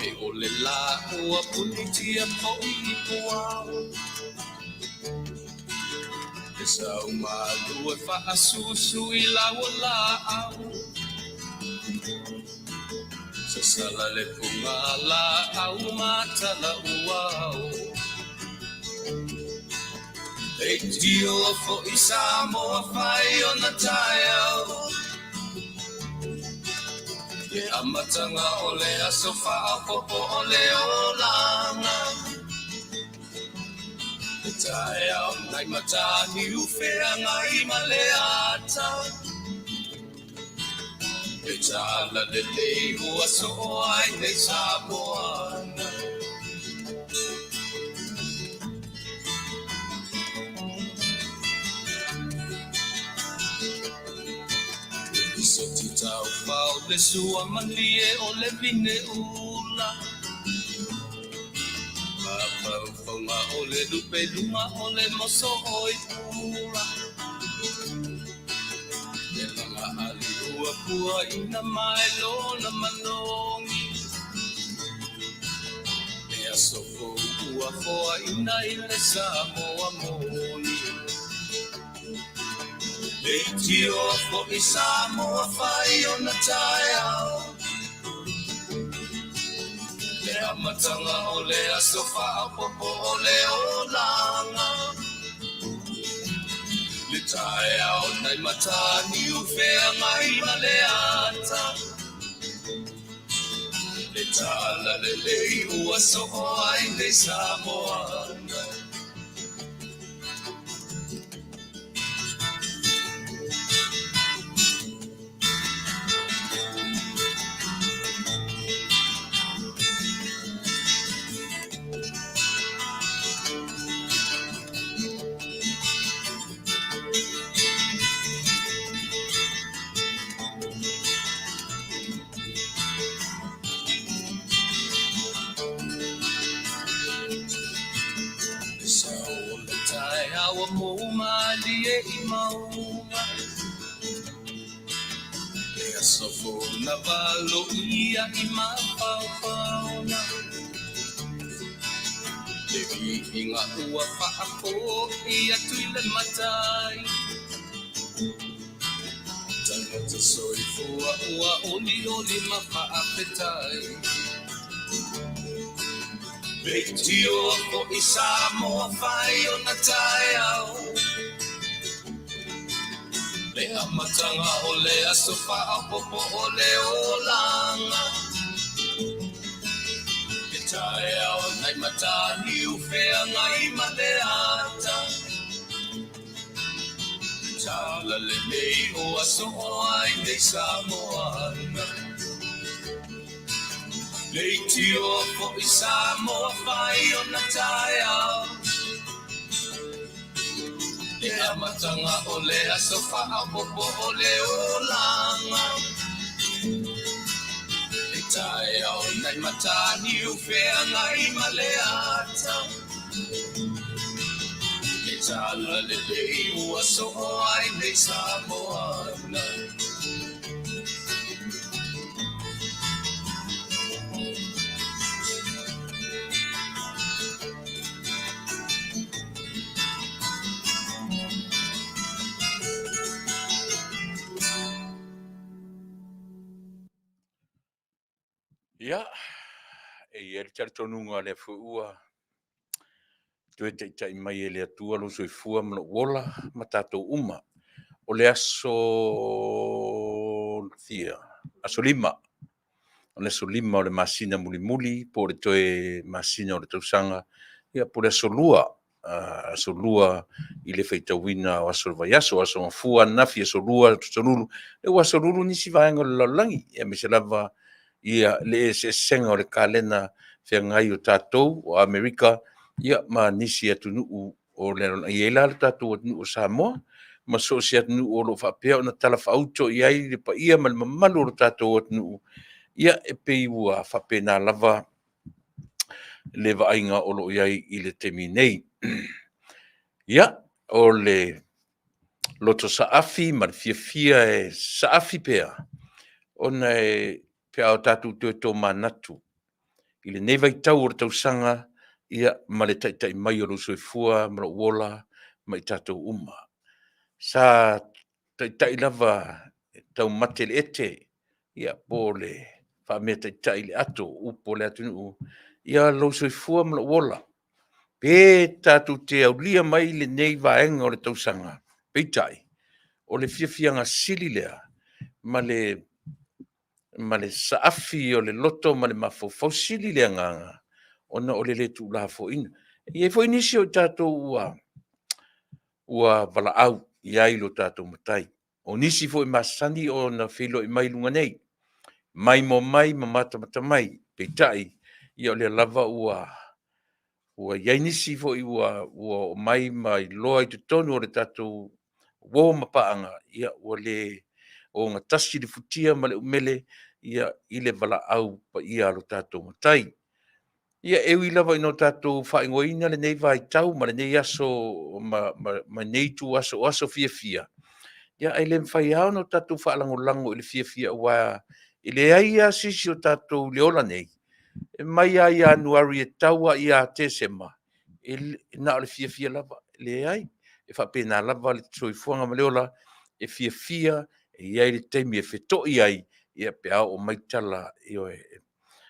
Pe o le lā ua punitia foi i puao E sau malu e faasusu i lau o laau Sasala le fuga laau ma tala uao Leitio foi Samoa fai ona taeao Le amataga o le aso faaopoopo o le olaga Le taeao nai Mataniu Feagai ma le ata Le talalelei ua soo ai nei Samoa Le lisoti taufao le sua malie o le vine ula Mafaufauga o le lupe luga o le moso oi pula Le laga ali ua puaina mai lona manogi Le aso fou ua foaina i le Samoa moni Leitioa foi Samoa fai ona taeao Le amataga o le aso faaopoopo o le olaga Le taeao nai Mataniu Feagai ma le ata Le talalelei ua soo ai nei Samoa. Le sao o le taeao ua mou malie i mauga Le aso fou na valoia i mafaufauga Le viiga ua faafoi atu i le Matai Tagata soifua ua olioli ma faafetai Leitioa foi Samoa fai ona taeao Le amataga o le aso faaopoopo o le olaga Le taeao nai Mataniu Feagai ma le ata Le talalelei ua soo ai nei Samoa Leitioa foi Samoa fai ona taeao Le amataga o le aso faaopoopo o le olaga Le taeao nai Mataniu Feagai ma le ata Le talalelei ua soo ai nei Samoa. Ia, e i ai le talitonuga o lea foi ua toe taitai mai e le Atua lou soifua ma lou ola ma tatou uma. O le aso fia, aso 5, o le aso 5 o le masina mulimuli po o le toe masina o le tausaga, ia po o le aso 2, aso 2 i le faitauina o aso o le vaiaso, aso Gafua ananafi, aso 2, aso Lulu. Lea ua aso Lulu nisi vaega o le lalolagi, aemaise lava ia le eseesega o le kalena feagai o tatou o Amerika ia ma nisi atunuu o le lalolagi. E i ai la le tatou atunuu o Samoa ma so o se atunuu o lo o faapea ona talafaauto i ai le paia ma le mamalu o le tatou atunuu, ia e pei ua faapena lava le vaaiga o lo o i ai i le taimi nei. Ia, o le loto saafi ma le fiafia e saafi pea, ona e pe a o tatou toe tomanatu. i lenei vaitau o le tausaga, ia, ma le taitai mai o lou soifua ma lou ola ma i tatou uma. Sa taitai lava taumate i le ete, ia, po o le faameataitai i le ato, upu a le atunuu, ia lou soifua ma lou ola. Pe tatou te aulia mai lenei vaega o le tausaga, peitai, o le fiafiaga sili lea ma le saafi o le loto ma le mafaufau, sili le agaga ona o le le tuulafoaiina. E i ai foi nisi o tatou ua valaau i ai lo tatou Matai. O nisi foi e masani ona feiloai mai i luga nei, maimoa mai ma matamata mai, peitai, ia o lea lava ua i ai nisi foi ua oo mai ma iloa i totonu o le tatou uo ma paaga, ia ua le ogatasi le futia ma le umele i le valaau paia a lo tatou Matai. Ia, e ui lava ina o tatou faaigoaina lenei vaitau ma lenei aso ma lenei ituaso o aso fiafia, ia ae le mafai lava ona tatou faalagolago i le fiafia, aua e leai lava se isi o tatou i le ola nei, e mai lava ia Ianuari e tau lava ia Tesema, e na o le fiafia lava. E leai, e faapena lava le soifuaga ma le ola, e fiafia, e i ai le taimi e fetoi ai pe a oo mai tala, ioe.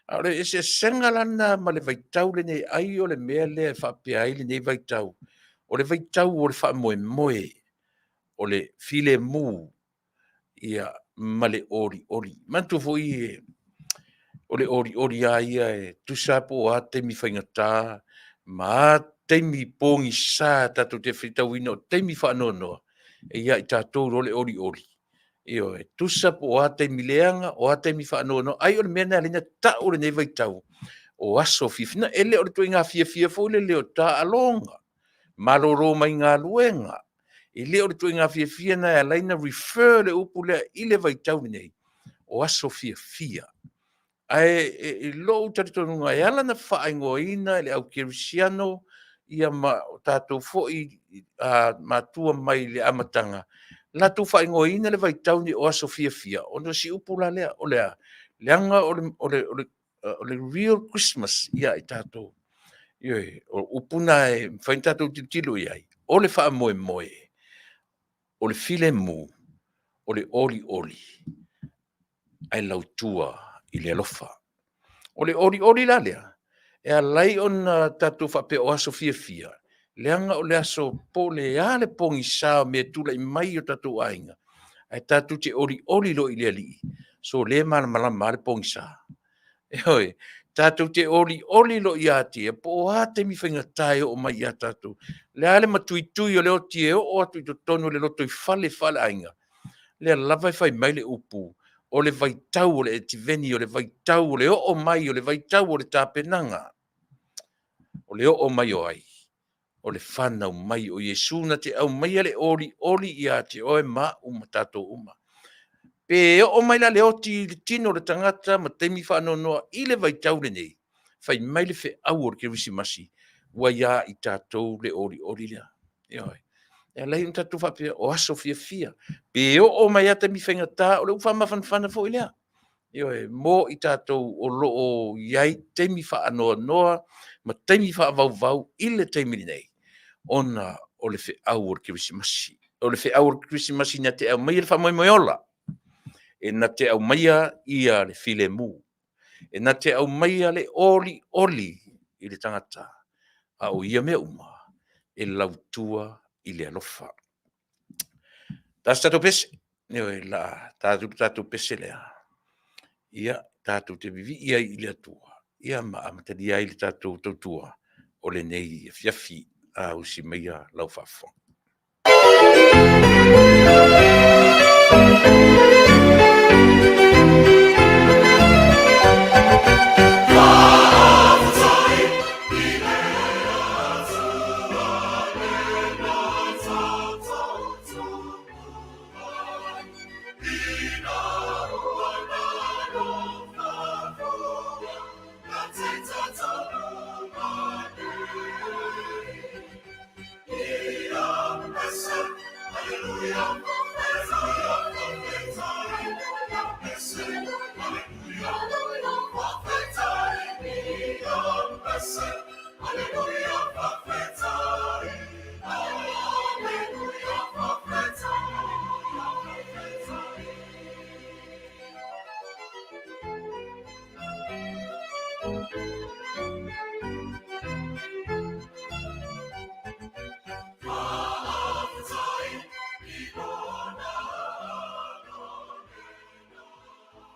A o le eseesega la lena ma le vaitau lenei, ai o le mea lea e faapea ai lenei vaitau, o le vaitau o le faamoemoe, o le filemu, ia, ma le olioli. Manatua foi o le olioli lava ia e tusa lava po o a taimi faigata ma a taimi pogisa tatou te faitauina o taimi faanoanoa, e ia i tatou loa le olioli. Ioe, tusa po o a taimi leaga, o a taimi faanoanoa, ai o le mea lena e ala ai ona tau lenei vaitau o aso fiafia. E le o le ituaiga fiafia foi lele o taaloga, malolo mai galuega, e le o le ituaiga fiafia lena e ala ai ona refer le upu lea i le vaitau lenei, o aso fiafia. Ae i lou talitonuga e ala ona faaigoaina e le aukerisiano ia ma o tatou foi matua mai le amataga, latou faaigoaina le vaitau lenei o aso fiafia, ona o si upu la lea, o le a? Leaga o le real Christmas ia i tatou. Ioe, o upu na e mafai ona tatou tilotilo i ai, o le faamoemoe, o le filemu, o le olioli, ae lautua i le alofa. O le olioli la lea, e ala ai ona tatou faapea o aso fiafia, leaga o le aso po o le a le pogisa o mea e tulai mai i o tatou aiga, ae tatou te olioli loa i le Alii, sole malamalama lava le pogisa. Ioe, tatou te olioli loa ia te Ia, po o a taimi faigata e oo mai ia tatou, le a le matuitui o le oti e oo atu i totonu o le lotoifale faaleaiga, lea lava e fai mai le upu, o le vaitau o le Ativeni, o le vaitau o le oo mai, o le vaitau o le tapenaga. O le oo mai o ai? O le fanau mai o Iesu na te aumaia le olioli ia te oe ma au ma tatou uma. Pe oo mai la le oti i le tino o le tagata ma taimi faanoanoa i le vaitau lenei, fai mai le feau o le Kerisimasi, ua ia i tatou le olioli lea. Ioe. E ala ai ona tatou faapea o aso fiafia. Pe oo mai lava taimi faigata, o le upu faamafanafana foi lea. Ioe, mo i tatou o lo o i ai taimi faanoanoa ma taimi faavauvau i le taimi lenei, ona o le feau o le Kerisimasi. O le feau o le Kerisimasi na te aumaia le faamoemoe ola, e na te aumaia ia le filemu, e na te aumaia le olioli i le tagata, a o ia mea uma, e lautua i le alofa. Ta se tatou pese, ioe, o le a ta atu le tatou pese lea, ia, tatou te vivii ai i le Atua, ia ma amatalia ai le tatou tautua o lenei afiafi. A usi maia lau faafofoga.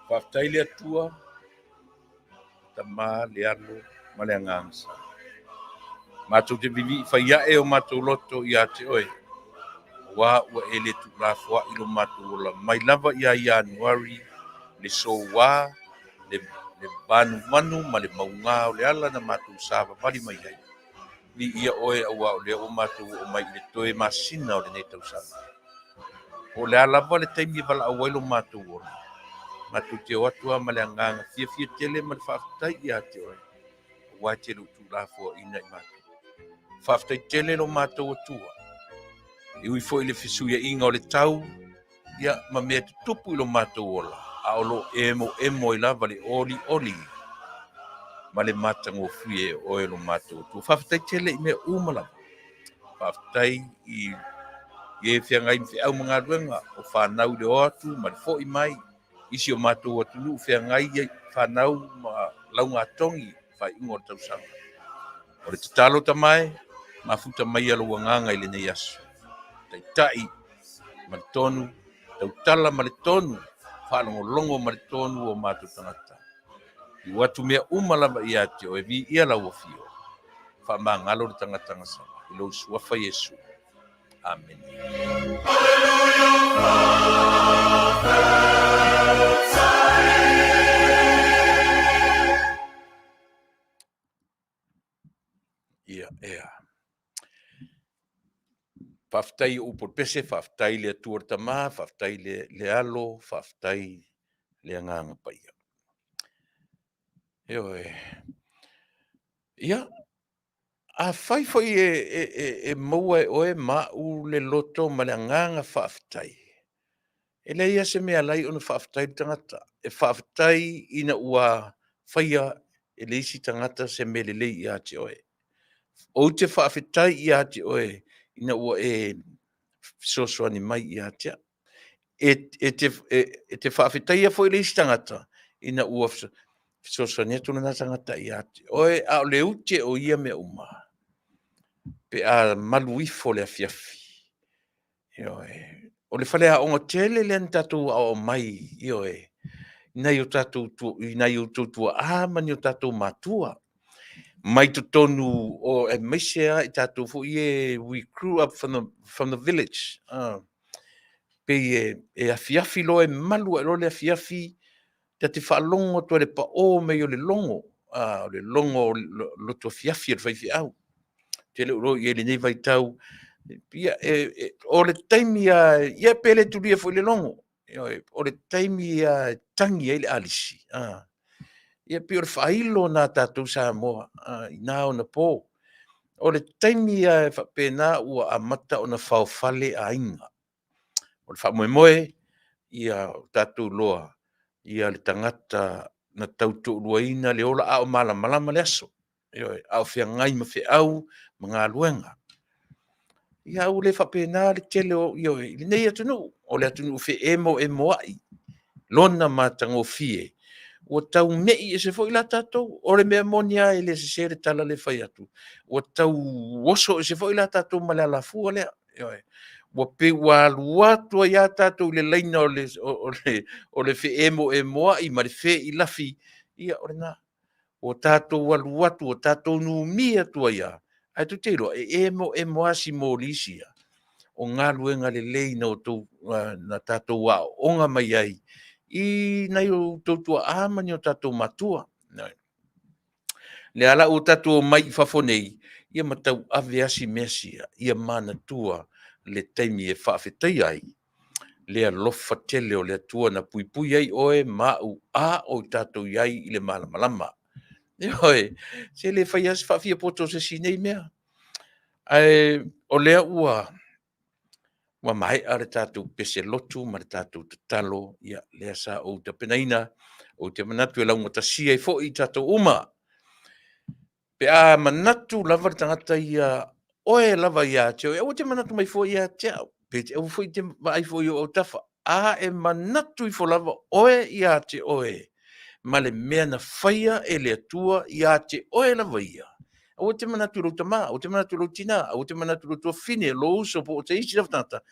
Faafetai le Atua, Tama, le Alo ma le Agaga Sa. Matou te vivii fai ae o matou loto ia te oe, auā ua e le tuulafoa'i lo matou ola mai lava ia Ianuari le soua, le vanuvanu ma le maugā o le ala na matou savavali mai ai. Viia oe auā o lea ua matou oo mai i le toe masina o lenei tausaga. Po o le a lava le taimi e valaau ai lo matou ola, matou te o atu lava ma le agaga fiafia tele ma le faafetai ia te oe, aua e te le o tuulafoaina i matou. Faafetai tele lo matou Atua, e ui foi i le fesuiaiga o le tau, ia, ma mea tutupu i lo matou ola, a o lo o emoemo ai lava le olioli ma le matagofie e oe lo matou Atua. Faafetai tele i mea uma lava. Faafetai i e feagai ma feau ma galuega o fanau i le o atu ma le fo'i mai isi o matou atunuu feagai ai fanau ma laugatogi faaiuga o le tausaga. O le tatalo Tama e, mafuta maia lou agaga i lenei aso. Taitai ma le tonu, tautala ma le tonu, faalogologo ma le tonu o matou tagata. Tuu atu mea uma lava ia te oe, viia lau afio. Faamagalo le tagata gasala i lou suafa Iesu. Amene. Ia, ea. Faafetai i upu o le pese, faafetai i le Atua le Tama, faafetai le, le Alo, faafetai le Agaga Paia. Ioe. Ia, afai foi e, e, e, e maua e oe ma au le loto ma le agaga faafetai, e leai lava se mea e ala ai ona faafetai le tagata. E faafetai ina ua faia e le isi tagata se mea lelei ia te oe. Ou te faafetai ia te oe ina ua e fesoasoani mai ia te au. E, e, te, e, e te faafetaia foi le isi tagata ina ua fesoasoani atu lena tagata ia te oe, a o le ute o ia mea uma, pe a malu ifo le afiafi. Ioe. O le faleaoga tele lea na tatou aoao mai, ioe, i nai o tatou i nai outou tuaa ma ni o tatou matua mai totonu o aemaise lava i tatou foi e we grew up from the village. Pei e, e afiafi loa e malu ae loa le afiafi, ta te faalogo atu ai i le paō mai o le logo, o le logo o le loto afiafi a le faifeau. Ou te le o iloa i ai i lenei vaitau. Ia, e, o le taimi lava, ia pe le tulia foi le logo. Ioe, o le taimi lava e tagi ai le alisi. Ia pei o le faailo lena a tatou Samoa i na ona po. O le taimi lava e faapena ua amata ona faofale aiga. O le faamoemoe, ia tatou iloa ia le tagata na tau toaluaina le ola a o malamalama le aso. Ioe, a o feagai ma feau ma galuega. Ia ua le faapena le tele o, ioe, i lenei atunuu, o le atunuu feemoemoai lona matagofie, ua tau me'i ese foi la tatou. O le mea moni lava e le sese le tala lea e fai atu, ua tau oso ese foi la tatou ma le alafua lea. Ioe. Ua pei ua alu atu ai lava tatou i le laina o le, o, le, o le feemoemoai ma le feilafi, ia o lena. Ua tatou alu atu, ua tatou numia atu ai lava, ae tou te iloa, e emoemo lava si moli sia o galuega lelei na outou, na tatou aooga mai ai i nai o outou tuaa ma ni o tatou matua. Lea la ua tatou omai i fafo nei, ia ma tauave lava si mea sia, ia manatua le taimi e faafetaia ai le alofa tele o le Atua na puipui ai oe ma au a o tatou i ai i le malamalama. Ioe, se le fai lava se faafiapoto o se isi i nei mea. Ae o lea ua ua maea le tatou pese lotu ma le tatou tatalo, ia, lea sa ou tapenaina, ou te manatu e laugatasia ai foi i tatou uma. Pe a manatu lava le tagata ia oe lava ia te oe, aua te manatu mai fua ia te au, pe te aua foi te vaai foi i ou autafa, a e manatu ifo lava oe ia te oe ma le mea na faia e le Atua ia te oe lava ia. Aua te manatu i lou tama, aua te manatu i lou tina, aua te manatu i lou tuafafine, lou uso po o se isi lava tagata,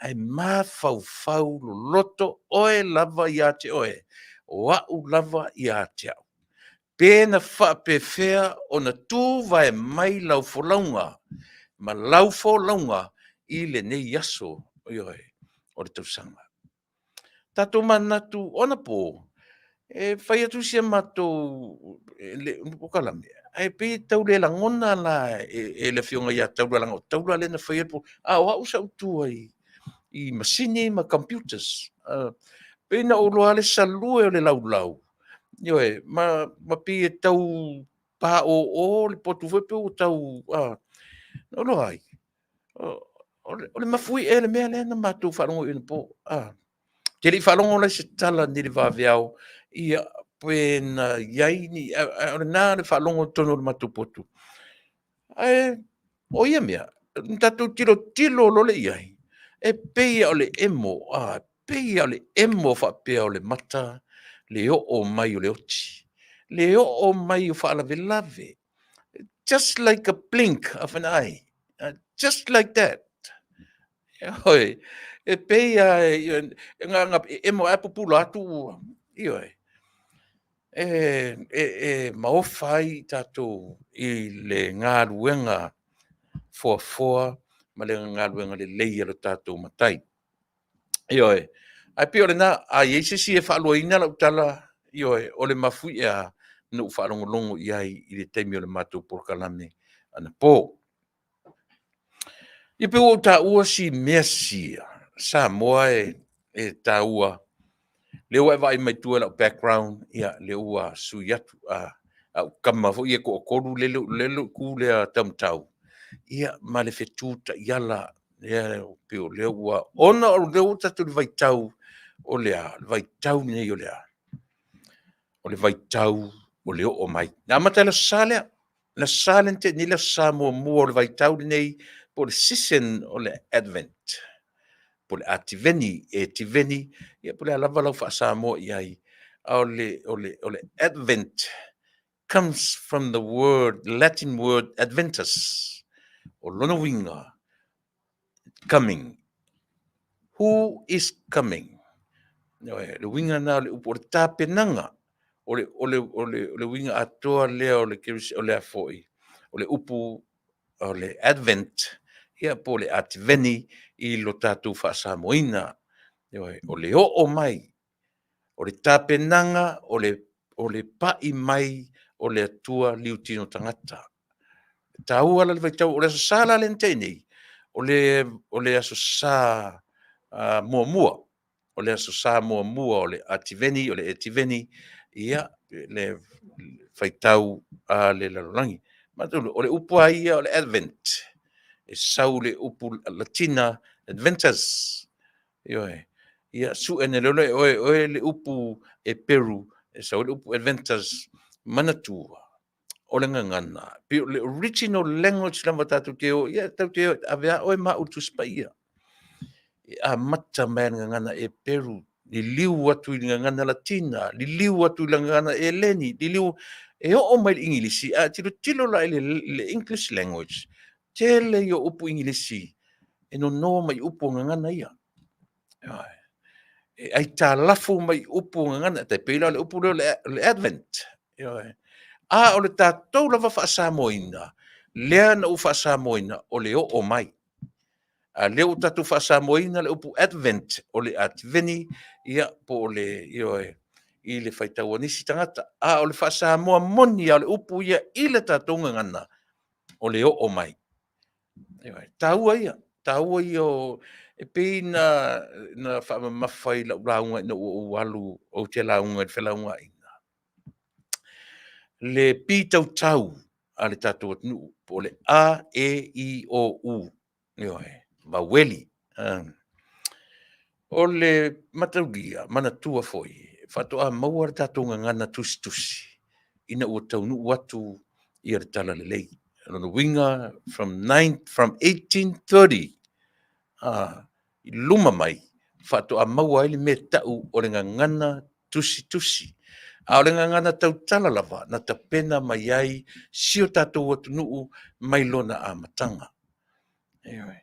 ae mafaufau loloto oe lava ia te oe. O a'u lava ia te a'u. Pe na faapefea ona tuvae mai lau folauga ma lau folauga i lenei aso, ioe, o le tausaga. Tatou manatu anapo e fai atu si a matou polokalame, ae pei e tau le lagona la e le Afioga ia Taula, leaga o Taula lea na faia le a o au sa ou tu ai i masini ma computers. Pei na ou iloa lava le salue o le laulau, ioe, ma pei e tau paoo le potu foi pei ua tau, na ou iloa ai, o le mafuie le mea lea na matou faalogo i ai anapo. Ou te le i faalogo la i se tala nei le vaveao, ia pe na i ai ni, a o lena le faalogo i totonu o le matou potu. Ae o ia mea, na tatou tilotilo loa lea i ai, e pei lava o le emo, e pei lava o le emo faapea o le mata le oo mai o le oti, le oo mai o faalavelave, just like a blink of an eye, just like that. Ioe, e pei lava na ona emo lava pupula atu ua, ioe. E maofa ai tatou i le galuega foafoa ma le galuega lelei a lo tatou Matai. Ioe, ae pei o lena, a i ai se isi e faaluaina lau tala, ioe, o le mafuie lava na ou faalogologo i ai i le taimi o le matou polokalame anapo. Ia pei ua ou taua si mea sia, Samoa e taua, lea ua e vaai mai tua i lau background, ia lea ua sui atu au tama foi ia e toatolu lea e tu lea taumatau, ia ma le fetu taiala lea pei o lea ua, ona o lea ua tatou i le vaitau o le a? O le vaitau lenei o le a? O le vaitau o le oo mai. Na amata i le Aso Sa lea, le Aso Sa lea na tea nei, le Aso Sa muamua o le vaitau lenei po o le season o le Advent, po o le Ativeni, Etiveni, ia po o le a lava lau faa-Samoa i ai, a o le Advent comes from the word, Latin word adventus. O lona uiga, coming. Who is coming? Le uiga lena o le upu, o le tapenaga, o le uiga atoa lea o le o le a foi, o le upu o le Advent, ia po o le Ativeni i lo tatou faa-Samoaina. Ioe, o le oo mai, o le tapenaga o le pai mai o le Atua liutino tagata. E taua la le vaitau, o le Aso Sa la lea na tea nei, o le Aso Sa muamua, o le Aso Sa muamua o le Ativeni, o le Etiveni, ia, le faitau a le lalolagi. O le upu lava ia o le Advent, e sau i le upu Latina adventus, ioe. Ia sue ane loa e oe le upu Eperu e sau ai le upu adventus, manatua, o le gagana, pei o le original language lava tatou te o, ia tatou te ave lava oe ma au i le Tusi Paia. E amata mai lava i le gagana Eperu, liliu atu i le gagana Latina, liliu atu i le gagana Eleni, liliu, e oo mai i le Igilisi. A tilotilo la i le English language, tele ia o upu Igilisi e nono mai upu o gagana ia. E aitalafu mai upu o gagana, tai pei la o le upu lea o le Advent. A o le tatou lava faa-Samoaina, lea na ou faa-Samoaina o le oo mai. A lea ua tatou faa-Samoaina le upu Advent, o le Ativeni, ia po o le, ioe, i le faitau a nisi tagata. A o le faa-Samoa moni lava o le upu ia i le tatou gagana, o le oo mai. Ioe, taua ia, taua ia o, e pei na faamamafa i lau lauga ina ua ou alu ou te lauga i le felauaiga, le pitautau a le tatou atunuu, po o le A, E, I, O, U, ioe, vaueli. O le mataulia, manatua foi, faatoa maua le tatou gagana tusitusi ina ua taunuu atu le talalelei. O lona uiga, from 1830 i luma mai, faatoa maua ai le mea e tau o le gagana tusitusi. A o le gagana tautala lava na tapena mai ai si o tatou atunuu mai lona amataga. Ioe.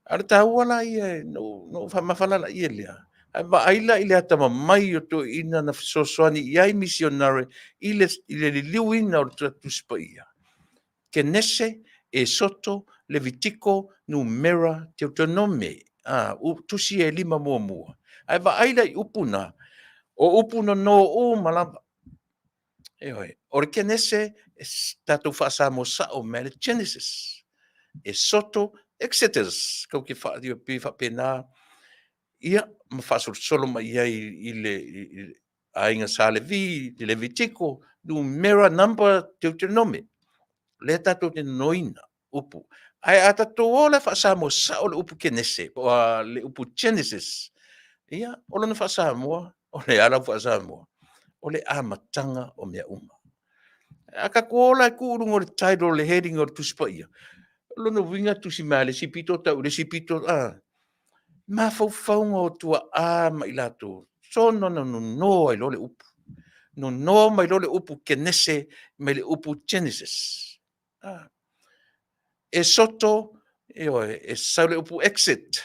A o le taua la ia, na ou faamafalala lea, Ae vaai la i le atamamai o toeaiina na fesoasoani i ai misionare i le liliuina o le Tusi Paia. Kenese, Esoto, Levitiko, Numera, Teutonome, tusi e 5 muamua. Ae vaai la i upu na, o upu nono uma lava. Ioe, o le Kenese, tatou faa-Samoa sao mai le Genesis. Esoto, Exodus, kau te pei faapena, ia, ma faasolosolo mai i ai i le aiga Sa Levi, le Levitiko, Numera, Number, Deuteronome. Lea tatou te nonoina upu. Ae a tatou o la e faa-Samoa sao le upu Kenese, po o le upu Genesis, ia, o lona faa-Samoa, o le a lau faa-Samoa? O le amataga o mea uma. A tatou o la e tuu i luga o le title o le heading o le Tusi Paia, o lona uiga e tusi mai lava i le isi pito tau i le isi pito, a. Mafaufauga o tuaa ma i latou, soona nono ai loa le upu, nono mai loa le upu Kenese mai le upu Genesis. Esoto, ioe, e sau le upu exit,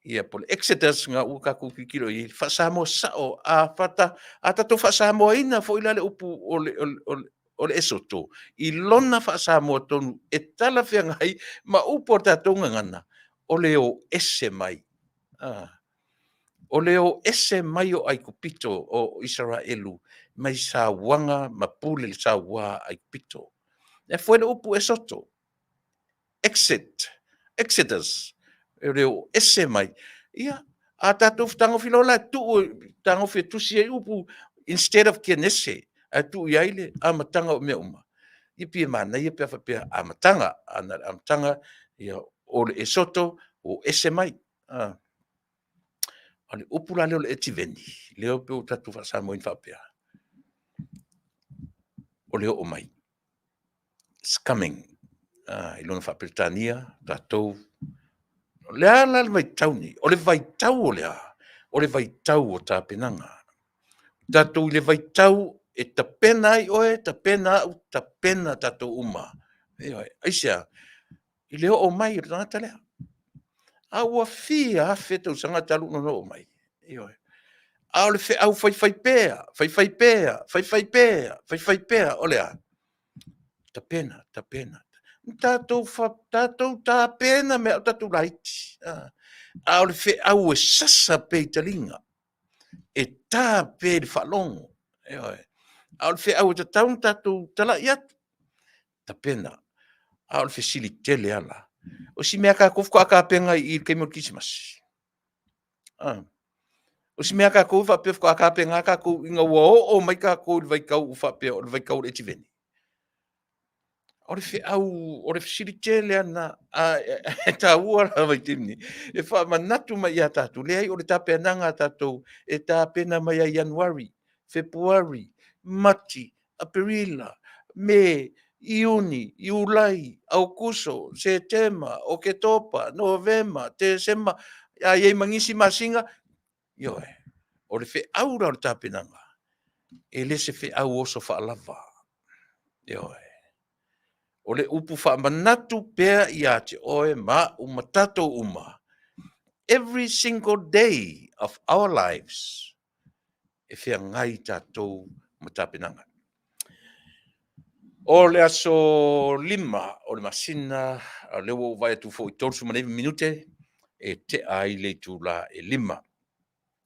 ia po o le Exodus na ua tatou tilotilo i ai, faa-Samoa sao, a tatou faa-Samoaina foi la le upu o le Esoto i lona faa-Samoa tonu e talafeagai ma upu o le tatou gagana, o le o ese mai. O le o ese mai o Aikupito o Isaraelu mai sauaga ma pule le saua a Aikupito. E foi le upu Esoto, exit, exodus, o le o ese mai. Ia, a tatou fetagofi loa la e tuu, fetagofi e tusi ai upu instead of Kenese, ae tuu i ai le amataga o mea uma, ia pei e manaia pe a faapea amataga, a na o le amataga ia, o le Esoto, o ese mai. O le upu la lea o le Etiveni, lea pei ua tatou faa-Samoaina faapea, o le oo mai, it's coming. I lona faa-Peretania, tatou, o le a la le vaitau lenei? O le vaitau o le a? O le vaitau o tapenaga. Tatou i le vaitau e tapena ai oe, tapena au, tapena tatou uma. Ioe. Aisea? I le oo mai o le tagata lea. A ua fia afe tausaga talu ona oo mai. Ioe. A o le feau faifaipea, faifaipea, faifaipea, faifaipea, o le a? Tapena, tapena. Tatou tapena mea a o tatou laiti. A o le feau e sasa pea i taliga, e ta pea i le faalogo. Ioe. A o le feau e tatau ona tatou talai atu, tapena. A o le fesili tele lava la, o si mea a tatou faatoa tapena i i le taimi o le Kerisimasi? O si mea a tatou e faapea faatoa tapena tatou ina ua oo mai tatou i le vaitau ua faapea o le vaitau o le etiveni? O le feau, o le fesili tele lava lena, ae taua le vaitaimi nei e faamanatu mai ia tatou, leai o le tapenaga a tatou e tapena mai ia Ianuari, Fepuari, Mati, Aperila, Me, Iuni, Iulai, Aokuso, Setema, Oketopa, Novema, Tesema, a i ai ma nisi masina, ioe. O le feau la o le tapenaga, e le se feau oso faalava. Ioe. O le upu faamanatu pea ia te oe ma au ma tatou uma, every single day of our lives, e feagai tatou ma tapenaga. O le aso 5 o le masina, o lea ua ou vaai atu foi i le 39 minute e tea ai le itula e 5.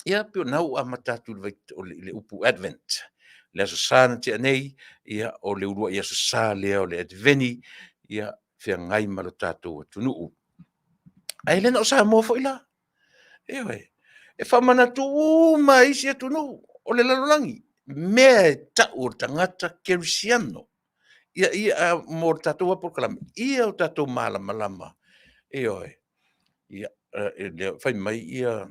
Ia, pei o lena ua amata atu i le upu Advent. Le Aso Sa na tea nei, ia, o le uluai Aso Sa lea o le Adveni, ia, feagai ma lo tatou atunuu. Ae le na o Samoa foi la. Ioe. E faamanatu uma lava i isi atunuu o le lalolagi, mea e tau o le tagata kerisiano. Ia, ia, mo le tatou lava polokalame, ia o tatou malamalama. Ioe. Ia, fai mai ia,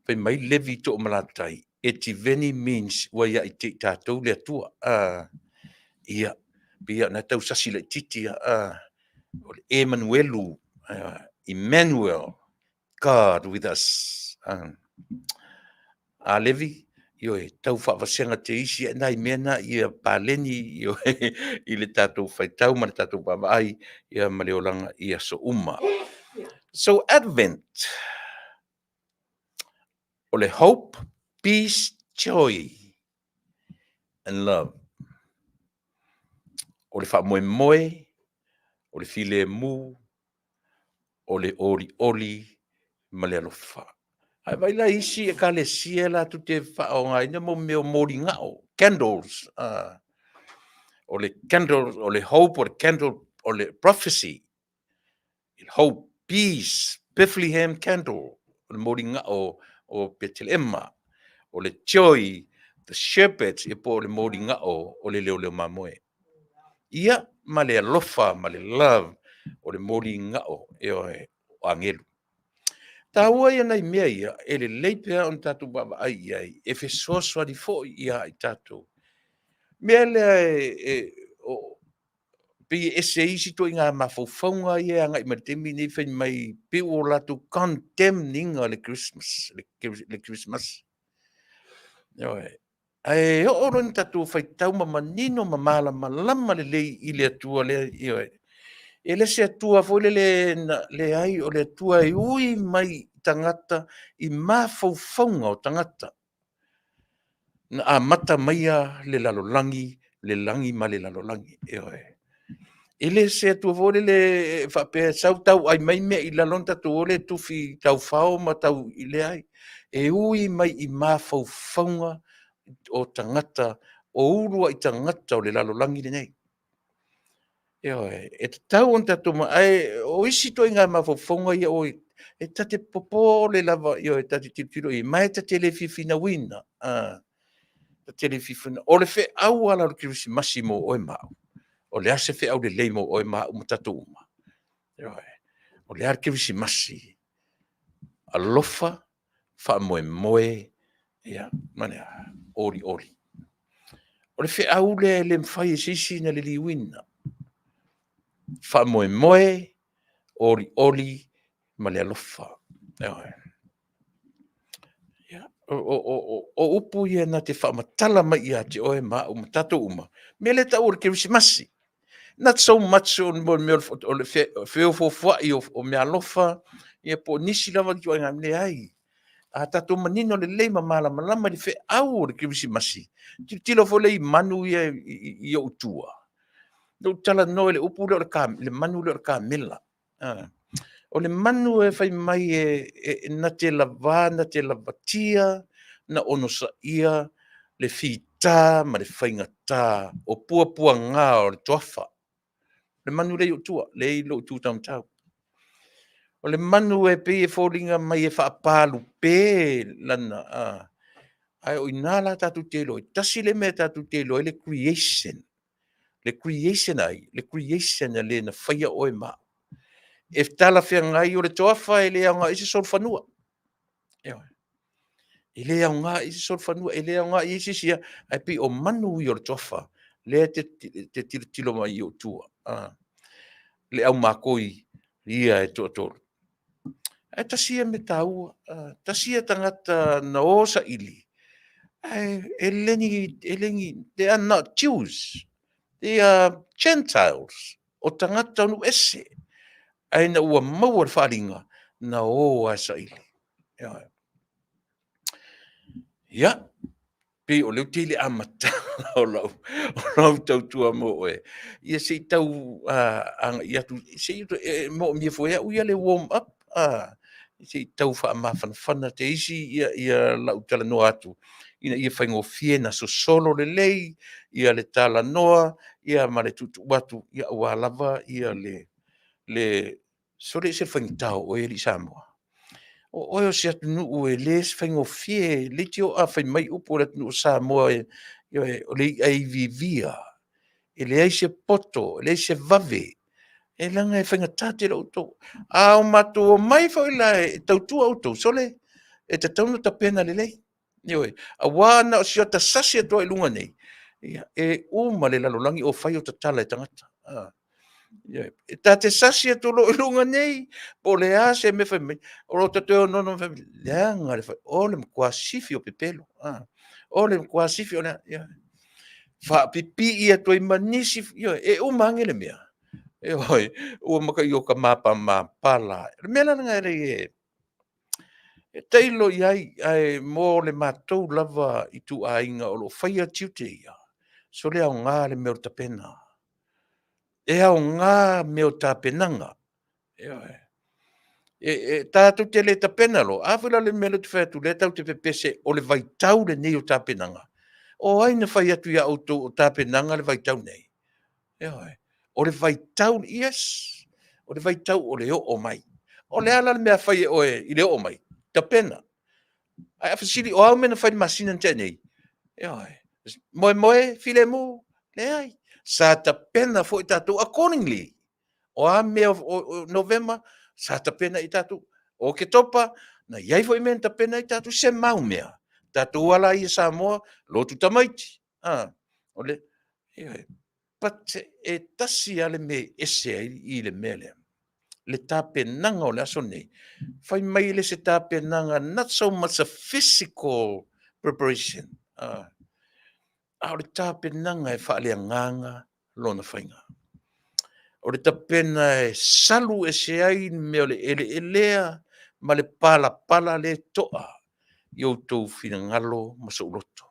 fai mai Levi Toomalatai, Etiveni means ua ia te i tatou le Atua. Ia, pei o lena e tau sasi laitiiti lava, o le Emanuelu, Emmanuel, God with us. A Levi, ioe, tau faavasega te isi ae nai mea na ia paleni, ioe, i le tatou faitau ma le tatou vaavaai, ia ma le olaga i aso uma. So Advent. O le hope, peace, joy and love. O le faamoemoe, o le filemu, o le olioli ma le alofa. Ae vaai la isi ekalesia latou te faaaogaina mo mea o moligao, candles, o le candle, o le hope, o le candle, o le prophecy, hope, peace, Bethlehem candle, o le moligao o Peteleema, o le joy, the shepherds, ia po o le moligao o le leoleo mamoe. Ia, ma le alofa, ma le love, o le moligao, ioe, o agelu. Taua ia nai mea ia, e lelei pea ona tatou vaavaai i ai, e fesoasoani foi ia i tatou. Mea lea e o, pei e ese ai isi ituaiga mafaufauga ia e agai mai le taimi nei fai mai pei ua latou condemn ina le Christmas, le Kerisimasi. Ioe. Ae oo loa ina tatou faitau ma manino ma malamalama lelei i le Atua lea, ioe. E le se Atua foi lele na leai, o le Atua e ui mai i tagata, i mafaufauga o tagata. Na amata maia le lalolagi, le lagi ma le lalolagi. Ioe. E le se Atua foi lele e faapea e sau tauai mai mea i lalo ona tatou o lea tufi taufao ma tau i leai. E ui mai i mafaufauga o tagata, o uluai tagata o le lalolagi lenei. Ioe, e tatau ona tatou ma ae o isi ituaiga mafaufauga ia oi, e ta te popole lava, ioe, ta te tilotilo i ai, ma e ta te le fia finauina. Ta te le fia finau. O le feau lava la o le Kerisimasi mo oe ma au, o le a se feau lelei mo oe ma au ma tatou uma? Ioe. O le a le Kerisimasi? Alofa, faamoemoe, ia, ma le a? Olioli. O le feau lea e le mafai e se isi ona liliuina. Faamoemoe, olioli ma le alofa. Ioe. Ia, o upu ia na te faamatala mai ia te oe ma au ma tatou uma, mea lea e tau o le Kerisimasi. Not so much o le mea o le feofoofoai o meaalofa, ia po o nisi lava ituaiga, leai. A tatou manino lelei ma malamalama i le feau o le Kerisimasi, tilotilo foi lea i manu ia i ou tua, na ou talanoa i le upu lea o le manu lea o le kamela. O le manu e fai mai e na te lava, na te lavatia, na onosaia le fita ma le faigata o puapuaga o le toafa. O le manu lea i ou tua, lea e i lou tu taumatau. O le manu e pei e foliga mai e faapalupe lana, ae o i ina la tatou te iloa ai, tasi le mea tatou te iloa ai le creation. Le creation a ai? Le creation a le na faia oe ma au. E talafeagai, o le toafa e le aoga i se solofanua. Ioe. E le aoga i se solofanua, e le aoga i se isi, ae pei o manu ia o le toafa, lea te tilotilo mai i ou tua. Le au makoi ia e toatolu. Ae tasi ia mea taua, tasi ia tagata na o saili, ae e le ni, e le ni, they are not Jews, they are Gentiles, o tagata o nuu ese, ae ina ua maua le faaaliga, na o lava e saili. Ioe. Ia, pei o lea ou te i le amataga o lau, o lau tautua mo oe, ia se i tau agai atu, se i e moomia foi e au ia le warm up, se i tau faamafanafana te isi ia lau talanoa atu, ina ia faigofie ona sosolo lelei ia le talanoa ia ma le tuutuu atu, ia aua lava ia le sole e ese le faigata o oe alii Samoa. O oe o se atunuu e le faigofie, leitioa fai mai upu o le atunuu o Samoa, ioe, o le i'a e iviivia, e leai se poto, e leai se vave, e leaga e faigata tele outou. A o matou omai foi la e tautua outou, sole, e tatau ona tapena lelei. Ioe, aua na o si ota sasi atu lava i luga nei, ia, e uma le lalolagi o fai ota tala e tagata. Ioe, e ta te sasi atu loa i luga nei, po o le a se mea fai mai, o lo o toe onoono fai mai, leaga le fai, o le matua sifi o pepelo. O le matua sifi o le a, ioe. Faapipii atu ai ma nisi, ioe, e uma ane le mea, ioe, ua matuai ota mapamapala. O le mea la lena e E tailo i ai, ae mo le matou lava ituaiga o lo o faia tiute ia, sole aoga le mea o le tapena. E aoga mea o tapenaga. Ioe. E tatou te le tapena loa, a foi la o le mea lea ou te fai atu, lea tatou te pepese o le vaitau lenei o tapenaga. O ai na fai atu ia outou o tapenaga le vaitau nei? Ioe. O le vaitau, yes, o le vaitau o le oo mai. O le a la le mea a fai e oe i le oo mai? Tapena. Ae a fesili o a au mea na fai i le masina na tea nei? Ioe. Moemoe, filemu, leai. Sa tapena foi tatou accordingly. O a mea o Novema, sa tapena i tatou. O Oketopa, na i ai foi mea na tapena ai tatou, se mau mea. Tatou lava la ia Samoa, lotu tamaiti. O le, ioe. But e tasi lava le mea e ese ai i le mea lea, le tapenaga o le aso lenei, fai mai e le se tapenaga, not so much a physical preparation, a o le tapenaga e faaleagaga lona faiga. O le tapena e salu ese ai le mea o le eleelea ma le palapala lea e toa i outou finagalo ma sou loto.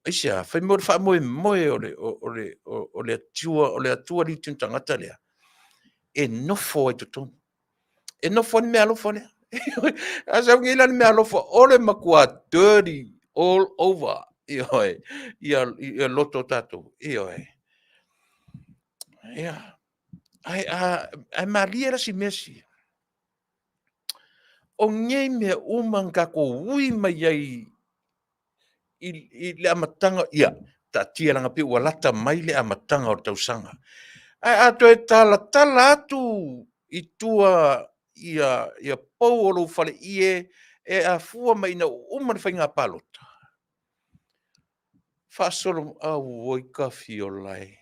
Aisea? Fai mai o le faamoemoe o le Atua, o le Atua alii tagata lea, e nofo ai i totonu. E nofo ai le meaalofa lea. A sau nei la le meaalofa, o le matua dirty all over. Ioe, ia loto o tatou. Ioe. Ia. Ae, ae malie la si mea sia. O nei mea uma na tatou ui mai ai i le amataga, ia, taatia leaga pei ua lata mai le amataga o le tausaga. Ae a toe talatala atu i tua ia pou o lou faleie e afua mai ina ua uma le faiga palota, faasolo, auoi tafiola e.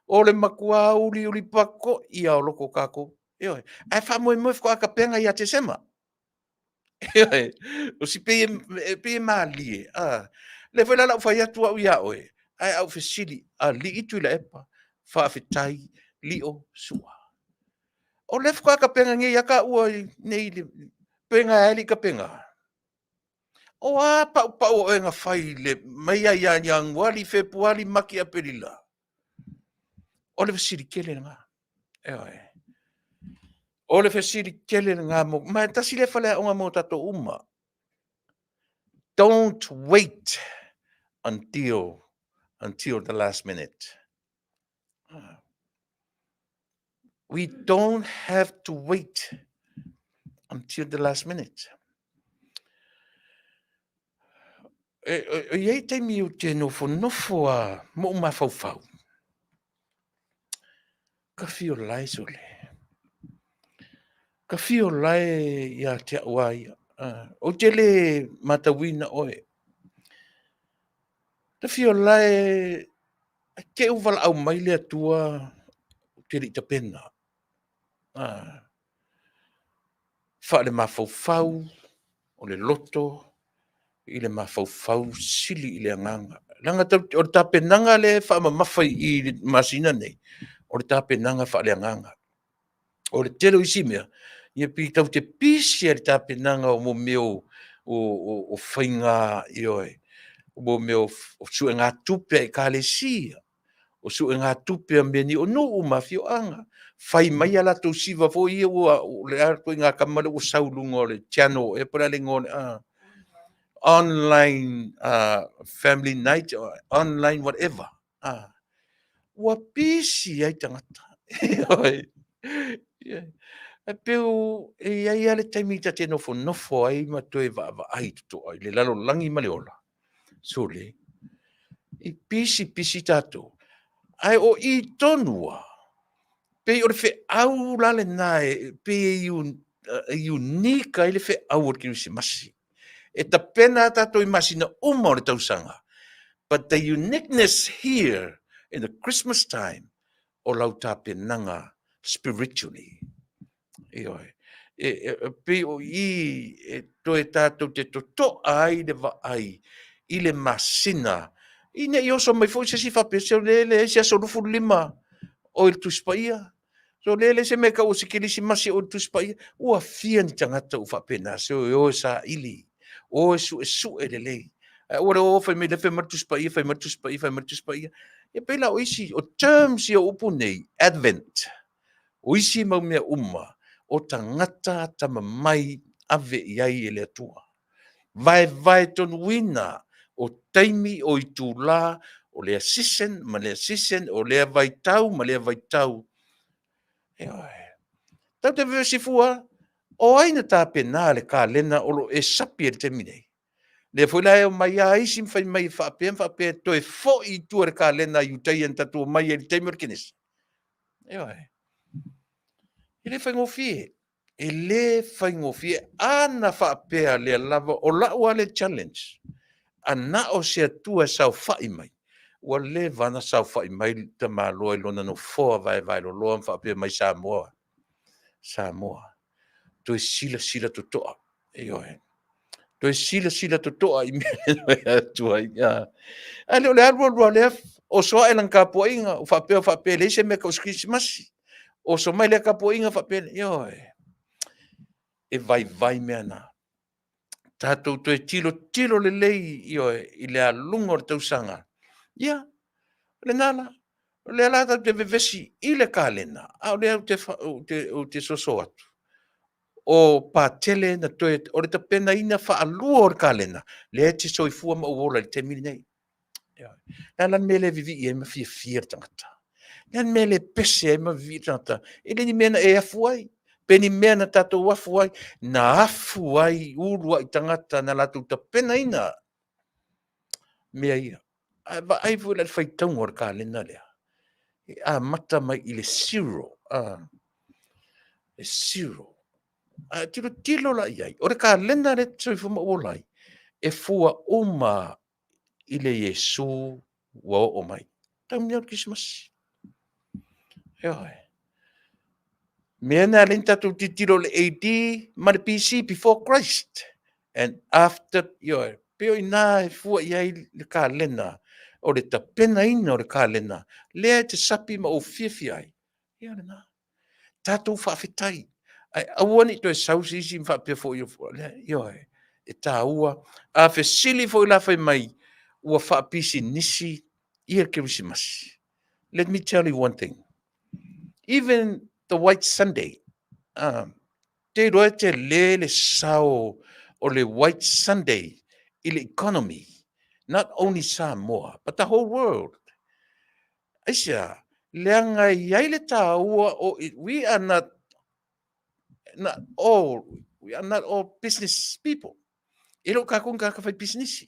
O le matua uliuli patoi lava o loto o tatou. Ioe. Ae faamoemoe faatoa tapena ia Tesema. O si pei e, pei e malie. Ah. Lea foi la lau fai atu au ia oe, ae au fesili, alii Tuilaepa, faafetai Lio Sua. O lea faatoa tapena nei ia taua nei pe na e alii tapena. O a paupau o oe na fai le mai ia ia Ianuari, Fepuari, Mati, Aperila. O le fesili tele lena. Ioe. O le fesili tele lena mo, ma e tasi lea faleaoga mo tatou uma. Don't wait until the last minute. We don't have to wait until the last minute. E, e, e i ai taimi ou te nofonofo a mo'u mafaufau. Ka fio lae sole. Ka fio lae ia te au a ia. Ou te le matauina oe. Ka fio lae te u valaau mai le Atua ou te le i tapena. Faalemafaufau o le loto i le mafaufau sili i le agaga. Leaga o le tapenaga lea e faamamafa i le masina nei, o le tapenaga faaleagaga. O le tele o isi mea, ia pei tatou te pisi lava i le tapenaga o mea o faiga, ioe, o mea o suegatupe a ekalesia, o suegatupe a mea nei o nuu ma afioaga, fai mai a latou siva foi ia ua, o le a le ituaiga tama lea ua sau i luga o le channel ea po o le a le igoa o le online family night, online whatever. Ua pisi ai tagata. E pei e i ai lava le taimi ta te nofonofo ai ma toe vaavaai totoa i le lalolagi ma le ola. Sole, i pisi pisi tatou. Ae o i tonu lava, pei o le feau la lena e pei e unique ai le feau o le Kerisimasi. E tapena lava tatou i masina uma o le tausaga. But the uniqueness here in the Christmas time, o lau tapenaga spiritually. Ioe. E, e, e pei o i e toe tātou te totoa ai le vaai i le masina. I ne i oso mai foi se isi faapea, se o le, le, se aso 25 o i le Tusi Paia. So le le se mea tau o se Kerisimasi o le Tusi Paia, ua fia ni tagata ua faapena, se o e o e saili, o e suesue lelei. Ae aua le o fai mai le fai mai le Tusi Paia, fai mai le Tusi Paia, fai mai le Tusi Paia. Ia pei la o isi, o terms ia o upu nei, Advent, o isi mau mea uma, o tagata atamamai ave i ai e le Atua. Vaevae tonuina o taimi o itulā, o lea season ma lea season, o lea vaitau ma lea vaitau. Ioe. Tatou te vevesi fua, o ai na tapena le kalena o lo o e sapi ai i le taimi nei? Lea foi la e omai lava isi ma fai mai e faapea ma faapea e toe foi i tua i le kalena a Iutaia na tatou omai ai i le taimi o le Kenesa. Ioe. E le faigofie. E le faigofie. A na faapea lea lava, o lau lava lea challenge, a na o se Atua e saofai mai, ua leva ona saofai mai le tamaloa i lona nofoa vaevaeloloa ma faapea mai, Samoa, Samoa, toe silasila totoa. Ioe. Toe silasila totoa i mea e atu ai. Ae le o le alu alu lava lea oso ae lana tapuaiga, o faapea o faapea e leai se mea e tau o se Kerisimasi. Oso mai lea tapuaiga faapea, ioe, e vaivai mea na. Tatou toe tilotilo lelei, ioe, i le aluga o le tausaga. Ia, o lena la. O lea la tatou te vevesi i le kalena, a o lea ou te soso atu, o Patele na toe, o le tapenaina faalua o le kalena, lea e te soifua ma ou ola i le taimi lenei. O le a la le mea e le vivii ai ma fiafia le tagata? O le a le mea e le pese ai ma vivii le tagata? E le ni mea na e afu ai, pe ni mea na tatou afu ai, na afu ai uluai tagata na latou tapenaina mea ia. Ae vaai foi la i le faitauga o le kalena lea, e amata mai i le zero, le zero. A tilotilo la i ai, o le kalena lea e te soifua ma ou ola ai, e fua uma i le Iesu ua oo mai. Tau mea o le Kerisimasi. Ioe. Mea na lea na tatou tilotilo o le AD ma le BC, before Christ and after, ioe, pei o i ina e fua i ai le kalena, o le tapenaina o le kalena, lea e te sapi ma ou fiafia ai. Ia lena. Tatou faafetai. Ae aua ne i toe sau se isi ma faapea foi, ioe, e taua. A fesili foi la fai mai ua faapisinisi ia le Kerisimasi. Let me tell you one thing. Even the White Sunday, te iloa e tele le sao o le White Sunday i le economy, not only Samoa, but the whole world. Aisea? Leaga e i ai le taua o, we are not, not all, we are not all business people. E le o kākou ni kānaka fai pisinisi.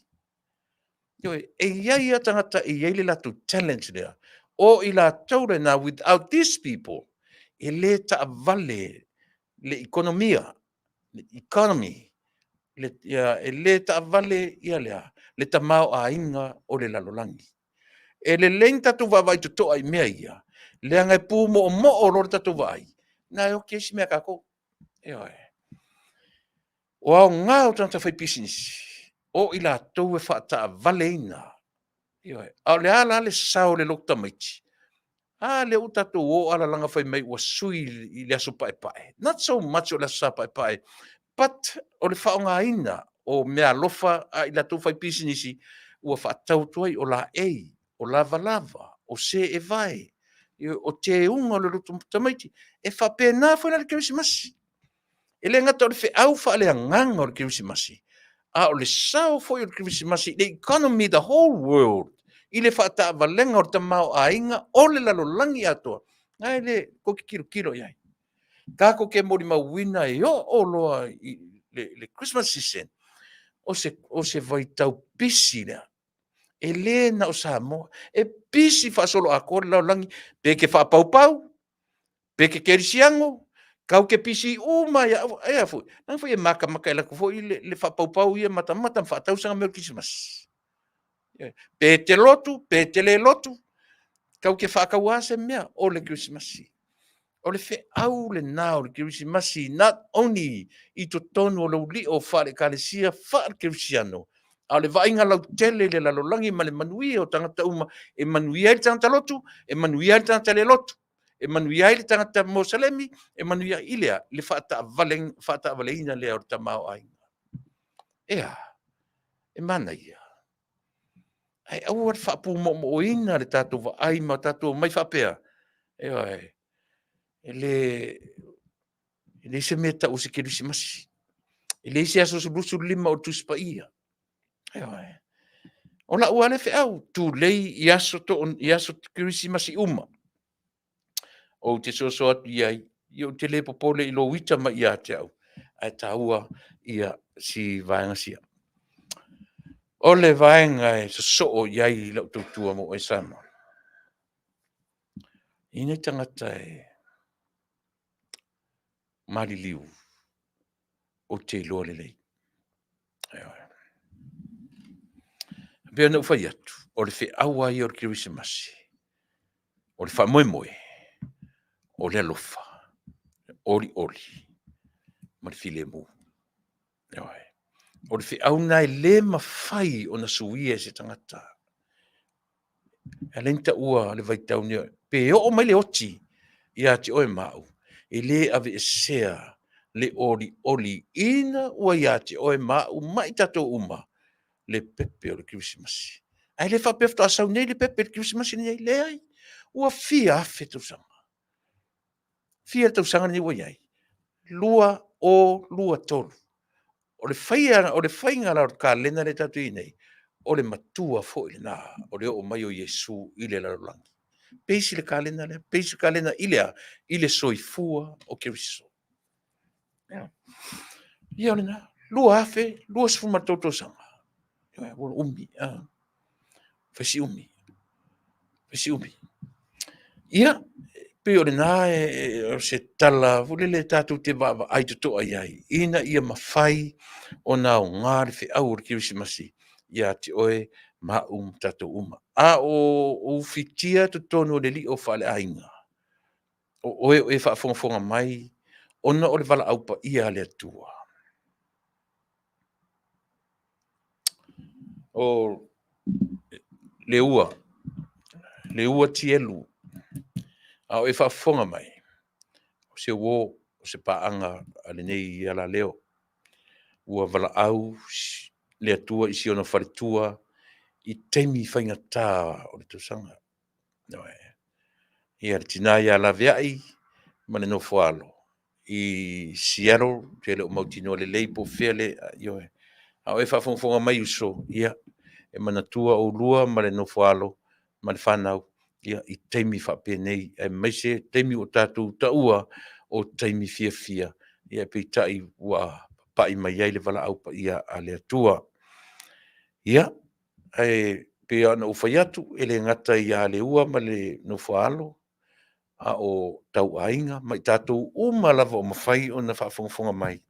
Ioe, e i ai a tagata e i ai le latou talent lea. O i latou lena, without these people, e le taavale le ikonomia, le economy, le, ia, e le taavale ia lea, le tamaoaiga o le lalolagi. E lelei ni tatou vaavaai totoa i mea ia, leaga e pumoomoo loa le tatou vaai, na e oki ai si mea a tatou. Ioe. O aoga o tagata faipisinisi, o i latou e faataavaleina. Ioe. A o le a la le sao o le lotu tamaiti? A lea ua tatou o alalaga fai mai ua sui i le aso paepae. Not so much o le aso Sa Paepae, but o le faaaogaina o meaalofa a i latou faipisinisi ua faatau atu ai o laei, o lavalava, o seevae, o teuga o le lotu tamaiti. E faapena foi la le Kerisimasi. E le gata o le feau faaleagaga o le Kerisimasi, a o le sao foi o le Kerisimasi i le economy, the whole world, i le faataavalega o le tamaoaiga o le lalolagi atoa. Na e le tou te tilotilo i ai. Tatou te molimauina e oo loa i le Christmas season, o se vaitau pisi lea. E le na o Samoa. E pisi faasoloatoa le lalolagi, pe te faapaupau, pe te kerisiano, kau te pisi uma ia, ea foi, leaga foi e matamata e latou foi le faapaupau ia matamata ma faatausaga mea o le Kerisimasi. Pe te lotu, pe te le lotu, kau te faatau lava se mea o le Kerisimasi. O le feau lena o le Kerisimasi, not only i totonu o lou lio faale-ekalesia faale-kerisiano, a o le vaaiga lautele i le lalolagi ma le manuia o tagata uma, e manuia ai le tagata lotu, e manuia ai le tagata le lotu. E manuia ai le tagata Mosalemi, e manuia i le a? I le faataavaleina lea o le tamaoaiga. E a? E manaia. Ae aua le faapumoomoona le tatou vaai ma tatou omai faapea, ioe, e leai se mea e tau o se kerisimasi, e leai se aso 25 o le Tusi Paia. Ioe. O lau lava lea feau, tulei i aso kerisimasi uma. Ou te soso atu i ai, ia ou te le popole i lou ita mai ia te au, ae taua ia si vaega sia. O le vaega e sosoo i ai lau tautua mo oe Samoa, e i ai nai tagata e maliliu, ou te iloa lelei. Ioe. E pei ona ou fai atu, o le feau lava ia o le Kerisimasi, o le faamoemoe, o le alofa, o le olioli ma le filemu. Ioe. O le feau lena e le mafai ona suia e se tagata. E ala ona taua le vaitau, pe oo mai le oti ia te oe ma au, e le aveesea le olioli ina ua ia te oe ma au ma i tatou uma le pepe o le Kerisimasi. Ae le faapea faatoa sau nei le pepe i le Kerisimasi lenei, leai, ua fia afe tausaga. Fia tausaga lenei ua i ai? 2023. O le faiga la o le kalena lea tatou te i ai nei, o le matua foi lena o le oo mai o Iesu i le lalolagi. Pasi le kalena lea, pasi le kalena i le a? I le soifua o Keriso. Ia o lena, 2023 tausaga, ua umi, fai si umi, fai si umi. Ia, pei o lena o se tala foi lele tatou te vaavaai totoa i ai, ina ia mafai ona aoga le feau o le Kerisimasi ia te oe ma au ma tatou uma. A o ufitia totonu o le lio faaleaiga, o oe o e faafogafoga mai ona o le valaau paia a le Atua. O Leua, Leua Tielu, a o e faafofoga mai, o se uo, o se paaga a lenei alaleo, ua valaau le Atua i si ona faletua i taimi faigata o le tausaga. Ioe. Ia le tina ia Laveai ma le nofo a alo i Seattle, ou te le o mautinoa lelei po o fea le… Ioe. A o e faafogafoga mai uso, ia, e manatua oulua ma le nofo a alo ma le fanau i taimi faapenei, aemaise taimi ua tatou taua o taimi fiafia, peitai ua papai mai ai le valaau paia a le Atua. Ia, ae pei lava ona ou fai atu, e le gata ia Leua ma le nofo a alo, a o tauaiga ma i tatou uma lava o mafai ona faafogafoga mai,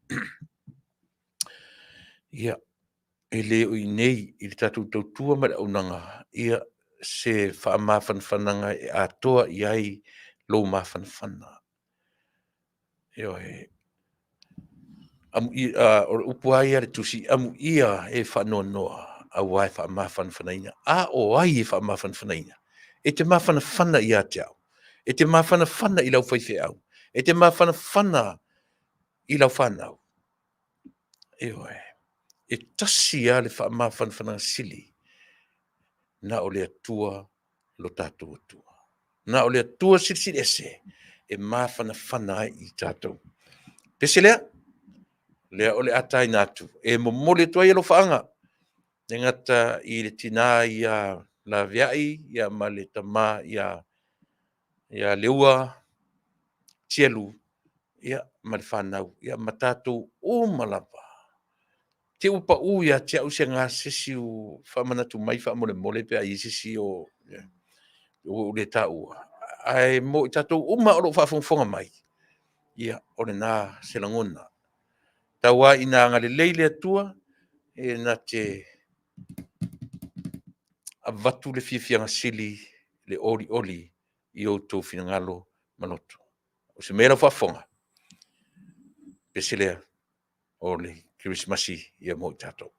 ia, e le o i inei i le tatou tautua ma le auaunaga se faamafanafanaga e atoa i ai lou mafanafana. Ioe. O le upu lava ia a le Tusi, amuia e faanoanoa aua e faamafanafanaina. A o ai e faamafanafanaina? E te mafanafana ia te au, e te mafanafana i lau faifeau, e te mafanafana i lau fanau. Ioe. E tasi lava le faamafanafanaga sili, na o le Atua lo tatou Atua. Na o le Atua Silisili Ese e mafanafana ai i tatou. Pese lea, lea o le a taina atu, e momoli atu ai alofaaga, e le gata i le tina ia Laveai ma le tama ia Leua Tielu ma le fanau, ma tatou uma lava. Te i ua pau ia te au se gasesi ua faamanatu mai faamolemole pe a i ai se isi ua ou le taua. Ae mo i tatou uma o lo o faafogafoga mai, ia, o lena se lagona. Tau lava ina agalelei le Atua e na te avatu le fiafiaga sili, le olioli i outou finagalo ma loto. O se mea lau faafofoga, pese lea o le Kerisimasi mo i tatou.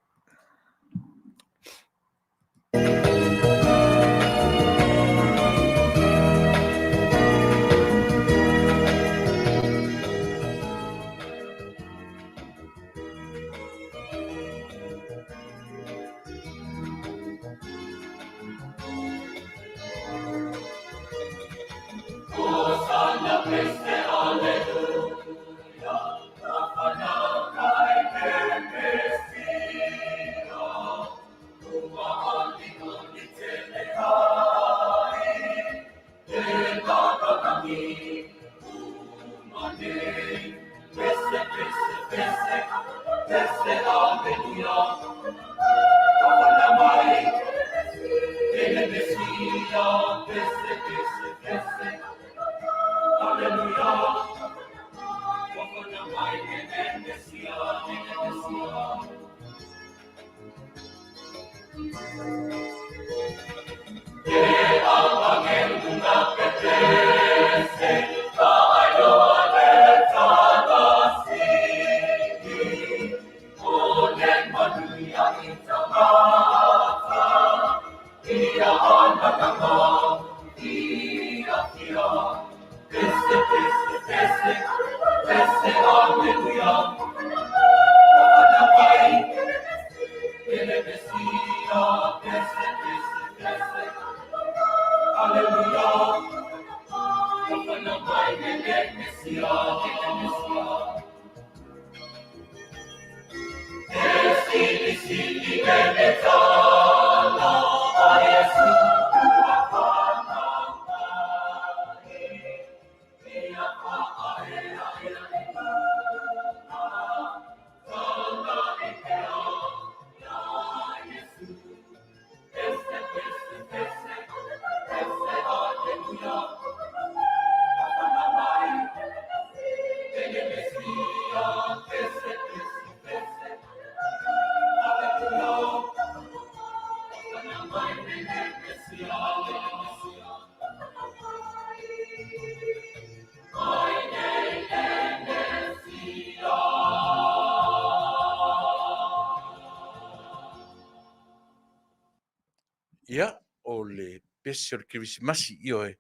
Ia, o le pese o le Kerisimasi, ioe,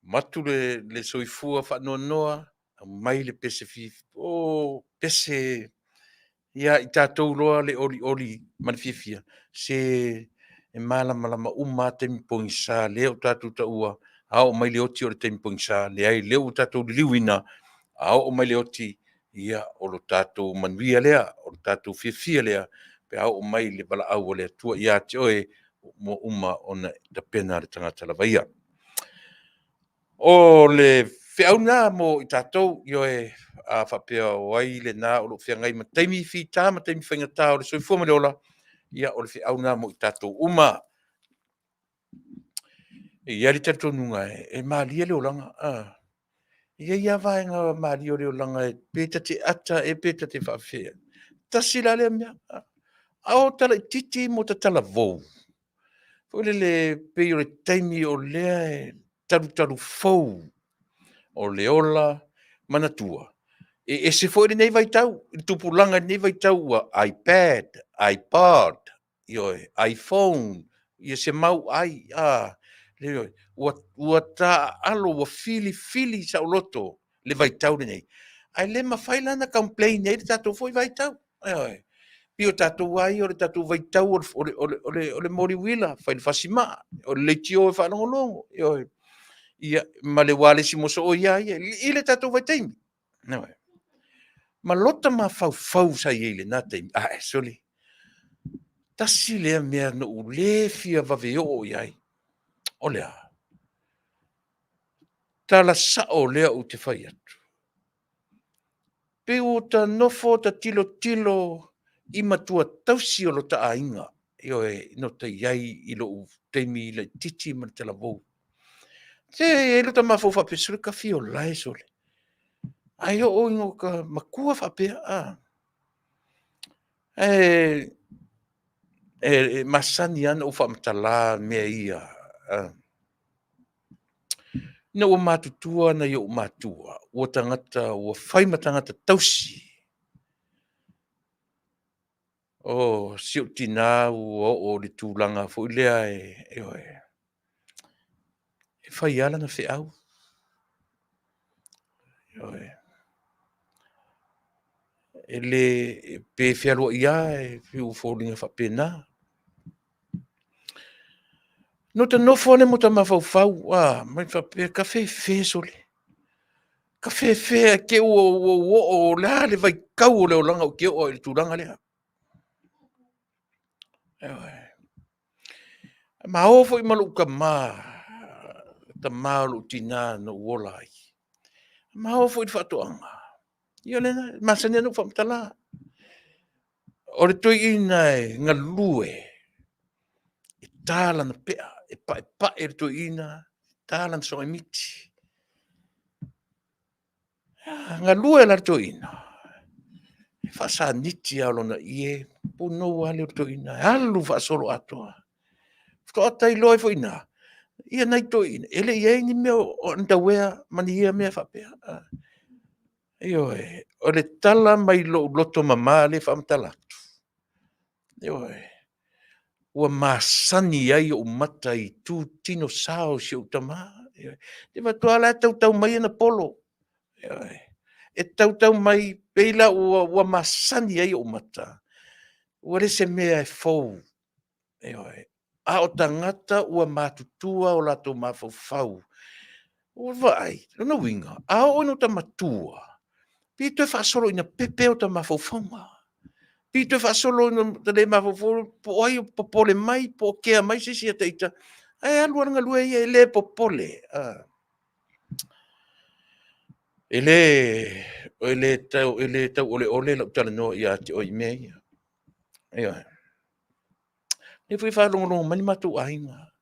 matu le, le soifua faanoanoa, aumai le pese fi, o pese, ia i tatou loa le olioli ma le fiafia, se e malamalama uma lava taimi pogisa lea ua tatou taua, a oo mai le oti o le taimi pogisa, leai o lea ua tatou liliuina, a oo mai le oti, ia o lo tatou manuia lea, o lo tatou fiafia lea pe a oo mai le valaau a le Atua ia te oe, ua uma ona tapena le tagata lava ia. O le feau lena mo i tatou, ioe, a faapea o ai lena o lo o feagai ma taimi fita ma taimi faigata o le soifua ma le ola, ia o le feau lena mo i tatou uma. E i ai le talitonuga e malie le olaga, e i ai lava vaega malie o le olaga pe ta te ata ea pe ta te faapefea. Tasi la lea mea, a o tala itiiti ma o ta talavou, foi lele pei o le taimi o lea e talutalufou o le ola. Manatua, e ese foi lenei vaitau i le tupulaga i lenei vaitau ua iPad, iPod, ioe, iPhone, ia se mau ai, a, ioe, ua taaalo, ua filifili saoloto le vaitau lenei, ae le mafai la ona complain ai le tatou foi vaitau. Ioe. Pei o tatou lava ia o le tatou vaitau o le moli uila, fai le fasimaa, o le leitio e faalogologo, ioe, ia, ma le ualesi mosooi lava ia i le tatou vaitaimi. Ioe. Ma lota mafaufau sa i ai i lena taimi, ae sole, tasi lea mea na ou le fia vave oo i ai, o le a? Tala sao lea ou te fai atu, pei ua ta nofo ta tilotilo i matua tausi o lota aiga, ioe, na ta i ai i lou taimi laitiiti ma le talavou. Se e i ai lota mafaufau faapea, sole ta fia ola e sole. Ae oo ina ota matua faapea, a, e masani lava ona ou faamatala mea ia, ina ua matutua nai ou matua, ua tagata ua fai ma tagata tausi. O si ou tina ua oo i le tulaga foi lea ioe, e fai lava lana feau. Ioe. E le, pe fealuai lava e pei ua foliga faapena. Na ota nofo lava lea ma ota mafaufau, a, ma faapea, ta fefe sole. Ka fefe ke ua ua ua o le a le vaitau o le olaga ou te oo ai i le tulaga lea. Ma o foi ma lou tama, tama o lou tina na ou ola ai. Ma o foi i le faatoaga. Ia o lena, e masani lava ona ou faamatala. O le toeaina e galue, e ta lana pea, e paepae le toeaina, ta lana sogaimiti. A galue la le toeaina, e faasaniti lava o lona ie, punou lava lea o le toeaina, e alu faasoloatoa. Faatoa ta iloa ai foi i ina, ia nai toeaiina, e le i i ai ni mea o underwear ma ni ia mea faapea. Ioe, o le tala mai lou loto mama lea e faamatala atu, ioe, ua masani ai ou mata i itutino sao o si ou tama. Ioe. E vaai atu lava o la e tautau mai ana polo. Ioe. E tautau mai pei la ua masani ai ou mata, ua le o se mea e fou. Ioe. A o tagata ua matutua o latou mafaufau, ua vaai, lona uiga, a oo ina ota matua, pei e toe faasolo ina pepe ota mafaufauga. Pei e toe faasolo ina ota le mafaufau po o ai o popole mai po o kea mai se isi ia te ita, ae alu lava le galue ia e le popole. E le tauoleole lau talanoa ia te oe i mea ia. Ioe. O lea foi e faalogologo mai le matou aiga,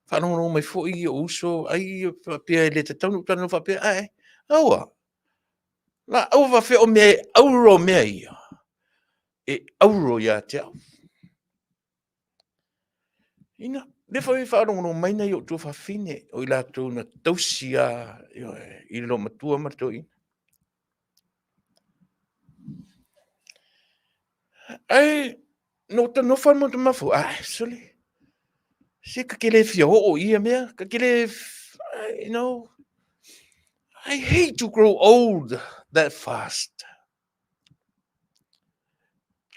faalogologo mai foi ou uso, ai faapea e le tatau ona ou talanoa faapea, ae aua. Aua faapefea o mea e auro mea ia, e auro ia te au. Ina, o lea foi e faalogologo mai nai ou tuafafine, o i latou na tausi lava, ioe, i le loomatua ma le toeaina. Ae na ou nofo lava ma mafaufau, ah, sole, se ta te le fia oo i ia mea, ta te le, you know, I hate to grow old that fast.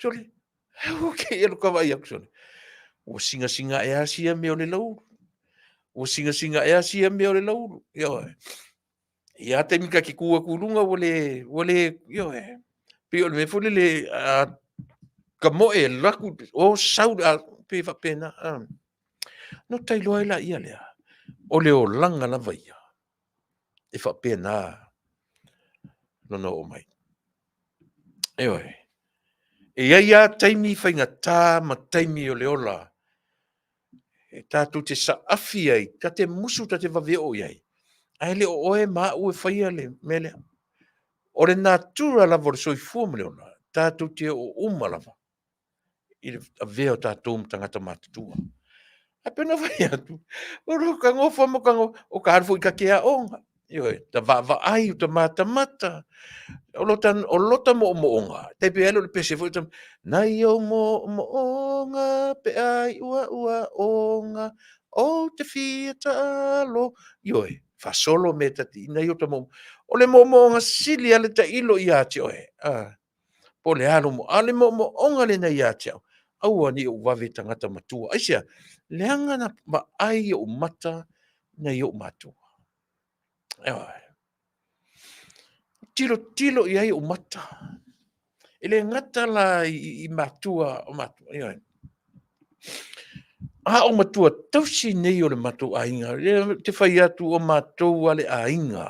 Sole, ok, alu ka vaai atu, sole. Ua singasinga ae lava sia mea o le lauulu. Ua singasinga ae lava sia mea o le lauulu. Ioe. Ia taimi ta te tu atu i luga ua le, ua le, ioe. Pei o le mea foi lele, a ka moe e alu atu, o sau, pei e faapena. Ona ota iloa ai laia lea, o le olaga lava ia, e faapena lona oo mai. Ioe. E i ai lava taimi faigata ma taimi o le ola e tatou te saafi ai, ta te musu ta te vave oo i ai, ae le o oe ma au e faia le mea lea. O le natura lava o le soifua ma le ola, tatou te oo uma lava i le avea o tatou ma tagata matutua. Ae pei ona fai atu, o lo ta nofo ma ta nofo, o ta alu foi ta te aoga, ioe, ta vaavaai, o ta matamata, o lota moomooga, tai pei lava lea o le pese foi, nai ou moomooga pe a iu au aoga, ou te fia taalo, ioe, faasolo mea ta te, nai ota moomooga. O le moomooga sili lava le tailo ia te oe, po o le a lou moomooga, a o le moomooga lena ia te au, aua ne i ou vave tagata matua. Aisea? Leaga na vaai i ou mata nai ou matua. Ioe. Tilotilo i ai ou mata. E le gata la i matua o matua, ioe. A o matua tausi nei o le matou aiga, lea ou te fai atu o matou lava le aiga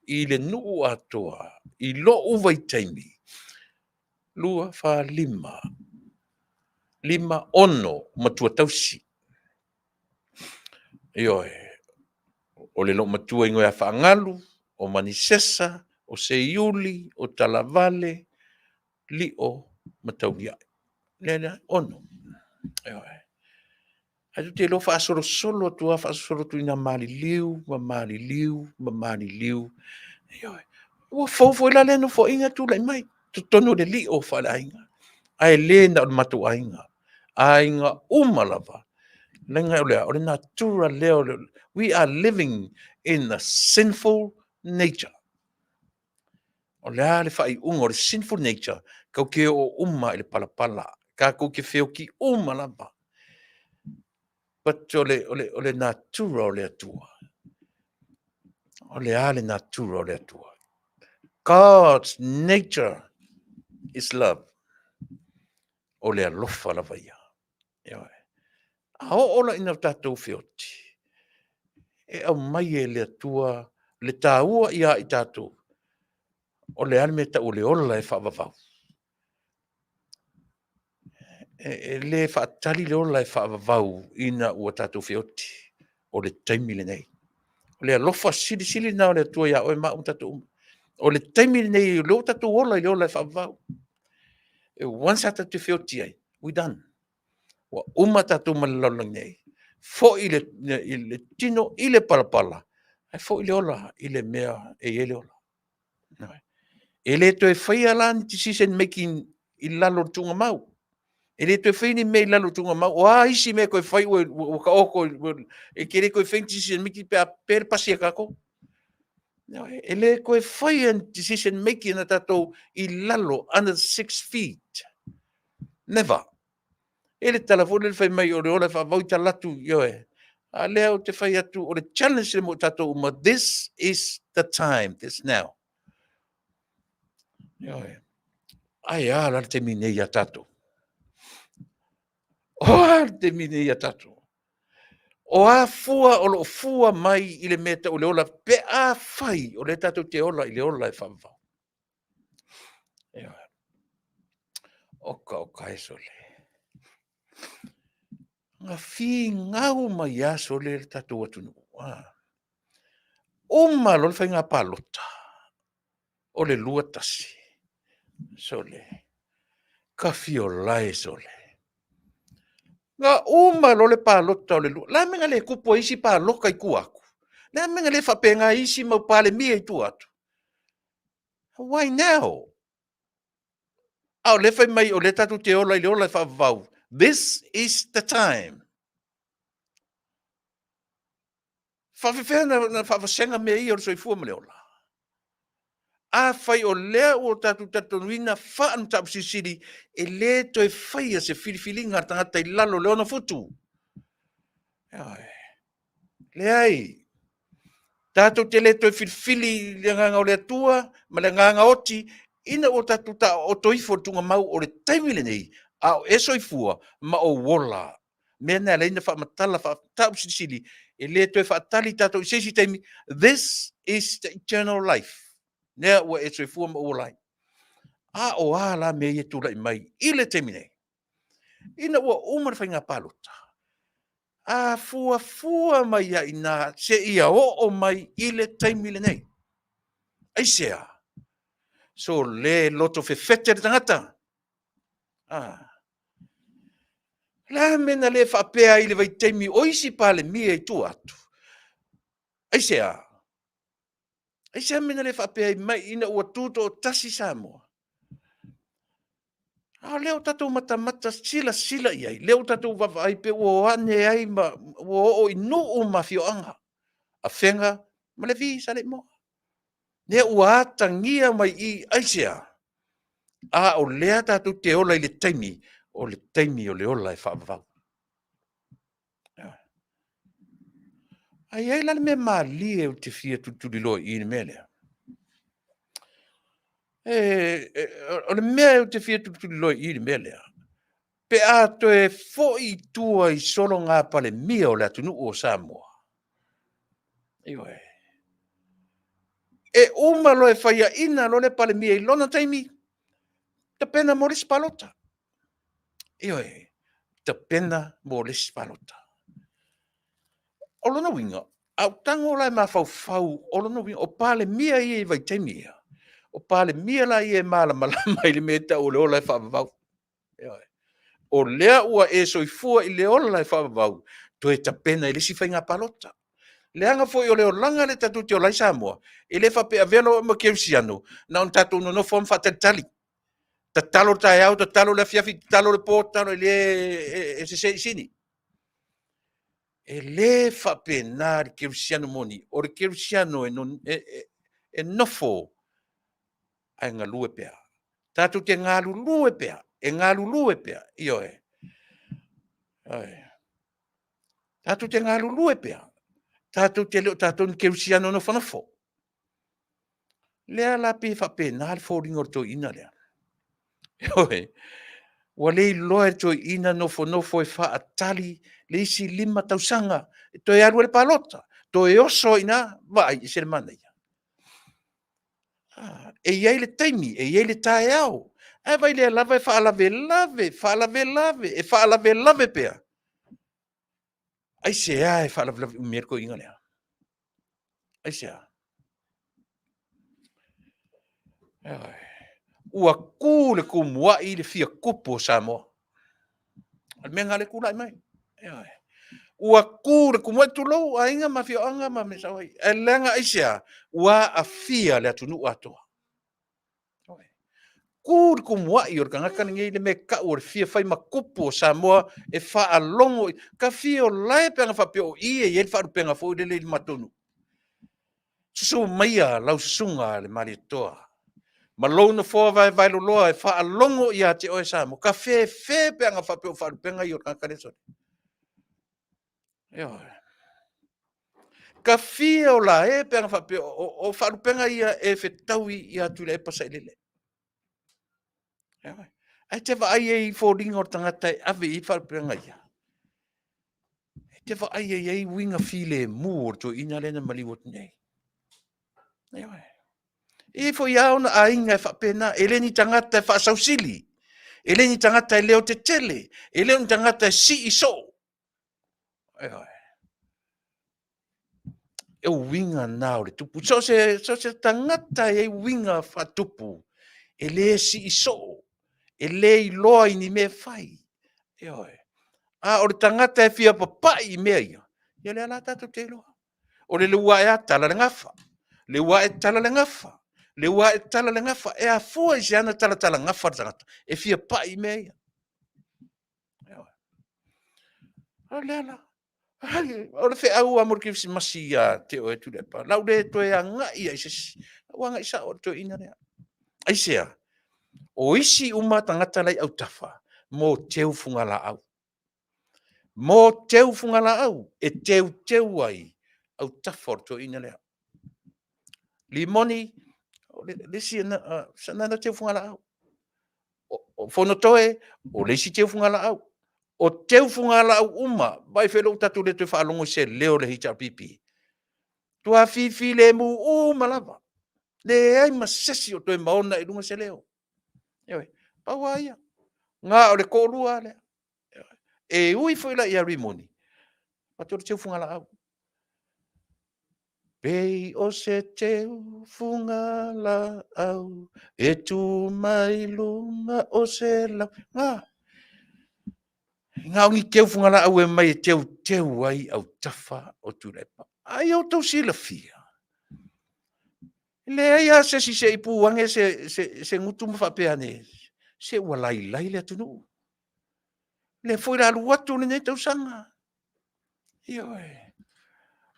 i le nuu atoa i lou vaitaimi, 2, 4, 5, 5, 6 matua tausi. Ioe, o le loomatua igoa ia Faagalu, o Manisesa, o Seiuli, o Talavale, Lio ma Tauliai. Lea lea, 6. Ioe. Ae tou te iloa faasolosolo atu lava, faasolosolo atu ina maliliu ma maliliu ma maliliu. Ioe. Ua fou foi la lea nofoaiga tulai mai totonu o le lio faaleaiga. Ae le na o le matou aiga, aiga uma lava. Leaga o le a? O le natura lea o le, we are living in a sinful nature. O le a le faaiuga o le sinful nature? Tatou te oo uma i le palapala. Tatou te feoti uma lava. But o le natura o le Atua. O le a le natura o le Atua? God's nature is love. O le alofa lava ia. Ioe. A oo la ina tatou feoti, e aumai e le Atua le taua ia i tatou, o le a le mea e tau o le ola e faavavau. E le faatali le ola e faavavau ina ua tatou feoti, o le taimi lenei. O le alofa silisili lena o le Atua ia oe ma au ma tatou uma. O le taimi lenei, o lea ua tatou ola i le ola e faavavau. E once a tatou te feoti ai, we done. Ua uma tatou ma le lalolagi nei. Foi le, le tino i le palapala, ae foi le ola i le mea e i ai le ola. E le toe faia la ni decision making i lalo o le tuugamau. E le toe faia ni mea i lalo o le tuugamau. O a isi mea e toe fai ua, ua, ua taoto, e te le toe faia ni decision making pe a pe le pasi a tatou. E le toe faia ni decision making a tatou i lalo, under 6 feet. Never. E le tala foi lele fai mai o le ola e faavau i tala atu, ioe. A lea ou te fai atu, o le challenge le mo tatou uma, this is the time, this now. Ioe. Ai a la le taimi nei ia tatou. O a le taimi nei ia tatou. O a fua o loo fua mai i le mea tau o le ola, pe a fai o lea tatou te ola i le ola e faavavau. Ioe. Oka oka e sole. Na figau mai a sole le tatou atunuu. Ah. Uma loa le faiga palota o le 21. Sole. Kafiolae sole. Na uma loa le palota o le lua. La mea na le tupu ai isi paloka i tua atu. Le a mea na le faapena ai isi mau Palemia i tua atu. Why now? A o lea fai mai o lea tatou te ola i le ola e faavavau. This is the time. Faafefea na faavasega mea ia o le soifua ma le ola? Afai o lea ua tatou talitonuina faa-mataupu silisili, e le toe faia se filifiliga a le tagata i lalo o le 6 futu. Ioe. Leai. Tatou te le toe filifili i le agaga o le Atua ma le agaga oti, ina ua tatou taooto ifo i le tuugamau o le taimi lenei, a o e soifua ma ou ola. Mea na e ala ai ona faamatala faa-mataupu silisili, e le toe faatali tatou i se isi taimi. This is the eternal life. Lea ua e soifua ma ou ola ai. A o a la mea ia e tulai mai i le taimi nei? Ina ua uma le faiga palota, a fuafua mai ai ina seia oo mai i le taimi lenei. Aisea? So le loto fefete le tagata. Ah. Le a mea na le faapea ai i le vaitaimi o isi Palemia i tua atu? Aisea? Aisea mea na le faapea ai mai ina ua tutoatasi Samoa? A o lea ua tatou matamata silasila i ai, lea ua tatou vaavaai pe ua o ane ai ma ua oo i nuu ma afioaga, Afega ma Levi Saleimoa. Lea ua atagia mai i aisea? A o lea tatou te ola i le taimi, o le taimi o le ola e faavavau. Ae i ai la le mea malie ou te fia tulituliloa i i le mea lea. E, e, o le mea ou te fia tulituliloa i i le mea lea, pe a toe foi i tua i sologa Palemia o le atunuu o Samoa, ioe, e uma loa e faiaina loa le Palemia i lona taimi, tapena mo le isi palota. Ioe, tapena mo le isi palota. O lona uiga, a ou tago la e mafaufau, o lona uiga, o Palemia ia i vaitaimi ia, o Palemia la ia e malamalama i le mea e tau o le ola e faavavau. Ioe. O lea ua e soifua i le ola e faavavau, toe tapena i le isi faiga palota. Leaga foi o le olaga lea tatou te ola ai Samoa, e le faapea avea loa oe ma kerisiano, na ona tatou nonofo lava ma faatalitali. Tatalo le taeao, tatalo le afiafi, tatalo le po, tatalo, e le e sese i sini. E le faapena le kerisiano moni. O le kerisiano e, e, e, e nofo ae galue pea. Tatou te galulue pea, e galulue pea, ioe. Ioe. Tatou te galulue pea. Tatou te le o tatou ni kerisiano nofonofo. Lea la pei e faapena le foliga o le toeaina lea. Ioe, ua le iloa e le toeaina nofonofo e faatali le isi 5 tausaga e toe alu ai le palota, toe oso ai i ina, vaai, e ese le manaia. E i ai le taimi, e i ai le taeao, ae vaai o lea lava e faalavelave, faalavelave, e faalavelave pea. Aisea e faalavelave umi ai le toeaina lea? Aisea? Ua tu le tumuai le fia tupu o Samoa. O le mea lena o lea e tulai mai. Ua tu le tumuai, tulou aiga ma afioaga ma mea e sao ai. Ae leaga aisea? Ua aafia le atunuu atoa. Tu le tumuai o le tagata lenei i le mea e tau o le fia fai ma tupu o Samoa e faalogo, ta fia o la e pe ana faapea o i e i ai le faalupega foi lele i le matou nuu. Susu maia lau susuga le Malietoa ma lou nofoa vaevaeloloa e faalogo ia te oe Samoa, ta fefe pe ana faapea o faalupega ia o le tagata lea sole. Ioe. Ta fia o la e pe ana faapea o faalupega ia e fetaui ia Tuilaepa Sailele. Ioe. Ae te vaai ai i foliga o le tagata e ave i ai faalupega ia. E te vaai e i ai uiga filemu o le toeaina lea na maliu atu nei. Ioe. E i ai foi lava ona aiga e faapena, e le ni tagata e faasausili, e le ni tagata e leotetele, e le o ni tagata e sii soo. Ioe. E uiga na o le tupu. So o se tagata e i ai uiga faatupu, e le sii soo, e le iloa i ni mea e fai. Ioe. A o le tagata e fia papai i mea ia, ia lea la tatou te iloa. O le lua ae lava tala le gafa, lua ae tala le gafa, lua ae tala le gafa. E afua i se aga talatala gafa le tagata e fia pai i mea ia. O lea la, o le feau lava mo le Kerisimasi ia te oe Tuilaepa, o le a ou le toe agai lava i se isi, o le a ou agai sao lava i le toeaina lea. Aisea? O isi uma tagata la e i autafa, mo teu fugalaau. Mo teu fugalaau e teuteu ai autafa o le toeaina lea. Rimoni, o le isi lena teu fugalaau. O Fonotoe, o le isi teu fugalaau. O teu fugalaau uma, vaai foi o lea ua tatou le toe faalogo i se leo o le HRPP. Matua fifilemu uma lava. Leai ma se isi o toe maona i luga se leo. Ioe, pau lava ia, na o le toalua lava lea. E ui foi la ia Rimoni, fai atu o le teu fugalaau. Pei o se teu fugalaau e tu mai luga o se lau. Na, na o ni teu fugalaau e omai e teuteu ai autafa o Tuilaepa. Ai outou silafia, leai lava se isi se i pu ane se gutu ma faapea ane, se ua lailai le atunuu. Lea foi o le a alu atu lenei tausaga. Ioe.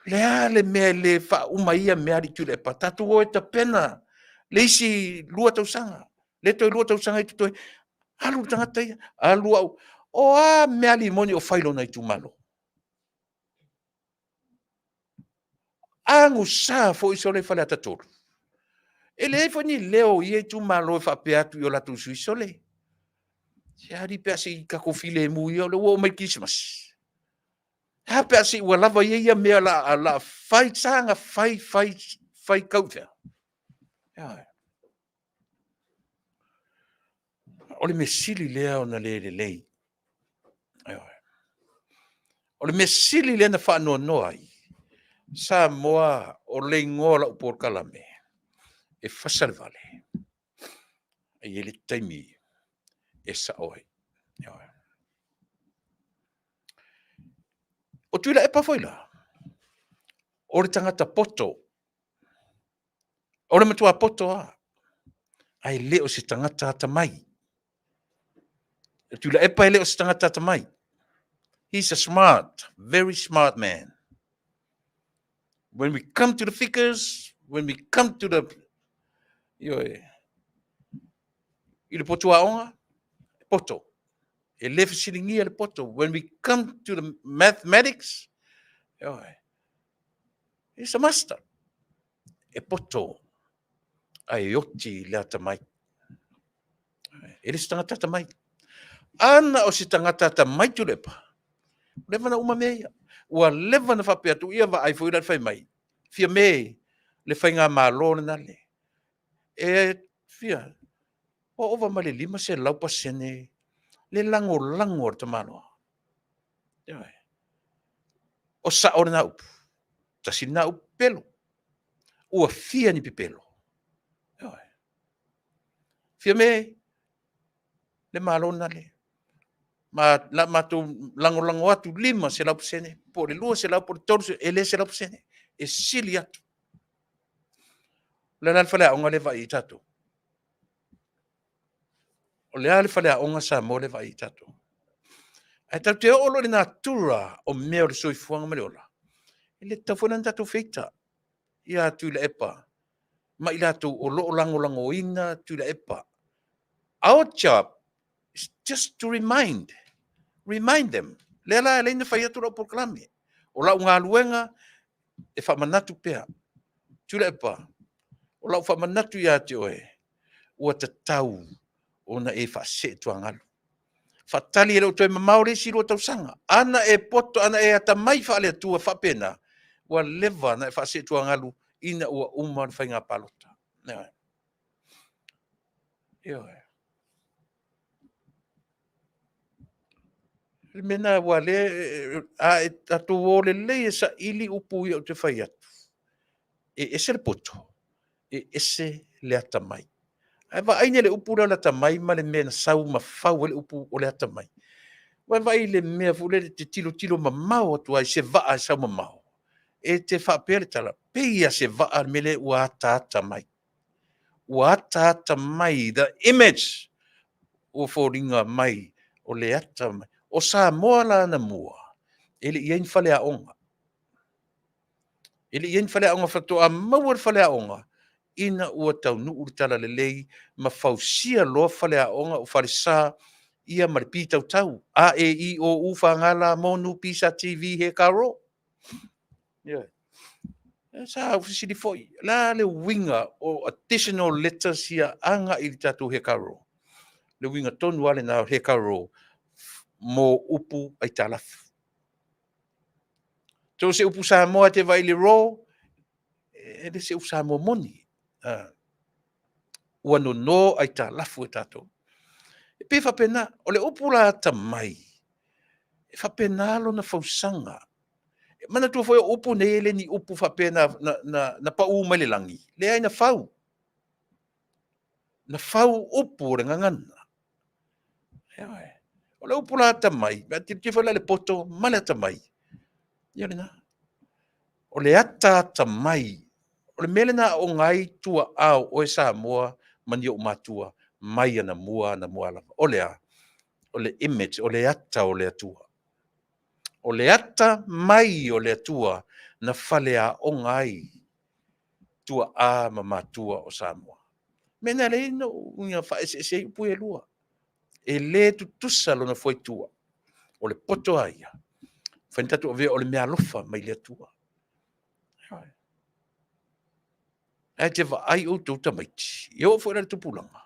O le a le mea e le faauma ai ia mea alii Tuilaepa? Tatou o e tapena le isi 2 tausaga, lea toe 2 tausaga e totoe. Alu le tagata ia, alu au. O a mea alii moni o fai i lona itumalo? Agusa foi sole Faleata 3. E leai foi ni leo o ia itumalo e faapea atu i o latou sui, sole, se alii pe a se i tatou filemu ia, o lea ua oo mai le Kerisimasi. E a pe a se i ua lava ia ia mea o le a fai, saga fai, fai, fai tau i fea? O le mea sili lea ona le lelei. O le mea sili lea na faanoanoa ai, Samoa, o le igoa o lau polokalame, e fasa le vale, e i ai le taimi e sao ai. O Tuilaepa foi la, o le tagata poto, o le matua poto lava, ae le o se tagata atamai. O Tuilaepa e le o se tagata atamai. He's a smart, very smart man. When we come to the figures, when we come to the ioe, i le potu aoga, e poto. E le fesiligia le poto. When we come to the mathematics, ioe, he's a master. E poto. Ae oti i le atamai. E le se tagata atamai. Ana o se tagata atamai Tuilaepa, ua leva ona uma mea ia. Ua leva ona faapea atu, ia vaai foi la i le fai mai, Fiame, le faigamalo lena le, e fia, ua ova ma le 500% le lagolago a le tamaloa. Ioe. O sao lena upu? Tasi lena upu pepelo. Ua fia ni pepelo? Ioe. Fiame, le Malo lena le, ma la matou lagolago atu 500% po o le 200 po o le 300, e le 100%, e sili atu. O le a la le faleaoga lea e vaai ai tatou? O le a le faleaoga Samoa lea e vaai ai tatou? Ae tatou te oo loa i le natura o mea o le soifuaga ma le ola, e le tatau foi la ona tatou feita ia Tuilaepa ma i latou o lo o lagolagoina Tuilaepa. Our job is just to remind, remind them. Lea la e ala ai ona fai atu lau polokalame. O lau galuega e faamanatu pea. Tuilaepa, o lau faamanatu ia te oe, ua tatau ona e faasee tuagalu. Faatali e le o toe mamao le isi 2 tausaga. Ana e poto, ana e atamai faale-Atua faapena, ua leva ona e faasee tuagalu ina ua uma le faiga palota. Ioe. O le mea lena aua o lea, a tatou o lelei e saili upu ia ou te fai atu, e ese le poto, e ese le atamai. Ae vaai nei i le upu lea o le atamai ma le mea na sau ma fau ai le upu o le atamai. Ua e vaai i le mea foi lele e te tilotilo mamao atu ai i se vaa e sau mamao, e te faapea le tala, pei lava se vaa le mea lea ua ataata mai. Ua ataata mai, the image ua foliga mai o le ata mai. O Samoa la anamua, e le i i ai ni faleaoga. E le i i ai ni faleaoga, faatoa maua le faleaoga ina ua taunuu le talalelei ma fausia loa faleaoga o falesa ia ma le pitautau, a, e, i, o, u, f, g, l, m, n, p, s, t, v, h, k, r. Ioe. Sa ou fesili foi, o le a le uiga o additional letters ia agai i le tatou hekaro? Le uiga tonu lava lena o hekaro mo upu aitalafu. So o se upu Samoa e te vaai i le ro, e le se upu Samoa moni. Ua nono aitalafu e tatou. E pei e faapena, o le upu la atamai, e faapena lona fausaga. Manatua foi o upu nei e le ni upu faapea na pau mai le lagi, leai na fau. Na fau upu o le gagana. O le upu la atamai, a tilotilo foi la i le poto ma le atamai, ia lena. O le ataatamai, o le mea lena e aooga ai tuaa o oe Samoa ma ni ou matua mai anamua anamua lava. O le a? O le image, o le ata o le Atua. O le ata mai o le Atua na faleaoga ai tuaa ma matua o Samoa. Mea na e ala ai ona ou faaeseese ai upu ia e lua. E le tutusa lona fuaitua. O le poto a ia? Mafai ona tatou avea o le meaalofa mai le Atua. Ae te vaai outou tamaiti, e oo foi la i le tupulaga,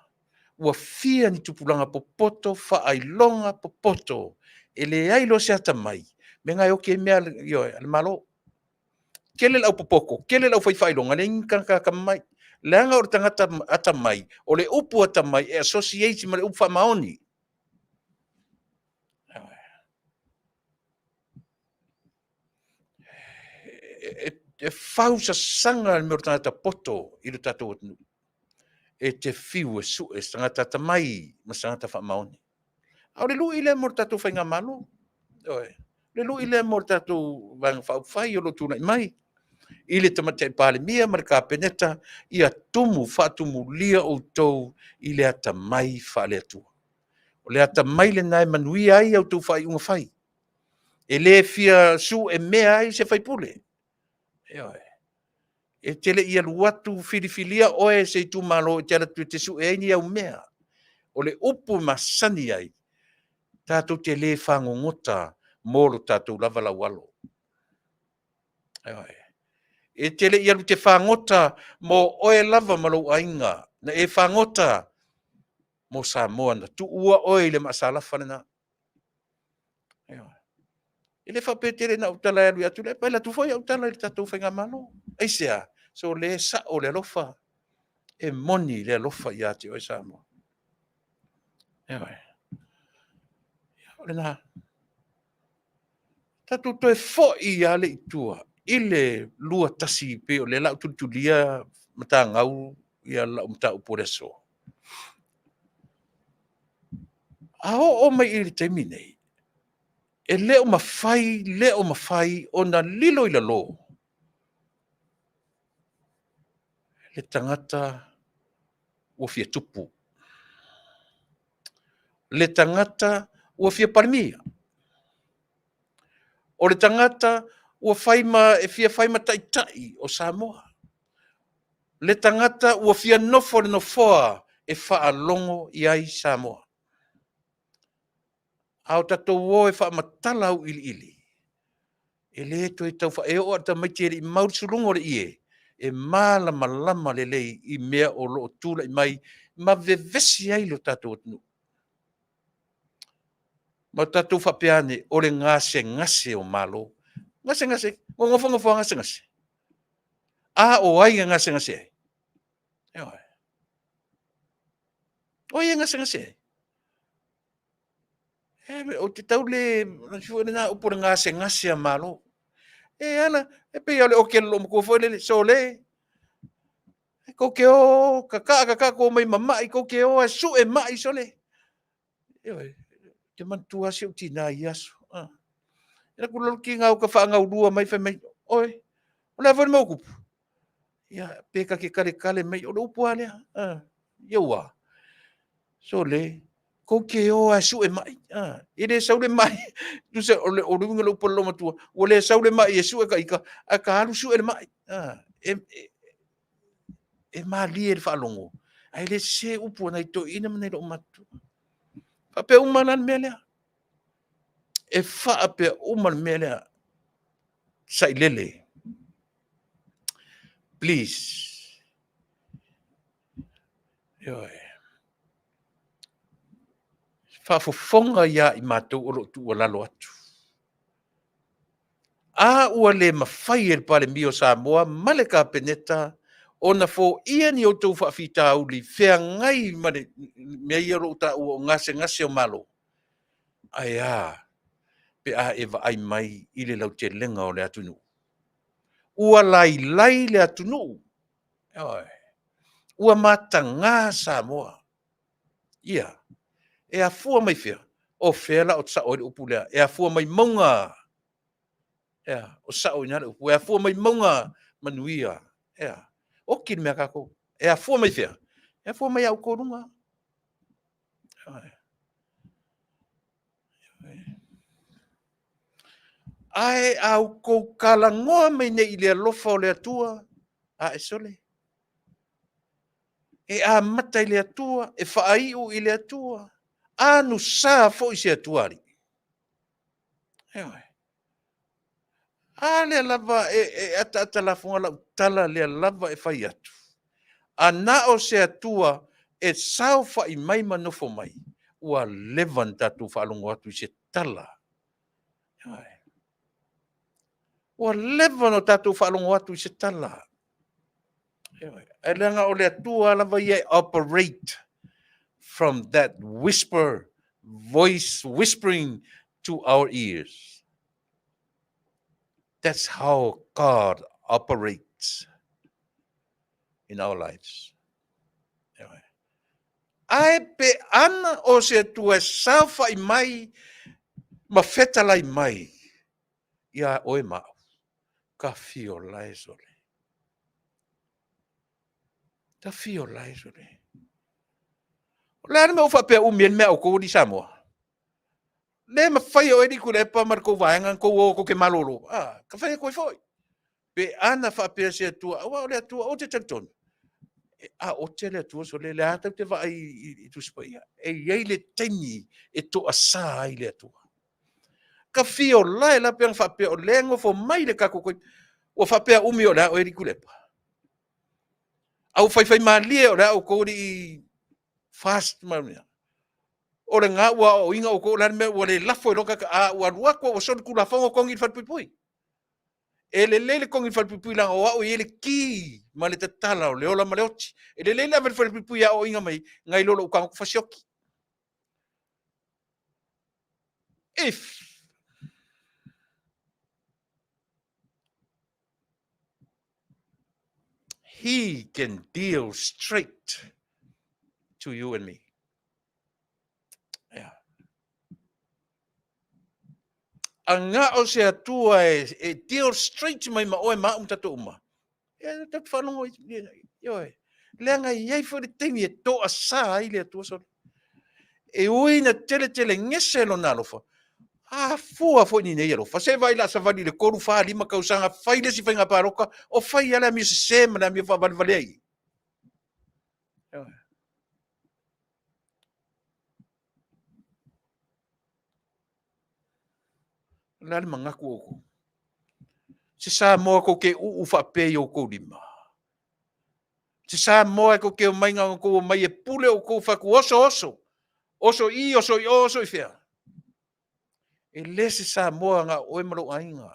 ua fia ni tupulaga popoto, faailoga popoto, e leai loa se atamai, mea lena e oti ai mea a le Malo. Tele le aupopoto, tele le aufai faailoga, leai ni tagata atamamai. Leaga o le tagata atamai, o le upu atamai e associate ma le upu faamaoni. E fau sasaga le mea o le tagata poto i le tatou atunuu. E te fiu e sue se tagata atamai ma se tagata faamaoni. A o le lui lea mo le tatou faigamalo. Ioe. Le lui lea mo le tatou Vaega Faaupufai o lo o tulai mai i le Tamaitai Palemia ma le Kapeneta, ia tumu faatumulia outou i le atamai faale-Atua. O le atamai lena e manuia ai a outou faaiuga fai. E le fia suemea ai se faipule. Ioe. E te le i alu atu filifilia oe e se itumalo e te alu atu e te sue ai ni au mea. O le upu e masani ai, tatou te le fagogota mo lo tatou lava laualo. Ioe. E te le i alu te fagota mo oe lava ma lou aiga, na e fagota mo Samoa na tuua oe i le maasalafa lena. E le faapea tele na ou tala e alu ia Tuilaepa, e alu atu foi au tala i le tatou faigamalo. Aisea? So le sao le alofa, e moni le alofa ia te oe Samoa. Ioe. O lena. Tatou toe foi lava le i tua i le 21 pei o lea la ou tulitulia matagau ia lau mataupu o le aso. A oo mai i le taimi nei, e le o mafai, le o mafai ona lilo i lalo le tagata ua fia tupu, le tagata ua fia Palemia, o le tagata ua fai ma, e fia fai ma taitai o Samoa, le tagata ua fia nofo i le nofoa e faalogo i ai Samoa. A o tatou o e faamatala auiliili, e le toe tau e oo lava i le tamaiti e le i mau le suluga o le ie, e malamalama lelei i mea o lo o tulai mai ma vevesi ai lo tatou atunuu. Ma tatou faapea ane, o le gasegase o Malo. Gasegase, nofonofo lava gasegase. A o ai e gasegase ai? Ioe. O ai e gasegase ai? E, ou te tau le, foi lena upu o le gasegase a Malo. E ala, e pei o le oki a le loomatua foi lele, sole, kou te o, kakaa kakaa tou omai mamai, kou te o e sue mai, sole. Ioe, te manatua lava si ou tina i ia aso. E alu atu loa le tiga uta faagaulua mai fai mai, oi, o le a foi le mea ua tupu? Ia, pe ta te taletale mai, o le upu lava lea. Ia ua, sole, tou te o lava e sue mai. E le sau le mai, tusa o le uiga o le upu a le loomatua, ua le sau le mai e sue ta ita, ae ta alu sue le mai. E malie i le faalogo, ae le sese upu a nai toeaiina ma nai loomatutua. E faapea uma la le mea lea. E faapea uma le mea lea. Sailele, please. Ioe. Faafofoga ia i matou o lo o tuualalo atu. A ua le mafai e le Palemia o Samoa ma le Kapeneta ona foia ni outou faafitauli feagai ma le mea ia o lo o taua o gasegase o Malo, ae a pe a e vaai mai i le lautelega o le atunuu? Ua lailai le atunuu, ioe, ua mataga Samoa. Ia, e afua mai fea? O fea la o sao ai le upu lea? E afua mai mauga. Ea, o sao i ina le upu. E afua mai mauga manuia. Ea, oki le mea a tatou. E afua mai fea? E afua mai ia outou luga. Ae a outou talanoa mai nei i le alofa o le Atua, a e sole. E amata i le Atua, e faaiu i le Atua. Anusa foi se Atua alii. Ioe. A lea lava e, e ataata lafoga lau tala lea lava e fai atu. A na o se Atua e saofai mai ma nofo mai, ua leva ona tatou faalogo atu i se tala. Ioe. Ua leva ona tatou faalogo atu i se tala. Ioe. Ae leaga o le Atua lava ia e operate from that whisper, voice whispering to our ears. That's how God operates in our lives. Ioe. Ae pe ana o se Atua e saofai mai ma fetalai mai ia oe ma au, ka fio lae sole. Ka fio lae sole. O le a le mea ua faapea umi ai le mea a outou alii Samoa? Le mafai e oe alii Tuilaepa ma le tou vaega na tou o tou te malolo. Ah, ka fai atu ai foi. Pe ana faapea se Atua, aua o le Atua, ou te talitonu, a ote le Atua sole, le a tatou te vaai i Tusi Paia, e i ai le taimi e toasa ai le Atua. Ka fio lae la pe ana faapea o lea e nofo mai le tatou Ua faapea umi o le a oe Tuilaepa. A ua faifaimalie o le a outou alii fast ma mea. O lena ua aoaoina outou o le a le mea ua le lafo ai loa tagata, a ua alu atu ua soli tulafono togi i le falepuipui. E lelei le togi i le falepuipui leaga o au e i ai le ki ma le tatala o le ola ma le oti. E lelei le ave i le falepuipui e aoaoina mai nai lo lou tago atu fasioti. If he can deal straight to you and me. Yeah. A na o se Atua e, e deal straight mai ma oe ma au ma tatou uma. E tatou faalogo ioe. Leaga e i ai foi le taimi e toasā ai le Atua sole. E ui ina tele tele gese lona alofa, a fua foi ni nei alofa. Se vaai la savali i le 3, 4, 5 tausaga fai le isi faiga palota, o fai lava le amio sese ma le amio faavalevalea i. Ioe. O le a le manatu o outou? Se Samoa tou te uu faapea i outou lima. Se Samoa e tou te omai na ona outou omai e pule outou fatu oso oso. Oso i, oso i o, oso i fea. E le se Samoa na o oe ma lou aiga.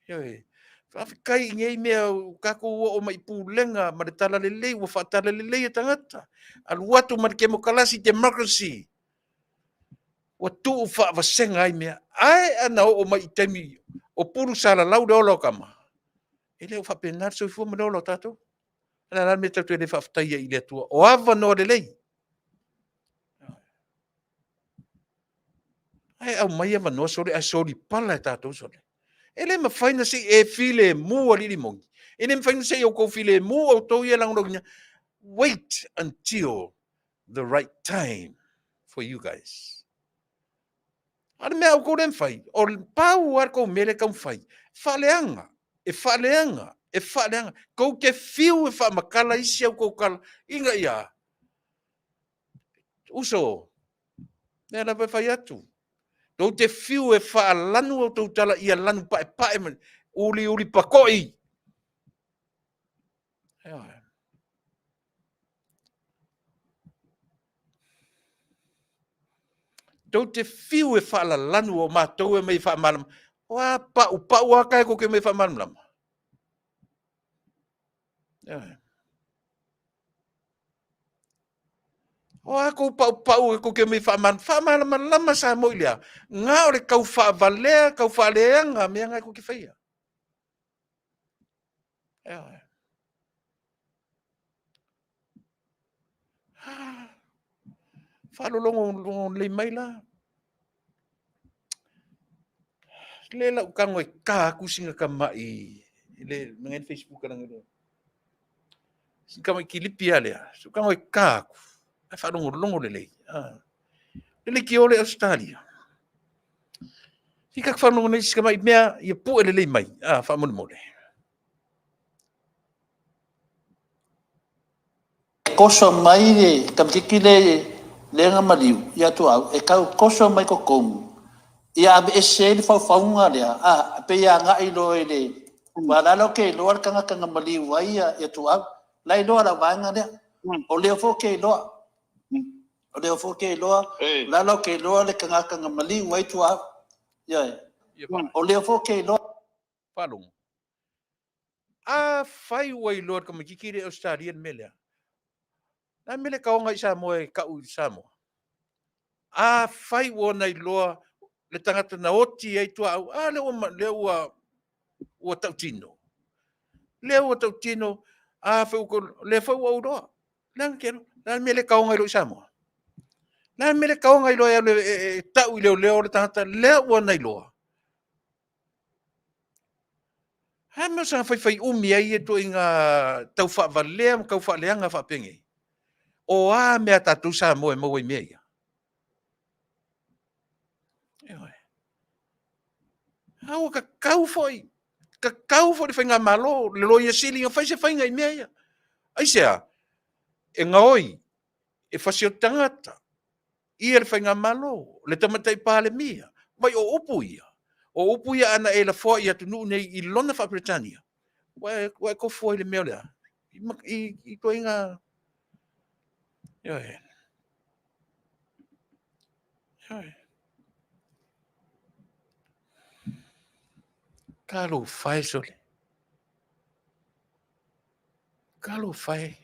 Ioe. Faafetai i nei mea ua tatou oo mai i pulega ma le talalelei ua faatalalelei e tagata. Alu atu ma le kemokarasi, democracy. Ua tuu faavasega ai mea. Ae ana oo mai i taimi o pulu salalau le ola o tama, e le o faapena le soifua ma le ola o tatou. O le a la le mea tatou te le faafetai ai i le Atua? O avanoa lelei. Ae aumai avanoa sole ae solipala e tatou sole. E le mafai na se i e filemu alii moni. E le mafai na se i outou filemu outou ia e lagolagoina. Wait until the right time for you guys. A o le mea a outou lea e mafai, o le pau lava le tou mea lea e taumafai, faaleaga, e faaleaga, e faaleaga. Tou te fiu e faamatala isi a outou tala ina ia uso, lea lava e fai atu. Tou te fiu e faalanu a outou tala ia lanu paepae ma uliuli pako'i. Ioe. Tou te fiu e faalalanu o matou e omai e faamalamalama. O a pau, pau a tae tou te omai e faamalamalama. Ioe. O a kou paupau e kou te omai e faamalamalama Samoa i le a? Na o le tau faavalea, tau faaleaga mea na e kou te faia. Ioe. Faalologo lelei mai la. Le lau tago e ta atu sina tamai le ngai Facebook langa le. Sina tamai kilipi lava lea. Sina tago e ta atu. Ae faalogologo lelei. Ah. Le leitio le Australia. Si ka faalogologo nei si tamai mea ia pue lelei mai. Ah, faamolemole. E toso mai le tamaititi lea na maliu ia Tuaau, e tau toso mai totonu ia aveese ai le faufauga lea, a, pei e agai loa i le, aua o la e ou te iloa le tagata na maliu ai ia Tuaau, la e iloa lau vaega lea. O lea foi ou te iloa, o lea foi ou te iloa, o la la ou te iloa le tagata na maliu ai Tuaau. Ioe. O lea foi ou te iloa. Faalogo. Afai ua iloa e le tamaitiiti lea i Ausetalia le mea lea, o le a le mea le taoga i Samoa e tau i Samoa? Afai ua ona iloa le tagata na oti ai tuaau, a lea ua, lea ua, ua tautino. Lea ua tautino, afai ua, lea foi ua ou iloa. Le a le a le mea le taoga ai loa i Samoa? Le a le mea le taoga ai loa e alu e, e tau i leoleo le tagata lea ua na iloa? A mea o saga faifai umi ai ia ituaiga tau faavalea ma tau faaleaga faapenei? O a mea a tatou Samoa e maua i mea ia? Ioe. A ua tatau foi, tatau foi le faigamalo, le Loia Sili na fai se faiga i mea ia. Aisea? E gaoi, e fasioti tagata, ia le faigamalo, le Tamaitai Palemia, vai o upu ia. O upu ia ana e lafoa i atunuu nei i lona faa-Peretania, ua e, ua e tofu ai i le mea o le a? I, i, i ituaiga... Ioe. Ioe. Talofa e sole. Talofa e.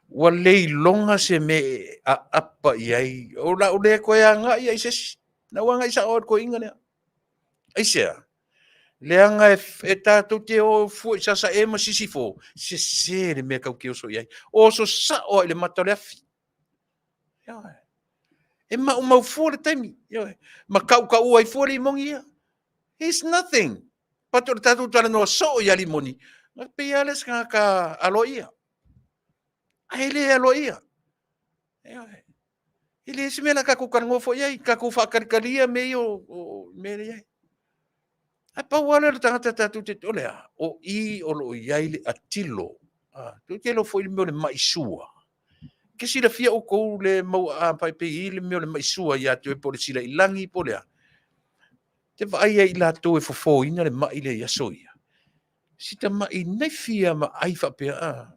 Ua le iloga se mea e aapa i ai. O la u le toe agai i se isi. Na ua agai sao i le toeaina lea. Aisea? Leaga e, e tatou te o fua i Sasae ma Sisifo, sese le mea tatou te oso i ai. Oso sao lava i le mata o le afi. Ioe. E maumau fua le taimi. Ioe. Ma tautaua ai fua limoni ia. He's nothing. But o le tatou talanoa soo ia limoni, na pei lava le se tagata aloaia. Ae le aloaia. Ioe. E le se mea la tatou talanoa foi ai, tatou faatalitalia mea ia o mea lea i ai. Ae pau lava lea o le tagata tatou te, o le a? O i o lo o i ai le atilo. Ah, tou te iloa foi le mea o le mai sua. Ke silafia outou le mau a paipei i le mea o le mai sua ia te oe po o le silailagi po o le a? Te vaai ai i latou e fofoina le mai lea i aso ia. Si tamai naifi lava ma ai faapea, ah,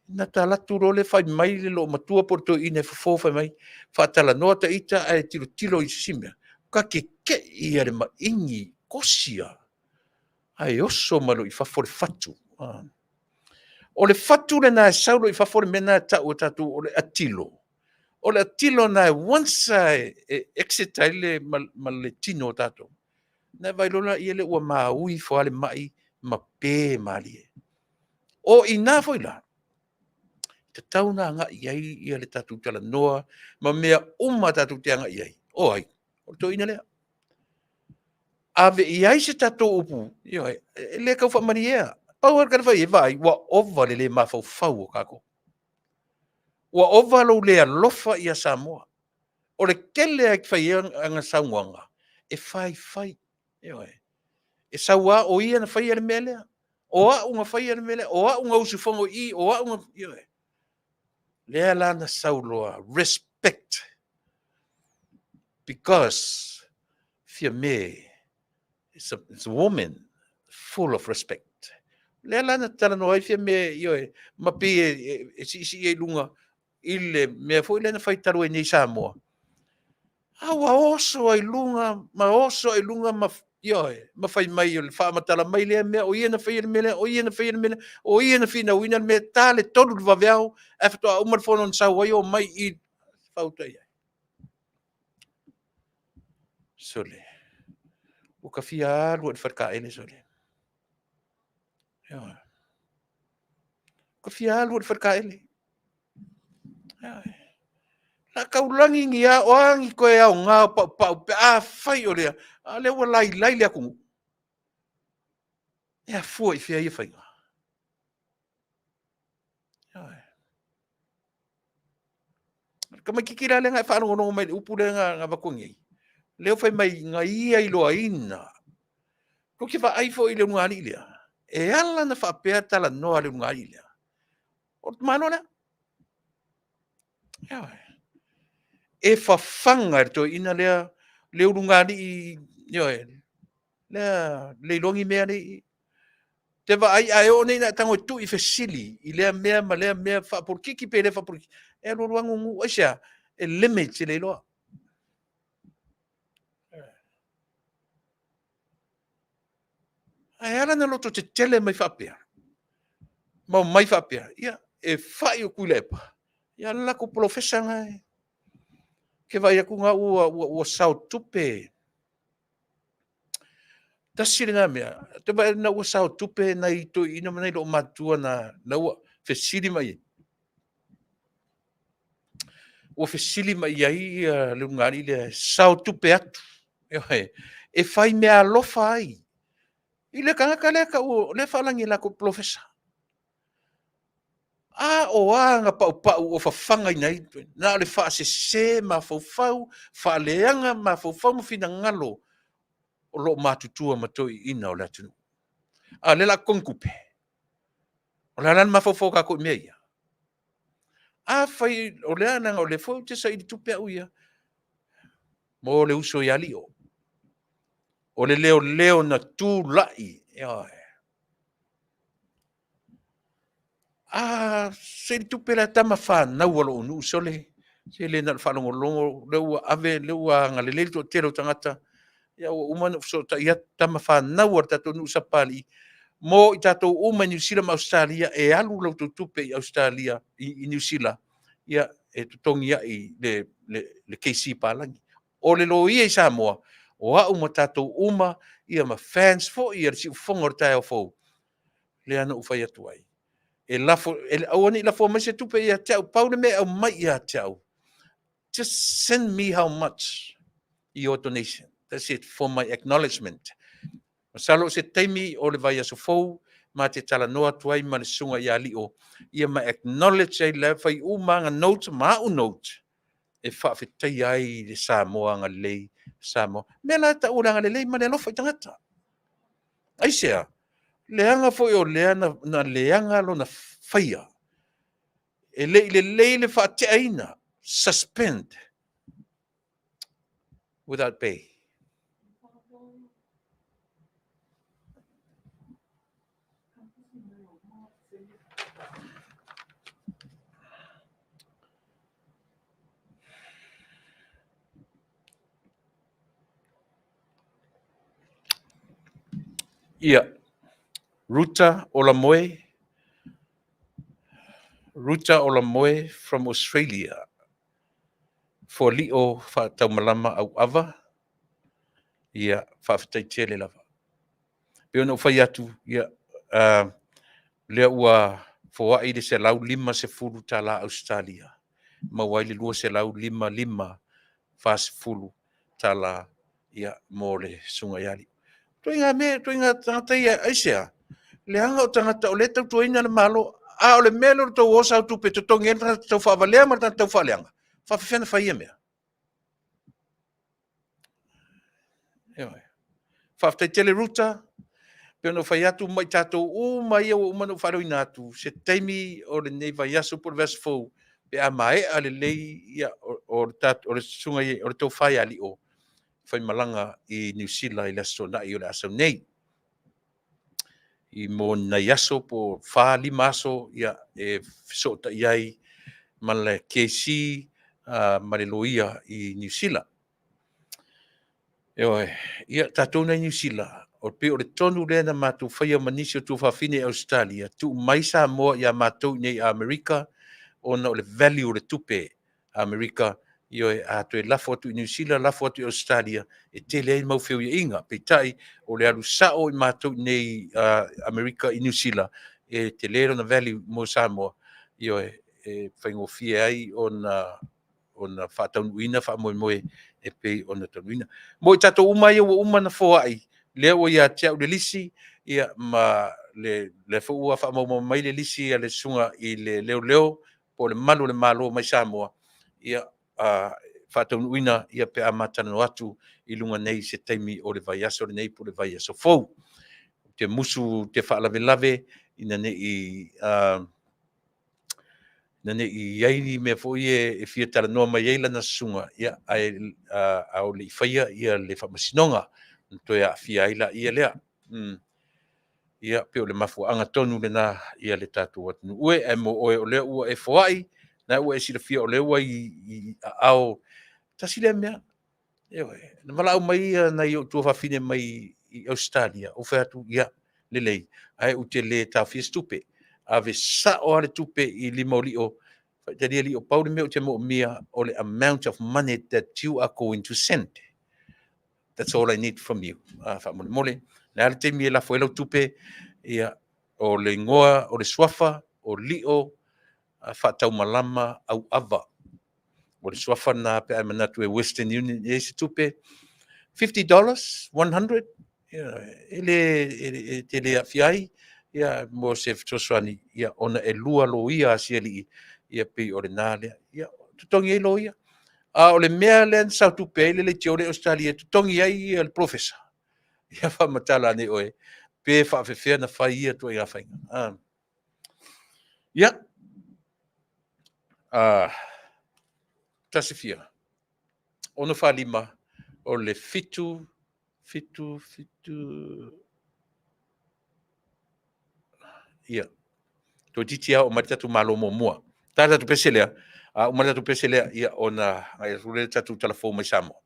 Na ta alu atu loa lea fai mai le loomatua po o le toeaina e fofo fai mai, faatalanoa ta ita ae tilotilo i se isi mea, ka keke'i ia le maini kosi a, ae oso mai loa i fafo le fatu. O le fatu lena e sau loa i fafo le mea lena e tau e tatou o le atilo. O le atilo lena e once a e exit ai le ma le tino o tatou, na e vaai loa laia lea ua maui ifo lava le mai ma pe malie. O i ina foi la, e tatau ona agai i ai ia le tatou talanoa ma mea uma tatou te agai i ai. O ai? O le toeaina lea. Ave i ai se tatou upu, ioe, e le tau faamaliea. Pau lava le tala fai e vaai, ua ova le le mafaufau o tatou. Ua ova lou le alofa ia Samoa. O le tele lava e fai ai ana saunoaga, e faifai. Ioe. E sau lava o ia na faia le mea lea. O au na faia le mea lea. O au na usufono i i, o au na... Ioe. Lea la na sau loa, respect. Because Fiame is a, is a woman full of respect. Lea la na talanoa ai Fiame, ioe, ma pei e, e, e siisii ai i luga i le mea foi lea na fai talu ai nei Samoa. A ua oso ai luga ma oso ai luga ma ioe, ma fai mai o le faamatala mai lea mea, o ia na faia le mea lea, o ia na faia le mea lea, o ia na finauina le mea, ta le 3 i le vaveao, ae faatoa uma le fono na sau ai omai i fauta i ai. Sole, ua ta fia alu i le faletaele, sole. Ioe. Ua ta fia alu i le faletaele. La taulagi ni a, o a ni toe aoga o paupau pe afai o lea, a o lea ua lailai le atunuu. E afua i fea ia faiga? Ioe. Tamaititi la lea na e faalogologo mai i le upu lea na avatu nei. Lea ua fai mai na ia iloaina. Tou te vaai foi i le ulugalii lea. E ala ona faapea talanoa le ulugalii lea. O le tamaloa lea. Ioe. E fafaga e le toeaina lea le ulugalii, ioe, lea le iloa ni mea nei i i. Te vaai a e oo nei ina e tago e tuu i fesili i lea mea ma lea mea faapolokiki pe le faapolokiki, e alualu lava gugu. Aisea? E limit le iloa. Ae ala ona loto tetele mai faapea, ma omai faapea, ia, e fai o Tuilaepa, ia le latou polofesa na e, ke vaai atu na ua, ua, ua sao tupe. Tasi lena mea, te vaai na ua sao tupe nai toeaiina ma nai loomatutua na, na ua fesili mai ai. Ua fesili mai i ai ia le ulugalii lea, e sao tupe atu, ioe, e fai meaalofa ai i le tagata lea tau o lea e faalagi e latou polofesa. A o a na paupau o fafagaina ai, na o le faasese mafaufau, faaleaga mafaufau ma finagalo o loomatutua ma toeaiina o le atunuu. A o lea o le a totogi tupe. O le a la le mafaufau o tatou i mea ia? Afai o le a, leaga o lea foi ou te saili tupe au ia mo le uso ia Lio. O le leoleo na tulai, ioe. A saili tupe la tama fanau a lou nuu sole, se le na o le faalogologo, lea ua ave, lea ua agalelei le toatele o tagata, ia ua uma ona ou fesootai atu, tama fanau a le tatou nuu Sapalii, mo i tatou uma i Niu Sila ma Ausetalia, e alu la outou tupe i Ausetalia, i Niu Sila, ia e totogi ai le, le, le KC palagi. O le loia i Samoa, o au ma tatou uma, ia ma fans foi a le Siufofoga o le Taeao Fou, lea na ou fai atu ai. E lafo, e aua ne i lafoa mai se tupe ia te au, pau le mea e aumai ia te au, just send me how much your donation. That's it for my acknowledgement. Masalo o se taimi o le vaiaso fou ma te talanoa atu ai ma le susuga ia Lio, ia ma acknowledge ai la fai uma aga note ma au note e faafetaia ai le Samoa agalelei, Samoa. Mea la e taua le agalelei ma le alofa i tagata. Aisea? Leaga foi o lea na, na leaga lona faia. E le i lelei le faateaina, suspend without pay. Ia, Ruta Olamoe, Ruta Olamoe from Australia, Fuali'o Faataumalama Auava, ia, faafetai tele lava. Pei ona ou fai atu, ia, lea ua foai le $150 Ausetalia, maua ai le 255 40 tala, ia, mo le susuga ia Lio. Ituaiga mea, ituaiga tagata ia, aisea? Leaga o tagata o lea e tautuaina le Malo, a o le mea lea o le tou o sau tupe e totogi ai le tagata taufaavalea ma le tagata taufaaleaga, e faapefea ona fai ia mea? Ioe. Faafetai tele Ruta, pei ona ou fai atu ma i tatou uma ia ua uma ona ou faaleoina atu, se taimi o lenei vaiaso po o le vaiaso fou, pe a maea lelei ia, o, o, le, o le susuga o le tofa ia Lio, faimalaga i Niu Sila i le Aso Toonai o le a sau nei. I mo nai aso po o 4, 5 aso ia, e fesootai ai ma le KC ma le loia i Niu Sila. Ioe, ia tatou nei Niu Sila, o pei o le tonu lea na matou faia ma nisi o tuafafine i Ausetalia, tuu mai Samoa ia matou i nei Amerika, ona o le value o le tupe Amerika, ioe, a toe lafo atu i Niu Sila, lafo atu i Ausetalia, e tele ai mau feuiaiga. Peitai, o le alu sao i matou i nei Amerika i Niu Sila, e tele lona value mo Samoa, ioe, e faigofie ai ona ona faataunuuina faamoemoe e pei ona taunuuina. Mo i tatou uma ia ua uma ona foai, lea ua ia te au le lisi, ia ma le, lea foi ua faamaumau mai le lisi a le susuga i le leoleo po o le malu o le Malo mai Samoa, ia faataunuuina ia pe a ma talanoa atu i luga nei i se taimi o le vaiaso lenei po o le vaiaso fou. Ou te musu te faalavelave ina ne i ina ne i i ai ni mea foi e fia talanoa mai ai lana susuga, ia, ae a o le i faia ia le faamasinoga, ona toe aafia ai laia lea. Ia, pei o le mafuaaga tonu lena ia le tatou atunuu e, ae mo oe o lea ua e foai, na ua e silafia o lea ua i aao. Tasi lea mea, ioe, na valaau mai ia nai ou tuafafine mai i Ausetalia, ou fai atu, ia, lelei, ae ou te le taofia se tupe. Ave sao lava le tupe i lima o Lio, faitalia Lio, pau le mea ou te moomia o le amount of money that you are going to send. That's all I need from you. Faamolemole, le a le taimi e lafo ai lau tupe, ia, o le igoa, o le suafa, o Lio, Faataumalama Auava. O le suafa lena pe a e manatu e Western Union i ai se tupe. $50, 100, e le, e te le aafia ai, ia, mo se fesoasoani, ia, ona e lua loia a si alii, ia, pei o lena lea. Ia, totogi ai loia. A o le mea lea na sao tupe ai le leitio lea i Ausetalia e totogi ai le polofesa, ia faamatala ane oe, pe faafefea ona fai ia ituaiga faiga. Ia. Tasi fia, 6 fa 5, o le 7 7 7, ia, toeitiiti lava oo mai le tatou Malo muamua. Ta le tatou pese lea, a uma le tatou pese lea, ia ona agai atu lea i le tatou tala fou mai Samoa.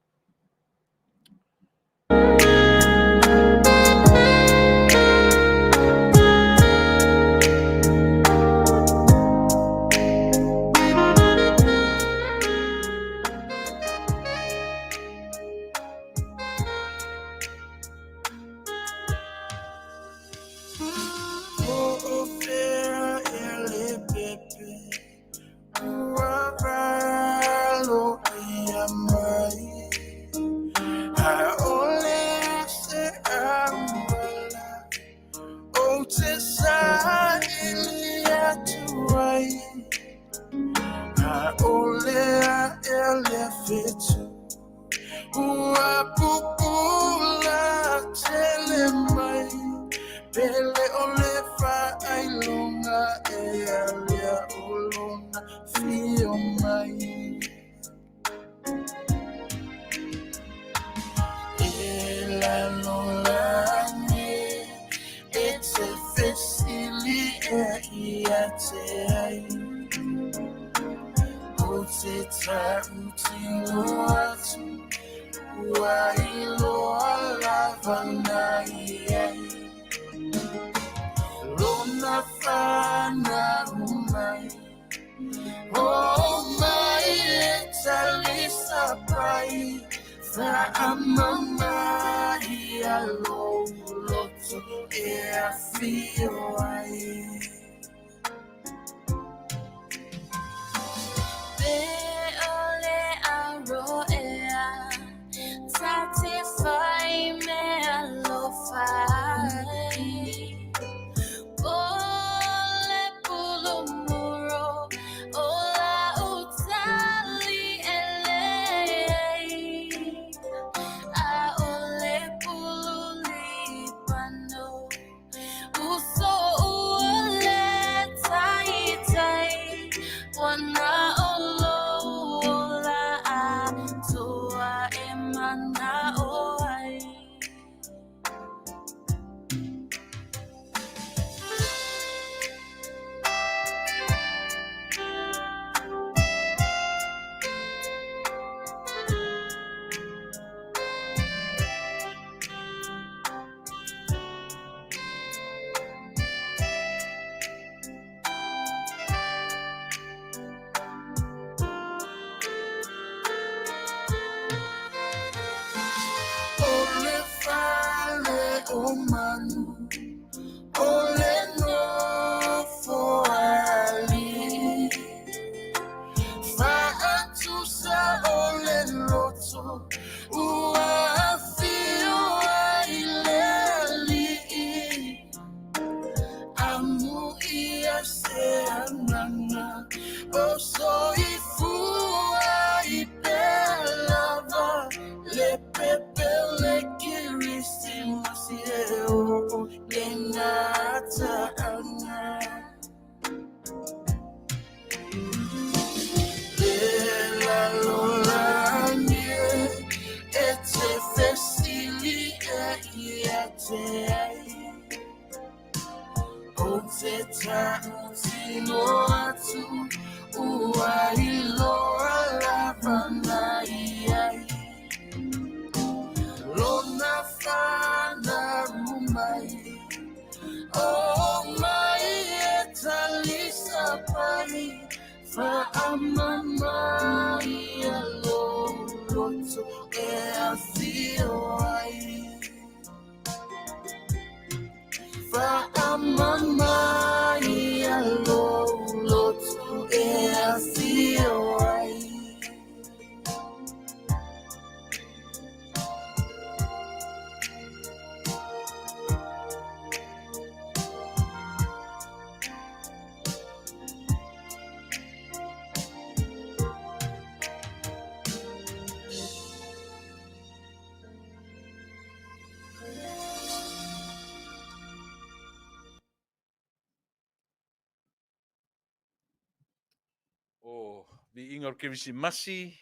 Viiviiga o le Kerisimasi,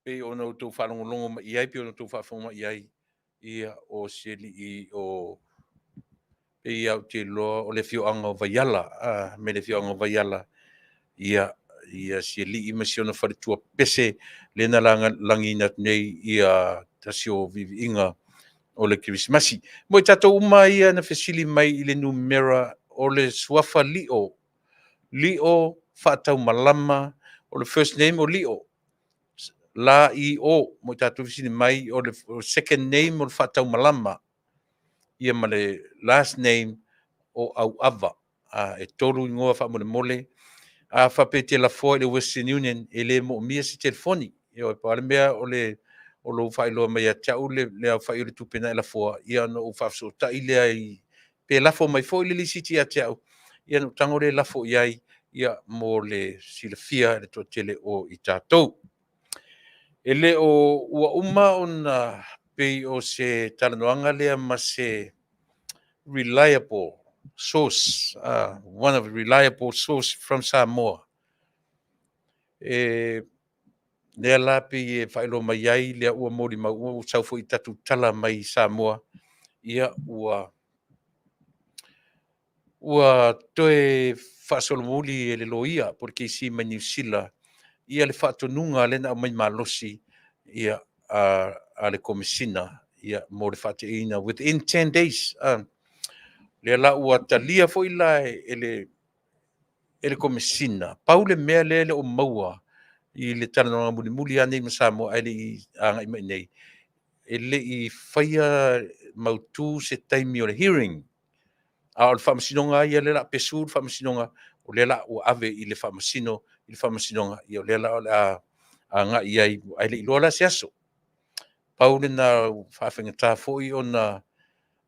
pei ona outou faalogologo mai i ai, pei ona outou faafofoga mai i ai, ia, o si alii o pei lava ou te iloa o le afioaga o Vaiala, a, mai le afioaga o Vaiala, ia, ia si alii ma si ona faletua pese, lea na lagiina atu nei ia tasi o viiviiga o le Kerisimasi. Mo i tatou uma ia na fesili mai i le numera o le suafa Lio, Lio Faataumalama, o le first name o Lio, La I O, mo i tatou fesili mai, o le second name o le Faataumalama, ia ma le last name o Auava. A, e tolu igoa faamolemole. A faapea e te lafoa i le Western Union, e le moomia se telefoni. Ioe, pau lava le mea o le o lou faailoa mai ia te au le, le aofai o le tupe na e lafoa, ia ona ou faafesootai lea i, pe lafo mai foi le lisiti ia te au, ia ona ou tago lea e lafo i ai, ia mo le silafia e le toatele o i tatou. E le o ua uma ona pei o se talanoaga lea ma se reliable source, one of the reliable source from Samoa. E lea la pei e faailoa mai ai lea ua molimau ua sau foi i tatou tala mai Samoa, ia ua ua toe faasolomuli e le loia po o le KC mai Niu Sila ia le faatonuga lea na aumai malosi ia a le Komesina ia mo le faateaina within 10 days. Lea la ua talia foi la e le e le Komesina. Pau le mea lea e le o maua i le talanoaga mulimuli lava nei ma Samoa ae le i agai mai nei, e le i faia mautu se taimi o le hearing. A o le faamasinoga lava ia lea o le a pesu le faamasinoga, o lea la ua ave i le faamasino, i le faamasinoga, ia o lea la o le a agai i ai, ae le i iloa la se aso. Pau lena ua faafaigata foi ona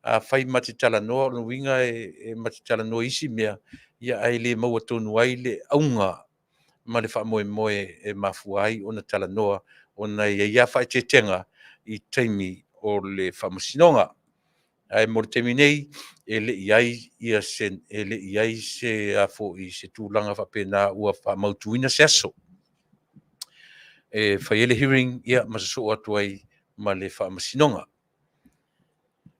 afai ma te talanoa, o lona uiga e ma te talanoa i isi mea, ia ae le maua tonu ai le auga ma le faamoemoe e mafua ai ona talanoa, ona e i ai lava faaeteetega i taimi o le faamasinoga. Ae mo le taimi nei, e le i i ai se, e le i i ai se, a foi, se tulaga faapena ua faamautuina se aso e fai ai le hearing ia ma sosoo atu ai ma le faamasinoga.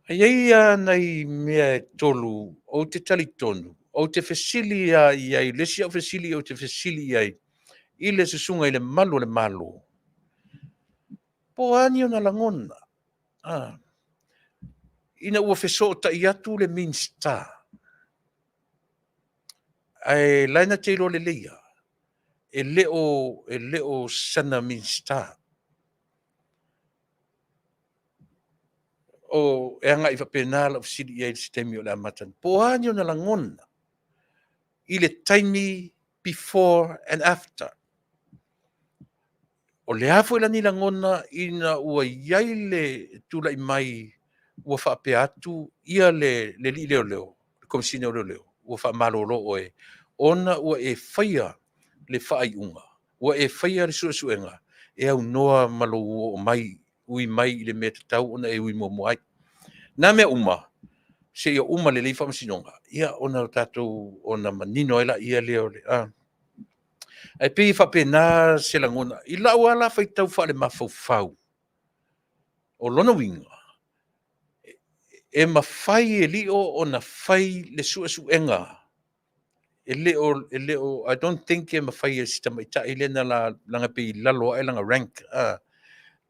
E i ai lava nai mea e tolu ou te talitonu, ou te fesili lava i ai, le isi au fesili ou te fesili i ai i le susuga i le Malu o le Malo, po o a ni ona lagona, a, ina ua fesootai atu le Minisita, ae la e na te iloa lelei lava, e le o sana Minisita. O, e agai faapena lau fesili i ai i se taimi o le a amata. Po o a ni ona lagona i le taimi before and after. O le a foi la ni lagona ina ua i ai le tulai mai ua faapea atu ia le alii leoleo, le Komesina o Leoleo, ua faamalolo oe ona ua e faia le faaiuga, ua e faia le suesuega e aunoa ma lou oo mai, ui mai i le mea e tatau ona e ui muamua ai. Na mea uma, seia uma lelei faamasinoga, ia ona tatou, ona manino ai laia lea o le a. Ae pei e faapena se lagona. I lau lava la faitau faalemafaufau, o lona uiga, e mafai e Lio ona fai le suesuega. E le o, e le o, I don't think e mafai e si tamaitai lea na leaga pei i lalo ae lana rank.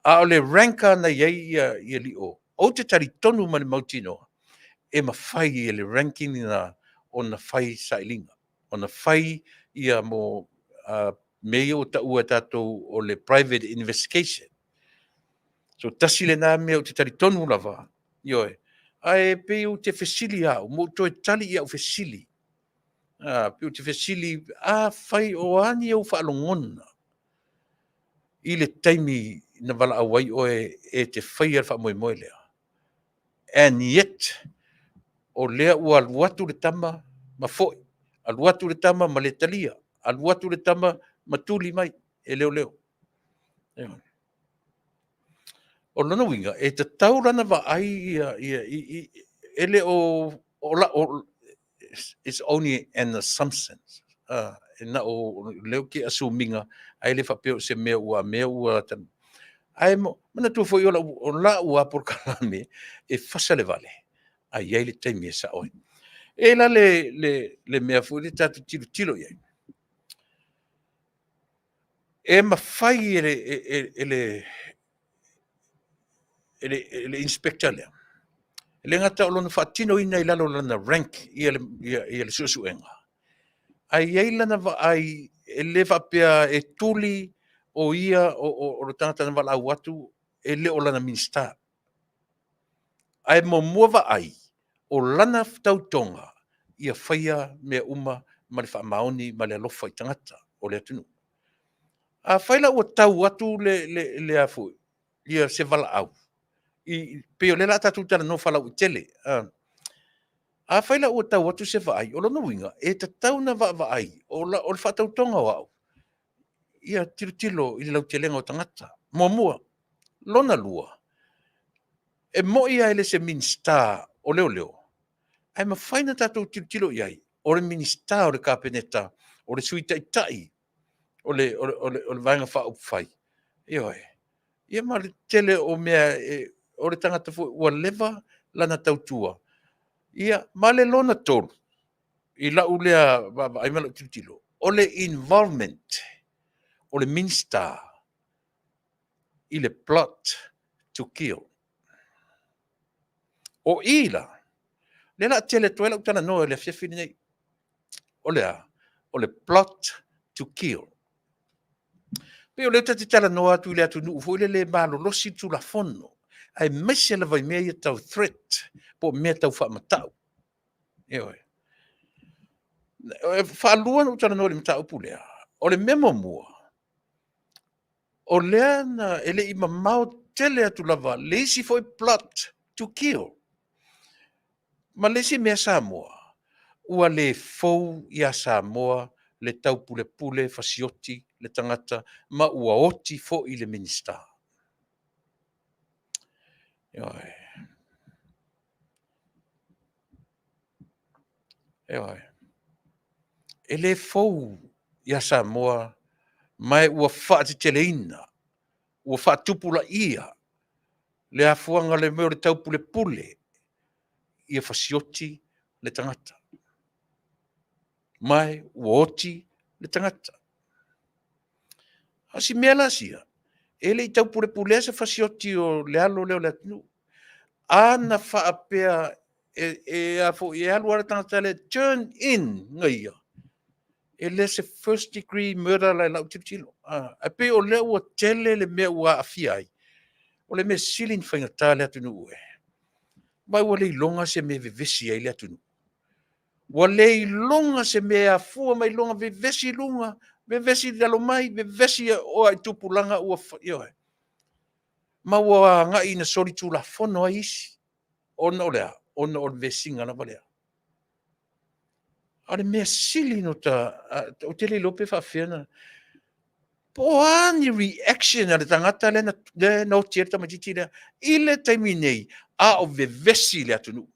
A o le rank na i ai ia Lio, ou te talitonu ma le mautinoa, e mafai e le ranking lena ona fai sailiga, ona fai ia mo mea ia ua taua e tatou o le private investigation. So tasi lena mea ou te talitonu lava, ioe, ae pei ou te fesili au, ma ou toe tali i au fesili. Pei ou te fesili, afai o a ni ou faalogona i le taimi na valaau ai oe e te faia le faamoemoe lea. And yet, o lea ua alu atu le tama ma foi, alu atu le tama ma le talia, alu atu le tama ma tuli mai e leoleo. O lona uiga, e tatau la ona vaai ia, ia, i, e le o, o, la, o, it's only an assumption. e na o lea ou te assume ina, ae le faapea o se mea ua mea ua ae manatua foi o lau lava polokalame e fasa le vale, ae i ai le taimi e sao ai. E i ai la le mea foi lea tatou te tilotilo i ai, e mafai e le inspector lea, e le gata o lona faatinoina i lalo o lana rank le suesuega, ae i ai lana vaai, e le faapea e tuli o ia o le tagata na valaau atu e le o lana Minisita. Ae muamua vaai o lana tautoga ia faia mea uma ma le faamaoni ma le alofa i tagata o le atunuu. Afai la ua tau atu se valaau, e pei o lea o le a tatou talanoa faalauaitele. Afai la ua tau atu se vaai, o lona uiga, e tatau ona vaavaai, o le faatautoga o au, ia tilotilo i le lautelega o tagata, muamua. Lona lua, e moni lava e le o se Minisita o Leoleo, ae mafai ona tatou tilotilo i ai, o le Minisita o le Kapeneta, o le Sui Taitai o le Vaega Faaupufai, ioe, ia ma le tele o mea, o le tagata foi ua leva lana tautua. Ia, ma le lona tolu i lau lea vaavaai ma lau tilotilo, o le involvement o le Minisita i le plot to kill. O i la, lea o le a tele atu ai lau talanoa i le afiafi lenei. O le a? O le plot to kill. E pei o lea ta te talanoa atu i le atunuu foi lele e malolosi le Tulafono, aemaise lava i mea ia tau threat po o mea tau faamatau. Ioe. E faalua ona ou talanoa i le mataupu lea. O le mea muamua, o lea na, e le i mamao tele atu lava le isi foi plot to kill. Ma le isi mea Samoa, ua le fou ia Samoa le taupulepule fasioti le tagata ma ua oti foi le Minisita. Ioe. Ioe. E le fou ia Samoa, ma ua faateteleina, ua faatupulaia le afuaga o le mea o le taupulepule ia fasioti le tagata. Ma ua oti le tagata. A o si mea la sia, e le i taupulepulea se fasioti o le alo lea o le atunuu. A na faapea e alu lava le tagata lea e turn in ia, e le se first degree murder la i lau tilotilo. Ae pei o lea ua tele le mea ua aafia ai. O le mea sili ona faigata le atunuu e. Ma ua le iloga se mea e vevesi ai le atunuu. Ua le iloga se mea e afua mai luga, vevesi luga, vevesi lalo mai, vevesi oa i tupulaga ua... Ioe. Ma ua agai ina solitulafono ai isi. Ona o le a? Ona o le vesiga lava lea. A o le mea sili ona ou te le iloa pe faapefea ona... Po o a ni reaction a le tagata lea na oti ai le tamaitiiti lea i le taimi nei, a o vevesi le atunuu.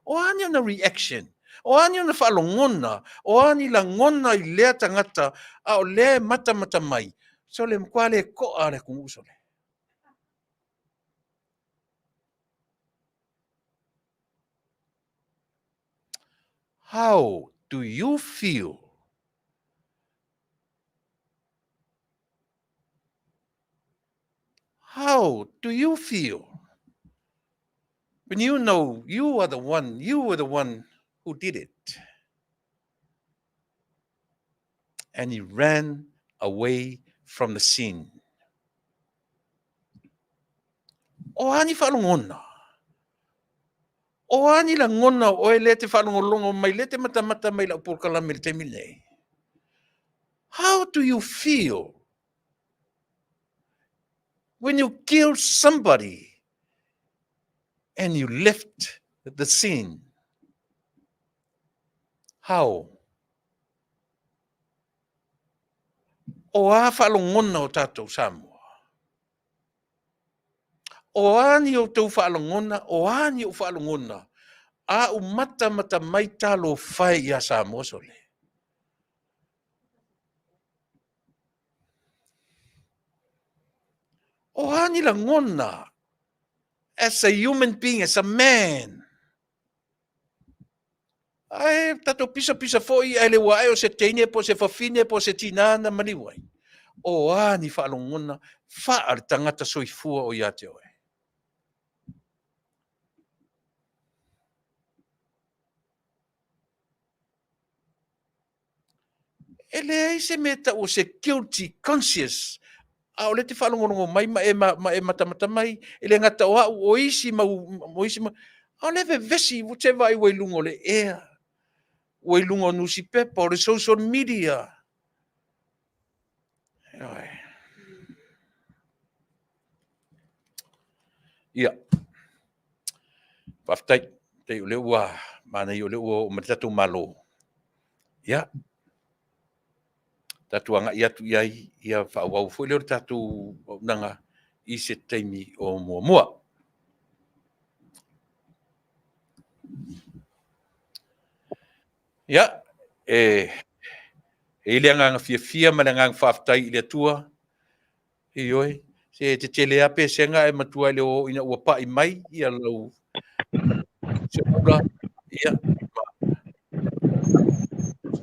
O a ni ona reaction? O a ni ona faalogona? O a ni lagona i lea tagata a o lea e matamata mai? Sole, matua le to'a le atunuu, sole. How do you feel? How do you feel when you know you are the one, you were the one who did it? And he ran away from the scene. O a ni faalogona? O a ni lagona o oe lea te faalogologo mai, lea te matamata mai i lau polokalame i le taimi lenei? How do you feel when you kill somebody and you left the scene? How? O a faalogona o tatou Samoa? O a ni outou faalogona, o a ni ou faalogona, a ou matamata mai talofa e ia Samoa sole. O a ni lagona as a human being, as a man? Ae tatou pisapisa foi ae le ua ae o se teine po o se fafine po o se tinā na maliu ai. O a ni faalogona faa le tagata soifua o ia te oe? E leai se mea e tau o se guilty conscious, a o lea e te faalogologo mai ma e, ma e matamata mai, e le gata o au, o isi mau, o isi mau, a o lea e vevesi, ua te vaai ua i luga o le ea, ua i luga o nusipepa, o le social media. Ioe. Ia. Faafetai. Faafetai o lea ua manaia o lea ua oo mai le tatou Malo. Ia, tatou agai atu i ai, ia faaauau foi lea o le tatou auaunaga i se taimi o muamua. Ia, e i ai le agaga fiafia ma le agaga faafetai i le Atua. Ioe, se tetele lava pesega ae matua e le o oo ina ua pai mai ia lau seula, ia, ma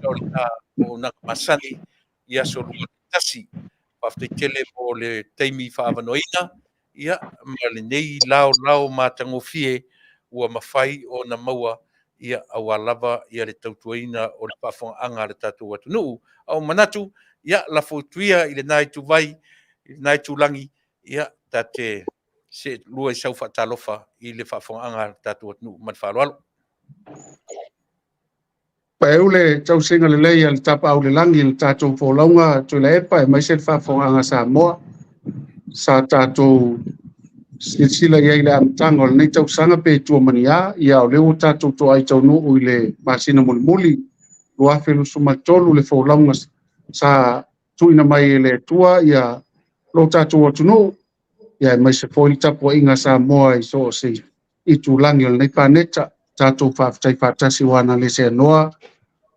o le ta auaunaga masani i aso lua taitasi. Faafetai tele mo le taimi faaavanoaina, ia, ma lenei laolao matagofie ua mafai ona maua, ia, aua lava ia le tautuaina o le faafofogaaga a le tatou atunuu. A ua manatu, ia, lafo atu ia i lena ituvai, i lena itulagi, ia, ta te seelua i sau faatalofa i le faafofogaaga a le tatou atunuu. Ma le faaaloalo. Paeu le tausiga lelei a le Tapaau i le Lagi i le tatou folauga Tuilaepa aemaise le faafofogaaga a Samoa. Sa tatou silasila i ai i le amataga o lenei tausaga pe tua ma ni a, ia o lea ua tatou toai taunuu i le masina mulimuli 2023 le folauga sa tuuina mai e le Atua ia lo tatou atunuu ia aemaise foi le tapuaiga a Samoa i so o se itulagi o lenei paneta. Tatou faafetai faatasi aua na le seanoa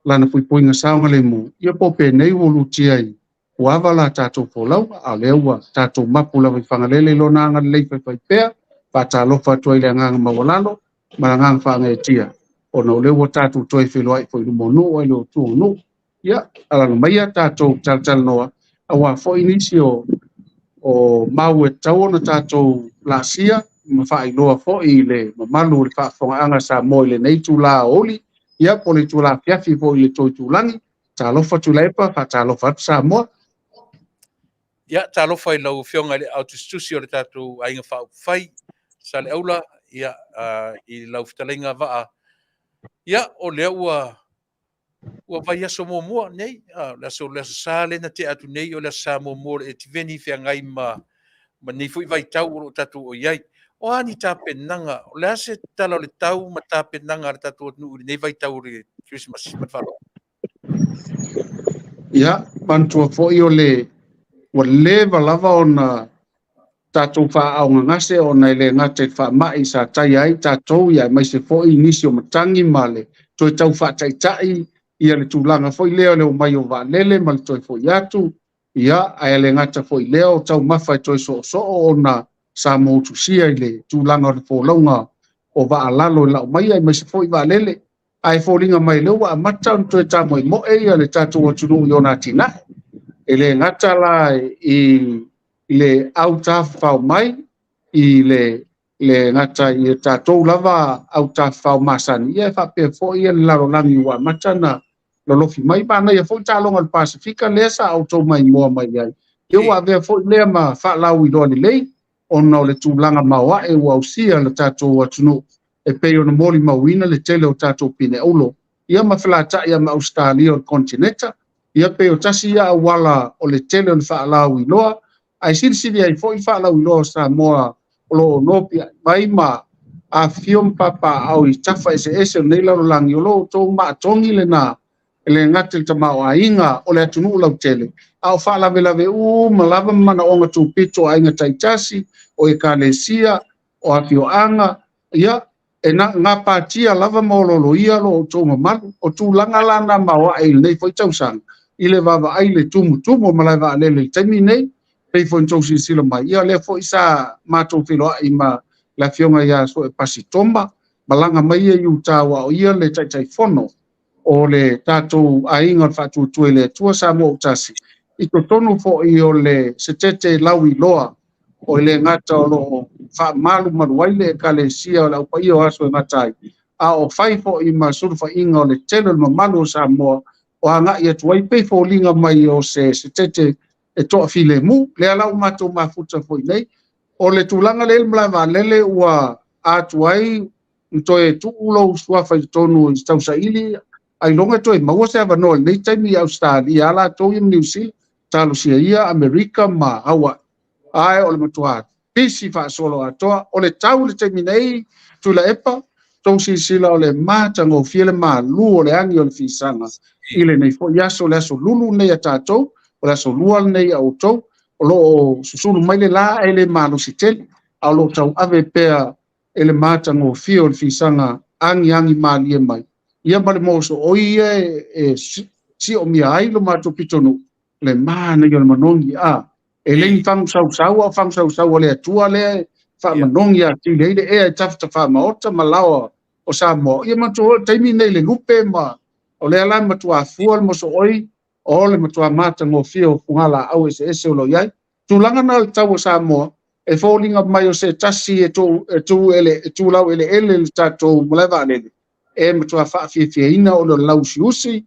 lana puipuiga saogalemu, ia po o penei ua lutia i puava la tatou folauga, a o lea ua tatou mapu lava i Fagalele i lona agalelei faifaipea. Faatalofa atu ai i le agaga maualalo ma le agaga faagaeetia, ona o lea ua tatou toe feiloai foi i luma o nuu ae le o tua o nuu. Ia, alaala maia tatou talatalanoa aua foi nisi o mau e tatau ona tatou laasia ma faailoa foi i le mamalu o le faafofogaaga a Samoa i lenei itula aoauli, ia po o le itula afiafi foi i le tou itulagi. Talofa Tuilaepa, faatalofa atu Samoa. Ia, talofa i lau Afioga i le aotusitusi o le tatou Aiga Faaupufai, Saleaula, ia, i lau fetalaiga Vaa. Ia, o lea ua ua vaiaso muamua nei, o le aso, le Aso Sa lea na tea atu nei, o le Aso Sa muamua o le Etiveni feagai ma ma nei foi vaitau o lo o tatou o i ai. O a ni tapenaga, o le a se tala o le tau ma tapenaga a le tatou atunuu i lenei vaitau o le Kerisimasi? Ma le faaaloalo. Ia, manatua foi o le ua leva lava ona tatou faaaaogagase ona e le gata i le faamai sa taia ai tatou ia aemaise foi nisi o matagi ma le toe tau faataitai ia le tulaga foi lea o le omai o vaalele ma le toe foi atu, ia ae le gata foi i lea o taumafa e toe soosoo ona sa motusia i le tulaga o le folauga o vaa lalo e lau mai aemaise foi vaalele. Ae foliga mai lea ua amata ona toe tamoemoe ia le tatou atunuu i ona atinae. E le gata la i le autafafao mai i le le gata i tatou lava autafafao masani, ia e faapea foi le lalolagi ua amata ona lolofi mai. Manaia foi taaloga o le Pasefika lea sa outou maimoa mai ai. Ia ua avea foi lea ma faalauiloa lelei ona o le tulaga maoae ua ausia le tatou atunuu e pei ona molimauina le tele o tatou pine aulo ia ma felataia ma Ausetalia o le konetineta. Ia pei o tasi ia auala o le tele o le faalauiloa, ae silisili ai foi le faalauiloa o Samoa o lo o nopiai mai ma afifio ma papaaao i tafa eseese o lenei lalolagi, o lo outou maatogi lena e le gata i le tamaoaiga o le atunuu lautele, a o faalavelave uma lava ma manaoga tupito o aiga taitasi, o ekalesia, o afioaga, ia, e gapatia lava ma ololoia lo outou mamalu. O tulaga la na maoae i lenei foi tausaga, i le vaavaai i le tumutumu o malae vaalele i le taimi nei, Pei foi ona outou silasila mai, ia o lea foi sa matou feiloai ma le Afioga ia Soepasi Toma, malaga mai ia i uta aua o ia le Taitaifono o le tatou Aiga o le Faatuatua i le Atua Samoa ua Tasi, i totonu foi o le setete lauiloa o e le gata o lo o faamalumalu ai le Ekalesia o le Au Paia o Aso e Gata ai, a o fai foi ma sulufaiga o le tele o le mamalu o Samoa o agai atu ai pei foliga mai o se setete e toafilemu. Lea la ua matou mafuta foi nei. O le tulaga lea i le malae vaalele ua atu ai na toe tuu lou suafa i totonu i tausaili ailoga e toe maua se avanoa i lenei taimi i Ausetalia a latou ia ma Niu Sila, talosia ia Amerika ma Hawaii. Ae o le matua pisi faasolo atoa. O le tau i le taimi nei, Tuilaepa, tou silasila o le matagofie le malu o le agi o le fisaga i lenei foi aso, le aso lulu lenei a tatou, o le aso lua lenei a outou, o lo o susulu mai le la ae le malosi tele, a o lo o tauave pea e le matagofie o le fisaga agiagi malie mai, ia ma le mosooi ia e siomia ai lo matou pitonuu, le manaia o le manogi, a e le ni fagu sausau, a o fagu sausau a le Atua lea e faamanogi atili ai le ea e tafatafa maota ma laoa o Samoa. Ia manatua foi o le taimi lenei i le lupe ma o lea la e matua fua le mosooi o le matua matagofie o fugalaau eseese o lo o i ai. Tulaga na o le tau o Samoa e foliga mai o se tasi e tu laueleele le tatou malae vaalele e matua faafiafiaina ona o le lauusiusi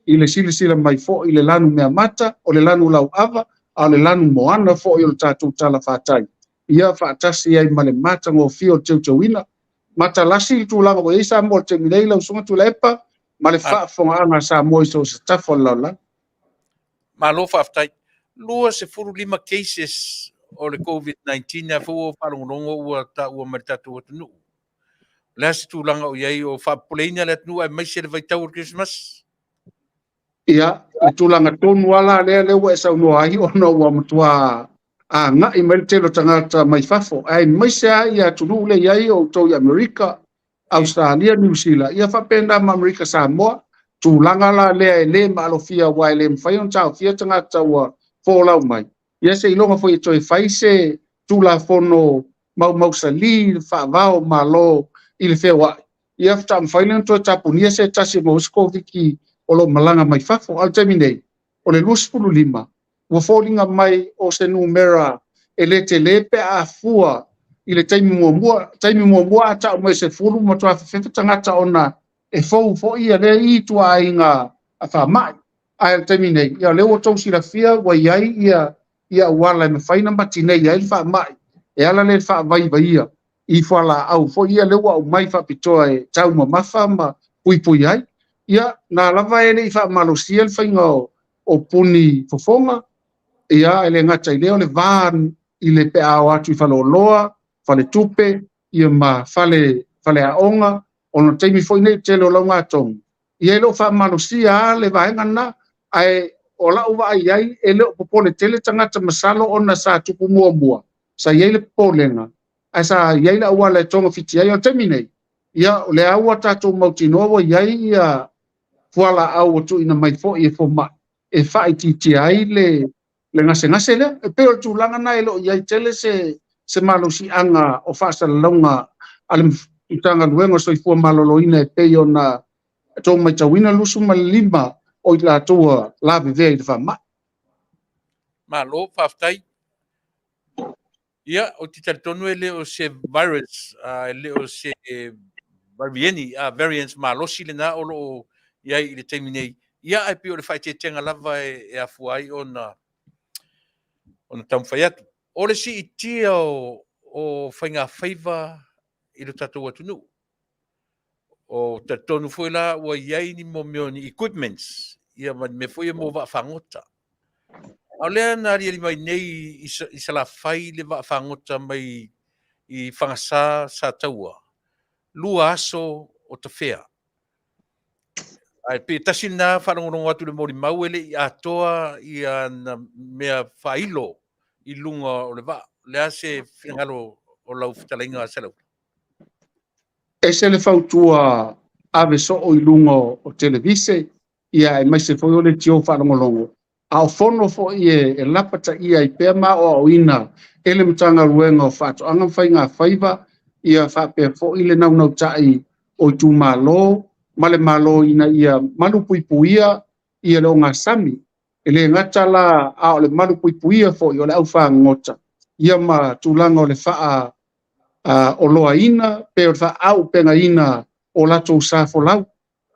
i le silasila mai foi i le lanu meamata, o le lanu lauava, a o le lanu moana foi o le tatou talafatai, ia faatasi ai ma le matagofie o le teuteuina. Matalasi le tulaga ua i ai Samoa i le taimi nei, lau Susuga Tuilaepa, ma le faafofogaaga a Samoa i so o se tafa o le lalolagi. Malo faafetai. 25 cases o le COVID-19 a foi ua faalogologo ua taua mai le tatou atunuu. O le a se tulaga o i ai o faapopoleina le atunuu aemaise le vaitau o le Kerisimasi? Ia, le tulaga tonu lava la lea lea ua e saunoa ai ona ua matua agai mai le tele o tagata mai fafo, aemaise lava ia atunuu lea e i ai o outou i Amerika, Ausetalia, Niu Sila, ia faapena ma Amerika Samoa. Tulaga la lea e le maalofia aua e le mafai ona taofia tagata ua folau mai. Ia seiloga foi e toe fai se Tulafono maumausali i le faavao o Malo i le feoai, ia faatoa mafai lea ona toe tapunia se tasi e maua ai se Koviti o lo o malaga mai fafo. A o le taimi nei, o le 25, ua foliga mai o se numera e le tele pe a fua i le taimi muamua. Taimi muamua a tau mai e 10 matua fefefe tagata ona e fou foi ia lea ituaiga faamai. Ae o le taimi nei, ia o lea ua outou silafia ua i ai ia ia auala e mafai ona matinei ai le faamai e ala lea i le faavaivaia i fualaau foi ia lea ua aumai faapitoa e taumamafa ma puipui ai. Ia, na lava e le i faamalosia le faiga o puni fofoga, ia, e le gata i lea o le va i le pe a o atu i faleoloa, faletupe, ia ma fale faleaoga, ona o le taimi foi nei i le tele o laugatogi, ia e le o faamalosia lava le vaega lena, ae o lau vaai i ai, e le o popole tele tagata masalo ona sa tupu muamua, sa i ai le popolega, ae sa i ai le auala e togafiti ai. O le taimi nei, ia o lea ua tatou mautinoa ua i ai ia fualaau ua tuuina mai foi e fomai e faaitiitia ai le le gasegase lea. E pei o le tulaga lena e le o i ai tele se se malosiaga o faasalalauga a le Matagaluega o Soifua Maloloina e pei ona outou matauina 25 o i latou ua lavevea i le faamai. Malo, faafetai. Ia, ou te talitonu e le o se virus, e le o se varieni, variants malosi lena o lo o i ai i le taimi nei. Ia, ae pei o le faaeteetega lava e afua ai ona taumafai atu. O le siitia o faigafaiva i lo tatou atunuu, O talitonu foi la ua i ai ni mea o ni equipments ia ma ni mea foi ia mo vaafagota. A o lea na aliali mai nei i Salafai le vaafagota mai i Fagasa Sataua, 2 aso o tafea. Ae pei tasi lena faalogologo atu i le molimau e le i atoa ia na mea faailo i luga o le vaa. O le a se finagalo o lau fetalaiga Saleaula? Ese le fautua ave soo i luga o televise, ia aemaise foi o leitio faalogologo. A o fono foi e lapataia ai pea ma aoaoina e le Matagaluega o Faatoaga ma Faigafaiva, ia faapea foi le naunautai o itumalo ma le Malo ina ia malupuipuia ia le ogasami. E le gata la a o le malupuipuia foi o le aufagogota, ia ma tulaga o le faa oloaina pe o le faaauupegaina o latou sa folau.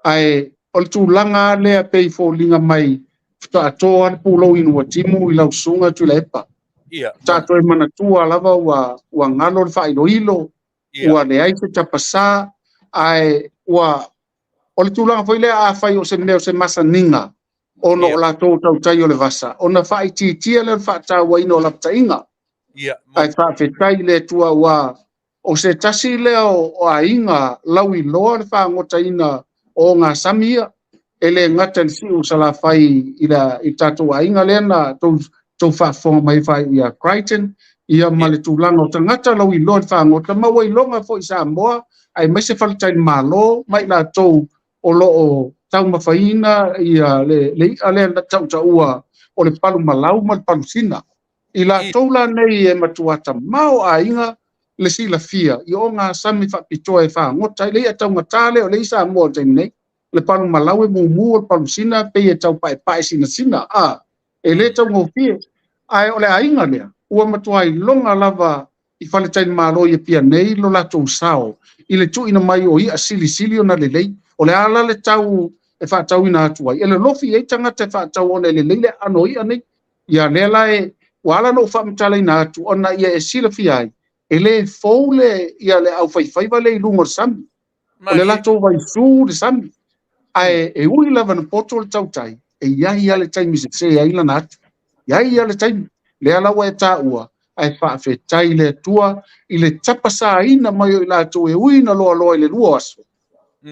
Ae o le tulaga lea pei foliga mai faatoa to lava le pulou i Nuatimu i lau susuga Tuilaepa. Sa toe manatua lava ua galo le faailoilo, ua leai se tapasā, ae ua o le tulaga foi lea afai o se mea o se masaniga ona o latou tautai o le vasa, ona faaitiitia lea o le faatauaina o lapataiga. Ae faafetai i le Atua ua o se tasi lea o aiga lauiloa le fagotaina o ogasami ia, e le gata i le siu o Salafai i le tatou aiga lea na tou faafofoga mai faaiu ia Crichton, ia ma le tulaga o tagata lauiloa i le fagota, ma ua iloga foi i Samoa, aemaise faletalimalo ma i latou o lo o taumafaina ia le i'a lea na tautaua o le palumalau ma le palusina. I latou la nei e matua tamao aiga le silafia i ogasami faapitoa e fagota ai le i'a taugata lea o le i Samoa o le taimi nei. Le palumalau e mumu, o le palusina pei e tau paepae sinasina, e le taugofie. Ae o le aiga lea, ua matua iloga lava i faletalimalo i Apia nei lo latou sao i le tuuina mai o i'a silisili ona lelei. O le a la le tau e faatauina atu ai, e lolofi i ai tagata e faatau ona e lelei le aano o i'a nei. Ia lea la e ua ala ona ou faamatalaina atu ona ia e silafia ai, e le fou le ia le aufaifaiva lea i luga o le sami. O le latou vaisu le sami. Ae e ui lava na poto le tautai, e i ai lava le taimi sese ai lana atu. E i ai lava le taimi. Lea la ua e taua, ae faafetai i le Atua i le tapasaina mai o i latou e ui na loaloa i le 2 aso.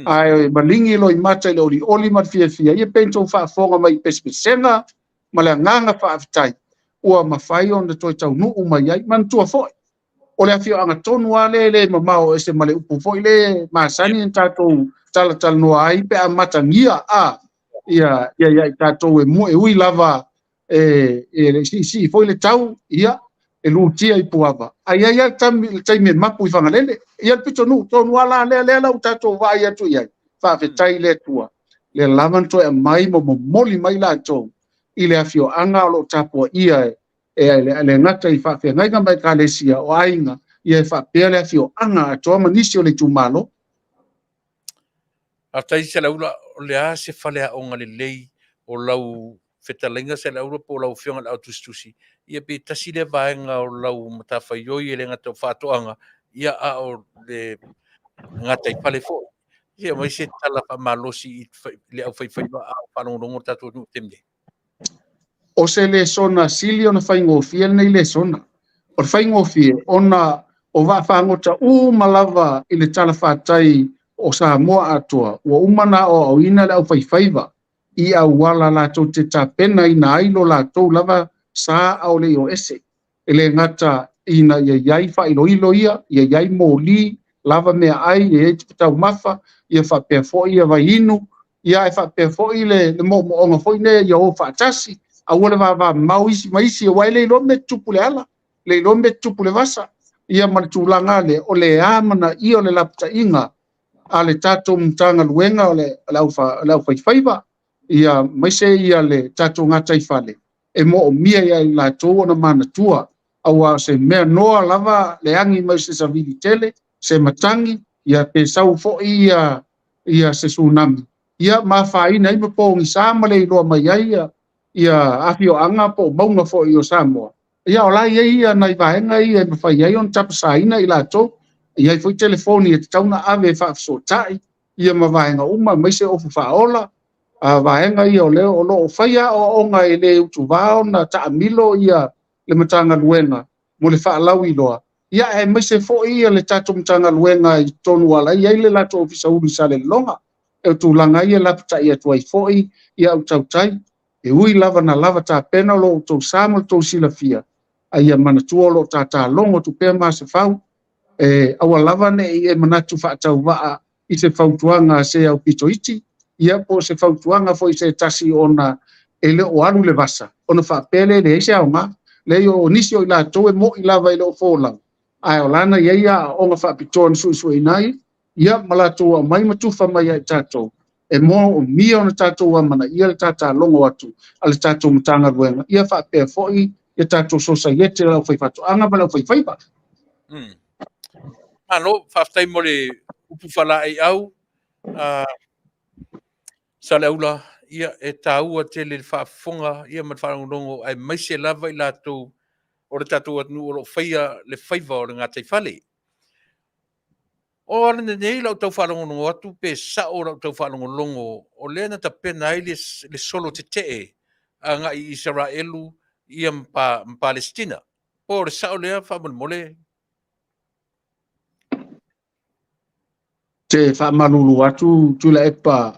Ae maligi loimata i le olioli ma le fiafia, ia pei ona outou faafofoga mai i pesepesega ma le agaga faafetai, ua mafai ona toe taunuu mai ai. Manatua foi, o le afioaga tonu lava lea e le mamao ese ma le upu foi le masani na tatou talatalanoa ai pe a matagia ia ia i tatou e ui lava e siisii foi le tau, ia e lutia i Puava, ae i ai lava le taimi e mapu i Fagalele. Ia le pitonuu tonu lava la lea la ua tatou vaai atu i ai. Faafetai i le Atua, lea lava na toe aumai ma momoli mai latou i le afioaga o lo o tapuaia e le gata i faafeagaiga ma ekalesia o aiga, ia e faapea le afioaga atoa ma nisi o le itumalo. Faafetai Saleaula, o le a se faleaoga lelei o lau fetalaiga Saleaula po o lau afioga i le autusitusi, ia pe tasi lea vaega o lau matafaioi e le gata o faatoaga, ia a o le gataifale foi. Ia aumai se tala faamalosi i le aufaifaiva a o faalogologo le tatou atunuu i le taimi nei. O se lesona sili ona faigofie lenei lesona. O le faigofie ona o vaafagota uma lava i le talafatai o Samoa atoa, ua uma ona aoaoina le aufaifaiva i auala latou te tapenaina ai lo latou lava sa a o le i o ese. E le gata ina ia i ai faailoilo ia, ia i ai moli, lava meaai, ia i ai taumafa, ia faapea foi ia vaiinu, ia ae faapea foi le moomooga foi lea ia o faatasi, aua le vavamamao isi ma isi, aua e le iloa mea tutupu i le ala, le iloa mea tutupu i le vasa, ia ma le tulaga lea, o le amanaia o le lapataiga a le tatou Matagaluega o le aufaifaiva, ia aemaise ia le tatou gataifale, e moomia ia i latou ona manatua, aua o se mea noa lava le agi mai se savili tele, se matagi, ia pe sau foi ia se tsunami, ia ma afaina ai ma pogisa ma le iloa mai ai ia afioaga po o mauga foi o Samoa. Ia o la e i ai ia nai vaega ia e mafai ai ona tapasaina i latou, e i ai foi telefoni e tatau ona ave e faafesootai ia ma vaega uma, aemaise ofu faaola, vaega ia o lea o lo o fai aoaoga e le utuvā ona taamilo ia le Matagaluega mo le faalauiloa, ia aemaise foi ia le tatou Matagaluega i totonu o la e i ai le latou Ofisa Ulu i Salelologa. E o tulaga ia e lapatai atu ai foi ia au tautai, e ui lava na lava tapena o lo outou sa ma lo outou silafia, a ia manatua o lo o tatalogo atu pea Masefau, e aua lava ne i e manatu faatauvaa i se fautuaga a se aupito iti, ia po o se fautuaga foi i se tasi ona e le o alu le vasa, ona faapea lea e leai se aoga. Leai, o nisi o i latou e mo'i lava e le o folau, ae o lana i ai aoaoga faapitoa na suesueina ai, ia ma latou aumai ma tufa mai ia i tatou, e moomia ona tatou amanaia le tatalogo atu a le tatou Matagaluega, ia faapea foi ia tatou sosaiete a le aufaifaatoaga ma le aufaifaiva. Malo, faafetai mo le upu faalaeiau. Saleaula, ia e taua tele le faafofoga ia ma le faalogologo aemaise lava i latou o le tatou atunuu o lo o faia le faiva o le gataifale. O ala nei lau tau faalogologo atu pe sao lau tau faalogologo o lea na tapena ai le solo tetee agai i Isaraelu ia ma Palesitina. Po o le sao lea faamolemole? Te faamalulu atu Tuilaepa,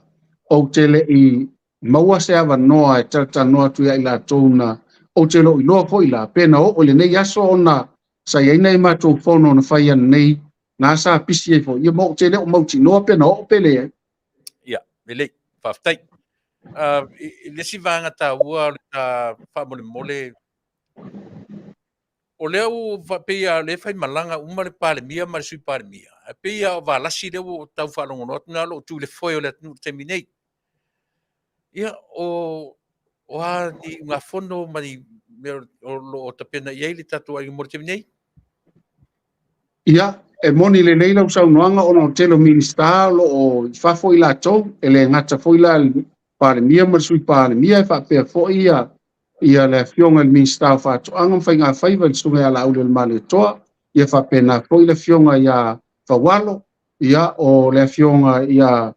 ou te le i maua se avanoa e talatalanoa atu ia i latou na ou te le o iloa foi la pe na oo i lenei aso ona sa i ai nai matou fono na fai ananei na sa pisi ai foi ia ma ou te le o mautinoa pe na oo pe leai. Ia, lelei, faafetai. I le isi vaega taua o le ta faamolemole, o lea ua pei lava o lea e faimalaga uma le Palemia ma le Sui Palemia, ae pei lava o Valasi lea ua tau faalogologo atu na o lo o tu i le foe o le atunuu i le taimi nei. Ia, o a ni ugafono ma ni mea o lo o tapena i ai le tatou aiga mo le taimi nei? Ia, e moni lelei lau saunoaga ona o le tele o Minisita o lo o i fafo i latou, e le gata foi la i le Palemia ma le Sui Palemia, e faapea foi ia ia le Afioga i le Minisita o Faatoaga ma Faigafaiva i le Susuga ia Laaulialemalietoa, ia faapena foi le Afioga ia Faualo, ia o le Afioga ia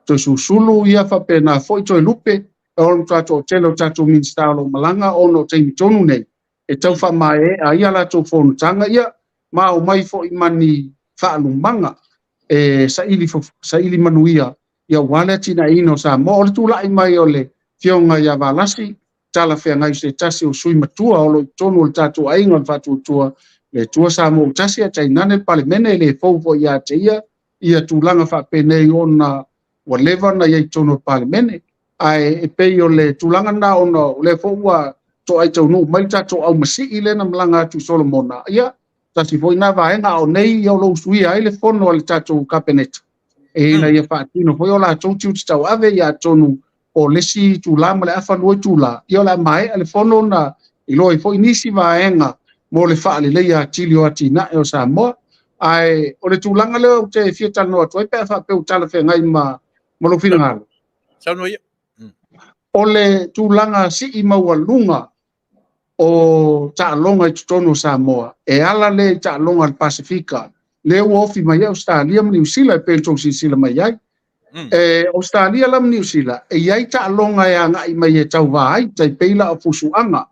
Toesulusulu, ia faapena foi Toelupe, o le matua toatele o tatou Minisita o lo o malaga ona o taimi tonu nei e tau faamaeaea ai a latou fonotaga, ia ma omai foi ma ni faalumaga e saili, saili manuia ia aua le atinaeina o Samoa. O le tulai mai o le Afioga ia Valasi, talafeagai se tasi o sui matua o lo o i totonu o le tatou aiga o le Faatuatua le Atua Samoa ua tasi, ae tainane le Palemene, e le fou foi ia te ia ia tulaga faapenei ona ua leva ona i ai i totonu o le Palemene. Ae e pei o le tulaga lena ona o lea foi ua toai taunuu mai le tatou aumasii lea na malaga atu i Solomona, ia tasi foi na vaega, a o nei ia o lo o usuia ai le fono a le tatou Kapeneta ina ia faatino foi o latou tiute tauave, ia atonu o le isi itula ma le afa lua itula, ia o le a maea le fono ona iloa ai foi nisi vaega mo le faaleleia atili o atinae o Samoa. Ae o le tulaga lea ou te fia talanoa atu ai pe a faapea ua talafeagai ma lou finagalo. Saunoa ia. O le tulaga sii maualuga o taaloga i totonu o Samoa, e ala lea i taaloga a le Pasefika, lea ua ofi mai ai Ausetalia ma Niu Sila e pei ona outou silasila mai ai. E, Ausetalia la ma Niu Sila, e i ai taaloga e agai mai e tauva ai, tai pei la o fusuaga.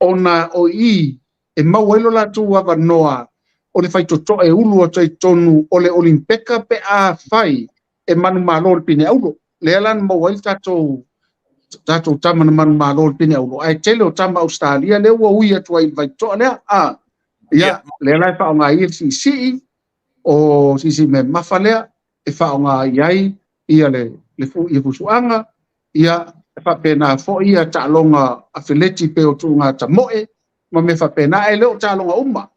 Ona o i e maua ai lo latou avanoa o le faitotoa e ulu atu ai i totonu o le Olimpeka pe a fai e manumalo le pine auro. Lea la na maua ai le tatou tatou tama na manumalo le pine auro, ae tele o tama Ausetalia lea ua ui atu ai i le vaitoa lea. A, ia, lea la e faaaoga ai le siisii, o siisii memafa lea e faaaoga i ai ia le, le ia fusuaga, ia e faapena foi ia taaloga afeleti pei o tuuga tamoe ma mea faapena, ae le o taaloga uma.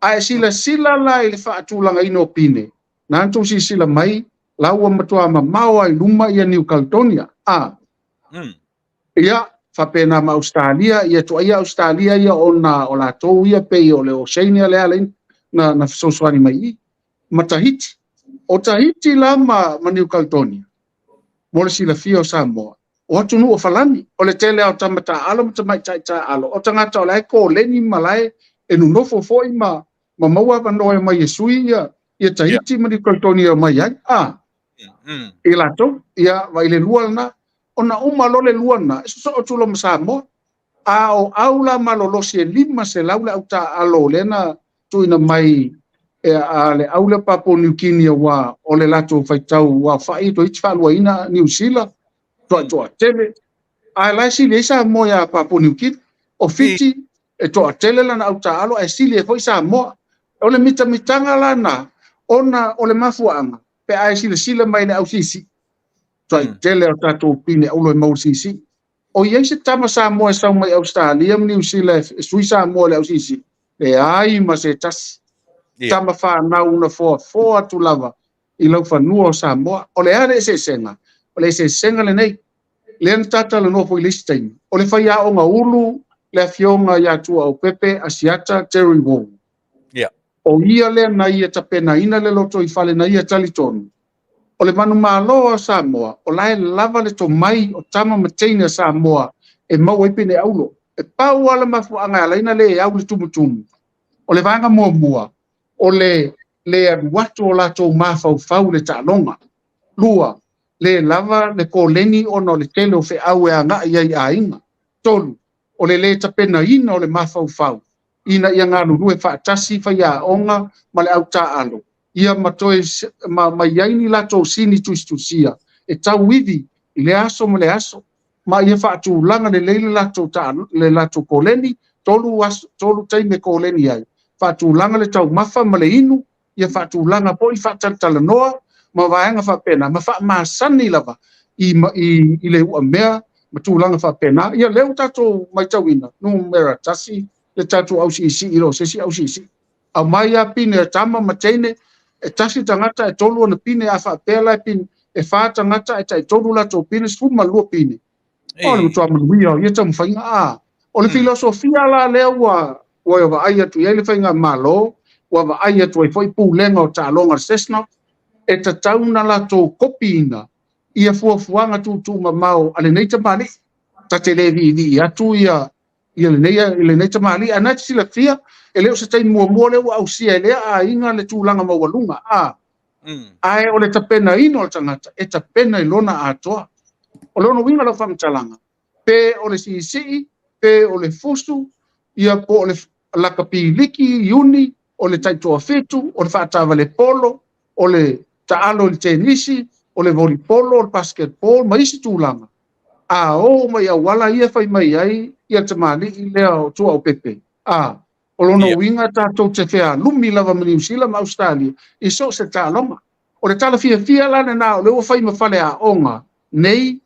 Ae silasila la i le faatulagaina o pine, na tou silasila mai, la ua matua mamao lava i luma ia New Caledonia, a. Ia, faapena ma Ausetalia, ia tuaia Ausetalia ia ona o latou ia pei o le Oceania lea ala ai na fesoasoani mai i i, ma Tahiti. O Tahiti la ma New Caledonia, mo le silafia o Samoa, o atunuu o Falani, o le tele lava o tama taaalo ma tamaitai taaalo, o tagata o la e koleni ma la e nonofo foi ma maua avanoa e omai e sui ia Tahiti ma New Caledonia e omai ai, a, i latou, ia, vaai le lua lena, ona uma loa le lua lena, e sosoo atu loa ma Samoa. A o au la malolosi e 500 le au taaalo lea na tuuina mai e a le au lea Papua New Guinea aua o le latou faitau ua aofai toeitiiti faaluaina Niu Sila, toatoatele. Ae la e sili ai Samoa iā Papua New Guinea. O Fiti e toatele lana au taaalo ae sili ai foi Samoa. O le mitamitaga la na ona o le mafuaaga pe a e silasila mai i le au siisii, toatele o tatou pine auro e maua i le siisii. O i ai se tama Samoa e sau mai Ausetalia ma Niu Sila e sui Samoa i le ausiisii? Leai ma se tasi. Tama fanau na foafoa atu lava i laufanua o Samoa. O le a le eseesega? O le eseesega lenei, lea na ta talanoa foi i le isi taimi, o le faiaoga ulu le afioga ia Tuaopepe Asiata Terry Wong. O ia lea na ia tapenaina le lotoifale na ia talitonu, o le manumalo a Samoa, o la e lava le tomai o tama ma teine a Samoa e maua ai pine auro. E pau lava le mafuaaga e ala ai ona le au le tumutumu, o le vaega muamua, o le le alu atu o latou mafaufau i le taaloga. Lua, le lava le koleni ona o le tele o feau e agai ai i aiga. Tolu, o le le tapenaina o le mafaufau ina ia galulue faatasi faiaoga ma le au taaalo, ia ma toe ma, ma i ai ni latou sini tusitusia e tauivi i lea aso ma lea aso, ma ia faatulaga lelei le latou le latou koleni, 3 aso, 3 taimi e koleni ai, faatulaga le taumafa ma le inu, ia faatulaga foi faatalatalanoa ma vaega faapena, ma faamasani lava i, i, i le uamea ma tulaga faapena. Ia lea ua tatou matauina, numera 1 le tatou ausiisii i lo se isi ausiisii. Aumai lava pine a tama ma teine, e tasi tagata e 3 ona pine, a faapea la e pine, e 4 tagata e tai-3 latou pine, 12 pine. O le matua manuia o ia taumafaiga. A o le filosofia la lea ua vaai atu i ai le faigamalo, ua vaai atu ai foi pulega o taaloga a le SASNOC, e tatau ona latou kopiina ia fuafuaga tuutuumamao a lenei tamalii. Ta te le viivii atu ia ia lenei tamalii, ae na te silafia, e le o se taimi muamua lea ua ausia e lea aiga le tulaga maualuga. A ae o le tapenaina o le tagata e tapena i lona atoa. O lona uiga lau faamatalaga, pe o le siisii, pe o le fusu, ia po o le lakapi liki iuni, o le taitoafitu, o le faatavale polo, o le taalo i le tenisi, o le volleyball, o le basketball ma isi tulaga. A oo mai auala ia fai mai ai ia le tamalii lea o Tuaopepe. A o lona uiga tatou te fealumi lava ma Niu Sila ma Ausetalia i so o se taaloga. O le tala fiafia la lena o lea ua fai ma faleaoga nei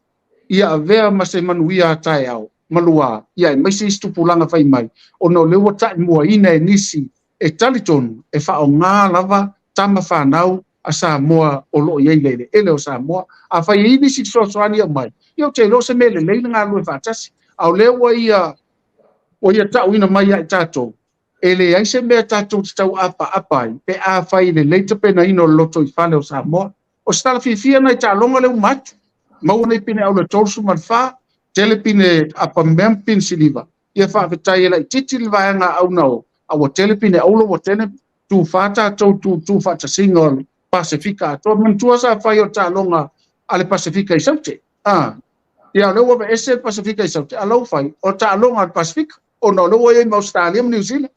ia avea ma se manuia a taeao ma lua, ia aemaise isi tupulaga fai mai, ona o lea ua taimuaina e nisi e talitonu e faaaoga lava tama fanau a Samoa o lo o i ai i le eleele o Samoa. Afai e i ai nisi fesoasoani e aumai, ia ou te iloa o se mea lelei le galulue faatasi. A o lea ua ia tauina mai ia i tatou, e leai se mea tatou te tauapaapa ai pe afai e lelei tapenaina o le lotoifale o Samoa. O se tala fiafia nai taaloga lea ua uma atu. Maua nei pine auro e 34, tele pine apamea ma pine siliva. Ia faafetai e laitiiti le vaega auna o, a ua tele pine auro, ua tele tufa tatou tutu faatasiga o le Pasefika atoa. Manatua sa fai o le taaloga a le Pasefika i Saute. Ah, ia o lea ua aveese le Pasefika i Saute, a la ua fai o le taaloga a le Pasefika, ona o lea ua i ai ma Ausetalia ma Niu Sila.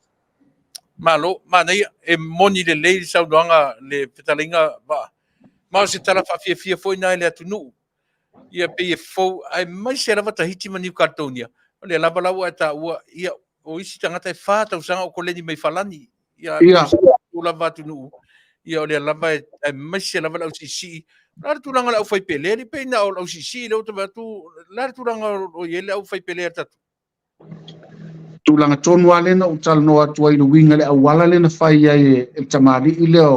Malo, manaia, e moni lelei le saunoaga le fetalaiga Vaa. Ma o se tala faafiafia foi na i le atunuu. Ia pei e fou, aemaise lava Tahiti ma Niu Caledonia. O lea lava la ua e taua, ia, o isi tagata e 4 tausaga o koleni mai Falani. Ia, o lava atunuu, ia o lea lava e aemaise lava le ausiisii. O le a le tulaga o le aufaipele, le pei na o le ausiisii lea ua taumafai atu, o le a le tulaga o i ai le aufaipele a tatou? Tulaga tonu lava lea na ou talanoa atu ai i le uiga i le auala lea na fai ai e le tamalii lea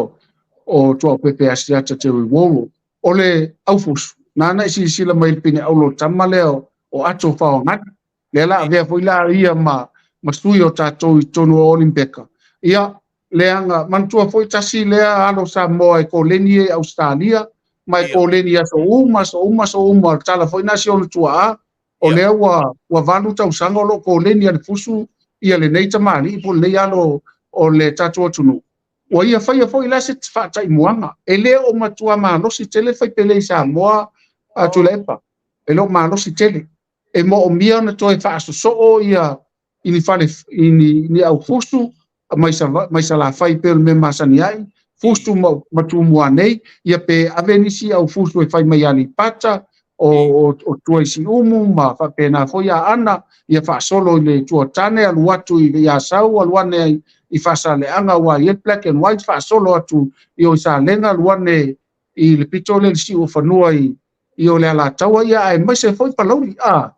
o Tuaopepe Asiata Terry Woro. O le aufusu, nāna e silasila mai i le pine auro o le tama lea o Ato Faoagali. Lea la avea foi la ia ma sui o tatou i totonu o Olimpeka. Ia, leaga, manatua foi tasi lea alo Samoa e koleni i Ausetalia, ma e koleni i aso uma, aso uma, aso uma, o le tala foi na si ona tuaa, o lea ua 8 tausaga o lo o koleni a le fusu ia lenei tamalii po o lenei alo o le tatou atunuu. Ua ia faia foi la se faataimuaga. E le o matua malosi tele le faipele i Samoa a Tuilaepa. E le o malosi tele. E moomia ona toe faasosoo ia i ni fale i ni aufusu mai mai Salafai pei o le mea masani ai, fusu ma Tumua nei, ia pe ave nisi aufusu e fai mai Aleipata, o tua i Siumu ma faapena foi Aana, ia faasolo i le Tuatane, alu atu i Asau, alu ane i Faasaleleaga ua i ai black and white, faasolo atu i o i Salega, alu ane i le pito lea i le siu o fanua i o le Alataua, ia aemaise foi Palauli. A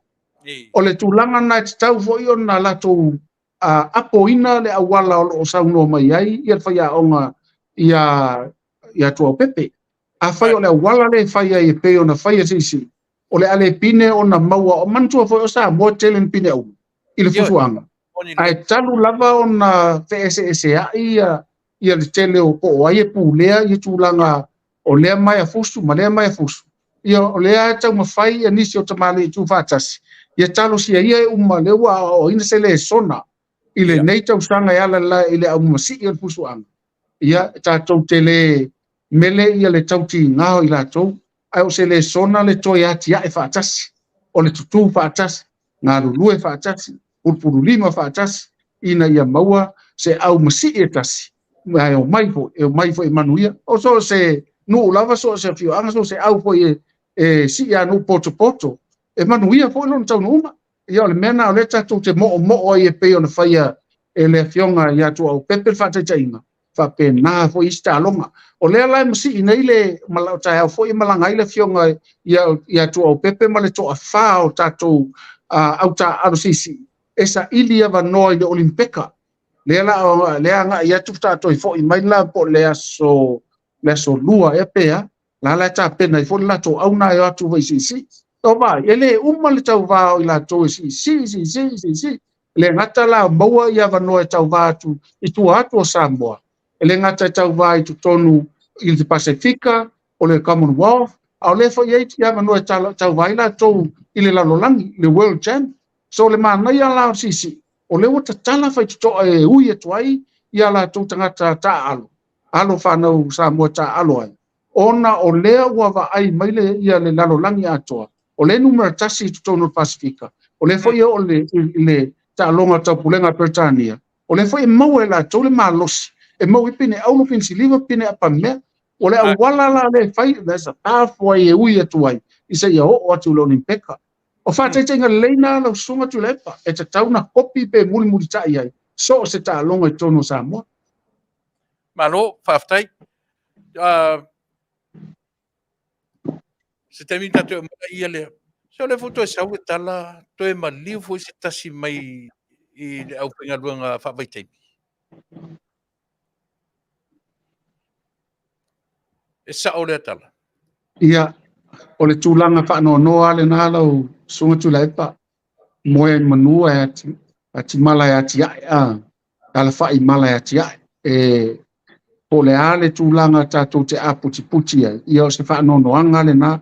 O le tulaga lena e tatau foi ona latou apoina le auala o lo o saunoa mai ai le faiaoga ia Tuaopepe. Afai o le auala lea e fai ai e pei ona fai e se isi, o le a le pine ona maua. Manatua foi o Samoa e tele ni pine auro i le fuafuaga. Ae talu lava ona feeseeseai ia le tele o po o ai e pulea ia tulaga o lea maea fusu ma lea maea fusu. Ia o lea e taumafai ia nisi o tamalii tuufaatasi, ia talosia ia e uma lea ua aoaoina se lesona i lenei tausaga e ala la i le aumasii o le fusuaga. Ia tatou te le mele ia le tautiga o i latou, ae o se lesona le toe atiae faatasi, o le tutū faatasi, galulue faatasi, pulupululima faatasi, ina ia maua se aumasii e tasi, ae omai foi, e omai foi e manuia. O so o se nuu lava, so o se afioaga, so o se au foi e sii a nuu potopoto, e manuia foi lona taunuuga. Ia o le mea lena o lea tatou te moomoo ai e pei ona faia e le afioga ia Tuaopepe le faataitaiga, faapena foi isi taaloga. O lea la e masii nei le taeao foi e malaga ai le afioga ia Tuaopepe ma le toafa o tatou au taaalo siisii e saili avanoa i le Olimpeka. Lea la lea agai atu faatoa foi mai la po o le aso 2 ea pe a. La la e tapena ai foi le latou auna e o atu vai siisii. O vai, e le uma le tauvā o i latou e siisii, siisii, siisii. E le gata la maua ia avanoa e tauvā atu i tua atu o Samoa. E le gata e tauvā i totonu i le Pasefika, o le Commonwealth, a o lea foi i ai avanoa e tauvā ai latou i le lalolagi, le World Champ. So le manaia la o siisii, o lea ua tatala faitotoa e ui atu ai ia latou tagata taaalo, alo fanau Samoa taaalo ai, ona o lea ua vaai mai le, ia le lalolagi atoa, o lea numera 1 i totonu o le Pasefika, o lea foi e oo le taaloga taupulega a Peretania, o lea foi e maua e latou le malosi, e maua ai pine auro, pine siliva, pine apamea. O le auala la lea e fai, there's a pathway e ui atu ai, i se ia oo atu i le Olimpeka. O faataitaiga lelei na lau susuga Tuilaepa, e tatau na kopi pe mulimulitai ai, so o se taaloga i totonu o Samoa. Malo, faafetai. Se taimi tatou e ia lea. Se o lea foi toe sau le tala, toe maliu foi se tasi mai i le aufaigaluega faavaitaimi. E sao lea tala. Ia, o le tulaga faanoanoa lena lau susuga Tuilaepa, moe ai manu e atimala e atiae, alafai mala e atiae. E po o le a le tulaga tatou te aputiputi ai, ia o se faanoanoaga lena,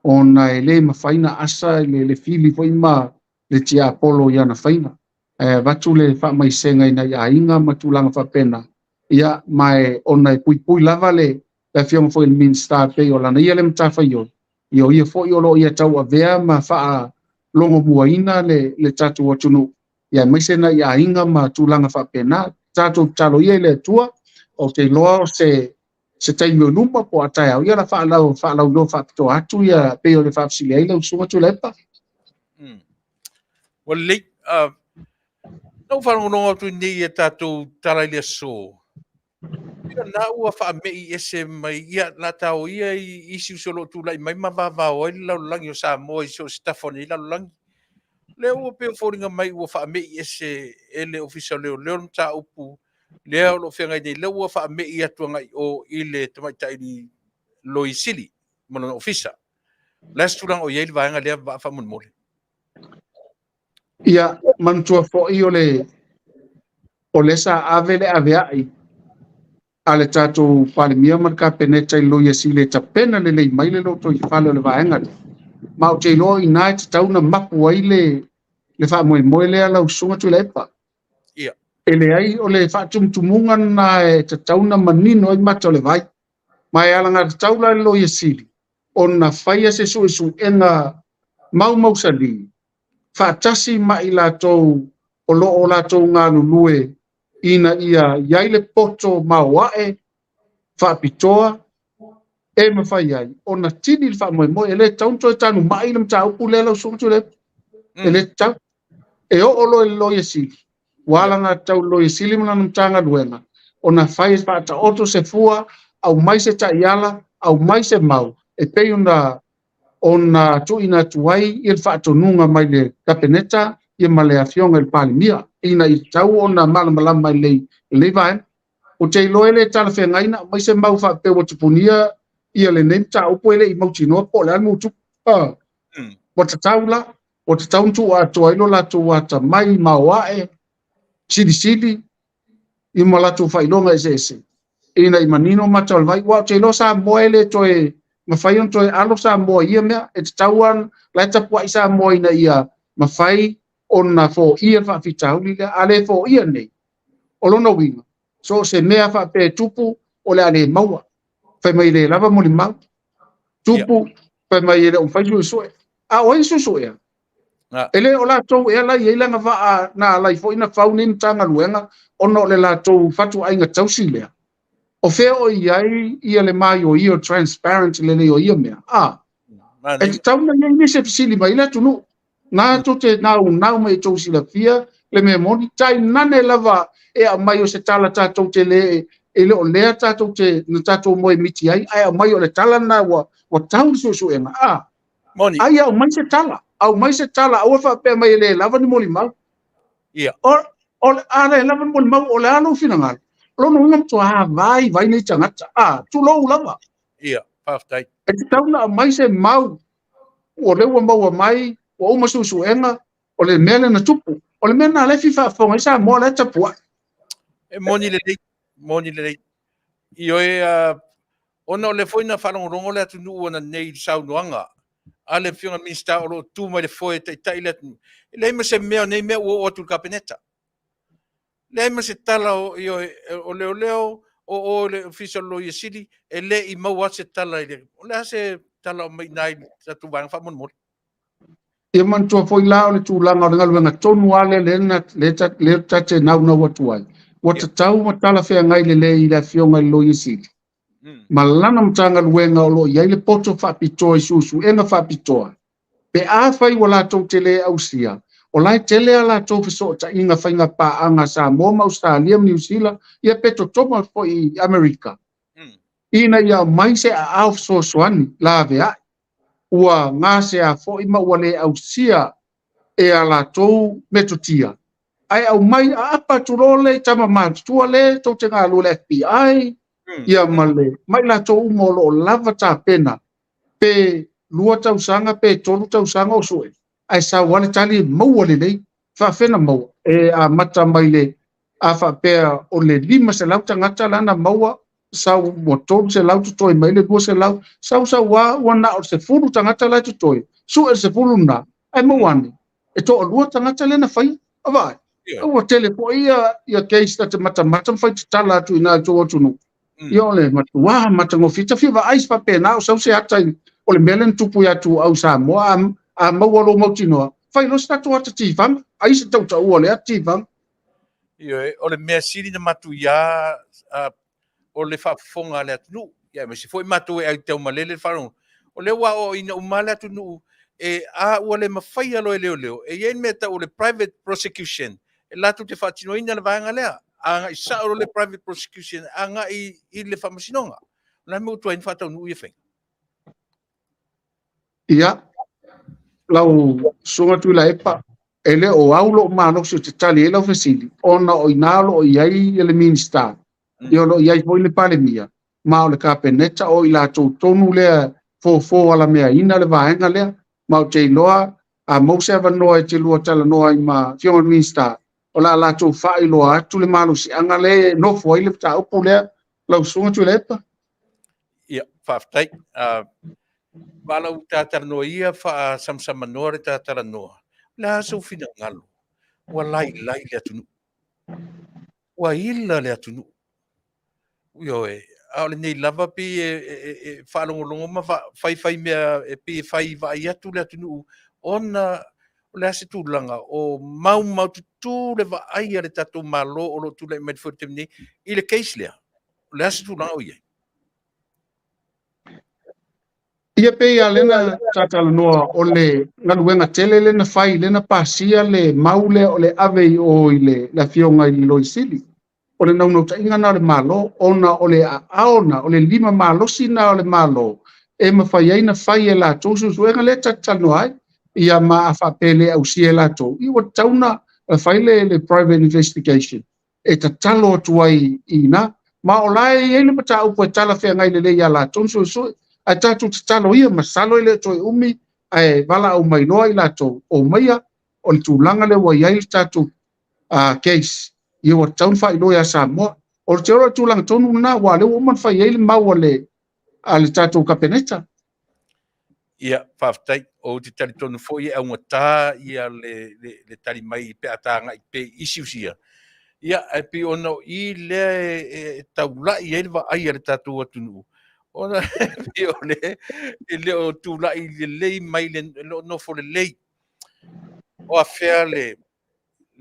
ona e le mafai na asa le fili foi ma le tiapolo i ana faiga. Ae avatu le faamaisega i nai aiga ma tulaga faapena, ia ma e ona e puipui lava le afioga foi i le Minisita pei o lana ia le matafaioi, ia o ia foi o lo o ia tauavea ma faalogomuaina le tatou atunuu, ia aemaise nai aiga ma tulaga faapena. Tatou tatalo ia i le Atua, ou te iloa o se taimi o luma po o a taeao, ia la faalauiloa faapitoa atu ia pei o le faafesili ai lau susuga Tuilaepa. Ua lelei. Na ou faalogologo atu nei e tatou tala i le aso, ia na ua faamei ese mai, ia la tao ia i issues o lo o tulai mai ma vavao ai le lalolagi o Samoa i so o se tafa o nei lalolagi. Lea ua pei o foliga mai ua faamei ese e le Ofisa o Leoleo le mataupu lea o lo o feagai nei, lea ua faamei atu agai o i le tamaitai Loia Sili ma lona ofisa. O le a se tulaga o i ai le vaega lea faamolemole? Ia, manatua foi o le sa ave le aveai a le tatou Palemia ma le Kapeneta i le Loia Sili e tapena lelei mai le lotoifale o le vaega lea. Ma ou te iloa i ina e tatau na mapu ai le faamoemoe lea lau susuga Tuilaepa. Ia. E leai o le faatumutumuga lena e tatau na manino ai mata o le vai. Ma e alagatatau la le Loia Sili ona faia se suesuega maumausali faatasi ma i latou o lo o latou galulue ina ia i ai le poto maoae faapitoa e mafai ai ona tini le faamoemoe. E le tatau ona toe tanumai le mataupu lea lau susuga Tuilaepa. E le tatau. E oo loa i le Loia Sili, ua alagatatau i le Loia Sili ma lana Matagaluega ona fai e faataoto se fua, aumai se taiala, aumai se mau, e pei ona ona tuuina atu ai le faatonuga mai le Kapeneta ma le Afioga i le Palemia ina ia tatau ona malamalama i lenei vaega. Ou te iloa e le talafeagai ona aumai se mau faapea ua tupunia lenei mataupu e le i mautinoa po o le a le mea ua tupu. Ua tatau la, ua tatau ona tuuatoa ai lo latou atamai maoae, silisili, ma latou faailoga eseese ina ia manino mata o le vai. Aua ou te iloa Samoa e le toe mafai ona toe alo Samoa i ia mea. E tatau lava, la e tapuai Samoa ina ia mafai ona foia le faafitauli lea. A le foia nei, o lona uiga, so o se mea faapea e tupu, o le a le maua. Fai mai e le lava molimau. Tupu, fai mai e le o mafai suesue. A o ai suesuea? E le o latou ea la e i ai le agavaa na ala ai foi ona fau nei Matagaluega ona o le latou fatuaiga tausi lea. O fea o i ai ia le maioio, transparent lelei o ia mea? A, e tatau ona i ai nisi e fesili mai ai le atunuu. Na tou te naunau mai e tou silafia le mea moni, tainane lava e aumai o se tala tatou te le, e le o lea tatou te, na tatou moemiti ai, ae aumai o le tala lena ua tau le suesuega. A, Moni. Ai aumai se tala, aumai se tala, aua faapea mai e le lava ni molimau. Ia. O, o, a le lava ni molimau, o le a lou finagalo? O lona uiga matua vaivai nei tagata. A, tulou lava. Ia, faafetai. E tatau ona aumai se mau, o lea ua maua mai, ua uma suesuega, o le mea lea na tupu. O le mea lena o lea e fia faafofoga ai Samoa, o la e tapuai. E moni lelei, moni lelei. Ioe, ona o lea foi na faalogologo le atunuu ananei i le saunoaga a le Afioga i le Minisita o lo o tu mai le foe e taitai le atunuu. E leai ma se mea o nei mea ua oo atu i le Kapeneta. Leai ma se tala o, ioe, o leoleo o o i le Ofisa o le Loia Sili, e le i maua atu se tala i le... O le a se tala o aumai i ina i le tatou vaega faamolemole? Ia manatua foi la o le tulaga o le galuega tonu lava lea lea ta te naunau atu ai, ua tatau ma talafeagai lelei i le Afioga i le Loia Sili ma lana Matagaluega o lo o i ai le poto faapitoa i suesuega faapitoa, pe afai ua latou te le ausia, o la e tele a latou fesootaiga faiga paaga a Samoa ma Ausetalia ma Niu Sila, ia pe totoga foi i Amerika, ina ia aumai se aao fesoasoani laveai ua gasea foi ma ua le ausia e a latou metotia, ae aumai aapa atu loa le tama matutua le tou te galue le FBI, ia ma le ma i latou uma o lo o lava tapena, pe 2 tausaga pe 3 tausaga o sue, ae sau lava le tali e maua lelei. Faafena maua? E amata mai le a faapea o le 500 tagata la na maua, sau ua 300 totoe mai le 200, sau sau a ua na o le 10 tagata la e totoe, sue le 10 lena, ae maua ane, e toalua tagata lea na faia. A vaai, ua tele foi ia case ta te matamata ma fai tatala atu i ina i le tou atunuu. Ia o le matua matagofie, ta fia vaai se faapena o sau se ata o le mea lea na tupu ia Tuuau Samoa, a maua lou mautinoa, fai loa se tatou ata tivaga, ai se tautaua o le ata tivaga. Ioe, o le mea sili na matuia o le faafofoga a le atunuu, ia aemaise foi matou e ai taumalele le faalogo, o lea ua aoaoina uma le atunuu e a ua le mafaia loa e leoleo, e i ai le mea e tau o le private prosecution, e latou te faatinoina le vaega lea, agai sao loa le private prosecution agai i le faamasinoga. O le a le mea ua tuai ai ona faataunuu ia faiga? Ia, lau Susuga Tuilaepa, e le o au lou malosi ou te tali ai lau fesili, ona o i ina o lo o i ai le Minisita, ia o lo o i ai foi le Palemia, ma o le Kapeneta, o i latou tonu lea fofo alameaina le vaega lea. Ma ou te iloa, a maua se avanoa e te lua talanoa ai ma Afioga i le Minisita, o le a latou faailoa atu le malosiaga lea e nofo ai le mataupu lea, lau Susuga Tuilaepa. Ia, faafetai. Ma lau ta talanoa ia faasamsamanoa le ta talanoa. O le a sou finagalo? Ua lailai le atunuu. Ua ila le atunuu. Ioe, a o lenei lava pei e faalogologo ma faifai mea e pei e fai vaai atu le atunuu ona o le a se tulaga o maumaututu le vaai a le tatou Malo o lo o tulai mai foi i le taimi nei i le case lea. O le a se tulaga o i ai? Ia pei lava lea na talanoa o le galuega tele lea na fai, lea na pasia le mau lea o le ave i o i le Afioga i le Loia Sili. O le naunautaiga lena o le Malo, ona o le aao lena, o le lima malosi lena o le Malo e mafai ai ona fai e latou suesuega lea ta te talanoa ai. Ia ma a faapea e le ausia e latou, ia ua tatau ona fai le, le private investigation e tatalo atu ai i ina. Ma o la e i ai le mataupu e talafeagai lelei ia latou ona suesue. Ae tatou tatalo ia, masalo e le o toe umi ae valaau mai loa i latou, omaia o le tulaga lea ua i ai le tatou case, ia ua tatau ona faailoa ia Samoa. O le te iloa o le tulaga tonu lena, aua o lea ua uma ona fai i ai le mau a le, a le tatou Kapeneta. Ia, faafetai. Ou te talitonu foi e augata ia le, le, le tali mai pe a ta agai pea i issues ia. Ia, ae pei ona o i lea e, e, e taulai ai le vaai a le tatou atunuu, ona pei o le, e le o tulai lelei mai, le, e le o nofo lelei. O afea le,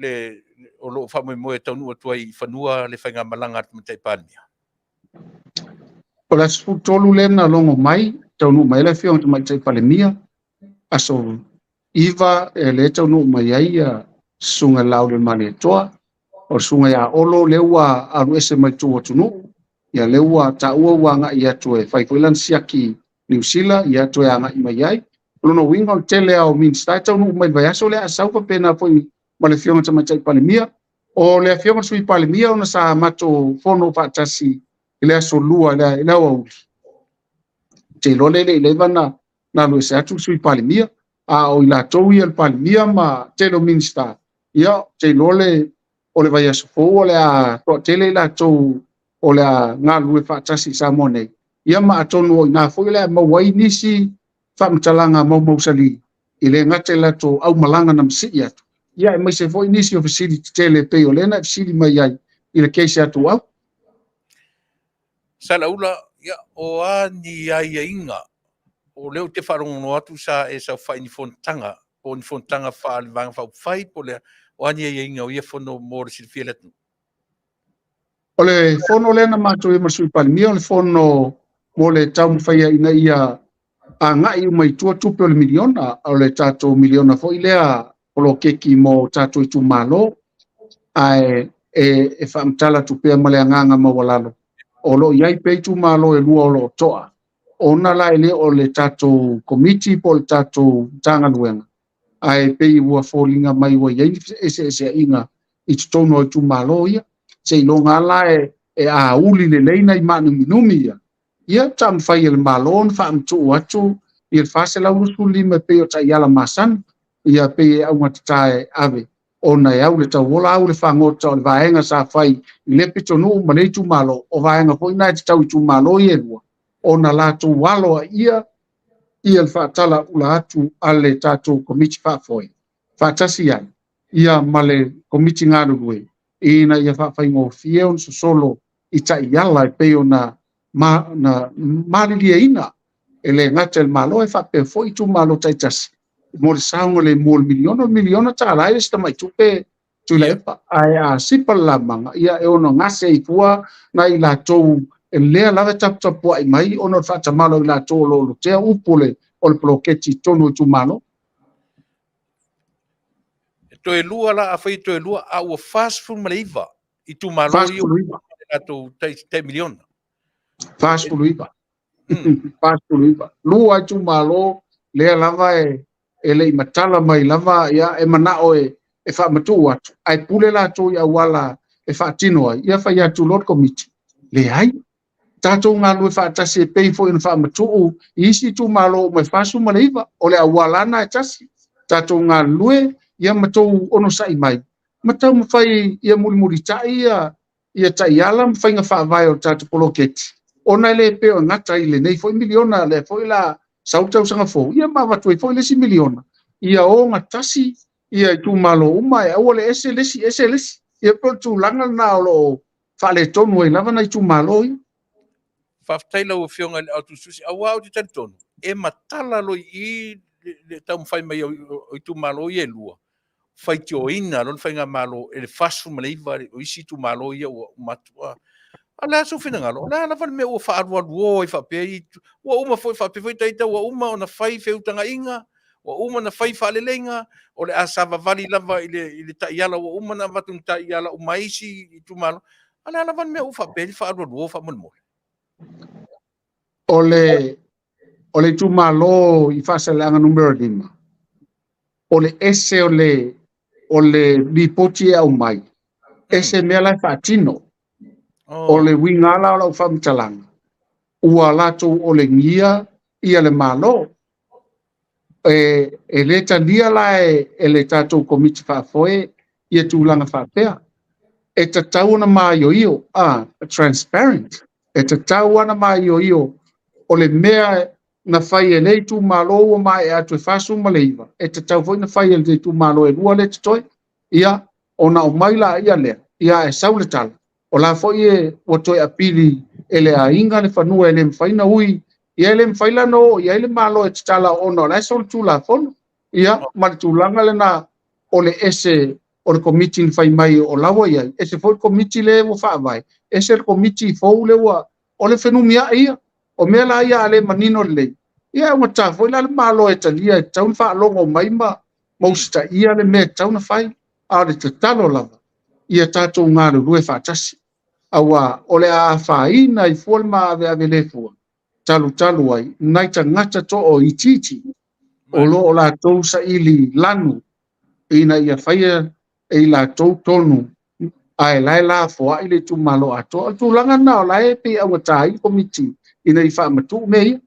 le, o lo o faamoemoe e taunuu atu ai i fanua le faigamalaga a le Tamaitai Palemia? O le aso 13 lea na logo mai, taunuu mai ai le Afioga i le Tamaitai Palemia, aso 9 e lea taunuu mai ai ia Susuga i le Laaulialemalietoa, o le Susuga ia Olo lea ua alu ese mai le tou atunuu, ia lea ua taua ua agai atu e fai foi lana siaki Niu Sila, ia toe agai mai ai. O lona uiga o le tele lava o Minisita e taunuu mai i le vaiaso lea a sau faapena foi ma le Afioga i le Tamaitai Palemia. O le Afioga i le Sui Palemia ona sa matou fono faatasi i le aso Lua i le aoauli, ou te iloa lea e le i leva na alu ese atu le Sui Palemia, a o i latou ia le Palemia ma tele o Minisita, ia ou te iloa le o le vaiaso fou o le a toatele i latou o le a galulue faatasi i Samoa nei, ia ma atonu o i ina foi o le a maua ai nisi faamatalaga maumausali e le gata i latou aumalaga na masii atu, ia aemaise foi nisi o fesili tetele e pei o lea na e fesili mai ai i le case a Tuau. Salaula, ia, o a ni aiaiga o lea ou te faalogologo atu sa e saofai i ni fonotaga, po o ni fonotaga faale-Vaega Faaupufai po o le a, o a ni aiaiga o ia fono mo le silafia e le atunuu? O le fono lea na matou i ai ma le Sui Palemia, o le fono mo le taumafaia ina ia agai uma i tua tupe o le miliona, o le tatou miliona foi lea poloketi mo tatou itumalo, ae e, e faamatala atu pea ma le agaga maualalo, o lo o i ai pea itumalo e lua o lo o toa, ona la e le o le tatou komiti po o le tatou Matagaluega, ae pei ua foliga mai ua i ai ni feeseeseaiga i totonu o itumalo ia. Seiloga lava la e, e auli lelei nai maanuminumi ia, ia taumafai e le Malo ona faamatuu atu ia le 425 e pei o taiala masani, ia pei e augatata e ave ona e au le tauola, au le fagota o le vaega sa fai i lea pitonuu ma lea itumalo, o vaega foi na e tatau i itumalo ia e lua ona latou aloaia ia le faatalaula atu a le tatou Komiti Faafoe faatasi ai ia ma le Komiti Galulue ina ia faafaigofie ona sosolo i taiala e pei ona ma, na malilieina e le gata i le Malo e faapea foi itumalo taitasi mo le saogalemu o le miliona. O le miliona tala e le se tamai tupe Tuilaepa, ae a sipa le lamaga, ia e ono gase ai fua nai i latou lea lava e taputapuai mai ona o le faatamala o i latou o lo o lotea upu o le, o le poloketi i totonu o itumalo. E toe lua la, afai e toe lua, a ua 49 itumalo ia ua latou tai, tai miliona. 49. 49. Lua itumalo lea lava e, e le i matala mai lava, ia, e manao e, e faamatuu atu, ae pule latou i auala e faatino ai, ia fai atu loa le komiti. Leai. Tatou galulue faatasi e pei foi ona faamatuu i isi itumalo uma e 49, o le auala lava e tasi. Tatou galulue, ia ma tou onosai mai, ma taumafai ia mulimulitai ia ia taiala ma faiga faavae o le tatou poloketi, ona e le pei o gata i lenei foi miliona, lea foi la sau le tausaga fou, ia ma avatu ai foi le isi miliona, ia ogatasi ia itumalo uma, e aua le ese le isi, ese le isi. Ia pei o le tulaga lena o lo o faaletonu ai lava nai itumalo ia. Faafetai lau Afioga i le Au Tusitusi, aua ou te talitonu, e matala loa i i le taumafai mai o itumalo ia e lua, faitioina loa le faigamalo e le 49 o isi itumalo ia ua uma atu. A o le a sou finagalo? O le a lava le mea ua faaalualuo ai faapea i, ua uma foi faapea foi taita ua uma ona fai feutagaiga, ua uma ona fai faaleleiga, o le a savavali lava i le, i le taiala ua uma ona avatu ni taiala uma ai isi itumalo. A o le a lava le mea ua faapea ai le faaalualuo faamolemole? O le O le itumalo i Faasaleleaga numera 5, o le ese o le o le lipoti e aumai, ese mea la e faatino. O le uiga la o lau faamatalaga, ua latou olegia ia le Malo. E, e le talia la e, e le tatou Komiti Faafoe ia tulaga faapea. E tatau ona maioio, a, transparent. E tatau ona maioio o le mea na fai e le itumalo ua maea atu e 49, e tatau foi na fai e le itumalo e lua lea e totoe. Ia, ona aumai laia lea, ia ae sau le tala, o la foi e ua toe apili e le aiga le fanua e le mafai na ui, ia e le mafai la ona oo i ai le Malo e tatala ona o la e solitulafono. Ia, ma le tulaga lena o le ese o le komiti na fai mai o la ua i ai, ese foi le komiti le ua faavae, ese le komiti fou le ua, o le fenumiai ia. O mea la ia a le manino lelei, ia e augata foi la le Malo e talia e tatau ona faalogo mai ma ma usitaia le mea e tatau ona fai. A o le tatalo lava, ia tatou galulue faatasi, aua o le a afaina ai fua le maaveave le fua, talutalu ai nai tagata toaitiiti o lo o latou saili lanu ina ia faia e i latou tonu ae la e lafoai le itumalo atoa. O le tulaga lena o la e pei e augata ai le Komiti ina ia faamatuu mea ia.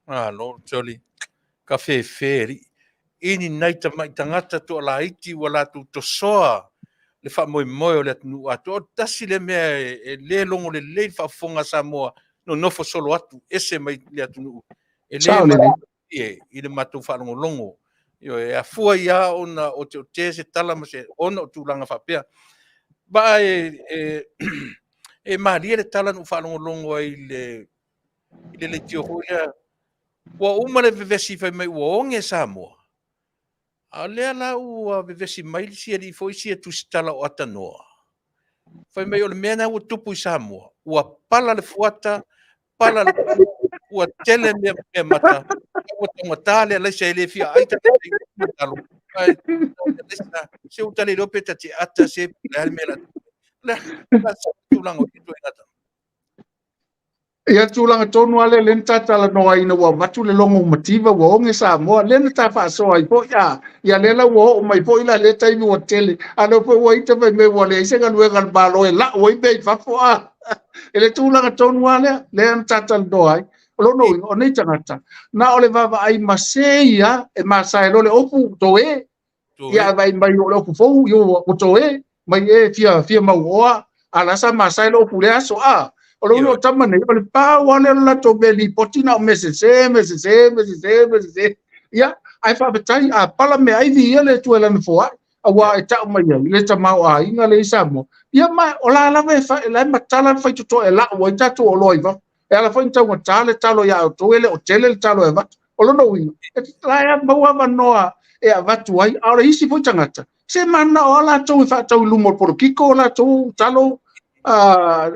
Malo Jolly. Ka fefe alii. I ni nai tamai tagata toalaiti ua latou tosoa le faamoemoe o le atunuu atoa. O le tasi lea mea e le logo lelei le faafofoga a Samoa nonofo solo atu ese mai le atunuu. E le malie i le matou faalogologo. Ioe, e afua ai lava ona oteote se tala ma se ona o tulaga faapea. Ma e, e malie le tala na ou faalogologo ai i le i le leitio foi lea, ua uma le vevesi fai mai ua oge Samoa, a o lea la ua vevesi mai le isi alii foi sia tusitala o Atanoa, fai mai o le mea lena ua tupu i Samoa, ua pala le fuata, pala le ua tele mea mea mata, ua taugata le alaisa e le fia ai tagata i talo, ae se ua ta le iloa pe ta te ata se po o le a le mea o le a tupu. Le a tulaga o ituaiga tala. Ia tulaga tonu lava lea lea na ta talanoa ai ina ua avatu le logo mativa ua oge Samoa, lea na ta faasoa ai foi, a, ia lea la ua oo mai foi la lea taimi ua tele, a lea foi ua ita fai mai ua leai se galuega a le Malo e lau ai mea i fafo, a. E le tulaga tonu lava lea, lea na ta talanoa ai. O lona uiga, o nei tagata, na o le vaavaai masei lava, e masae loa le ofu, toe, ia vaai mai o le ofu fou, ia ua toe, mai e fia, fia mauoa, a la sa masae le ofu i lea aso, a. O lona uiga o tama nei, o le pau lava lea o le latou mea lipoti na o mea sese, mea sese, mea sese, mea sese. Ia, ae faafetai, a pala meaai viia le Atua i lana foai, aua e tau mai ai le tamaoaiga lea i Samoa. Ia ma o la lava e, fa, la e matala le faitotoa e lau ai tatou oloa i fafo. E ala foi ona taugata le talo ia outou, e le o tele le talo e avatu. O lona uiga, e la e maua avanoa e avatu ai, a o le isi foi tagata, se mananao lava latou e faatau i luma o le polokiko o latou talo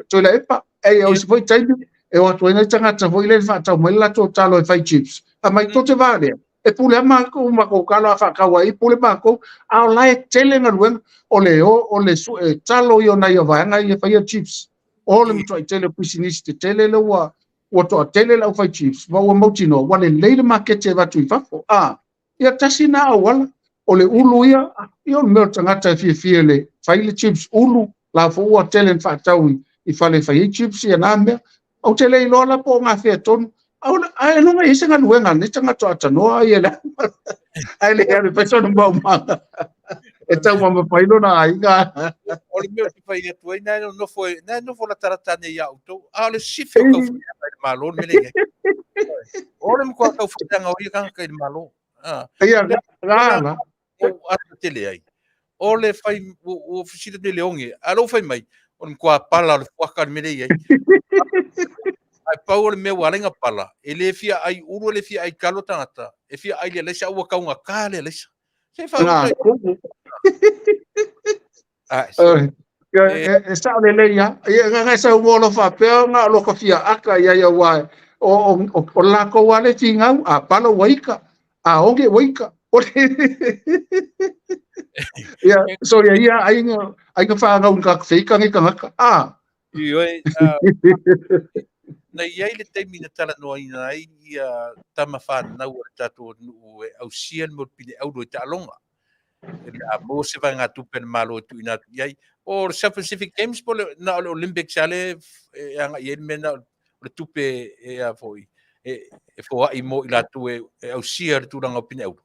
Tuilaepa. E o isi foi taimi, e o atu ai nai tagata foi lea e faatau mai le latou talo e fai chips. A mai tote vā lea, e pule lava matou matou talo a faatau ai, pule matou, a o la e tele galuega, o le o, o le sue talo ia o nai vaega ia e faia chips. O le matuai tele o pisinisi tetele lea ua ua toatele le aufai chips ma ua mautinoa ua lelei le maketi e avatu i fafo. A, ia tasi na auala, o le ulu ia, ia o le mea o le tagata e fiafia le fai le chips ulu, la foi ua tele na faatau i, i fale e fai ai chips ia na mea. Ou te le iloa la po o gafea tonu, ae iloga e i ai se galuega a lenei tagata o Atanoa ai e le ae le alu e fai sona maumaga e taumamafa ai lona aiga. O le mea ou te fai atu ai, na e nofo, na e nofo latalata nei ia outou, a o le sifi o taufaaleaga i le Malo le mea lea e i ai. O le matua taufaaleaga o ia tagata i le Malo. Ia, la, la. Ou ata tele ai. O le fai, ua fesili atu i le oge, a o lea ua fai mai, o le matua pala o le fuaka le mea lea e i ai. Ae pau o le mea ua ala ai ona pala, e le fia ai ulu, e le fia ai talo tagata, e fia ai le alaisa, a ua taugata le alaisa. Se faauta. E sao lelei lava. Ia, na e sau mo lo faapea na o lo ka fia aka ia ia aua o o o lakou lava le finau, a pala ua ika, a oge ua ika. O le Ia, so ia ia aiga aiga whanau ka feika ngi tagata. A. Ioe, Na i ai le taimi na talanoaina ai ia tama fanau a le tatou atunuu e ausia le mea o le pine auro i taaloga. E le a maua se vaegatupe a le Malo e tuuina atu i ai. O le South Pacific Games po o le na o le Olympics lava lea e agai i ai le mea lena o le tupe e a foi e foai mo i latou e ausia le tulaga o pine auro.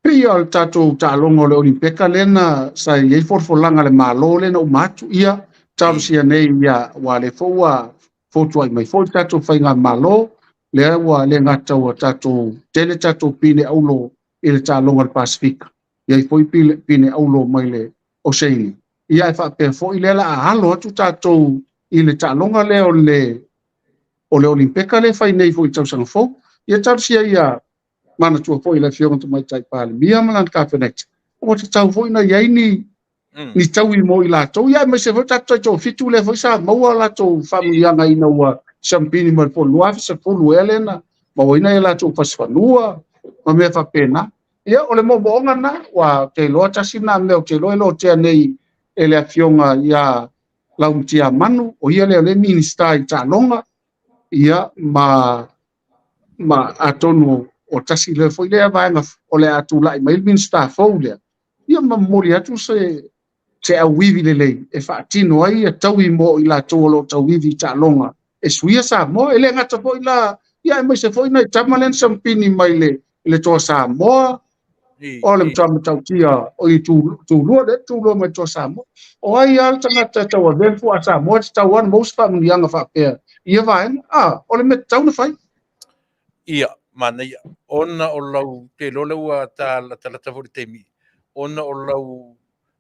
Pei o le tatou taaloga o le Olimpeka lea na sa i ai folafolaga a le Malo lea na uma atu, ia talosia nei ia aua o lea foi ua fotuai mai foi le tatou faigamalo, lea ua le gata ua tatou tele tatou pine auro i le taaloga a le Pasefika, i ai foi pine auro mai le Oceania, ia ae faapea foi lea o le a alo atu tatou i le taaloga lea o le o le Olimpeka lea e fai nei foi i le tausaga fou. Ia talosia ia manatua foi le Afioga Tamaitai Palemia ma lana Kapeneta, ua tatau foi ona i ai ni ni taui mo i latou, ia aemaise foi tatou taitoafitu lea foi sa maua latou faamanuiaga ina ua siamupini mai le po 2010 ea lea na mauaina ai latou fasifanua ma mea faapena. Ia, o le moomooga lena, ua ou te iloa tasi lena mea ou te iloa e lotea nei e le Afioga ia Laumatiamanu, o ia lea o lea e Minisita i taaloga, ia ma ma atonu o tasi lea foi lea vaega o le a tulai mai le Minisita fou lea, ia ma momoli atu se se auivi lelei e faatino ai ia taui mo i latou o lo o tauivi i taaloga e suia Samoa. E le gata foi la, ia aemaise foi nai tama lea na siamupini mai le le Toa Samoa, o le matua matautia o i tulua lea tulua mai Toa Samoa. O ai lava le tagata e tauavea le fuaa Samoa e tatau lava ona maua se faamanuiaga faapea i ia vaega. A, o le mea tatau ona fai. Ia, manaia. Ona o lau, te iloa lea ua ta latalata foi i le taimi, ona o lau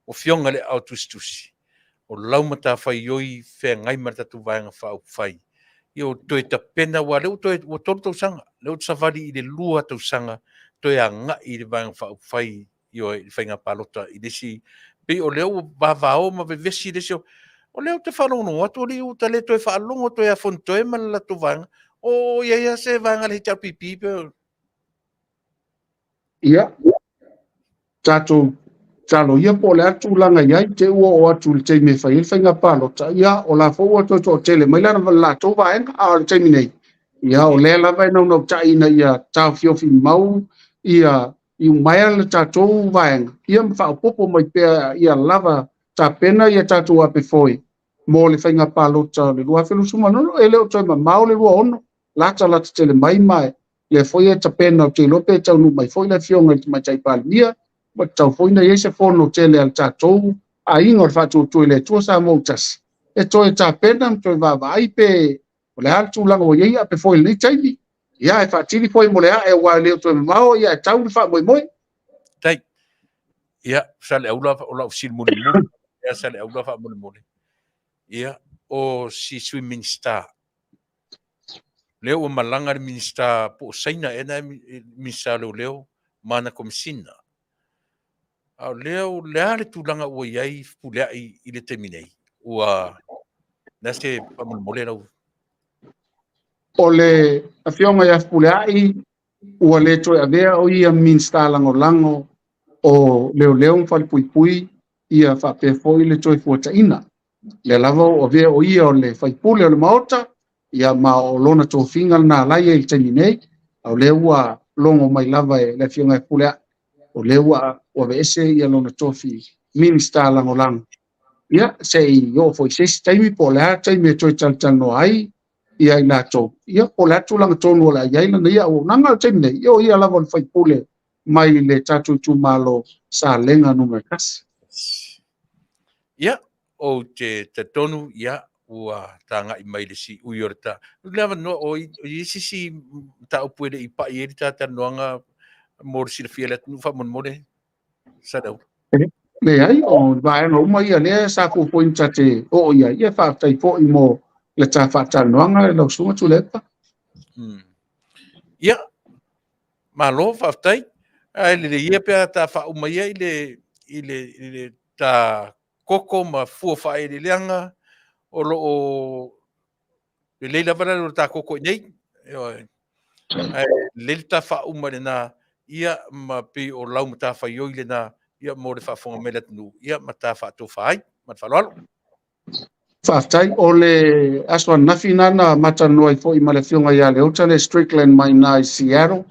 afioga i le aao tusitusi, o lau matafaioi feagai ma le tatou Vaega Faaupufai, ia ua toe tapena, aua o lea ua toe, ua 3 tausaga, lea ua savali i le 2 tausaga toe agai i le Vaega Faaupufai, ioe, i le faiga palota i le isi, pei o lea ua vavao ma vevesi le isi, o lea ou te faalogologo atu, alii ua ta le toe faalogo toe ia Fonotoe ma le latou vaega, o i ai lava se vaega a le HRPP pe Ia, tatou talo ia po o le a le tulaga i ai, te ua oo atu i le taimi e fai ai le faiga palota, ia o la foi ua toe toatele mai lana latou vaega, a o le taimi nei, ia o lea lava e naunautai ina ia taofiofi mau ia iumaea le tatou vaega, ia ma faaopoopo mai pea ia lava tapena ia tatou ape foe mo le faiga palota o le 2026, e le o toe mamao le 26, latalata tele mai ma lea foi e tapena, ou te iloa pe taunuu mai foi le Afioga i le Tamaitai Palemia, ua tatau foi ona i ai se fono tele a le tatou aiga o le Faatuatua i le Atua Samoa ua Tasi, e toe tapena ma toe vaavaai pe o le a le tulaga ua i ai ape foi i lenei taimi. Ia, e faatili foi mo le ae aua e le o toe mamao, ia e tau le faamoemoe. Tai. Ia, Saleaula o lau fesili mulimuli. Ia, Saleaula faamolemole. Ia, o si Sui Minisita Lea ua malaga le Minisita po o Saina ea na Minisita o Leoleo ma ana Komesina. A o lea, o le a le tulaga ua i ai Fepuleai i le taimi nei? Ua le a se faamolemole lau. O le Afioga ia Fepuleai ua le toe avea o ia Minisita Lagolago o Leoleo ma Falepuipui ia faapea foi le Toefuataiga. Lea lava ua avea o ia o le faipule o le Maota, ia ma o lona tofiga lena la i ai i le taimi nei, a o lea ua logo mai lava e le Afioga ia Fepuleai, o lea ua aveese ia lona tofi Minisita Lagolago. Ia, se i oo foi i se isi taimi po o le a le taimi e toe talatalanoa ai ia i latou, ia po o le a le tulaga tonu o le a i ai lana ia auaunaga. O le taimi nei, ia o ia lava o le faipule mai le tatou itumalo Salega Nu.1. Ia, ou te talitonu, ia, ua tagai mai le siui o le ta. Le avanoa, o i isi si mataupu e le i pai ai le ta talanoaga mo le silafia e le atunuu faamolemole, Saleaula. Leai, o vaega uma ia lea sa fuafua ta te oo i ai. Ia faafetai foi mo le ta faatalanoaga lau Susuga Tuilaepa. Ia, Malo faafetai. Ae lelei ia pe a ta faauma ia i le i le i le ta koko ma fua faaeleeleaga o lo o lelei lava le alu o le ta koko i inei. Ioe. Ae lelei le ta faauma i lena ia ma pei o lau matafaioi lena ia mo le faafofoga mai a le atunuu ia ma ta faatofa ai. Ma le faaaloalo. Faafetai. O le aso ananafi na na matalanoa ai foi ma le afioga ia Leota le Strickland mai ina i Seattle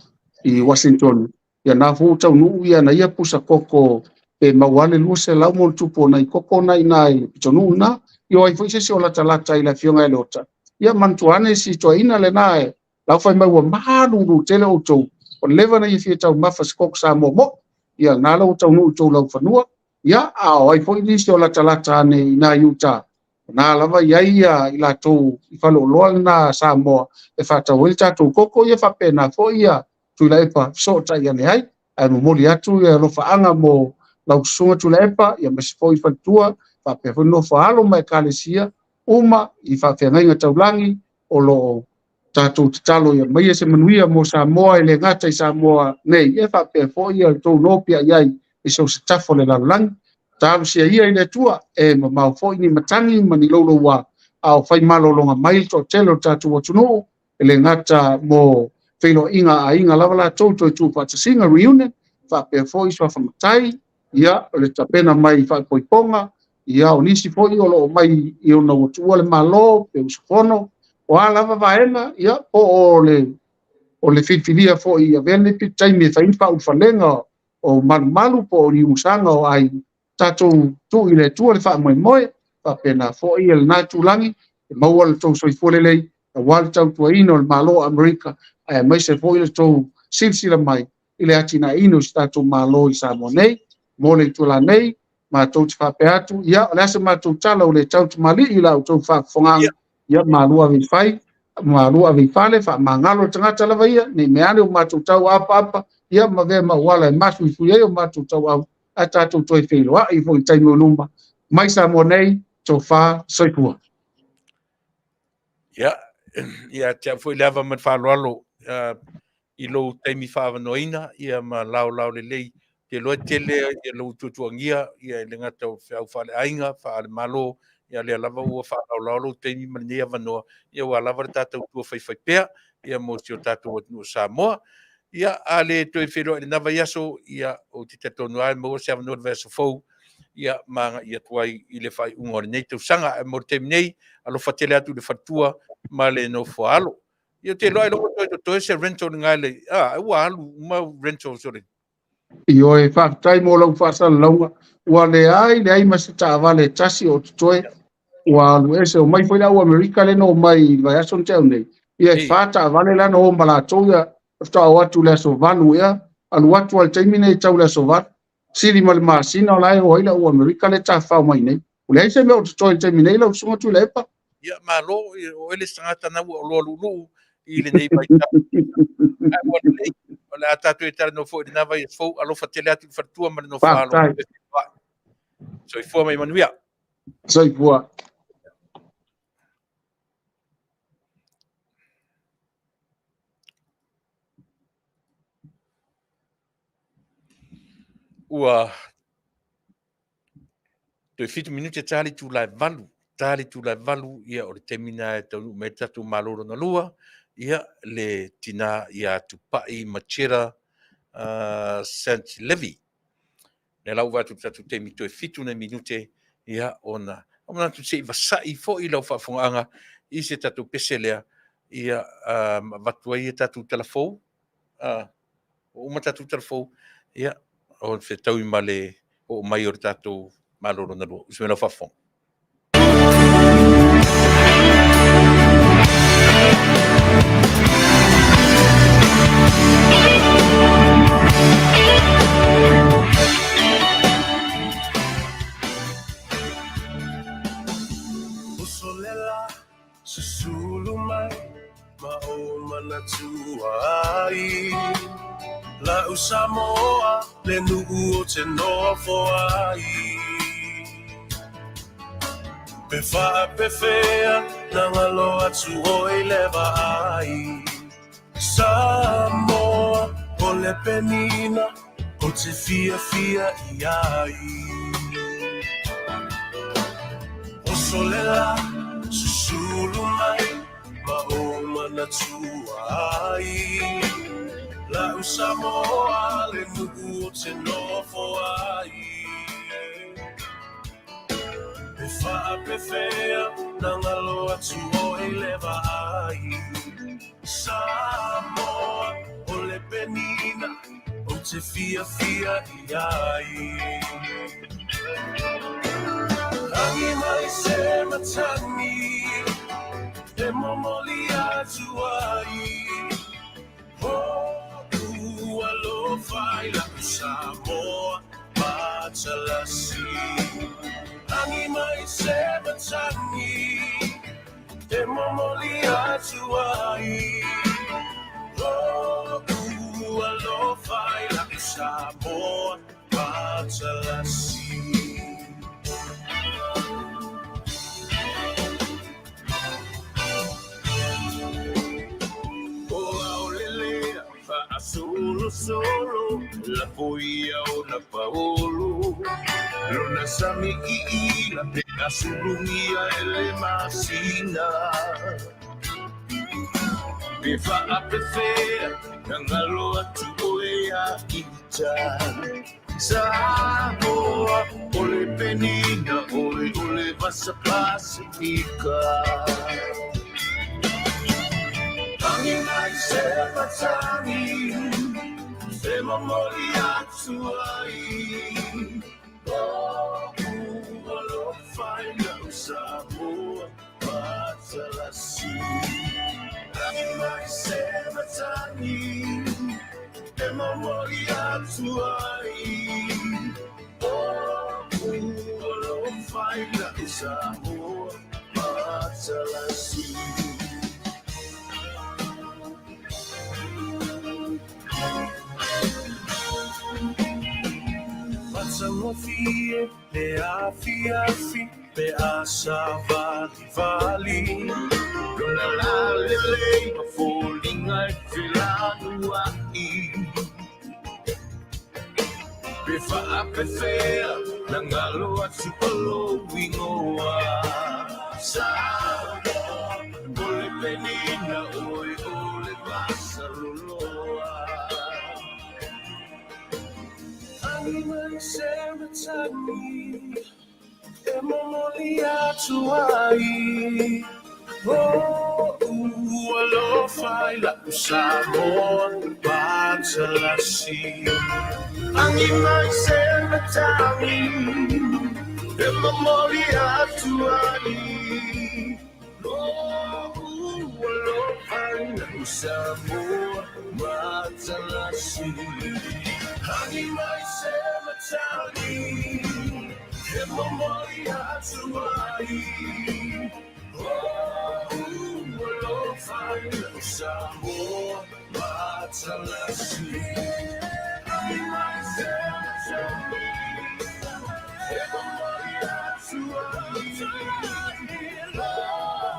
i Washington. Ia na foi ua taunuu ia na ia pusa koko pe maua le 200 mo le tupu o nai koko na ina i le pitonuu na. Ia o ai foi se isi o latalata i le afioga ia Leota. Ia manatua ane si toeaina lena e lau fai mai ua malulu tele outou. Ua leva na ia fia taumafa se koko Samoa mo'o. Ia na la ua taunuu i tou laufanua. Ia, a o ai foi nisi o latalata ane i nā i uta, o nā lava i ai ia i latou i faleoloa lena Samoa e faatau ai le tatou koko, ia faapena foi ia Tuilaepa fesootai ane ai. Ae momoli atu ia alofaaga mo lau susuga Tuilaepa, ia aemaise foi faletua, faapea foi nofo a alo ma ekalesia uma i faafeagaiga taulagi o lo o tatou tatalo ia maia se manuia mo Samoa e le gata i Samoa nei, e faapea foi ia le tou nopiai ai i so o se tafa o le lalolagi. Talosia ia i le Atua e mamao foi ni matagi ma ni louloua a o fai malologa mai le toatele o le tatou atunuu, e le gata mo feiloaiga a aiga lava latou toe tuufaatasiga, reunion, faapea foi suafa matai, ia o le tapena mai i faaipoipoga, ia o nisi foi o lo o mai i ona ua tuua le Malo pe usufono, o a lava vaega, ia po o le o le filifilia foi i avea lenei taimi e fai ni faaulufalega o malumalu po o ni umusaga o aiga, tatou tuu i le Atua le faamoemoe, faapena foi ia lena itulagi e maua le tou soifua lelei aua le tautuaina o le Malo o Amerika, ae aemaise foi le tou silasila mai i le atinaeina o si tatou Malo i Samoa nei. Mo le itula nei, matou te faapea atu, ia, o le a se matou tala ua le tau tamalii i la outou faafofogaaga, ia malu ave i fai, malu ave i fale, faamagalo le tagata lava ia, ne i meaane o matou tau apaapa, ia ma avea ma auala e mafuifui ai o matou tauau, ae tatou toe feiloai foi i taimi o luma. Mai Samoa nei, tofa, soifua. Ia, ia te au foi le ava ma le faaaloalo i lou taimi faaavanoaina ia ma laolao lelei. Ou te iloa e tele ia lou tuatuagia ia e le gata o feau faaleaiga, faale-Malo, ia lea lava ua faalaolao lou taimi ma lenei avanoa, ia aua lava le tatou tua faifaipea ia mo si o tatou atunuu o Samoa. Ia, a le toe feiloai i lena vaiaso, ia ou te talitonu lava e maua se avanoa i le vaiaso fou, ia ma agai atu ai i le faaiuga o lenei tausaga. Ae mo le taimi nei, alofa tele atu i le faletua ma le nofo a alo. Ia ou te iloa ailoga ua toe totoe se rental i le a, ua alu uma rentals o le. Ioe, faafetai mo lau faasalalauga. Ua leai leai ma se taavale e tasi o totoe. Ua alu ese, omai foi le au Amerika lea na omai i le vaiaso na tea nei. Ia e fa taavale la na o ma latou ia, faatoa o atu i le aso 8 ea, alu atu lava i le taimi nei e tau i le aso 8. Sili ma le masina o la e o ai le au Amerika lea e tafafao mai nei. Ua leai se mea o totoe i le taimi nei lau susuga Tuilaepa. Ia, malo, o oe le isi tagata na ua oloa luuluu i lenei vaitau. Ae ua lelei, o le a tatou e talanoa foi i lena vaiaso fou. Alofa tele atu i le faletua ma le nofo alo. Faafetai. Soifua ma ia manuia. Soifua. Ua toe 7 minute ta le itula e 8, ta le itula e 8, ia o le taimi lena e taunuu mai ai le tatou Malo lona lua, ia le tina ia Tupai Machera Sant Levy. Lea la ua vaai atu i le tatou taimi toe 7 nai minute, ia ona o manatu se i vasai foi lau faafofogaaga i se tatou pese lea, ia ma avatu ai tatou tala fou. Ua uma tatou tala fou, ia, o fetaui ma le oo mai o le tatou Malo lona lua. Usi mai lau faafofoga. Susulu mai ma ou manatua ai La'u Samoa le nuu ou te nofo ai Pe faapefea na galo atu oi le vaai Samoa o le penina ou te fiafia i ai Oso le la, susulu mai ma ou manatua ai La'u Samoa le nuu ou te nofo ai. faapefea na galo atu oe i le vaai. Samoa, o le penina ou te fiafia i ai. Lagi mai se matagi e momoli atu ai. Ho'u alofa i la'u Samoa matalasi. Lagi mai se matagi e momoli atu ai. Ho'u alofa i la'u Samoa matalasi. O aolelea faasolosolo lafo ia ona paolo lona sami iila pe asulugia e le masina pe faapefea na galo atu oe ia ita Samoa o le penina oe o le vasa Pasifika. Lagi mai se matagi e momoli atu ai. O'u alofa i la'u Samoa matalasi. Lagi mai se matagi e momoli atu ai. O'u alofa i la'u Samoa matalasi. Matagofie le afiafi pe a savalivali. Lona lalelei ma foliga e felanua'i. Pe faapefea na galo atu o lou igoa. Samoa, o le penina oe o le vasaloloa. Lagi mai se matagi e momoli atu ai. O'u alofa i la'u Samoa matalasi. Lagi mai se matagi e momoli atu ai. O'u alofa i la'u Samoa matalasi. Lagi mai se matagi e momoli atu ai. O'u alofa i la'u Samoa matalasi. Lagi mai se matagi e momoli atu ai.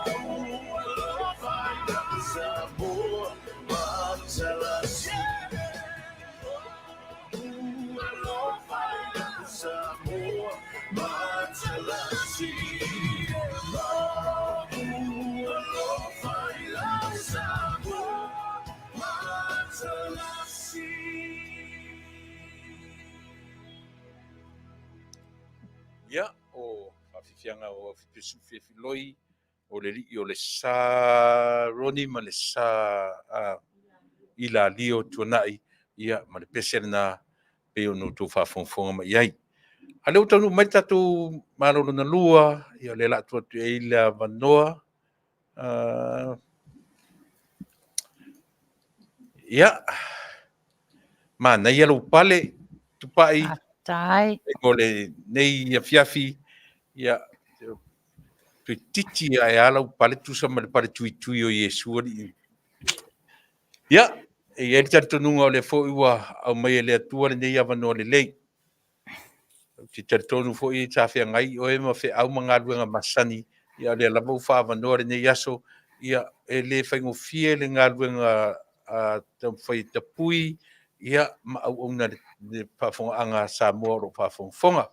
O'u alofa i la'u Samoa matalasi. O'u alofa i la'u Samoa matalasi. O'u alofa i la'u Samoa matalasi. Ia, o faafiafiaga o Aufipesufiafiloi, o le alii o le Sa Roni ma le Sa Ilalio Tuanai, ia, ma le pese lena pei ona outou faafogafoga mai ai. A o lea ua taunuu mai le tatou Malo lona lua, ia o lea o le a tuu atu i ai le avanoa. Ia, manaia lou pale, Tupai. Faafetai. Mo lenei afiafi, ia, toeitiiti ae a lau pale tusa ma le pale tuitui o Iesu alii. Ia, e i ai le talitonuga o lea foi ua aumai e le Atua lenei avanoa lelei. Ou te talitonu foi sa feagai oe ma feau ma galuega masani, ia o lea lava ua faaavanoa lenei aso, ia e le faigofie le galuega a taumafai e tapui, ia ma auauna le faafofogaaga a Samoa o lo o faafogafoga.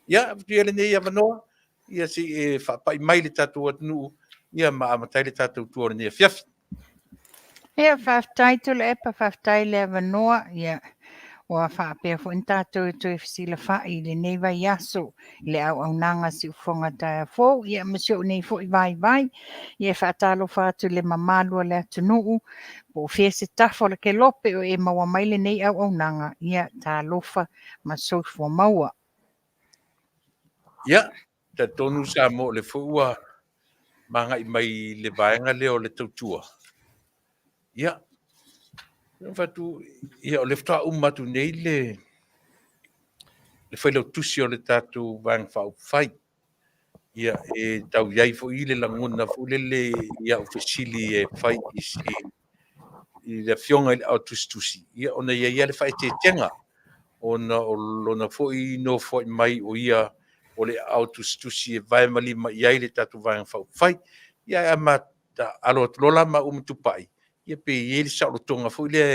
Ia, avatu ia lenei avanoa, ia se i e faapai mai le tatou atunuu, ia ma amata ai le tatou tua o lenei afiafi. Ia, faafetai Tuilaepa, faafetai le avanoa. Ia, Ua faapea foi ona tatou e toe fesilafa'i i lenei vaiaso i le auaunaga a Siufofoga Taeao Fou, ia ma si ou nei foi vaivai. Ia e faatalofa atu i le mamalu o le atunuu, po o fea se tafa o le kelope o e maua mai lenei auaunaga, ia talofa ma soifua maua. Ia, talitonu Samoa o lea foi ua magai mai i le vaega lea o le tautua. Ia, fatu, ia o lea faatoa uma atu nei le failautusi o le tatou Vaega Faaupufai. Ia, e tau i ai foi le lagona foi lele i au fesili e fai i si i le afioga i le Aotusitusi, ia ona e i ai lava le faaeteetega ona o lona foi nofoai mai o ia o le Aotusitusi e vae ma lima i ai le tatou Vaega Faaupufai. Ia ae a ma alo atu loa la maua ma Tupai, ia pe i ai le saolotoga foi lea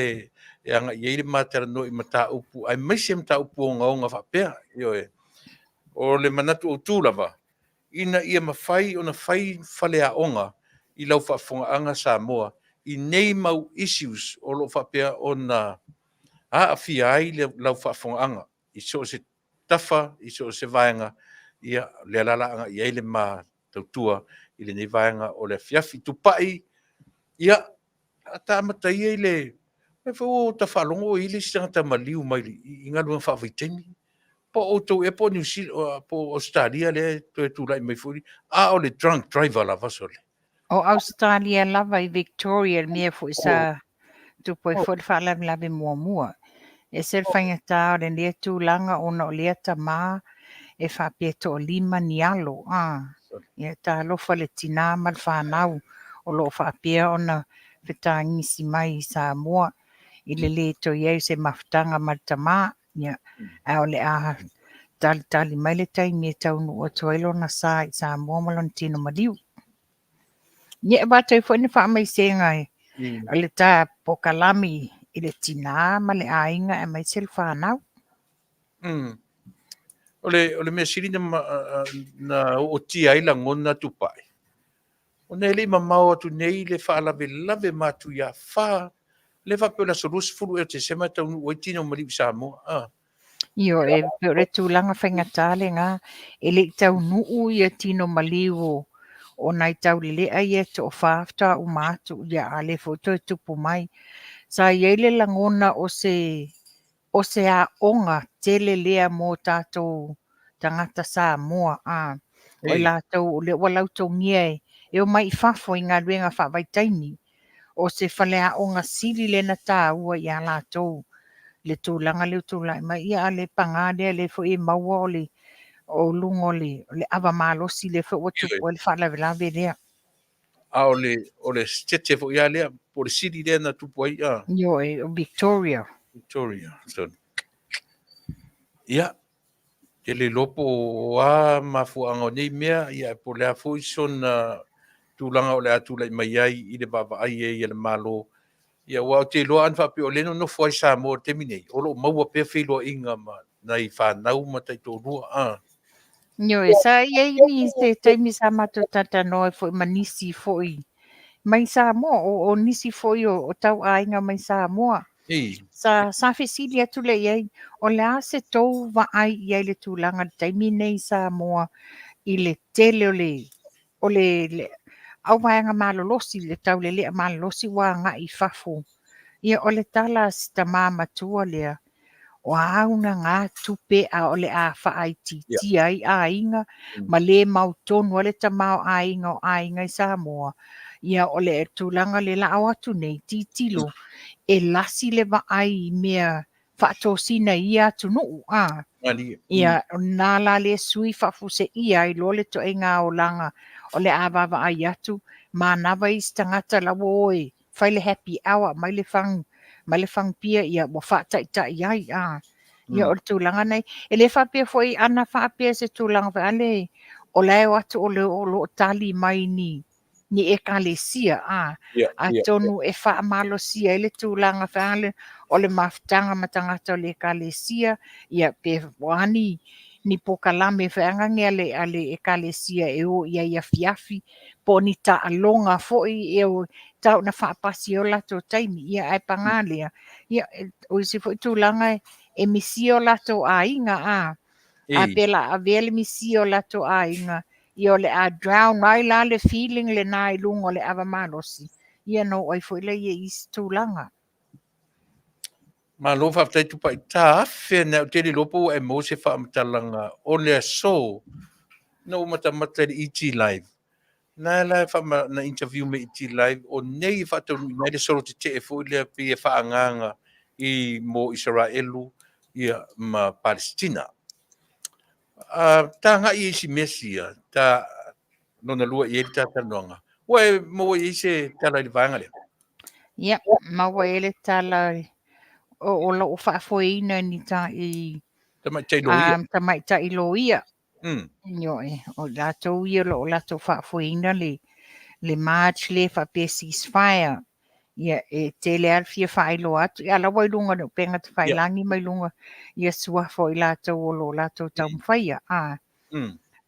e agai i ai le ma talanoa i mataupu, aemaise mataupu ogaoga faapea. Ioe. O le manatu autu lava, ina ia mafai ona fai faleaoga i lau faafofogaaga Samoa i nei mau issues o lo o faapea ona aafia ai lau faafofogaaga i so o se tafa, i so o se vaega, ia, lea la o le a agai i ai le ma tautua i lenei vaega o le afiafi. Tupai, ia, ta amata ia i le... O lea foi ua ta faalogo ua i ai le isi tagata maliu mai i galuega faavaitaimi. Po o outou ea po o Niu Sila po o Ausetalia lea e toe tulai mai foi, a o le drunk driver lava sole. O Ausetalia lava i Victoria le mea foi sa tupu ai foi le faalavelave muamua. E ese le faigata o lenei tulaga ona o lea tama e faapea e toalima ni alo. Ia talofa i le tina ma le fanau o lo o faapea ona fetagisi mai i Samoa i le le toe i ai o se mafutaga ma le tama. Ia, ae o le a talitali mai le taimi e taunuu atu ai lona sa i Samoa ma lona tino maliu. Ia, e avatu ai foi ni faamaisega o le ta pokalami i le tina ma le aiga aemaise le fanau. O le mea sili na ootia ai lagona Tupai, ona e le i mamao atu nei le faalavelave matuia fa, lea faapea o le aso 20 ea o Tesema e taunuu ai tino maliu i Samoa. Ioe, e pei o le tulaga faigata lena, e le i taunuu ia tino maliu o nai taulelea ia e toafa faatoa uma atu, ia a o lea foi ua toe tupu mai. Sa i ai le lagona o se aoga tele lea mo tatou tagata Samoa, o i latou o lea ua lautogia e omai i fafo i galuega faavaitaimi. O se faleaoga sili lea na taua ia latou le tulaga lea ua tulai mai. Ia a o le paga lea, lea foi e maua o le o luga o le ava malosi lea foi ua tupu ai le faalavelave lea. A o le sitete foi lava lea, po o le sili lea na tupu ai. Ioe, o Victoria. Victoria. So, ia, te le iloa po o a mafuaaga o nei mea, ia po o le a foi sona tulaga o le a tulai mai ai i le vaavaai ai a le Malo. Ia, aua ou te iloa ana faapea o lea e nonofo ai Samoa i le taimi nei, o lo o maua pea feiloaiga ma nai fanau ma taitoalua. Ioe, sa i ai ni se taimi sa matou talatalanoa ai foi ma nisi foi mai Samoa, o nisi foi o tauaiga mai Samoa. Sa fesili atu lea i ai, o le a se tou vaai i ai i le tulaga i le taimi nei i Samoa i le tele o le auvaega malolosi, le taulelea malolosi ua agai i fafo. Ia, o le tala a si tamā matua lea, o a una tupe a o le a faaitiitia ai aiga ma le mautonu ai le tamaoaiga o aiga i Samoa. Ia, o le tulaga lea la o atu nei, tilotilo e lasi le vaai i mea faatosina i ia atunuu. Ia, na la le sui faafuseia ai loa le ituaiga olaga o le a vaavaai atu, manava isi tagata la ua o e fai le happy hour mai le fagu mai le fagu pia, ia ua faataitai ai. Ia, o le tulaga nei, e le faapea foi ana faapea se tulaga foi ale o la e o atu o le o lo o tali mai ni ekalesia atonu e faamalosia ai le tulaga foi ale o le mafutaga ma tagata o le ekalesia, ia pe o a ni pokalame foi agage a le ekalesia e o i ai afiafi po o ni taaloga foi e tau na faapasi o latou taimi, ia ae pagā lea, ia, o isi foi tulaga e misia o latou aiga, a, a pe la avea le misia o latou aiga, ia o le a drown ai la le feeling lena i luga o le ava malosi, ia na oo ai foi lea i isi tulaga. Malo faafetai Tupai. Ta afe ane ou te le iloa po ua e maua se faamatalaga o le aso na ou matamata i le ET Live. Na la e faama, na interview me ET Live o nei e faataunuuina ai le solo tetee foi lea pei e faaagaaga i mo Isaraelu ia ma Palestina. Ta agai i isi mea sia, ta lona lua i ai le ta talanoaga. Ua e maua i ai se tala i le vaega lea? Ia, maua i ai le tala o lou faafoeina ni ta i Tamaitai loia. Tamaitai loia. Ioe, o latou ia o lo o latou faafoeina le march lea faapea ceasefire. Ia, e tele lava le fia faailoa atu. Ia, la ua i luga o le upega tafailagi ma i luga ia suafa o i latou o lo o latou taumafaia.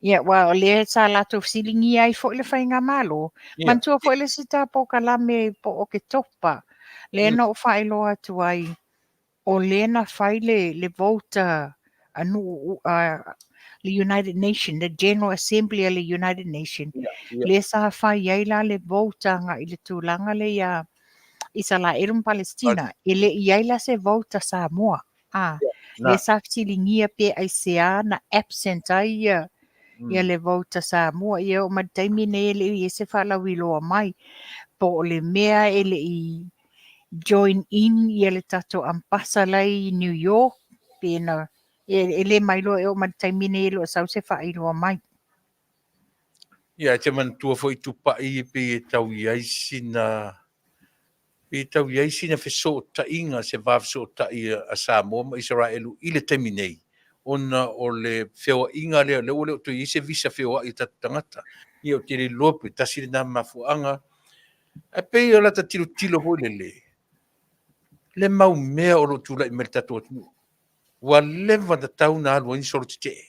Ia, aua o lea sa latou fesiligia ai foi le faigamalo. Manatua foi le isi ta polokalame po o Oketopa, lea na ou faailoa atu ai, o lea na fai le vote a nuu le United Nation, le General Assembly a le United Nation, lea sa fai ai la le vote agai i le tulaga lea ia Isaraelu ma Palestina. E le i ai la se vote a Samoa. A, lea sa fesiligia pe aisea na absent ai ia ia le vote a Samoa. Ia oo mai le taimi nei e le i i ai se faalauiloa mai po o le mea e le i join in ia le tatou ambassa la i New York pe na e le mailoa e oo mai le taimi nei e le o sau se faailoa mai. Ia, e te manatua foi Tupai e pei e tau i ai sina pei e tau i ai sina fesootaiga, se va fesootai a Samoa ma Isaraelu i le taimi nei, ona o le feoaiga lea, lea ua le o toe i ai se visa feoai a tatou tagata. Ia, ou te le iloa pe tasi lena mafuaaga. Ae pei o lata tilotilo foi lele, le mau mea o lo o tulai mai le tatou atunuu, ua leva ona tatau ona alu ai ni solo tetee.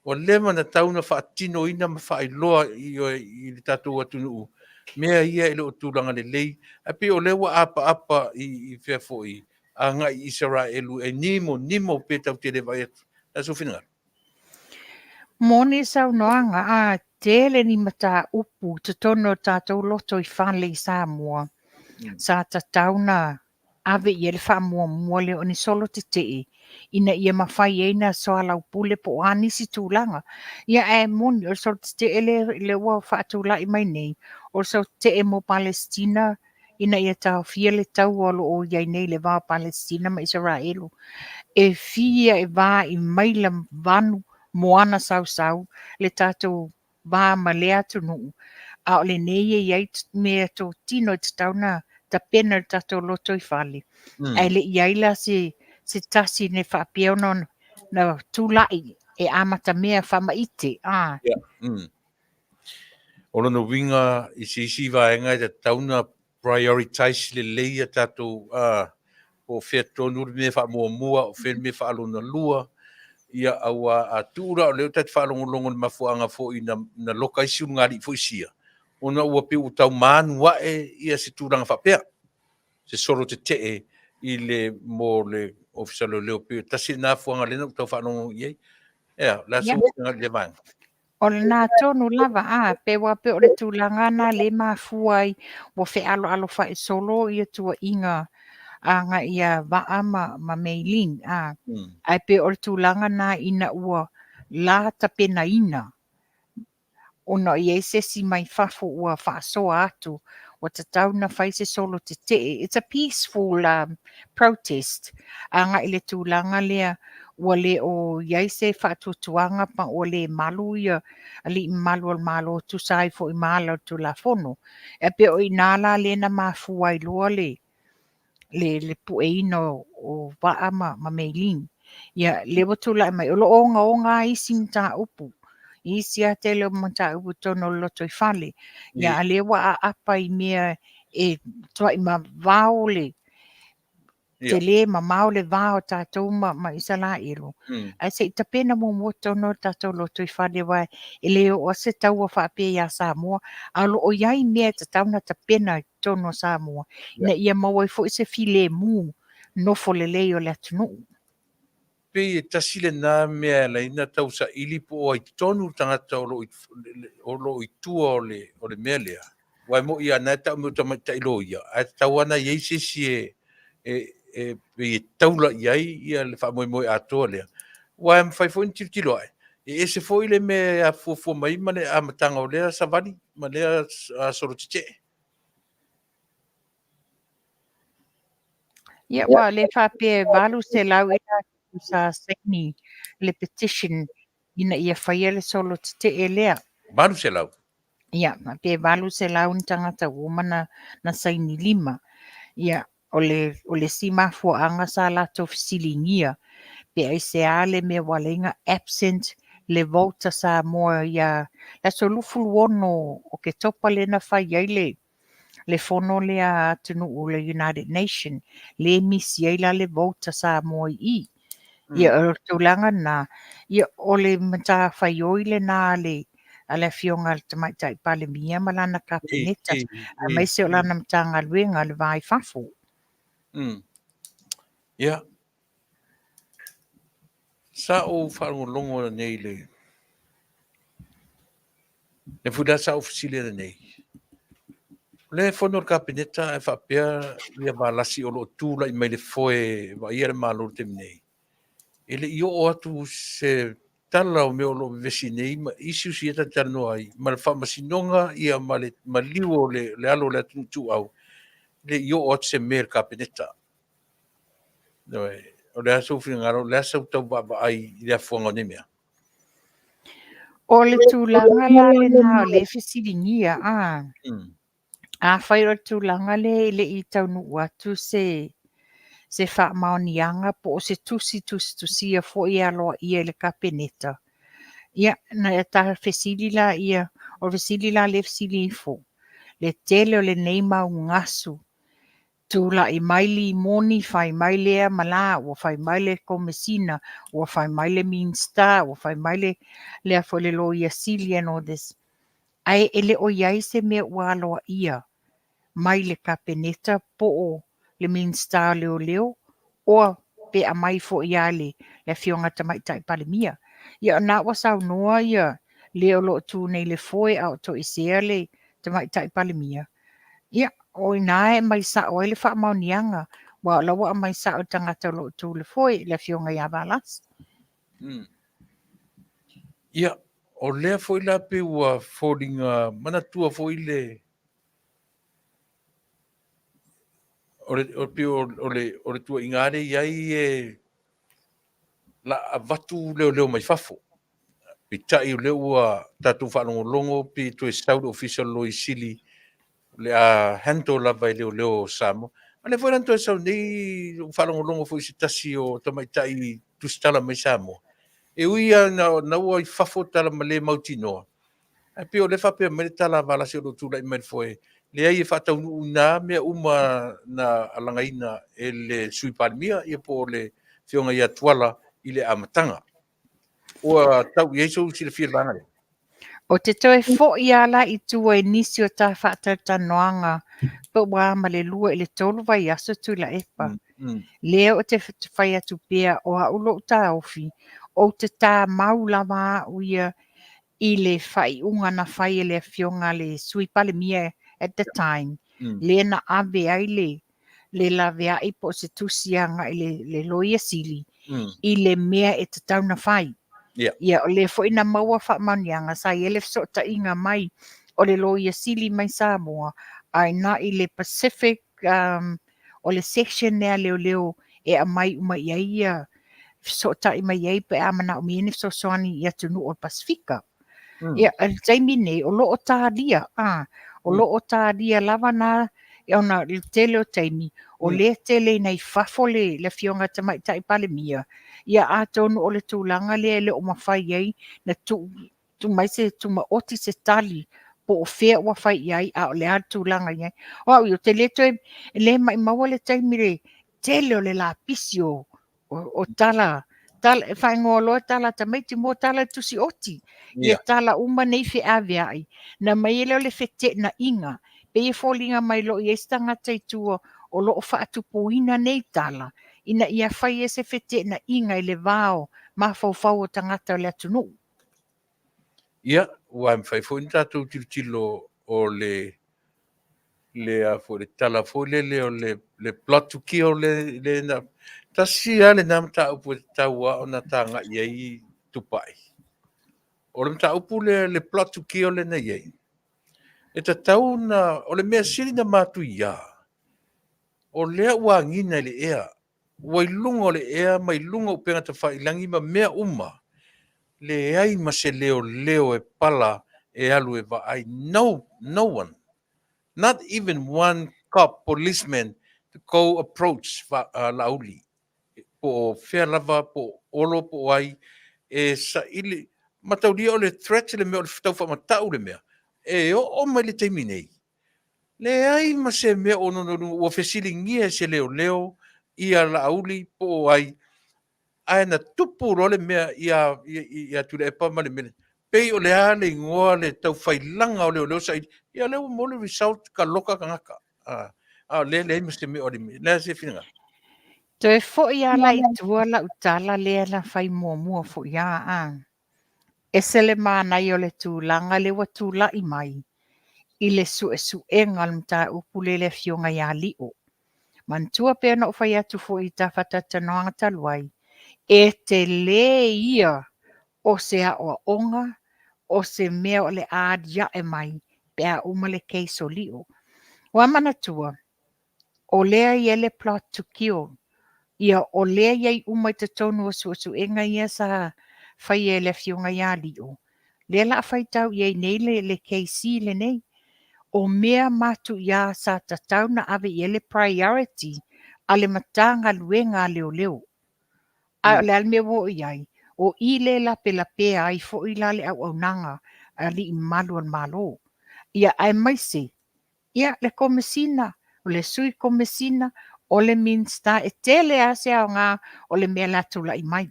Ua leva ona tatau ona faatinoina ma faailoa i le tatou atunuu mea ia e le o tulaga lelei. Ae pei o lea ua apaapa i fea foi agai i Isaraelu e nimo nimo pe tatou te le vaai atu. O le a sou finagalo? Moni saunoaga, a tele ni mataupu i totonu o tatou lotoifale i Samoa, sa tatau na ave i ai le faamuamua lea o ni solo tetee ina ia mafai ai na soalaupule po o a nisi tulaga. Ia ae moni o le solo tetee lea ua faatulai mai nei, o le solo tetee mo Palestina ina ia taofia le taua o lo o i ai nei i le va o Palestina ma Isaraelu. E fia e vaai maila vanu moana sausau le tatou va ma lea atunuu, a o lenei e i ai mea totino e tatau ona tapena i le tatou lotoifale, ae le i ai la se tasi ne faapea ona na tulai e amatamea faamaite. Yeah. O lona uiga i se isi vaega e tatau ona prioritize lelei a tatou po o fea tonu le mea faamuamua, o fea le mea faalona lua, ia aua a tuu la o lea tatou te faalogologo i le mafuaaga foi na loka ai ulugalii foi sia, ona ua pei ua tau manu ae ia se tulaga faapea, se solo tetee i le mo le Ofisa o Leoleo, pei o tasi lena afuaga lea na ou tau faalogologo i ai. Ea, o le a sou finagalo i lea vaega? O lena tonu lava, a, pe ua pei o le tulaga na le mafua ai ua fealoalo faisolo ia tuuaiga agai ia Vaa ma Mei Ling, a, ae pei o le tulaga na ina ua la tapenaina ona i ai se isi mai fafo ua faasoa atu ua tatau ona fai se solo tetee. It's a peaceful protest agai i le tulaga lea ua le o i ai se faatuatuaga pa ua le malu ia alii mamalu o le Malo tusa ai foi ma ala o le Tulafono. E pei o i ina la lea na mafua ai loa le pueina o Vaa ma Mei Ling. Ia, lea ua tulai mai, o lo o ogaoga lava isi mataupu, isi lava tele o mataupu i totonu o le lotoifale. Ia, a lea ua aapa i mea e tuai mavao le. Tele mamao le va o tatou ma, ma Isalaelu. Ae se i tapena muamua tonu le tatou lotoifale aua e le oo lava se taua faapea ia Samoa, a o lo o i ai mea e tatau ona tapena i totonu o Samoa ina ia maua ai foi se filemu nofo lelei o le atunuu. Pei e tasi lena mea e ala ai ona tau saili po o ai tonu le tagata o lo o i tua o le mea lea. Aua e moni lava na e tau mai o tamaitai loia, ae tatau lava ona i ai se isi e pei e taula i ai le faamoemoe atoa lea. Aua e mafai foi ona tilotilo ae, e ese foi le mea e afuafua mai ma le amataga o lea savali ma lea solo tetee. Ia, aua o lea e faapea e 800 i latou sa saini le petition ina ia faia le solo tetee lea. 800? Ia, pe 800 ni tagata ua uma na saini lima. Ia, o le, o le isi mafuaaga sa latou fesiligia, pe aisea le mea ua ala ai ona absent le vote a Samoa ia le aso 26 o Oketopa lea na fai ai le, le fono lea a atunuu o le United Nation, le misi ai la le vote a Samoa i i. Ia, o le tulaga lena, ia, o le matafaioi lena a le, a le Afioga a le Tamaitai Palemia ma lana Kapeneta, aemaise o lana Matagaluega le Va i Fafo. Ia, sa ou faalogologo nei i le, le foi la sa ou fesili nei. O le fono o le Kapeneta ae faapea ia Valasi o lo o tulai mai le foe e vaaia le Malo i le taimi nei, e le i oo atu se tala o mea o lo o vevesi nei ma issues ia ta te talanoa ai, ma le faamasinoga ia ma le maliu o le alo o le atunuu ituau, e le i oo atu se mea i le Kapeneta. O le a sou finagalo, o le a sau tau vaavaai i le afuaga o nei mea? O le tulaga la lena o lea e fesiligia, a. Afai o le tulaga lea e le i taunuu atu se se faamaoniaga po o se tusi tusitusia foi e aloaia i le Kapeneta, ia, na ta fesili laia, o le fesili la lea e fesili ifo, le tele o lenei mau gasu tulai mai limoni, fai mai lea ma la, ua fai mai le Komesina, ua fai mai le Minisita, ua fai mai le, lea foi le Loia Sili and all this. Ae e le o i ai se mea ua aloaia mai le Kapeneta po o le Minisita o Leoleo oa pe aumai foi lava e le Afioga i le Tamaitai Palemia. Ia o lena ua saunoa ia le o lo o tu nei i le foe a o toesea le Tamaitai Palemia, Ia, o i ina e aumai sao ai le faamaoniaga, aua o la ua aumai sao e le tagata o lo o tu i le foe, le Afioga ia Valasi. Ia, o lea foi la pei ua foliga manatua foi le o le o pei o le o le tuuaiga lea e i ai e la avatu leoleo mai fafo. Peitai o lea ua tatou faalogologo pe toe sau le Ofisa o le Loia Sili o le a handle lava e leoleo o Samoa. A lea foi la na toe sau nei ou faalogologo foi i se tasi o tamaitai tusitala mai Samoa. E ui lava na ua i fafo tala ma le mautinoa, ae pei o lea e faapea mai le tala a Valasi o lo o tulai mai le foe, leai e faataunuuina lava mea uma na alagaina e le Sui Palemia ia po o le Afioga ia Tuala i le amataga. Ua tau i ai sou silafia i le vaega lea? Ou te toe foi lava la i tua i nisi o ta faatalatalanoaga pe ua ma le 2 i le 3 vaiaso Tuilaepa. Lea ou te fai atu pea o au lou taofi, ou te tamau lava au ia i le faaiuga na fai e le Afioga a le Sui Palemia at the time, lea na ave ai le le laveai po o se tusi agai i le, le Loia Sili i le mea e tatau na fai. Ia, o lea foi na maua faamaoniaga, sa i ai le fesootaiga mai o le Loia Sili mai Samoa a ina i le Pacific, o le section lea a leoleo e aumai uma i ai ia fesootai mai ai pe a manaomia ni fesoasoani i atunuu o le Pasefika. Ia, i le taimi nei, o lo o talia, a, o lo o talia lava na, ona i le tele o taimi, o lea tele ina i fafo le, le Afioga Tamaitai Palemia, ia atonu o le tulaga lea e le o mafai ai na tuu, tuu mai se tumaoti se tali po o fea ua fai i ai, a o le a le tulaga i ai. O au ia, ou te le toe, e le maumau le taimi le tele o le lapisi o, o, o tala, tala, e faaigoa loa tala a tamaiti mo tala i tusi oti. Ia tala uma nei feaveai, na aumai ai lea o le feteenaiga, pei e foliga mai loa i ai se tagata i tua o lo o faatupuina nei tala, ina ia fai ai se feteenaiga i le va o mafaufau o tagata o le atunuu. Ia, ua mafai foi ona tatou tilotilo o le le a foi le tala foi lele o le le plot to kill le le na tasi lava lena mataupu e tatau lava ona tagai i ai Tupai. O le mataupu lea le plot to kill lea na i ai, e tatau ona, o le mea sili ona matuia, o lea ua agiga i le ea, ua i luga o le ea ma i luga o upega tafailagi ma mea uma, leai ma se leoleo e pala e alu e vaai. No, no one. Not even one cop, policeman to go approach Laauli. Po o fea lava, po o Olo, po o ai, e saili, mataulia o le threat le mea, o le taufaamataʻu le mea, e oo mai le taimi nei, leai ma se mea o nono i luga, ua fesiligia e se leoleo ia Laauli po o ai, ae na tupu loa le mea ia, ia Tuilaepa ma le mea, pei o le a le igoa le taufailaga o leoleo saili, ia lea ua maua le result, kaloka tagata. A, a o lea leai ma se mea o le mea, le a se finagalo? Toe foi lava la i tua lau tala lea na fai muamua foi lava a. Ese le manaia o le tulaga lea ua tulai mai i le suesuega o le mataupu lea i le Afioga ia Lio. Manatua pea ona ou fai atu foi i ta faatalatalanoaga talu ai, e tele ia o se aoaoga, o se mea o le a aliae mai pe a uma le case o Lio. Ua manatua, o lea e i ai le plot to kill, ia o lea e i ai uma i totonu o suesuega ia sa faia e le Afioga ia Lio, lea o le a faitau i ai nei le, le KC lenei. O mea matuia sa tatau ona ave i ai le priority a le Matagaluega a Leoleo. Ae o le a le mea ua oo i ai? O i lea e lapelapea ai foi la le auaunaga a alii mamalu o le Malo. Ia aemaise Ia, le Komesina, o le Sui Komesina, o le Minisita, e tele lava se aoga o le mea o le a tulai mai.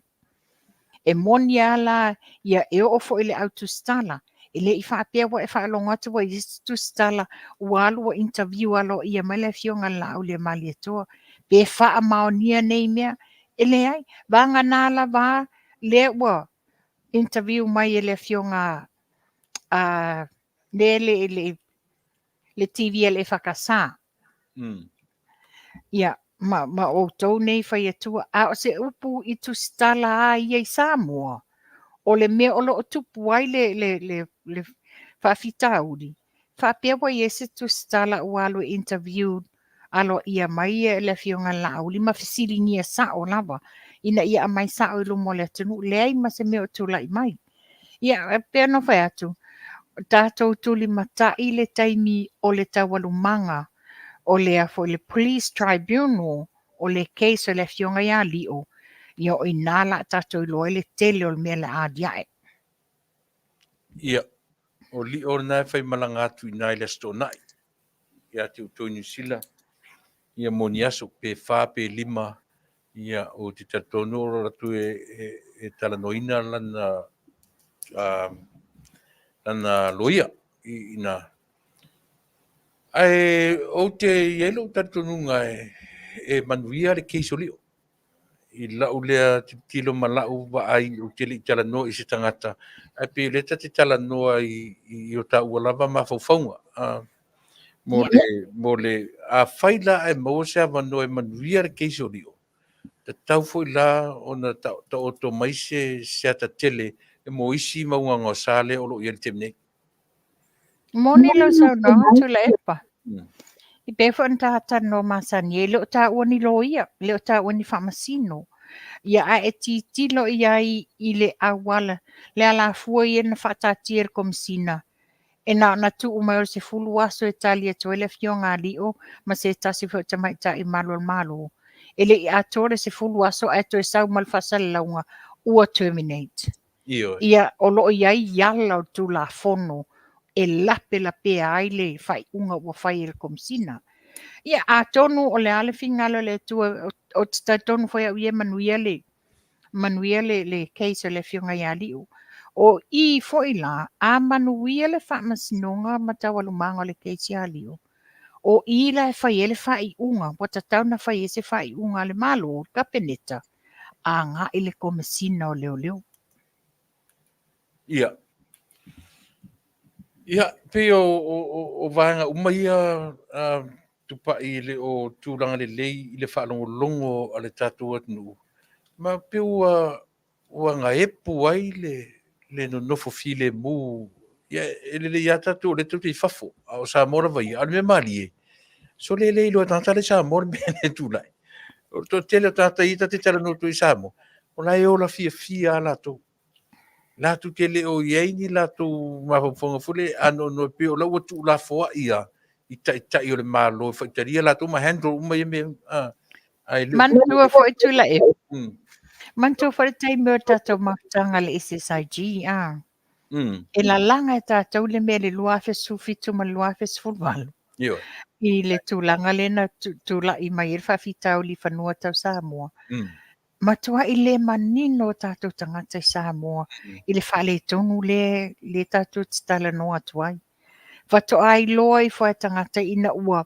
E moni lava la, ia, e oo foi i le au tusitala, e le i faapea ua e faalogo atu ua i ai se tusitala ua alu ua interview aloaia mai le Afioga i le Laauliamalietoa pe faamaonia nei mea. E leai, vagana lava lea ua interview mai e le Afioga a le le le le TV a le EFKS. Ia, ma, ma outou nei fai atua, a o se upu i tusitala a ia i Samoa, o le mea o lo o tupu ai le, le, le, le faafitauli, faapea ua i ai se tusitala ua alu e interview aloaia mai le Afioga i le Laauli ma fesiligia sao lava ina ia aumai sao i luma o le atunuu, leai ma se mea o tulai mai. Ia, e pei ona fai atu, tatou tulimatai le taimi o le taualumaga o le a foi le Police Tribunal o le case o le Afioga ia Lio, ia o i ina la tatou iloa ai le tele o le mea o le a aliae. Ia, o Lio lena e faimalaga atu i ina i le Aso Toonai ia te outou i Niu Sila, ia mo ni aso pe 4 pe 5, ia ou te talitonu o lo o atu e, e, e talanoaina lana, lana loia i ina. Ae ou te i ai lou talitonuga e, e manuia le case o Lio. I lau lea tilotilo ma lau vaai, ou te le i talanoa i se tagata, ae pei o lea ta te talanoa i, i o taua lava mafaufauga. Mo le, mo le, afai la ae maua se avanoa e manuia le case o Lio, tatau foi la ona taoto mai se, se ata tele e mo isi mauga gaosa lea o lo o i ai i le taimi nei. Moni lau saunoaga Tuilaepa. E pei foi ona ta talanoa masani ai, e le o taua ni loia, e le o taua ni faamasino. Ia ae e tilotilo i ai i le auala, le alafua ia na faataatia e le Komesina E na ona tuu mai o le 10 aso e tali atu ai le Afioga a Lio ma se tasi foi o tamaitai malu o le Malo. E le i atoa le 10 aso ae toe sau ma le faasalalauga ua terminate. Ioe. Ia, o lo o i ai ala o le Tulafono e lapelapea ai le faaiuga ua fai e le Komesina. Ia, atonu o le a le finagalo o le Atua, ou te talitonu foi au ia e manuia le, manuia le, le case o le Afioga ia Liu. O i foi la, a manuia le faamasinoga ma taualumaga o le case ia Liu, o i la e fai ai le faaiuga, ua tatau ona fai ai se faaiuga a le Malo, le Kapeneta, agai i le Komesina o Leoleo. Ia. Ia, pei o, o, o, o vaega uma ia uh, tupai le o tulaga lelei i le faalogologo a le tatou atunuu, ma pei ua, ua gaepu ai le, le nonofo filemu. Ia, e lelei lava tatou o lea tatou te i fafo, a o Samoa lava ia, a o le mea malie, sole e le iloa e tagata la e i Samoa le mea lea e tulai. O le toatele o tagata ia ta te talanoa atu ai i Samoa, o la e ola fiafia lava latou. Latou te le o i ai ni latou mafaufauga foi lea e anoanoe pei o la ua tuulafoai lava i taitai o le Malo e faitalia latou ma handle uma ia mea. Ah, ae le o- Manatua foi Tuilaepa. Manatua foi le taimi o le tatou mafutaga i le SSIG, ah. E lalaga e tatou le mea i le 2017 ma le 2018. Ioe. I le tulaga lea na tulai mai ai le faafitauli i fanua tau Samoa. Matuai le manino o tatou tagata i Samoa i le faaletonu lea lea tatou te talanoa atu ai. Faatoa iloa ifo e tagata ina ua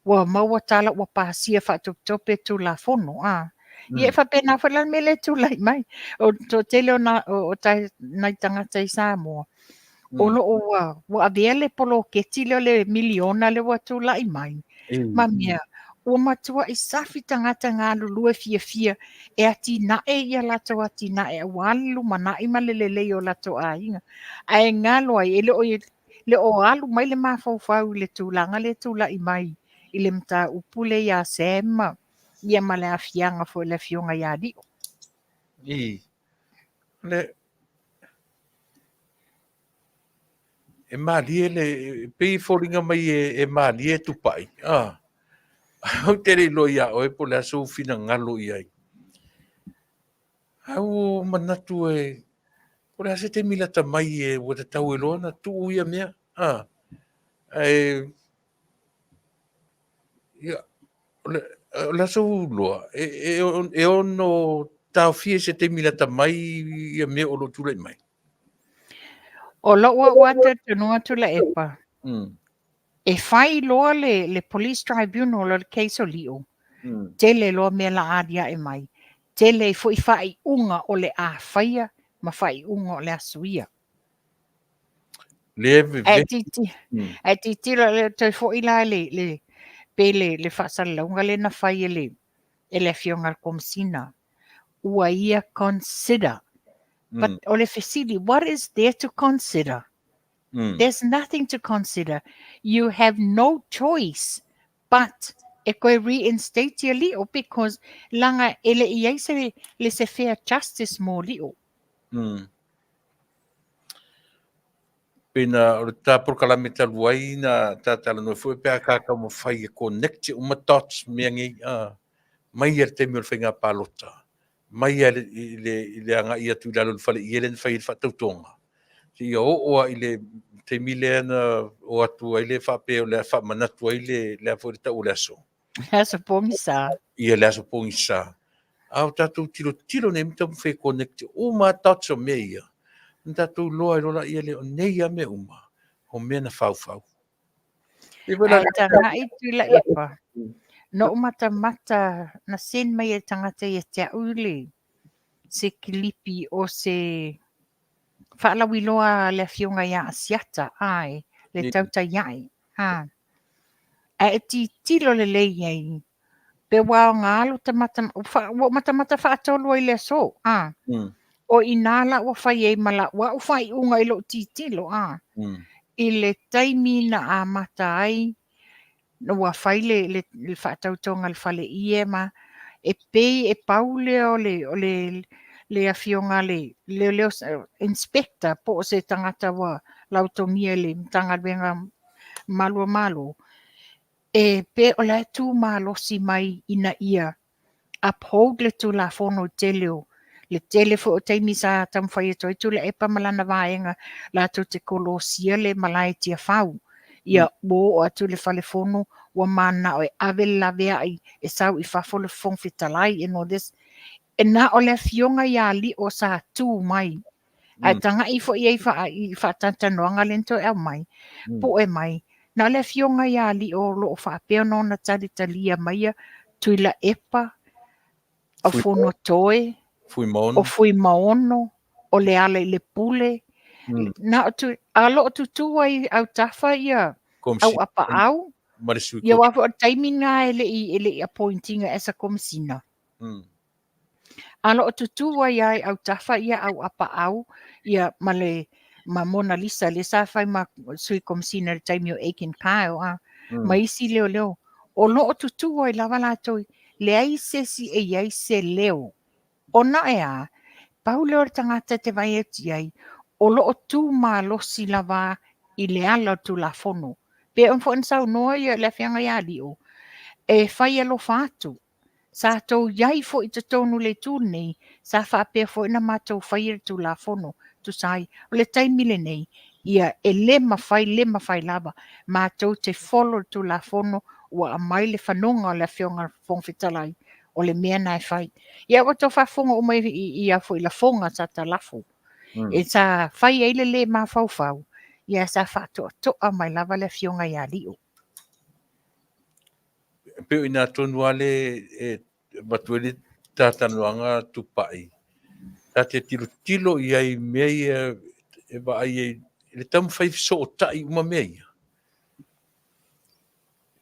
ua maua tala ua pasia faatopetope Tulafono, a. Ia e faapena foi la le mea lea e tulai mai. O le toatele o na, o, o tai, nai tagata i Samoa, o lo o ua, ua avea le poloketi lea o le miliona lea ua tulai mai, ma mea, ua matuai safi tagata galulue fiafia e atinae ia latou atinae aua le lumanai ma le lelei o latou aiga. Ae galo ai, e le o le o alu mai le mafaufau i le tulaga lea e tulai mai i le mataupu lea ia Sam ia ma le aafiaga foi o le afioga ia Lio. I, le, e malie le, pei e foliga mai e, e malie tupai. Ah. Ou te le iloa ia oe po o le a sou finagalo i ai. Ae ua manatu e, po o le a se taimi lata mai e ua tatau ai loa ona tuu ia mea. Ah. Ae, ia, o le, o le a sou iloa, e, e, e ono taofia i se taimi lata mai ia mea o lo o tulai mai. O lou au lava talitonuga Tuilaepa, e fai loa le, le Police Tribunal o le case o Lio, tele loa mea la aliae mai, tele ai foi faaiuga o le a faia ma faaiuga o le a suia. Le Ae titi, ae tilotilo le toe foi la le, le, pe le, le faasalalauga lea na fai e le, e le afioga i le Komesina, ua ia consider. But o le fesili, what is there to consider? There's nothing to consider. You have no choice but e koe reinstate ia Lio because langa e le i ai se le se fair justice mo Lio. Pei na o le ta polokalame talu ai na ta talanoa foi pe a ka taumafai e connect uma dots mea nei a mai lava i le taimi o le faiga palota mai lava i le, i le agai atu i lalo i le fale iele na fai ai le faatautoga seia oo lava i le taimi lea na o atu ai le faapea o le a faamanatu ai le, le a foi le tau o le aso. Le aso pogisa. Ia, le aso pogisa. A o tatou tilotilo nei ma taumafai e connect uma lava dots o mea ia, ona tatou iloa ai loa lea o nei lava mea uma, o mea na faufau. Ae tagai Tuilaepa, na ou matamata na send mai e le tagata ia te au le se kilipi o se faalauiloa a le afioga ia Asiata, ae le tautai ae, a. Ae e tilotilo lelei ai, pe ua aoga lo ta mata, ua ou matamata faatolu ai i le aso, a. O i inā la ua fai ai ma lau au faaiuga i lou tilotilo, a. I le taimi na amata ai, na ua fai le, le, le faatautoga i le fale ie ma e pei e pau lea o le, o le, le afioga a le leoleo inspector po o se tagata ua lautogia i le Matagaluega Malu o Malo, E pe o la e tu malosi mai ina ia uphold le Tulafono i tele o le tele foi o taimi sa taumafai atu ai Tuilaepa ma lana vaega latou te kolosia le malae i Tiafau. Ia ua oo atu i le fale fono ua mananao e ave le laveai e sau i fafo le Fofoga Fetalai and all this. E na o le afioga ia Lio sa tu mai. Ae taga'i foi i ai i faatalatalanoaga lea na toe aumai, po'e mai, na o le afioga ia Lio o lo o faapea ona ona talitalia maia Tuilaepa, o Fonotoe, o Fuimaono, o Lealailepule, na o tu, a o lo o tutū ai i autafa ia Auapaau, ia aua foi o le taimi lena e le i e le i appoint ina as a Komesina. A o lo o tutū ai lava i autafa ia Auapaau ia ma le ma Monalisa lea sa fai ma Sui Komesina i le taimi o Aiken Kyle a, ma isi leoleo. O lo o tutū ai lava latou, leai se isi e i ai se leo. Ona e a? Pau lea o le tagata e te vaai atu i ai, o lo o tu malosi lava i le ala o le Tulafono. Pei ona foi na saunoa ia le Afioga ia Lio, e fai alofa atu. Sa tou i ai foi i totonu i le itu lenei, sa faapea foi ona matou faia le Tulafono tusa ai. O le taimi lenei, ia e le mafai, le mafai lava matou te follow le Tulafono ua aumai le fanoga o le Afioga i le Fofoga Fetalai, o le mea na e fai. Ia ua tou faafofoga uma i, i, i a foi lafoga sa talafo. E sa fai ai le le mafaufau, ia sa faatoatoa mai lava le Afioga ia Lio. E pei o i ina tonu lava le e avatu ai le talatalanoaga Tupai, ta te tilotilo i ai i mea ia e vaai ai i le taumafai fesootai uma mea ia.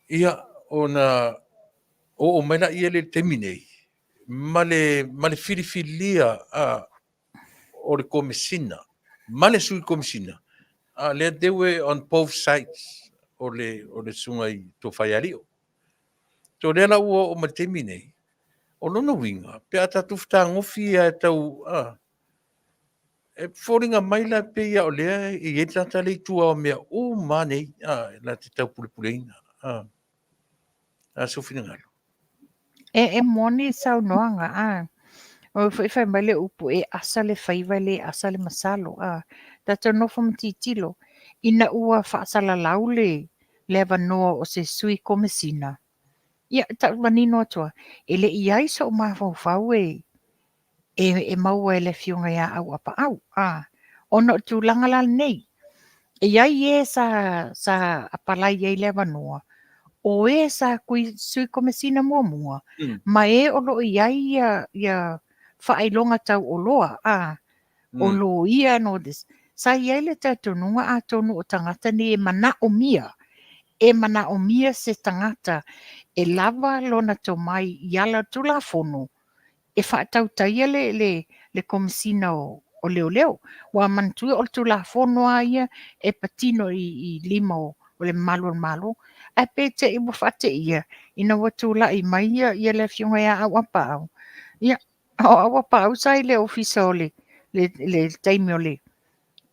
Ia, ona oo mai laia lea i le taimi nei, ma le, ma le filifilia a, o le Komesina ma le Sui Komesina, a, lea they were on both sides o le, o le Susuga i Tofa-ia-Alio. So lea la ua oo mai le taimi nei, o lona uiga, pe a tatou fetagofi lava e tau, a, e foliga mai la pei lava o lea e i ai le tagata lea i tua o mea uma lava nei, a, la te taupulepuleina. A, a sou finagalo. E, e moni saunoaga, a. O foi fai mai le upu, e asa le faiva e le asa le masalo, a. Tatou nofo ma tilotilo, ina ua faasalalau le, le avanoa o se sui komesina, ia, tau manino atu lava, e le i ai sou mafaufau e, e, e maua e le afioga ia Auapaau, a, ona o le tulaga la lenei, e i ai e sa, sa apalai ai le avanoa, o e sa kui, sui komesina muamua, ma e o lo o i ai ia, ia faailoga tauoloa, a, o loia and all this. Sa i ai le talitonuga atonu o tagata nei e manaomia, e manaomia se tagata e lava lona tomai i ala o le Tulafono e faatautaia le, le, le Komesina o, o Leoleo. Ua manatua o le Tulafono lava ia e patino i, i lima o, o le mamalu o le Malo. Ae pe te i ua faateia ina ua tulai mai ia, ia le afioga ia Auapaau. Ia, O Auapaau sa i le ofisa o le, le, le taimi o le,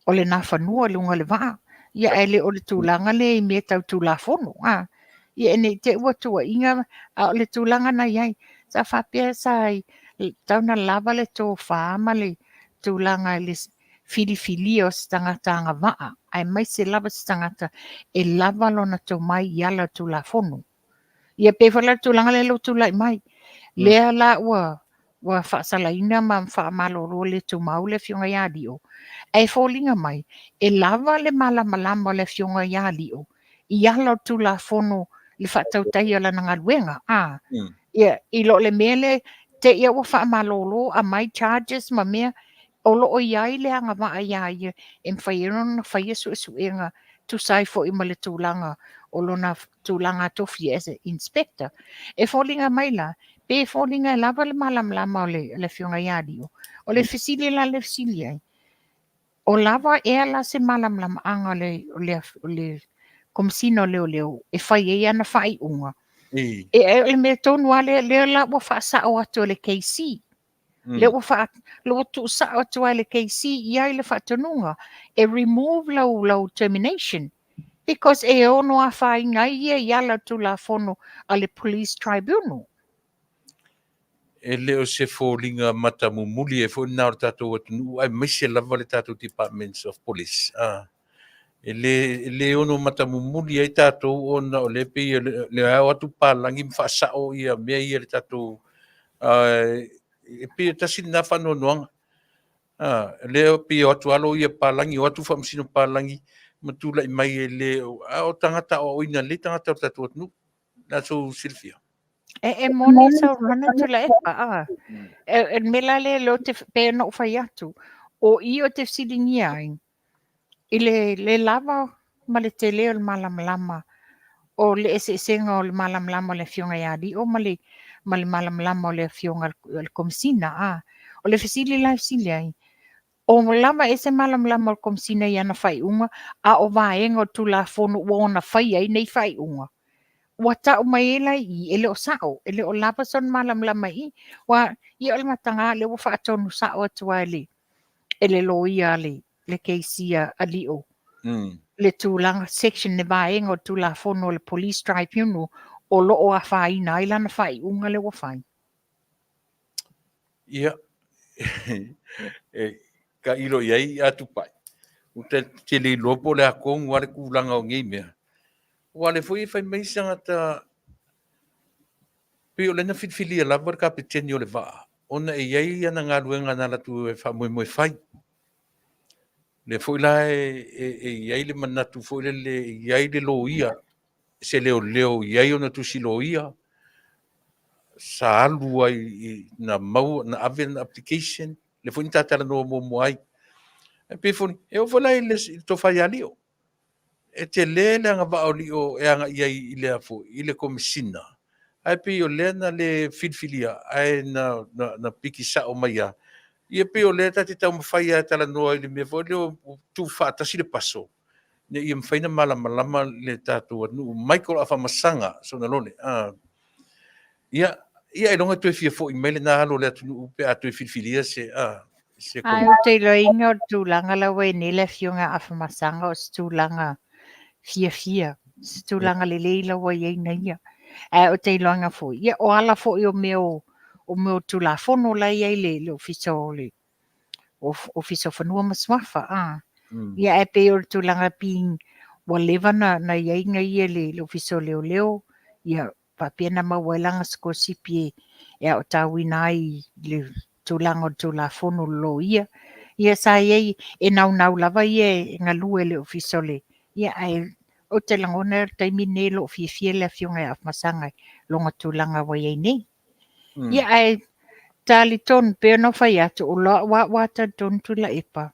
o le Nafanua i luga o le vaa. Ia ae le o le tulaga lea i mea tau Tulafono. A. Ia ne i te i ua tuuaiga, a o le tulaga na i ai, sa faapea sa tatau ona lava le tofa ma le tulaga i le filifilia o se tagata agavaa, aemaise lava se tagata e lava lona tomai i ala o le Tulafono. Ia pei foi la le tulaga lea ua tulai mai. Lea la ua ua faasalaina ma faamalolo le tumau le afioga ia Lio. Ae foliga mai, e lava le malamalama o le afioga ia Lio i ala o le Tulafono i le faatautaia o lana galuega. A, ia, i lo le mea lea, te i ua faamalolo, aumai charges ma mea, o lo o i ai le agavaa ia ia e mafai ai ona faia suesuega tusa ai foi ma le tulaga o lona tulaga tofi as a inspector. E foliga mai la, pe foliga e lava le malamalama o le, le afioga ia Lio. O le fesili la le fesili ai, o lava ea la se malamalamaaga o le, o le, o le Komesina o Leoleo e fai ai ana faaiuga. E, e, o le mea tonu lava lea, lea la ua faasao atu e le KC. Lea ua faa, lea ua tuusao atu ai le KC i ai le faatonuga e remove lau, lau termination because e ono afaina ai ia i ala o le Tulafono a le Police Tribunal. E le o se foliga matamumuli ai foi lena o le tatou atunuu aemaise lava le tatou Departments of Police. E le, e le ono matamumuli ai tatou ona o lea e pei o le ao atu palagi ma faasao ia mea ia le tatou e pei e tasi lena faanoanoaga. Lea e pei e o atu alo ia palagi, o atu faamasino palagi ma tulai mai e le, a o tagata aoaoina lelei tagata o le tatou atunuu. Le a sou silafia? E moni sau mana Tuilaepa, a. E le mea la lea lea ou te, pei ona ou fai atu, o i ou te fesiligia ai, i le le lava ma le tele o le malamalama o le eseesega o le malamalama o le Afioga ia Lio ma le ma le malamalama o le Afioga i le Komesina, a. O le fesili la e fesili ai, o lava ea se malamalama o le Komesina i ana faaiuga, a o vaega o le Tulafono ua ona faia ai nei faaiuga? Ua tau mai ai la i i, e le o sao, e le o lava sona malamalama i i. Ua, ia o le mataga lea ua faatonu sao atu lava e le e le loia a le, le keisi a Lio le tulaga section, le vaega o le Tulafono o le Police Tribunal o lo o afaina ai lana faaiuga lea ua fai. Ia, e tailo i ai a Tupai, ou te te le iloa po o le a tonu lava le tulaga o nei mea. Aua o lea foi e fai mai isi tagata, pei o lea na filifilia lava le kapeteni o le vaa, ona e i ai ana galuega na alu atu e faamoemoe fai. O lea foi la e i ai le manatu foi lele e i ai le loia, se leoleo e i ai ona tusi loia, sa alu ai na maua, na ave lana application, lea foi na ta talanoa muamua ai. E pei foi, e oo foi la i le tofa ia Lio, e tele le agavaa o Lio e agai ai i le foi, i le Komesina, ae pei o lea na le filifilia ae na, na, na piki sao mai lava. Ia pei o lea ta te taumafai lava e talanoa i le mea foi lea o tuufaatasi le paso, ina ia mafai ona malamalama le tatou atunuu. Michael Afamasaga Sonalole. Ia, ia ailoga e toe fia foi mai lena alo o le atunuu pe a toe filifilia se, se Ae ou te iloaina o le tulaga la ua i ai nei le Afioga ia Afamasaga o se tulaga fiafia, se tulaga lelei la ua i ai na ia. Ae ou te iloaina foi, ia o ala foi o mea o, o mea o Tulafono la e i ai le, le Ofisa o le Ofisa o Fanua ma Suafa, a. Ia ae pei o le tulaga pei ua leva na, na i ai na ia i le Ofisa o Leoleo, ia faapea na maua ai lana sikolasipi e aotauina ai i le tulaga o le Tulafono o le Loia. Ia sa i ai, e naunau lava ia e galue i le Ofisa o le, ia ae ou te lagona o le taimi lenei o lo o fiafia le Afioga ia Afamasaga i lona tulaga ua i ai nei. Ia ae talitonu, pei ona ou fai atu, o lau lava talitonu Tuilaepa,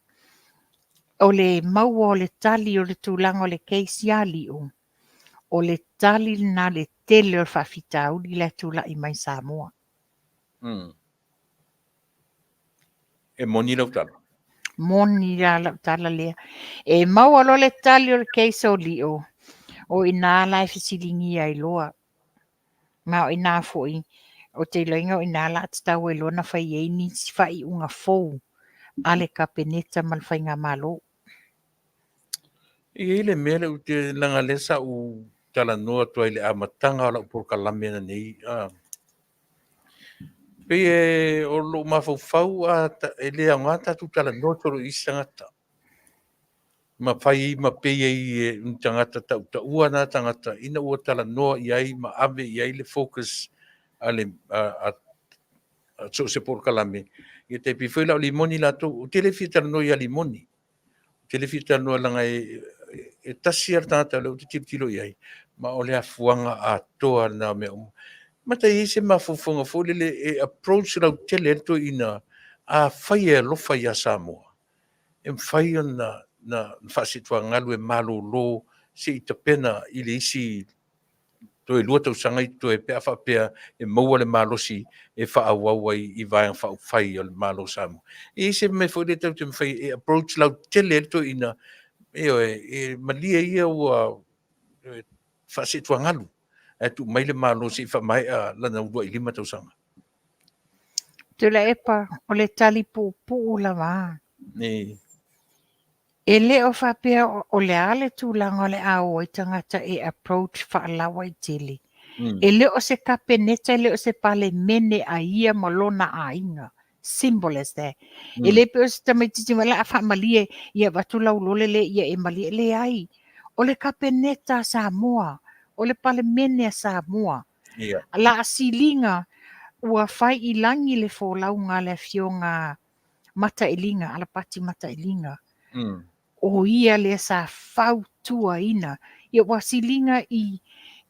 o le maua o le tali o le tulaga o le case ia Lio, o le tali lena le tele o le faafitauli la e tulai mai i Samoa. E moni lau tala? Moni la lau tala lea. E maua loa le tali o le case o Lio, o i ina la e fesiligia ai loa. Ma o i ina foi, ou te iloaina o i ina la tatau ai loa ona fai ai nisi faaiuga fou a le Kapeneta ma le Faigamalo. E i ai le mea lea ou te leaga lea sa ou talanoa atu ai i le amataga o lau polokalame nei. Pei e o lou mafaufau a e le aoga tatou talanoa solo i isi tagata. Ma fai ma pei ai e ni tagata tautaua na tagata ina ua talanoa i ai ma ave i ai le focus a le a, a so o se polokalame. Ia tai pei foi la o Limoni latou, ou te le fia talanoa ia Limoni. Ou te le fia talanoa leaga e tasi lava le tagata o lea ou te tilotilo i ai, ma o le afuaga atoa lena o mea uma. Ma tai i ai se mafaufauga foi lele e approach lautele ai le toeaina, afai e alofa ia Samoa, e mafai ona na faasituagalu e malolo se i tapena i le isi toe 2 tausaga i totoe pe a faapea e maua le malosi e faaauau ai i Vaega Faaupufai o le Malo o Samoa. E i ai se mea foi lea tatou te mafai e approach lautele ai le toeaina, ioe, e malie ia ua faasituagalu ae tuu mai le Malo se i faamaea lana uluai 5 tausaga. Tuilaepa, o le tali puupuu lava. Nei. E le o faapea o le a le tulaga o le a o ai tagata e approach faalauaitele. E le o se Kapeneta, e le o se Palemene a ia ma lona aiga. Simple as that. E le pei o se tamaitiiti o le a faamalie ia avatu lau lole lea ia e malie. Leai. O le Kapeneta a Samoa, o le Palemene a Samoa. La a siliga ua fai i lagi le folauga a le Afioga Matailiga, Alapati Matailiga. O ia lea sa fautuaina. Ia ua siliga i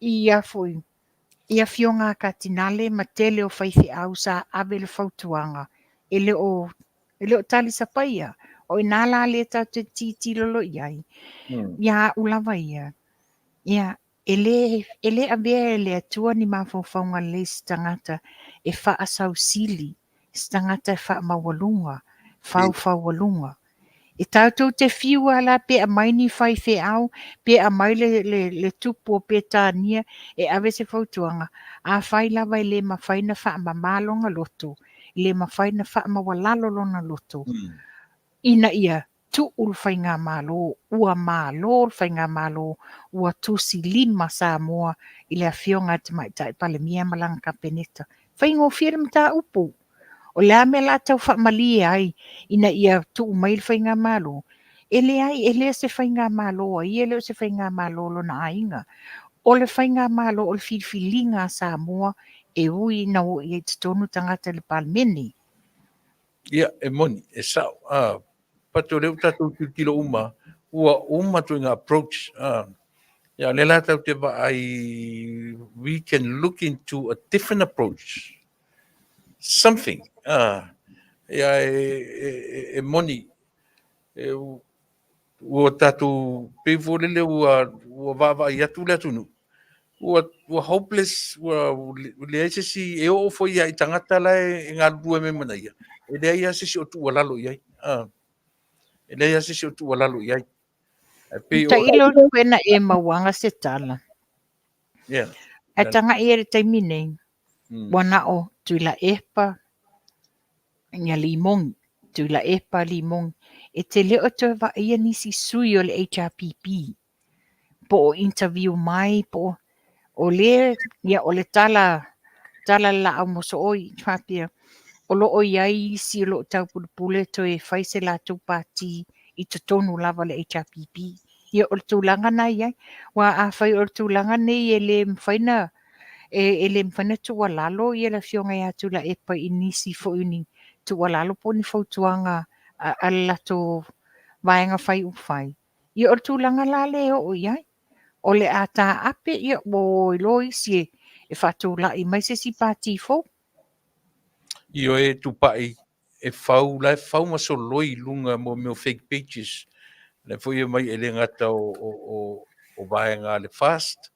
i a foi i afioga a Katinale ma tele o faifeau sa ave le fautuaga e le o e le o talisapaia. O i ina la lea tatou te tilotilo loa i ai, ia au lava ia, ia e le e le avea e le Atua ni mafaufauga lelei i se tagata e faasausili, se tagata e faamaualuga, faufaualuga. E tatou te fiu lava la pe aumai ni faifeau, pe aumai le, le, le tupu o Petania e ave se fautuaga, afai lava e le mafai ona faamama lona loto, e le mafai ona faamaualalo lona loto, ina ia tuu le faigamalo, ua malo le faigamalo, ua tusilima Samoa i le Afioga i le Tamaitai Palemia ma lana Kapeneta. Faigofie le mataupu. O le a mea la tau faamalie ai ina ia tuu mai le faigamalo? E leai, e le o se faigamalo a ia, e le o se faigamalo a lona aiga. O le faigamalo o le filifiliga a Samoa e ui ina o i ai i totonu tagata i le Palemene. Ia, e moni, e sao. Ah, but o lea ua tatou tilotilo uma, ua uma ituaiga approach. Ah, ia, o lea la tatou te vaai, we can look into a different approach. Something. Ah, ia, e, e, e, e moni, e, ua tatou, pei foi lele ua, ua vaavaai atu le atunuu, ua, ua hopeless, ua leai se isi, e oo foi ia i tagata la e galulue mai ma ia, e leai lava se isi o tuualalo i ai. Ah, e leai lava se isi o tuualalo i ai. E pei o... Tailo koe na e mauaga se tala. Yeah. Ae taga'i e le taimi nei, ua na o Tuilaepa, ia Limogi, Tuilaepa, Limogi, e te le o toe vaaia nisi sui o le HRPP, po o interview mai, po o, o le, ia o le tala, tala le laau mosooi, faapea, o lo o i ai isi o lo o taupulepule toe fai se latou pati i totonu lava o le HRPP. Ia o le tulaga na i ai. Aua afai o le tulaga nei e le mafai na e, e le mafai na tuualalo ia le afioga ia Tuilaepa i nisi foi o ni tuualalo po o ni fautuaga a, a le latou vaega fai upufai. Ia o le tulaga la lea e oo i ai. O le a taape, ia ua o ai loa isi e, e faatulai mai se isi pati fou. Ioe tupai e fau, la e fau ma soloi i luga mo mea o fake pages. La foi e mai e le gata o, o, o, o vaega a le FAST,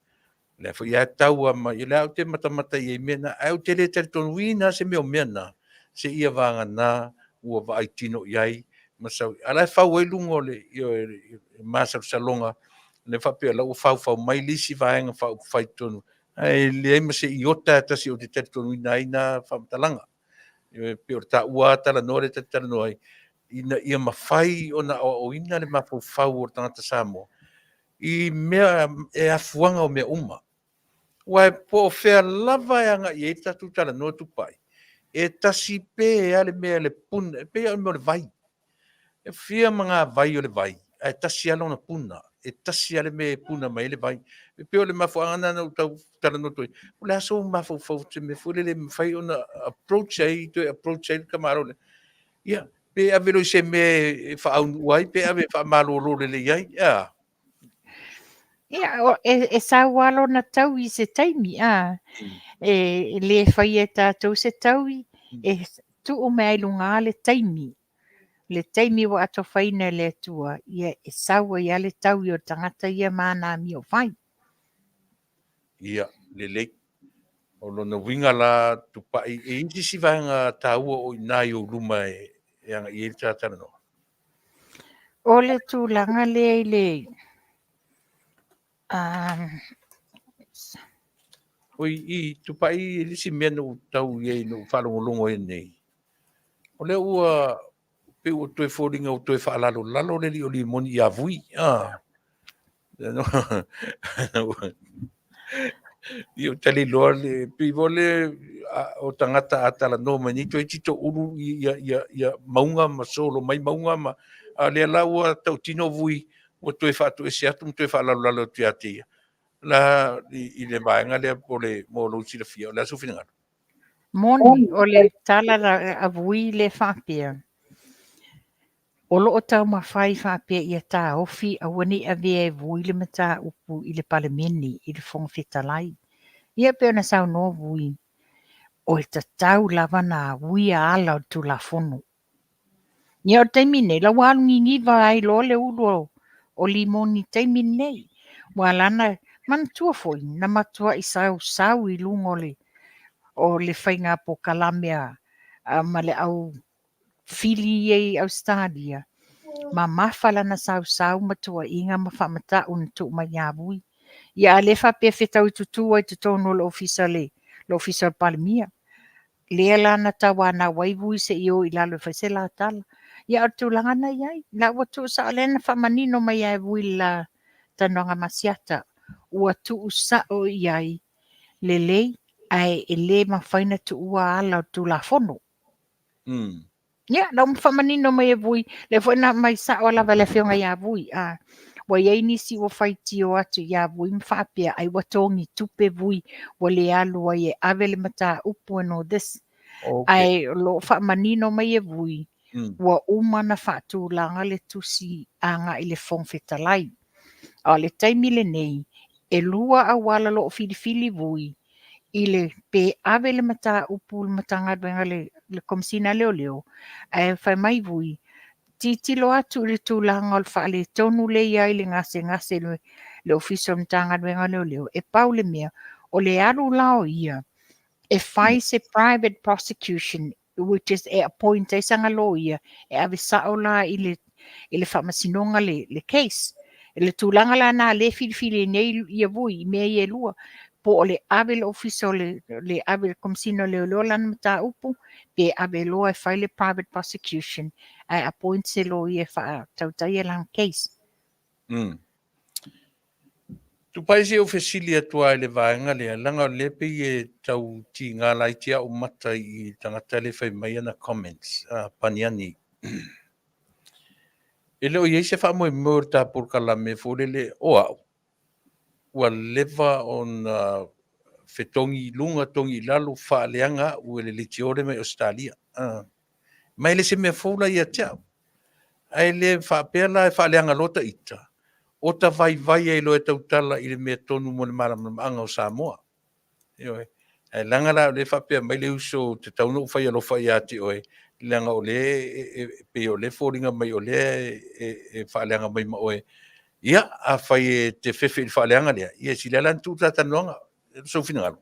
lea foi e tau a mai, lea ou te matamata i ai mea na, ae ou te le talitonuina se mea o mea na, se ia vagana ua vaai tino i ai, ma sau, a la e fau ai luga o le, ioe, masalosaloga, le faapea la ua faufau mai le isi vaega faaupufai totonu, ae leai ma se iota e tasi ou te talitonuina ai na faamatalaga. E pei o le taua talanoa lea ta te talanoa ai, ina ia mafai ona aoaoina le mafaufau o le tagata Samoa i mea e afuaga o mea uma. Aua po o fea lava e agai ai le tatou talanoa tupai, e tasi pē lava le mea le puna, e pei lava o le mea o le vai. E fia ma ngā vai o le vai, ae tasi lava lona puna. E tasi lava le mea e puna mai ai le vai. E pei o le mafuaaga lena na ou tau talanoa atu ai, o le a sou mafaufau se mea foi lele e mafai ona approach ai, toe approach ai le tamaloa lea. Ia, pe ave loa i se mea e faaaunuu ai, pe ave e faamalolo lelei ai, a? Ia, e, e sau lava lona taui i se taimi, a? E, e le faia e tatou se taui, e tuu mai ai i luga le taimi. Le taimi ua atofaina e le Atua, ia e sau ai lava le taui o le tagata ia ma ana amio fai. Ia, lelei. O lona uiga la, tupai, e i ai se isi vaega taua o i ina i ou luma e, e agai i ai le ta talanoa? O le tulaga lea i le Oi, i tupai i le isi mea na ou tau i ai na ou faalogologo ai nei. O lea ua pei ua toe foliga ua toe faalalolalo le alii o Limoni ia Vui. Ah. Ia ou tali loa le pei foi le o tagata a talanoa mai nei toeitiiti toulu ia ia ia mauga ma solo mai mauga ma a o lea la ua tautino Vui ua toe faatoese atu ma toe faalalolalo atu ia te ia la i le vaega lea po le mo lou silafia. O le a sou finagalo? Moni, o le tala la a Vui lea faapea, O lo o taumafai faapea ia taofi aua ne i avea e Vui le mataupu i le Palemene, i le Fofoga Fetalai. Ia e pei ona saunoa Vui, o e tatau lava ona uia ala o le Tulafono. Ia o le taimi lenei, la ua alu niniva ai loa le ulu o Limoni i le taimi lenei. Ua ala ona manatua foi, na matuai sausau i luga o le faiga polokalame a ma le au fili ia i Ausetalia, mamafa lana sausau ma tuuaiga ma faamata'u na tuu mai ia Vui. Ia a le faapea e fetaui tutu ai i totonu o le Ofisa le le Ofisa o le Palemia. Lea la na tauanau ai Vui se i o i lalo e fai se la tala. Ia o le tulaga na i ai, la ua tuusao lea na faamanino mai lava e Vui i le la talanoaga ma Asiata, ua tuusao i ai lelei ae e le mafai ona tuua ala o le Tulafono. Ia, na ua faamanino mai e Vui, lea foi na aumai sao lava e le Afioga ia Vui, a ua i ai nisi ua faitio atu ia Vui ma faapea, ai ua togi tupe Vui, ua le alu ai e ave le mataupu and all this. Ae o lo o faamanino mai e Vui, ua uma ona faatulaga le tusi agai i le Fofoga Fetalai. A o le taimi lenei, e lua auala o lo o filifili Vui i le pe ave le mataupu i le Matagaluega le le Komesina a Leoleo, ae fai mai Vui, tilotilo atu i le tulaga o le faaletonu lea e i ai le gasegase i le Ofisa o le Matagaluega o Leoleo, e pau le mea, o le alu la o ia e fai se private prosecution which is e appoint ai sana loia e ave sao la i le i le faamasinoga le, le case. Le tulaga la na le filifili ai nei ia Vui i mea ia e lua, po o le ave i le ofisa o le, le ave i le Komesina o Leoleo lana mataupu, pe ave loa e fai le private prosecution ae appoint se loia e faatautaia lana case. Tupai se i ou fesili atu lava i le vaega lea, leaga o lea pei e tau tiga laiti au mata i tagata lea e fai mai ana comments, paniani. E le o i ai se faamoemoe o le ta polokalame foi lele o au, ua leva ona fetogi i luga, togi i lalo, faaleaga au e le leitio lea mai Ausetalia. Ma e le se mea fou la ia te au. Ae le faapea la e faaleaga loa ta ita, o ta vaivai ai loa e tautala i le mea tonu mo le malamalamaaga o Samoa. Ioe. Ae leaga la o lea e faapea mai le uso ou te tatau ona ou fai alofa ia te oe, leaga o lea e pei o lea e foliga mai o lea e faaleaga mai ma oe. Ia, afai e te fefe i le faaleaga lea, ia e sili lava la ona tuu le ta talanoaga. Sou finagalo.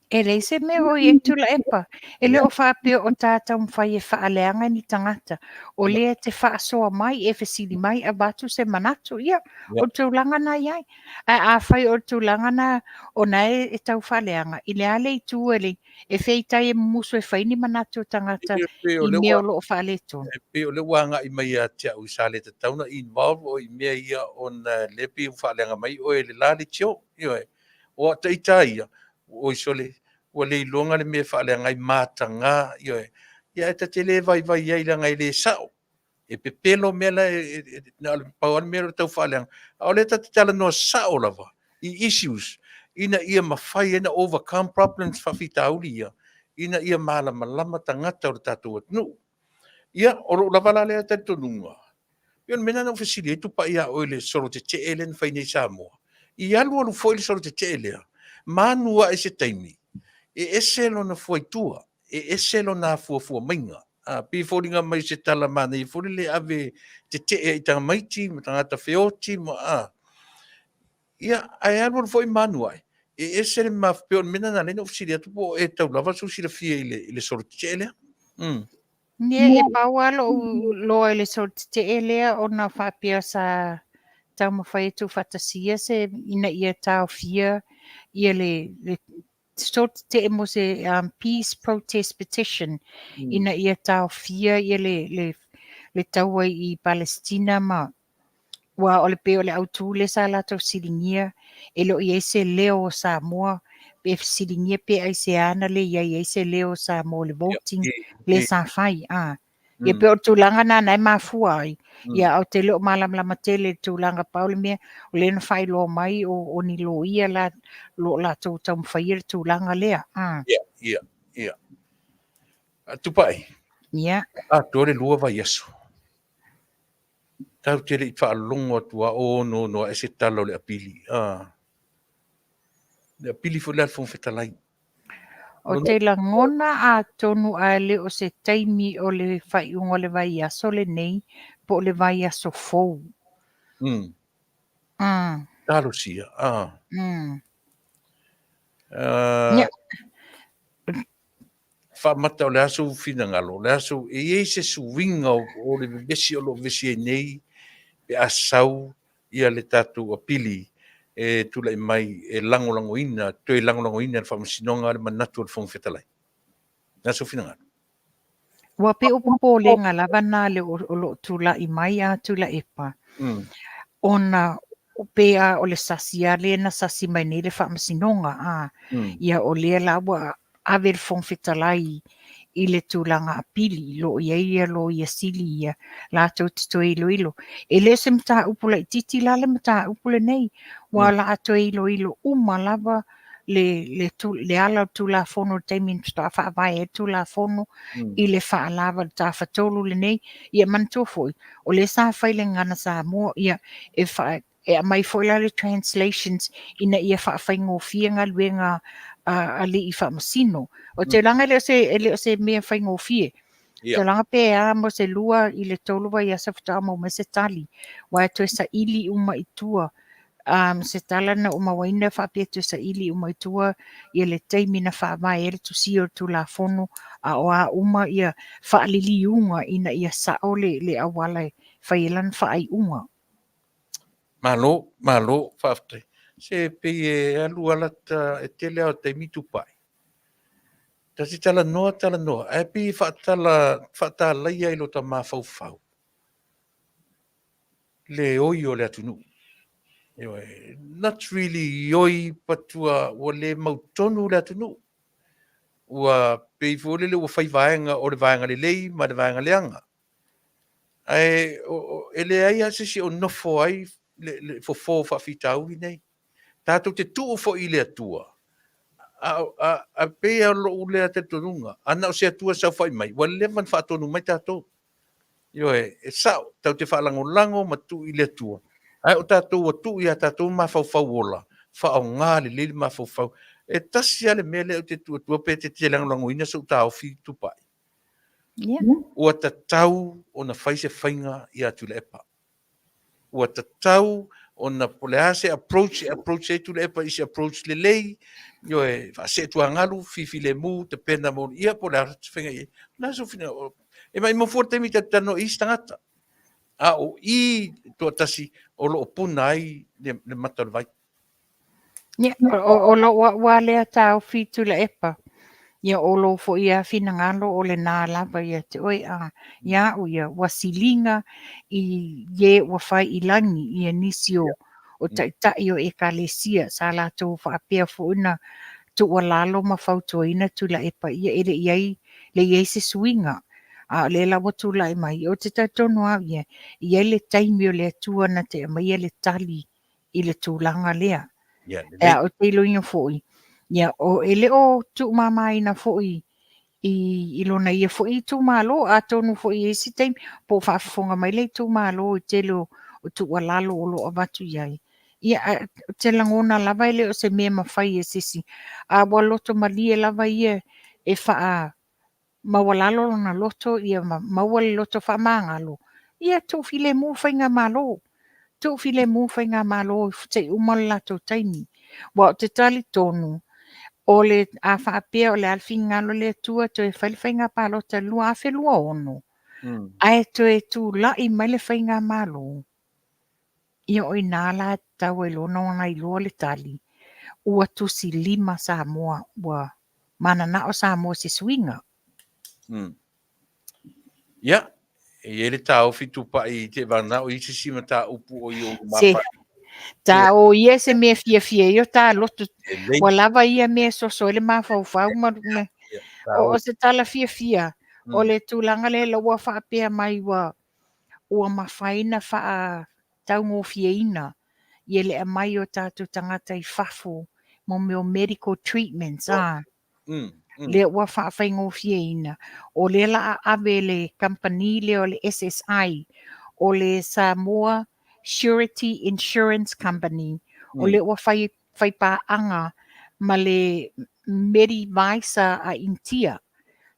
E leai se mea o i ai Tuilaepa. E le o faapea o ta taumafai e faaleaga ni tagata. O lea e te faasoa mai, e fesili mai, avatu se manatu. Ia, o le tulaga na i ai. Ae afai o le tulaga na o na e tau faaleaga, i le a le itu e le, e feitai e mumusu e fai ni manatu o tagata i mea o lo o faaletonu. E pei o lea ua agai mai ia te au sa le tatau ona involve oe i mea ia ona lea pei ua faaleaga mai oe i le la leitio. Ioe. O ata ita ia, oi sole, ua le iloga le mea e faaleaga ai mataga, ioe. Ia ae ta te le vaivai ai leaga e le sao. E pepelo mea la e, na o le pau lava le mea o le tau faaleaga. A o lea ta te talanoa sao lava i issues ina ia mafai ai ona overcome problems faafitauli ia, ina ia malamalama tagata o le tatou atunuu. Ia, o lou lava la lea talitonuga, pei o le mea lena na ou fesili ai Tupai ia oe i le solo tetee lea na fai nei i Samoa. I alualu foi le solo tetee lea, ma anu ae se taimi, e ese lona fuaitua, e ese lona afuafua maiga. A, pei e foliga mai o se tala manaia foi lele e ave tetee ai i tamaiti ma tagata feoti ma a. Ia, ae alualu foi ma anu ae, e ese le maf, pei o le mea lena na ala ai ona ou fesili atu po o e tau lava sou silafia i le, i le solo tetee lea. Ia, e pau lava lou loa i le solo tetee lea ona faapea sa taumafai e tuufaatasia se ina ia taofia ia le, le solo tetee mo se um, peace protest petition ina ia taofia ia le, le, le taua i Palestina ma Aua o le pei o le autu lea sa latou fesiligia, e le o i ai se leo o Samoa, e fesiligia pe aisea na le i ai ai se leo o Samoa i le voting lea sa fai. A. Ia pei o le tulaga lena na e mafua ai. Ia ae ou te le o malamalama tele i le tulaga pau le mea o lea na faailoa mai o, o ni loia la lo o latou taumafaia le tulaga lea. A. Ia, ia, ia. Tupai. Ia. Atoa le 2 vaiaso. Tatou te le i faalogo atu lava o onoono ae se tala o le apili. A. Le apili foi lea a le Fofoga Fetalai. Ou te lagona atonu ae le o se taimi o le faaiuga o le vaiaso lenei po o le vaiaso fou. Talosia. Ia. Faamata o le a sou finagalo, o le a sou, e i ai se suiga o le vevesi o lo o vevesi ai nei pe a sau ia le tatou apili e tulai mai e lagolagoina, toe lagolagoina e le Faamasinoga le manatu o le Fofoga Fetalai. O le a sou finagalo? Ua pei o popolega lava na le o lo o tulai mai a Tuilaepa, ona pe a o le sasi lava lea na sasi mai nei le Faamasinoga, a, ia o lea la ua ave le Fofoga Fetalai i le tulaga apili, lo o i ai ia Loia Sili ia latou te toe iloilo. E le o se mataupu laitiiti la le mataupu lenei, ua o le a toe iloilo uma lava le, le, le ala o le Tulafono i le taimi na faatoa faavae ai le Tulafono i le faalava i le Tafatolu lenei. Ia manatua foi, o lea sa fai le Gagana Samoa, ia e faa, e aumai foi la le translations ina ia faafaigofie galuega a alii faamasino. O te laga e le o se, e le o se mea faigofie. Te laga pe a mo se 2 i le 3 vaiaso faatoa maua mai se tali, aua e toe saili uma i tua. Se tala na ou mauaina faapea toe saili uma i tua ia le taimi na faavae ai le tusia o le Tulafono, a o a uma ia faaliliuga ina ia sao le, le auala e fai ai lana faaiuga. Malo, malo, faafetai. Se pei e alu lava lata, e tele lava o taimi tupai. Ta te talanoa, talanoa, ae pei e faatala, faatalaia i lota mafaufau le oi o le atunuu. Ioe, not really oi but ua, ua le mautonu le atunuu. Ua pei foi lele ua fai vaega o le vaega lelei ma le vaega leaga. Ae e leai lava se isi o nofo ai le fofo o faafitauli nei. Tatou te tuu foi i le Atua, a pei lava o lou lea talitonuga, a na o se Atua e saofai mai, ua leva ona faatonu mai tatou. Ioe, e sao, tatou te faalagolago ma tuu i le Atua, ae o tatou ua tuu ia tatou mafaufau ola, faaaoga lelei le mafaufau. E tasi lava le mea lea ou te tuu atua pe te te lagolagoina sou taofi tupai. Ua tatau ona fai se faiga ia Tuilaepa. Ua tatau ona po o le a se approach e approach ai Tuilaepa i se approach lelei, ioe, faaseetuagalu, fifilemu, tapena mo ia po o le a se faiga i ai. O le a sou finagalo? E maumau fua le taimi tatou te talanoa i isi tagata, a o i toatasi o lo o puna ai le mata o le vai. Ia, o lou au lava lea taofi Tuilaepa, ia o lou foi lava finagalo o lena lava ia te oe, a ia au ia, ua siliga i e ua fai i lagi ia nisi o o taitai o Ekalesia sa latou faapea foi ona tuualalo ma fautuaina Tuilaepa ia e le i ai le i ai se suiga. A o lea la ua tulai mai, ou te talitonu lava au ia, e i ai le taimi o le Atua na te aumaia le tali i le tulaga lea. Ia, lelei. Ou te iloina foi, ia, o, e le o tuumamaina foi i, i lona ia foi itumalo, atonu foi i isi taimi, po o faafofoga mai le itumalo i tele o, o tuualalo o lo o avatu i ai. Ia, ou te lagona lava e le o se mea mafai e se isi, a ua loto malie lava ia e faa maualalo lona loto ia ma maua le loto faamagalo, ia tuufilemu faigamalo, tuufilemu faigamalo se i uma le latou taimi. Aua ou te talitonu, o le a faapea o le a le finagalo o le Atua toe fai le faiga palota i le 2026, ae toe tulai mai le faigamalo, ia o i ina la e tatau ai loa ona iloa le tali, ua tusi lima Samoa, ua mananao Samoa i se suiga. Ia, e i ai le taofi tupai te vanao i se isi mataupu o i ou Se, mafai. Ta o ia se mea fiafia ai o ta loto. Ua lava ia mea e soso ai le mafaufau ma o se tala fiafia o le tulaga lea la ua faapea mai ua ua mafai na faataugofieina ia le aumai o tatou tagata i fafo mo mea o medical treatments a. Lea ua faafaigofieina, o lea la a ave le kamupani lea o le SSI, o le Samoa Surety Insurance Company, o lea ua fai faipaaga ma le Medivisa a Initia,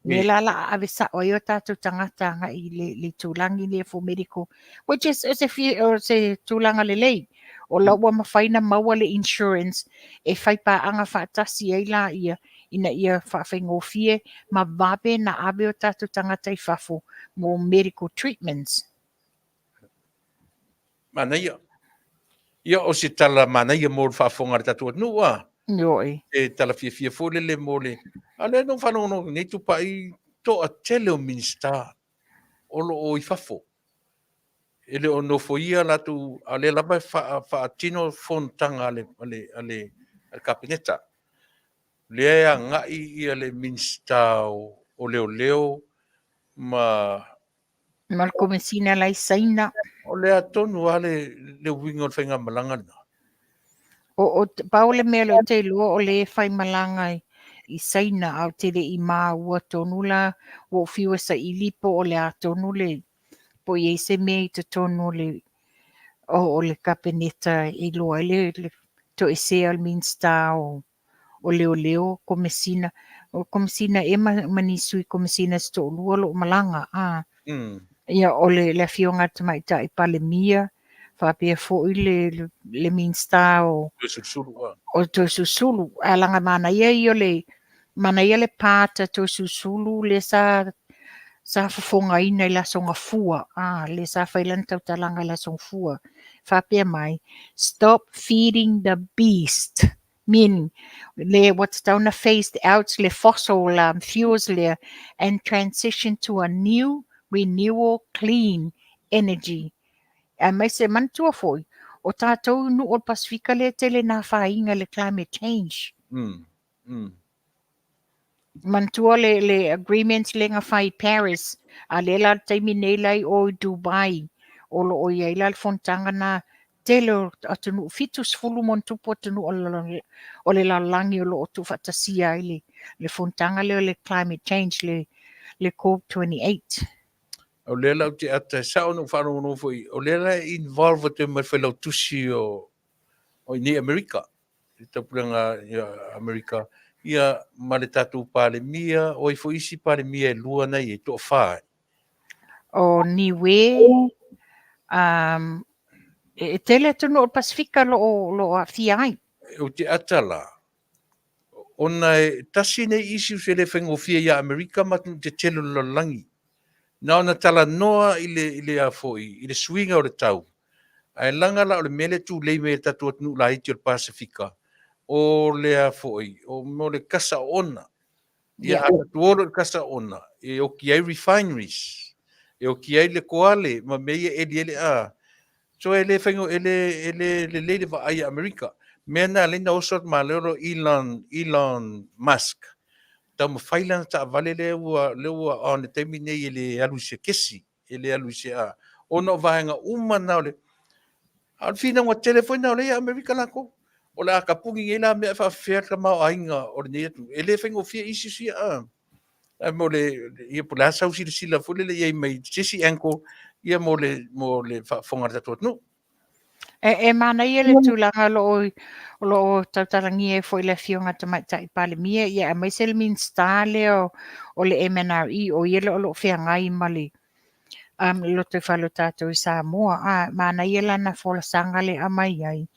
lea la la a ave sao ai o tatou tagata agai i le itulagi lea for medical, which is o se, o se tulaga lelei. O la ua mafai na maua le insurance e faipaaga faatasi ai laia ina ia faafaigofie ma vave na ave o tatou tagata i fafo mo medical treatments. Manaia. Ia, o se tala manaia mo le faafofoga a le tatou atunuu a. Ioe. E tala fiafia foi lele mo le... A lea na ou faalogologo nei Tupai, toatele o Minisita o lo o i fafo. E le o nofoia latou, a o lea lava e faatino fonotaga a le, a le, a le, a le Kapeneta. Lea e agai ia le Minisita o Leoleo ma Ma le Komesina la i Saina. O le a tonu lava le, le uiga o le faigamalaga lena? O, o, pau le mea lea ou te iloa o lea e faimalaga i, i Saina, a ou te le i maua tonu la, ua ou fiu e saili po o le a tonu le, po o i ai se mea i totonu o le, o, o le Kapeneta e iloa ai le, le toesea o le Minisita o, o Leoleo, Komesina, o Komesina ea ma, ma ni sui Komesina se toalua o lo o malaga, a. Ia, o le, le Afioga a le Tamaitai Palemia, faapea foi le, le, le Minisita o, Toesulusulu, a. o Toesulusulu. Ae leaga manaia ia o le, manaia le part a Toesulusulu lea sa, sa fofogaina i le Aso Gafua, a, lea sa fai lana tautalaga i le Aso Gafua. Faapea mai, stop feeding the beast. Meaning, le ua tatau na phased out le fossil fuels lea and transition to a new renewal clean energy. Aemaise, manatua foi, o tatou nuu o le Pasefika lea e tele na afaina i le climate change. Manatua le, le agreement lea na fai i Paris, a lea la le taimi nei la i o i Dubai, o lo o i ai la le fonotaga na tele o atunuu, 70 ma ona tupu atunuu o le lalolagi o lo o tuufaatasia ai le, le fonotaga lea o le climate change, le, le COP28. O lea la ou te ata, e sao na ou faalogologo foi, o lea la e involve atu ai ma le failautusi o, o i nei Amerika. le Taupulega ia Amerika, ia ma le tatou Palemia, o ai foi isi Palemia e lua na i ai, toafa e. O Niue, um, e tele atunuu o le Pasefika lo o, lo o aafia ai. Ou te ata la, ona e tasi nei issues e le faigofie ia Amerika ma atunuu tetele o le lalolagi. Na ona talanoa i le, i le a foi, i le suiga o le tau, Ae laga la o le mea lea e tulei mai e le tatou atunuu laiti o le Pasefika, o le a foi, o mo le kasa oona. Ia, a tatou o loa i le kasa oona, e oki ai refineries, e oki ai le koale ma mea ia e eli ai le a. So e le faigo, e le, e le lelei le vaai a Amerika. Mea na ala ai na oso atu malolo Elon, Elon Musk, taumafai lana taavale lea ua, lea ua on le taimi nei e le alu i se kesi. e le alu i se a, ona o vaega uma na o le, a o le finauga tele foi na o lea ia Amerika lakou. O le a kapuni nei la mea e faafefea le tamaoaiga o lenei atunuu. E le faigofie issues ia a. Ae mo le, ia po o le a sau silasila foi lele i ai mai se isi angle ia mo le, mo le faafofoga a le tatou atunuu. E, e manaia le tulaga o lo o, o lo o tautalagia ai foi le Afioga Tamaitai Palemia, ia aemaise le Minisita lea o, o le MNRE, o ia lea o lo o feagai ma le um, lotoifale o tatou i Samoa. A, manaia lana folasaga lea e aumai ai,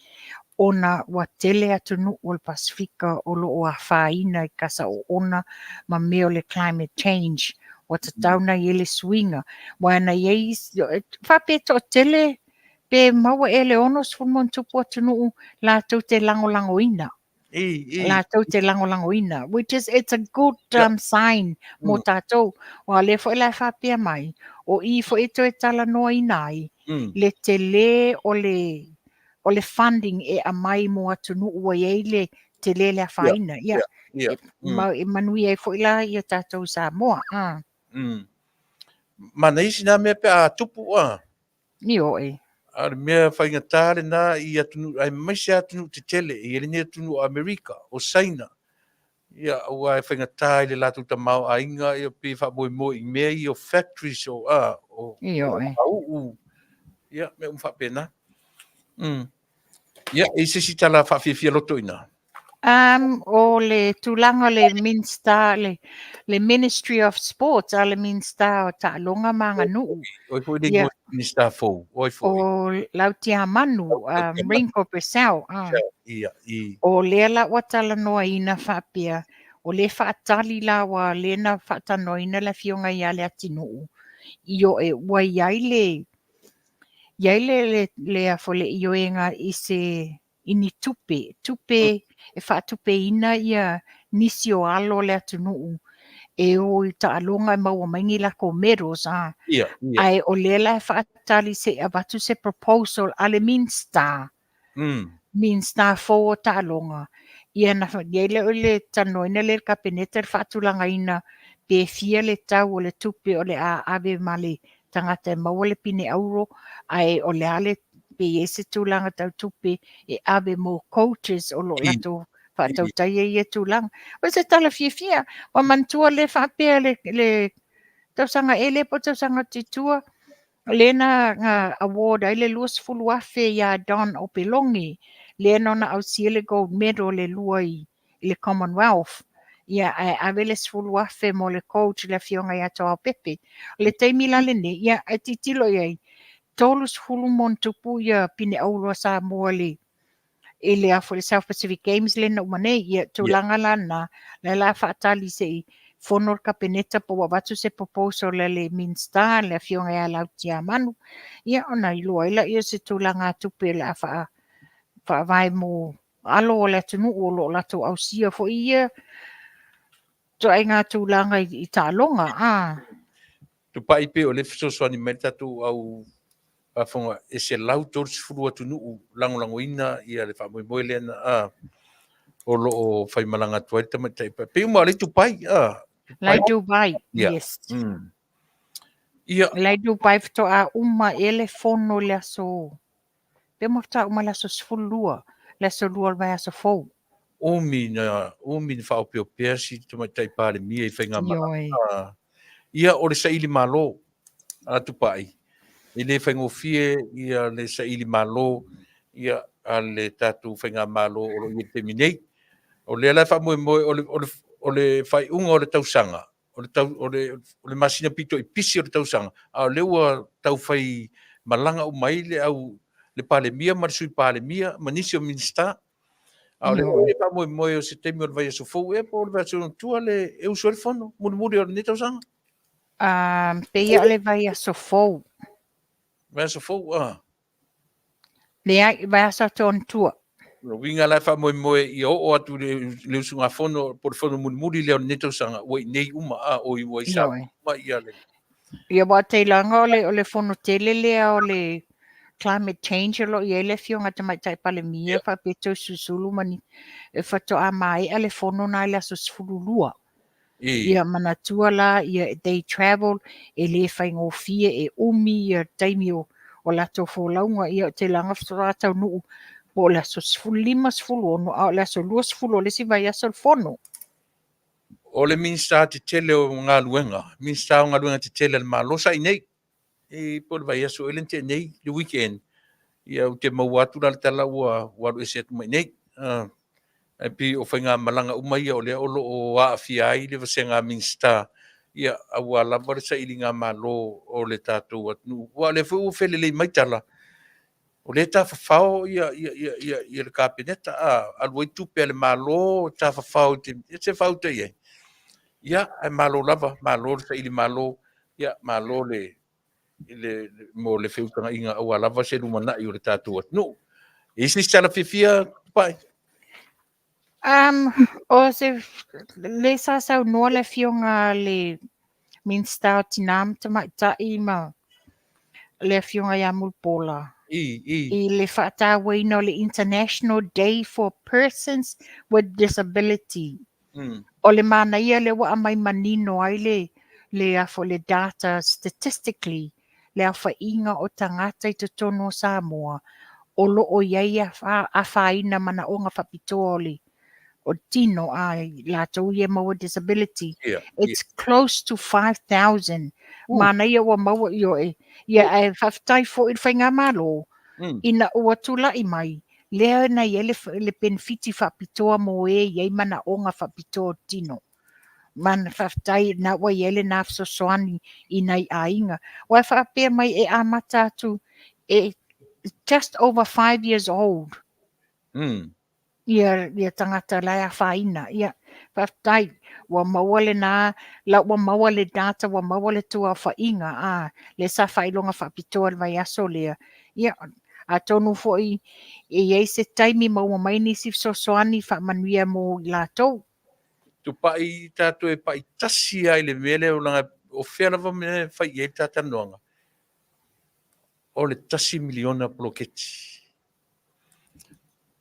ona ua tele atunuu o le Pasefika o lo o afaina i kasa oona ma mea o le climate change. Ua tatau ona i ai le suiga. Aua na i ai, faapea e toatele pe maua ea le 60 ma ona tupu atunuu latou te lagolagoina. Latou te lagolagoina, which is, it's a good um, sign mō tātou. Aua o lea foi la e faapea mai, o i foi e toe talanoaina ai, le tele o le, o le funding e aumai mo atunuu ua i ai le tele le afaina. Ia, Ia. e, ma, e manuia ai foi la ia tatou i Samoa. Ah. Manaia sina mea pe a tupu a. Ioe. A o le mea faigata lena i atunuu, aemaise atunuu tetele, e i ai lenei atunuu o Amerika, o Saina, ia, aua e faigata i le latou tamaoaiga, ia, pe faamoemoe i mea ia o factories, o, a, o Ioe. uu, ia, mea uma faapena. Ia, e i se isi tala faafiafia loto i ina? O le tulaga o le Minista, le Ministry of Sports, a le Minista o Taaloga ma Aganuu. Oi foi le ingoa Minista fou, oi foi. O Lautiamanu, Ringo Purcell. Ia, i. O lea la ua talanoaina faapea, o lea faatali la ua lea na faatanoaina le afioga ia Leatinuu, ioe, ua i ai le, i ai le, le, a foi le ioega i se i ni tupe, tupe e faatupeina ia nisi o alo o le atunuu e o i taaloga e maua mai ni latou medals, a. Ia, ia. Ae o lea la e faatali se i avatu se proposal a le Minista, Minista fou o taaloga, ia na i ai lea o le talanoaina lea i le Kapeneta le faatulagaina pe fia le tau o le tupe o le a ave ma le tagata e maua le pine auro, ae o le a le pe i ai se tulaga tau tupe e ave mo coaches o lo o latou faatautaia ia tulaga. O se tala fiafia, ua manatua lea faapea le, le tausaga ea lea po o tausaga atu i tua, lea na, na award ai le 20,000 ia Don Opeloge, lea na ona ausia le gold medal le lua i i le Commonwealth. Ia, ae ave le 10,000 mo le coach le afioga ia Toao Pepe. O le taimi la lenei, ia, e tilotilo i ai, 30 ma ona tupu ia pine auro a Samoa i le i le a foi le South Pacific Games lea na uma nei. Ia, tulaga la na, lea la faatali se i fono le Kapeneta po ua avatu se proposal a le Minista, le afioga ia Lautiamanu, ia, ona iloa ai lea o se tulaga tupe o le a faa, faavae mo alo o le atunuu o lo o latou ausia foi ia ituaiga tulaga i taaloga. A. Tupai pei o lea e fesoasoani mai le tatou au faafofoga e 130 atunuu lagolagoina ia le faamoemoe lea na a o lo o faimalaga atu ai le tamaitai pei uma o le Dubai a. La i Dubai, yes. Ia. La i Dubai faatoa uma ea le fono i le aso Pe uma faatoa uma i le aso 12, le aso 2 o le vaiaso fou. Umi na, umi na faaopeopea si Tamaitai Palemia i faigamalaga. Ia, o le saili malo a Tupai, e le faigofie ia le saili malo ia a le tatou faigamalo o lo o i ai i le taimi nei. O lea la e faamoemoe o le, o le, o le faaiuga o le tausaga, o le, tau, o le, o le masina pito i pisi o le tausaga, a o lea ua tau fai malaga uma ai le au le Palemia ma le Sui Palemia ma nisi o Minisita. A o le e faamoemoe o se taimi o le vaiaso fou ea po o le vaiaso ona tua le e usu ai le fono mulimuli o lenei tausaga. Pei o le vaiaso fou. Vaiaso fou, a. Leai, vaiaso atu ona tua. O uiga la e faamoemoe ia oo atu i le usugafono po o le fono mulimuli lea o lenei tausaga, ua i inei uma, a o i ua i Samoa uma ia le. Ia, aua ou te iloaina o le fono tele lea o le climate change o lo o i ai le Afioga i le Tamaitai Palemia faapea Toeolesulusulu ma ni, e faatoa maea le fono lena i le aso 12. Ia manatua la, ia they travel, e le faigofie, e umi ia taimi o o latou folauga. Ia ou te iloaina faatoa taunuu po o le aso 15, 16, a o le aso 20 o le isi vaiaso le fono. O le Minisita tetele o Galuega, Minisita o Galuega tetele a le Malo sa i nei i po o le vaiaso ea lea na tea nei, le weekend, ia ou te maua atu la le tala ua ua alu ese atu mai nei. Ae pei o faigamalaga uma ia o lea o lo o aafia ai le vasega Minisita, ia aua lava le sailigamalo o le tatou atunuu. Aua o lea foi ua felelei mai tala, o lea e tafafao ia, ia, ia, ia, ia le Kapeneta, a, alu ai tupe a le Malo, tafafao i te, se faauta i ai. Ia, ae malo lava, malo le sailimalo, ia, malo le, le, mo le feutagaiga aua lava se lumanai o le tatou atunuu. E i ai se isi tala fiafia, Tupai? O se, le sa saunoa le afioga a le Minisita o Tina ma Tamaitai ma le afioga ia Mulipola. I le faatauaina o le International Day for Persons with Disability. O le manaia lea ua aumai manino ai le le a foi le data statistically le aofaiga o tagata i totonu o Samoa o lo o i ai afaina manaoga faapitoa o le o le tino a i latou ia e maua disability. It's close to 5,000. Manaia ua maua ioe. Ia ae faafetai foi i le Faigamalo ina ua tulai mai lea na i ai le, le penefiti faapitoa mo e i ai manaoga faapitoa o tino. Man, faafetai na ua i ai lena fesoasoani i nai aiga. Ua e faapea mai e amata atu e just over 5 years old. Ia, ia tagata la e afaina. Ia, faafetai, ua maua lena, la ua maua le data, ua maua le tuaofaiga, a, lea sa faailoga faapitoa i le vaiaso lea. Ia, atonu foi e i ai se taimi maua mai nisi fesoasoani faamanuia mo i latou. Tupai tatou e pai tasi lava i le mea lea, leaga o fea lava mea e fai i ai le ta talanoaga, o le $1 miliona poloketi.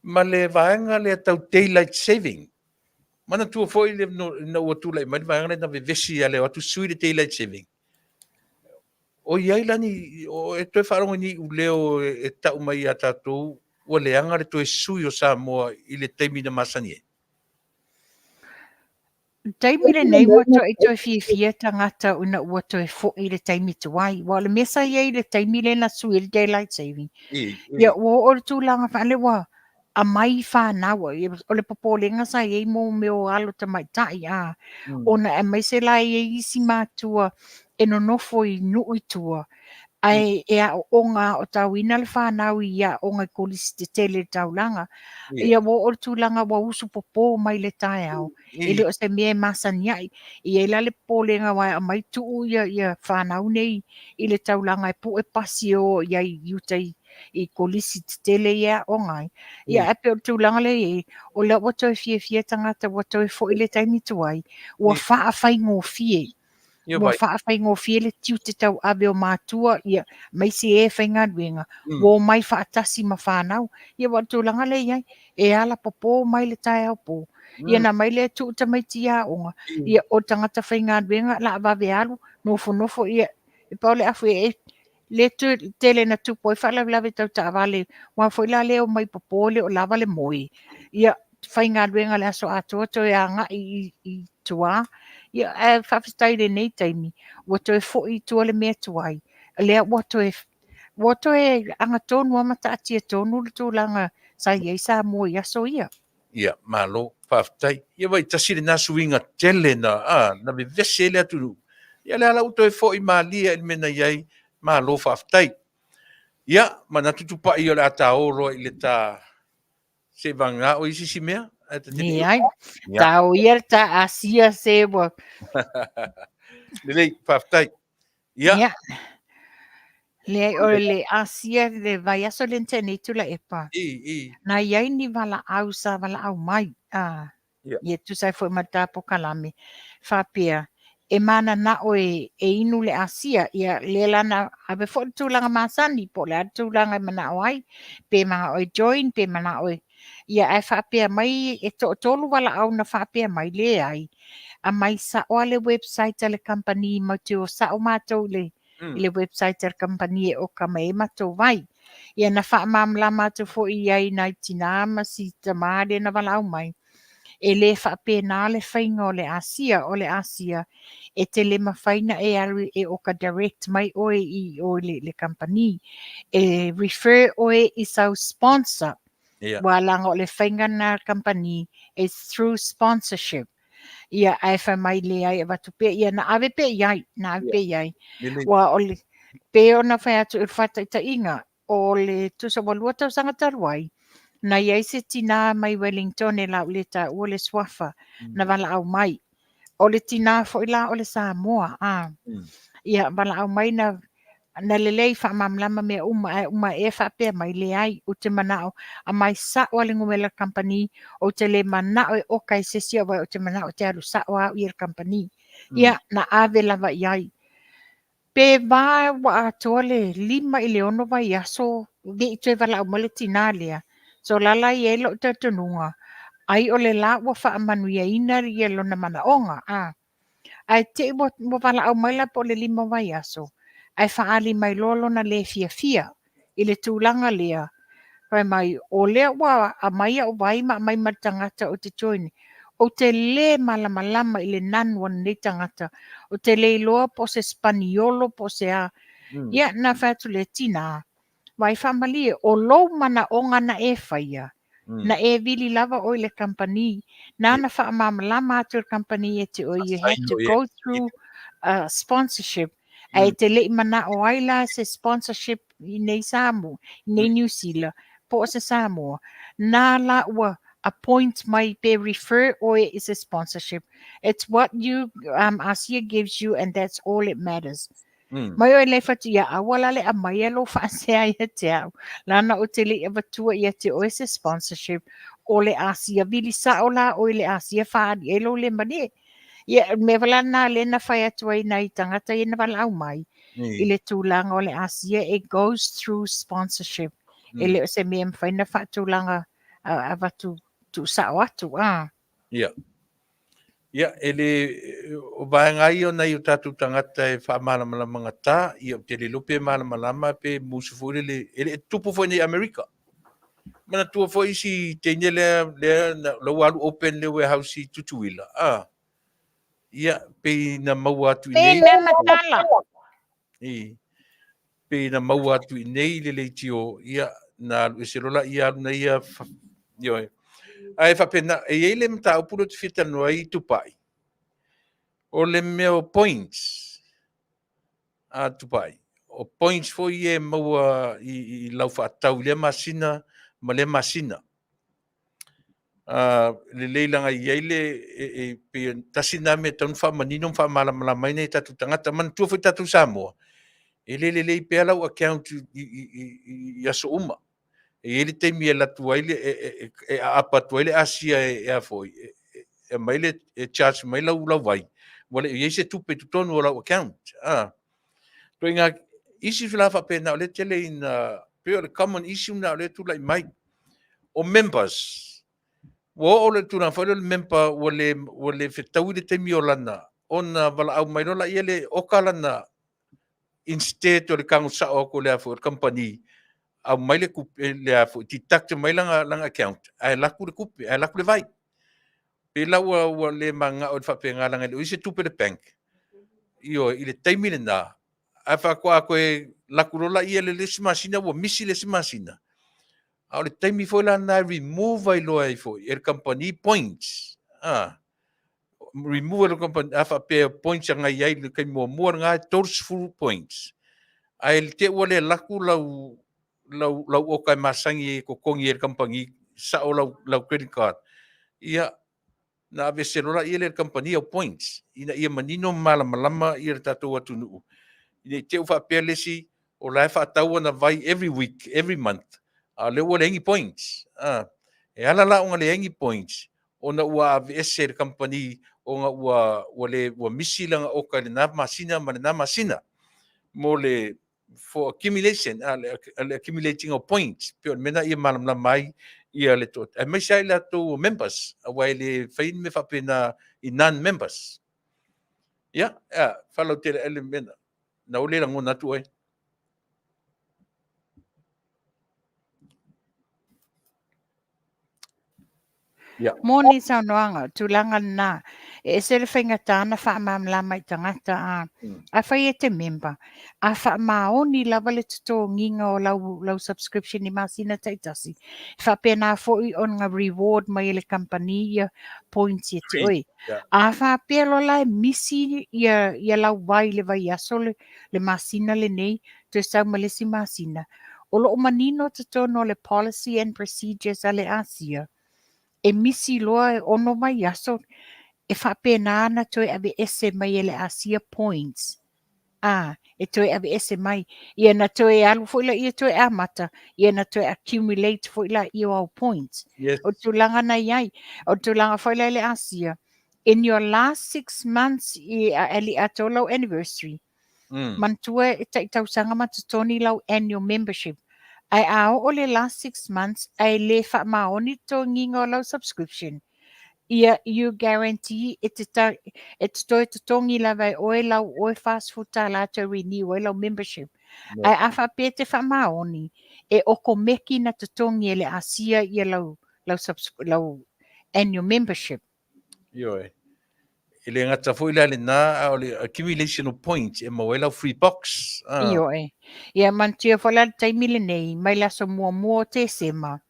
Ma le vaega lea tau daylight saving. Manatua foi le ina ua tulai mai le vaega lea na vevesi ia le o atu sui le daylight saving. O i ai la ni, o e toe faalogo i ni iuleo e tau mai ia tatou ua leaga le toe sui o Samoa i le taimi na masani ai? Taimi lenei ua toe toe fiafia tagata ina ua toe foi le taimi tuai. Aua o le mea sa i ai i le taimi lea na sui ai le daylight saving, ia ua oo i le tulaga faale ua aumai fanau, o le popolega sa i ai mo mea o alo tamaitai a, ona aemaise la e i ai isi matua e nonofo i nuu i tua, ae e aooga aotauina le fanau i aoga i kolisi tetele i le taulaga. Ia ua oo i le tulaga ua usu popo mai le taeao, e le o se mea e masani ai. E i ai la le popolega aua e aumai tuu ia, ia fanau nei i le taulaga e pue pasi e o i ai i uta i, i kolisi tetele ia e aoga ai. Ia ae pei o le tulaga lea e i ai, o lea ua toe fiafia tagata ua toe foi le taimi tuai, ua faafaigofie. Ua faafaigofie le tiute tauave o matua, ia, aemaise e faigaluega, ua omai faatasi ma fanau. Ia aua o le tulaga lea e i ai, e alapopo mai le taeao po, ia ona aumai lea e tuu tamaiti i aoga, ia o le tagata faigaluega o le a vave alu, nofonofo, ia, e pau le afu e le tele na tupu ai faalavelave tau taavale, aua foi la lea e omai popo e le o lava le moe, ia faigaluega le aso atoa toe agai i, i tua. Ia, ae faafetai i lenei taimi, ua toe foi i tua le mea tuai, lea ua toe ua toe agatonu lava ma taatia tonu le tulaga sa i ai Samoa i aso ia. Ia, malo, faafetai. Ia vaai, tasi lena suiga tele na, a, na vevesi ai le atunuu. Ia lea la ua toe foi malie i le mea na i ai, malo faafetai. Ia, manatu Tupai o le a ta o loa i le ta seivagana o i se isi mea. Ae ta te Leai, ta o ia le ta Asia se ua. Lelei, faafetai. Ia. Ia. Leai, o le Asia, le vaiaso lea na tea nei Tuilaepa. I, i. Na i ai ni valaau sa valaau mai, a, ia tusa ai foi ma le ta polokalame, faapea, e mananao e, e inu le Asia, ia lea la na ave foi le tulaga masani, po o le a le tulaga e manao ai, pe manao e join, pe manao e, ia ae faapea mai e toatolu valaau na faapea mai, leai, aumai sao lava le website a le kamupani matou te o sao matou i le, i le website a le kamupani e oka mai ai matou vai. Ia na faamalamalama atu foi i ai i nai tinā ma si tamā lea na valaau mai, e le faapena le faiga o le Asia. O le Asia, e te le mafai na e alu e oka direct mai oe i o i le, le kamupani. E refer oe i sau sponsor. Ua leaga o le faiga lena a le kamupani, it's through sponsorship. Ia, ae fai mai leai e avatu pea, ia na ave pea i ai, na ave pea i ai. Ua o le, pei ona fai atu i le faataitaiga, o le tusa ua 2 tausaga talu ai, na i ai se tinā mai Wellington e la ua le taua le suafa, na valaau mai. O le tinā foi la o le Samoa, a. Ia, valaau mai na na lelei faamalamalama mea uma, ae uma ea faapea mai, leai, ou te manao, aumai sao lava le numera o le kamupani, ou te le manao e oka e se isi aua ou te manao ou te alu sao lava au i le kamupani. Ia, na ave lava i ai. Pe va ua atoa le 5 i le 6 vaiaso le i toe valaau mai le tinā lea. So la la e i ai lou talitonuga, ai o le la ua faamanuiaina ia lona manaoga, a. Ae te i ua valaau mai la po o le 5 vaiaso, ae faaali mai loa lona le fiafia i le tulaga lea, fai mai, o lea ua aumai au vai ma aumai ma le tagata ou te join ai, ou te le malamalama i le nanu a lenei tagata, ou te le iloa po o se Sipaniolo po o se a. Ia, na fai atu lea, Tina, vaai faamalie, o lou manaoga na e faia, na e vili lava oe i le kamupani, na ona faamalamalama atu e le kamupani ia te oe, you had to go through a sponsorship, ae e te le i manao ai la se sponsorship i nei Samoa, i nei Niu Sila, po o se Samoa, na la ua appoint mai pe refer oe i se sponsorship. It's what you, ASEA gives you and that's all it matters. Mai oe le fatu ia aua la le aumaia lou faasea ia te au, lana ou te le i avatua ia te oe se sponsorship o le ASEA vili sao la oe i le ASEA faaali ai lou le malie. Ia, o le mea la lena lea na fai atu ai nai tagata ia na valaau mai i le tulaga o le ASEA, it goes through sponsorship. E le o se mea e mafai ona faatulaga avatu tuusao atu. A. Ia. Ia, e le, o vaega ia o nai o tatou tagata e faamalamalama gata, ia, ou te le iloa pe malamalama pe musu foi lele, e le tupu foi nei Amerika. Manatua foi isi teine lea, lea na, la ua alu open le warehouse i Tutuila, a, ia, pei na maua atu i nei. Pei mea matala. I, pei na maua atu i nei le leitio, ia, na alu ese loa laia alu na ia, ioe. Ae faapena, e i ai le mataupu lea ou te fia talanoa ai i Tupai, o le mea o points, a Tupai, o points foi ia e maua i lau faatau i lea masina ma lea masina. Lelei leaga e i ai le, e pei e tasi lena mea e tatau ona faamanino ma faamalamalama ai nai o tatou tagata. Manatua foi tatou Samoa, e le lelei pea lau account i aso uma. E i ai le taimi e alu atu ai le, e aapa atu ai le asia e a foi, e aumai le, e charge mai lau vai, ua le i ai se tupe i totonu o lau account. Ituaiga issues la faapena o lea e tele ina, pei o le common issue lena o lea e tulai mai. O members, ua oo le tulaga foi lea o le member ua le, ua le fetaui le taimi o lana, ona valaau mai loa laia le oka lana instead o le tago sao atu o le a foi o le kamupani, aumai le tupe, le a foi, deduct mai lana, lana account, ae alu atu le tupe, ae alu atu le vai. Pei la ua, ua le mananao i le faapena leaga e le o i ai se tupe i le bank. Ioe, i le taimi lena, ae faatoa toe laku loa laia i le isi masina ua misi le isi masina. A o le taimi foi la lena e remove ai loa ai foi e le kamupani points. Ah, remove e le kamupani, a faapea points e agai ai i le taimi muamua lena e 30 points. Ae i te i ua le laku lau, lau, lau oka e masani e totogi e le kamupani sao lau, lau credit card, ia, na aveese loa laia lea e le kamupani au points, ina ia manino ma malamalama ia le tatou atunuu, ne i te i ua faapea le isi o la e faatau ana vai every week, every month, a o lea ua leai ni points. A, e ala la ona leai ni points, ona ua aveese e le kamupani ona ua, ua le, ua misi lana oka i lena masina ma lena masina mo le for accumulation, a, le, le accumulating of points, pei o le mea lena ia malamalama ai ia le to, aemaise ai latou o members, aua e le fai ni mea faapena i non-members. Ia, ia, faalautele ai le mea na, na ua le lagona atu oe. Ia. Moni saunoaga, o tulaga lena. E ese le faigata ona faamalamalama i tagata a afai e te member, a faamaoni lava le totogiga o lau, lau subscription i masina taitasi, e faapena foi ona reward mai e le kamupani ia points ia te oe. A faapea loa la e misi ia, ia lau vai i le vaiaso le, le masina lenei, toe sau ma le isi masina, O lo o manino totonu o le Policy and Procedures a le ASEA, e misi loa e ono vaiaso e faapena ona toe aveese mai e le ASEA points, a, e toe aveese mai. Ia na toe alu foi laia toe amata, ia na toe accumulate foi laia o au points. Yes. O le tulaga na i ai. O le tulaga foi la i le ASEA, in your last 6 months i, a, ali atoa lau anniversary, Manatua e tai tausaga ma totogi lau annual membership. Ae a oo le last 6 months ae le faamaoni totogiga o lau subscription, ia you guarantee e te ta, e te toe totogi lava e oe lau oe $40 toe renew ai lau membership. Ae a faapea e te faamaoni, e okomeki na totogi e le asia ia lau annual membership. Ioe. E le gata foi la lena, a o le accumulation of points e maua ai lau free box. Ah. Ioe. Ia manatua foi la le taimi lenei, mai le aso muamua o Tesema,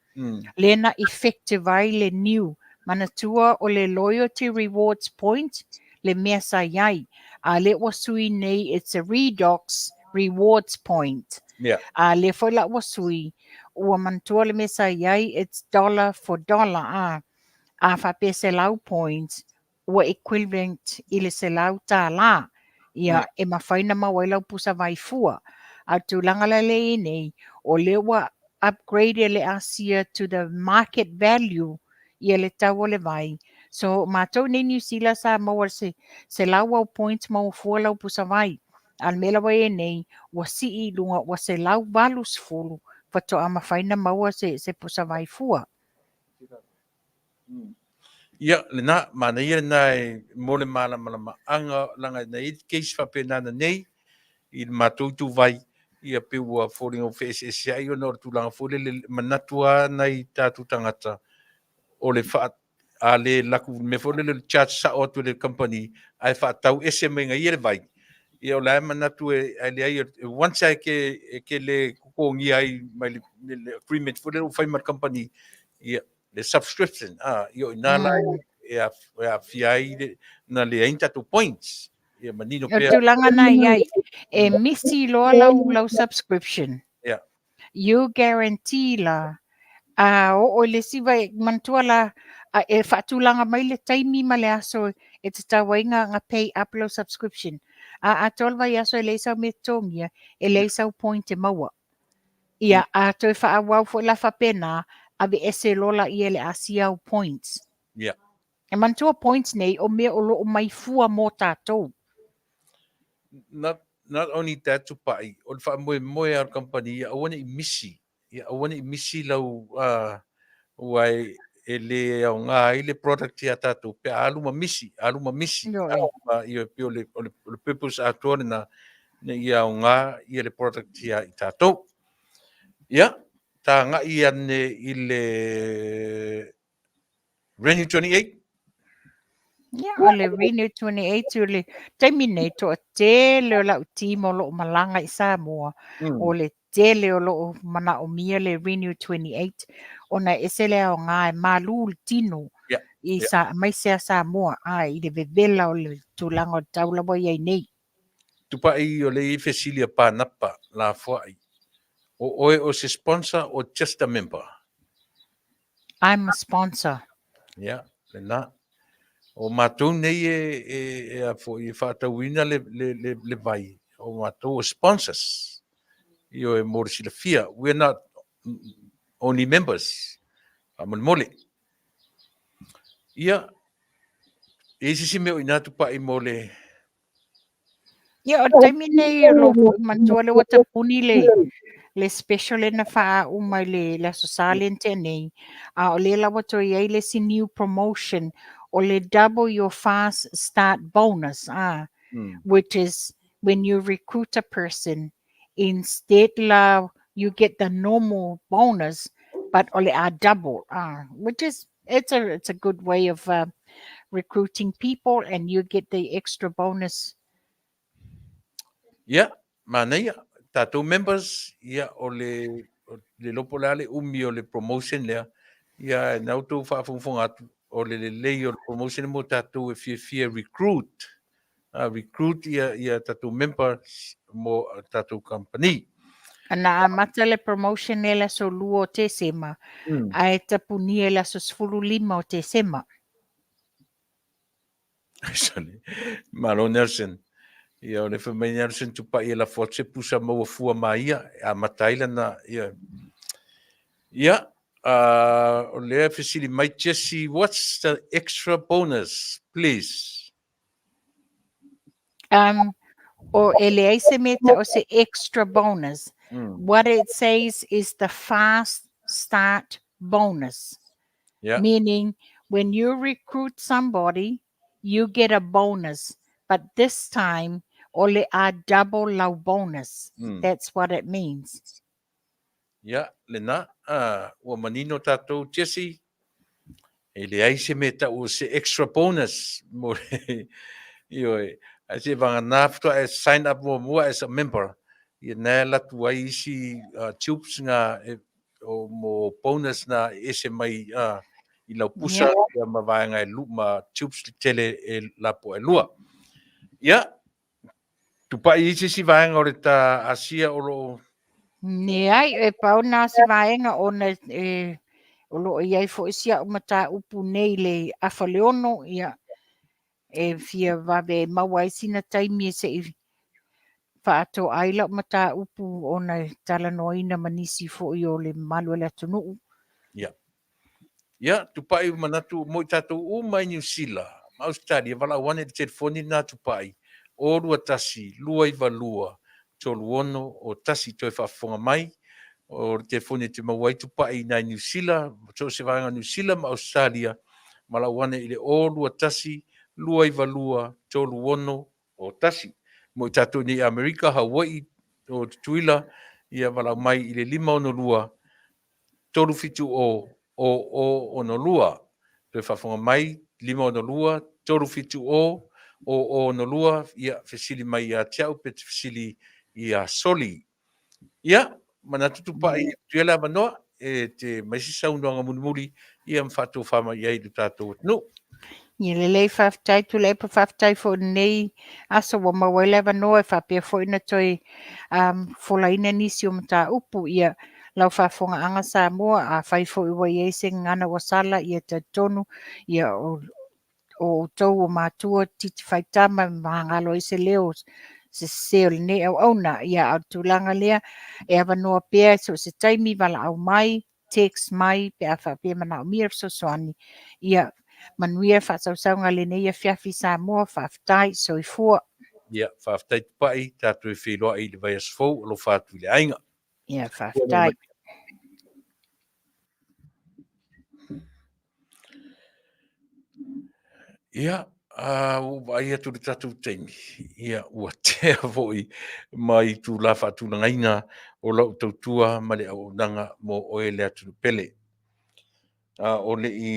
lea na effective ai le new. Manatua o le loyalty rewards point le mea sa i ai. A lea ua sui nei, it's a redox rewards point. A lea foi la ua sui, ua manatua le mea sa i ai, it's dollar for dollar. A, a faapea 100 points, ua equivalent i le $100. Ia, e mafai na maua ai lau pusa vai fua. A o le tulaga la lea i ai nei, o lea ua upgrade e le Asia to the market value ia le tau o le vai. So, matou nei New Zealand sa maua se 100 au points maua fua lau pusa vai. A o le mea la ua i ai nei, ua sii i luga ua 180 faatoa mafai na maua se pusa vai fua. Ia, lena, manaia lena e mo le malamalamaaga, leaga na i ai le case faapena nanei i le matou ituvai, ia pei ua foliga ua feeseeseai ona o le tulaga foi lele, le manatu lava nai tatou tagata o le faa a le laku le mea foi lele o le charge sao atu e le company ae faatau ese mai ia le vai. Ia o la e manatu e ae leai once lava e ke le totogia ai mai le agreement foi lele ua fai ma le company, ia le subscription, a ia o i ina la e aafia ai na leai ni tatou points. Ia manino O le pea. tulaga na i ai, e misi loa lau subscription. You guarantee la, a oo i le isi vai, manatua la, a, e faatulaga mai le taimi ma le aso e tatau ai nga pay up lau subscription. A atoa le vaiaso e leai sau mea totogia, e leai sau point e maua. Ia, a toe faaauau foi la faapena, aveese loa laia e le asia au points. E manatua points nei o mea o lo o mai fua mō tātou. Not only that, Tupai, o le faamoemoe a le company ia aua ne i misi, ia aua ne i misi lau aua e le aoga ai le product ia tatou pe a alu ma misi, alu ma misi. Ioe. Ia pei o le purpose atoa lena, ina ia aoga ia le product ia i tatou. Ia, tagai ane i le Renew 28. Ia, o le Renew 28 o le taimi nei toatele o lau team o lo o malaga i Samoa. O le tele o lo o manaomia le Renew 28 ona e ese le aoga e malu le tino i sa, aemaise a Samoa a, i le vevela o le tulaga o le tau la ua i ai nei. Tupai o le i fesili a Pānapa lafoai. O oe o se sponsor or just a member? I'm a sponsor. Ia, lena. O matou nei e a foi e faatauina le vai, o matou o sponsors. Ioe mo le silafia, we are not only members. Faamolemole. Ia, e i ai se isi mea o i ina Tupai mo le Ia, o le taimi nei o lo o manatua le ua tapuni le special lea na faauu mai le Aso Sa lea na tea nei, a o lea la ua toe i ai le isi new promotion o le double your fast start bonus, ah, which is when you recruit a person, instead la you get the normal bonus, but o le a double, ah, which is it's a good way of recruiting people and you get the extra bonus. Ia, manaia, tatou members, ia o le iloa po o le a le umi o le promotion lea, ia na outou faafogafoga atu, o le lelei o le promotion mo tatou e fiafia recruit ia tatou members mo tatou company. Na amata le promotion e le aso 2 o Tesema, ae tapunia i le aso 15 o Tesema. Sorry. Malo Nelson. Ia o le fai mai Nelson Tupai e lafo atu se pusa maua fua ma ia, e amata ai lana, ia. Ia, o lea e fesili mai Jesse, what's the extra bonus, please? O e leai se mea e tau o se extra bonus. What it says is the fast start bonus. Meaning when you recruit somebody, you get a bonus, but this time o le a double lau bonus. That's what it means. Ia, lena, ua manino tatou Jesse, e leai se mea tau o se extra bonus mo le, ioe, ae se vagana faatoa e sign up muamua as a member, ia na e alu atu ai isi tubes nga e, o mo bonus na e ese mai i lau pusa ia ma vaega e lu, ma tubes tele e lapoa e lua. Ia, Tupai i se isi vaega o le ta Asia o lo o. Leai, e pau na se vaega ona e, o lo o i ai foi si au mataupu nei i le afa o le ono, ia, e fia vave e maua ai sina taimi e se i faaatoa ai lau mataupu ona e talanoaina ma nisi foi o le mamalu o le atunuu. Ia. Ia, Tupai manatu mo i tatou uma i Niu Sila ma Ausetalia, valaau ane i le telefoni lena Tupai, 0 2 1 2 9 2 3 6 o 1 toe faafofoga mai, o le telefoni e te maua ai Tupai i nai Niu Sila, so o se vaega o Niu Sila ma Ausetalia, valaau ane i le 0 2 1 2 9 2 3 6 o 1. Mo i tatou nei i Amerika, Hawaii, o Tutuila, ia valaau mai i le 5 6 2 3 7 0 0 0 6 2. Toe faafofoga mai, 5 6 2 3 7 0 0 0 6 2, ia fesili mai ia te au pe te fesili ia Soli. Ia, manatu Tupai, tuia le avanoa e te mai se saunoaga mulimuli ia ma faatofa mai ai i lo tatou atunuu. Ia lelei, faafetai Tuilaepa, faafetai foi i lenei aso ua maua ai le avanoa e faapea foi ona toe um, folaina nisi o mataupu. Ia, lau faafofogaaga Samoa, afai foi ua i ai se gagana ua sala, ia talitonu, ia o, o outou o matua titi faitama e magalo ai se leo se sese o lenei auauna. Ia, a o le tulaga lea, e avanoa pea so o se taimi, valaau mai, text mai pe a faapea e manaomia le fesoasoani. Ia manuia faasausauga i lenei afiafi Samoa, faafetai, soifua. Ia, faafetai Tupai, tatou e feiloai i le vaiaso fou, alofa atu i le aiga. Ia, faafetai. Ia, ua ou vaai atu i le tatou taimi, ia, ua tea foi ma itula faatulagaina o lau tautua ma le auaunaga mo oe le atunuu pele. A o le i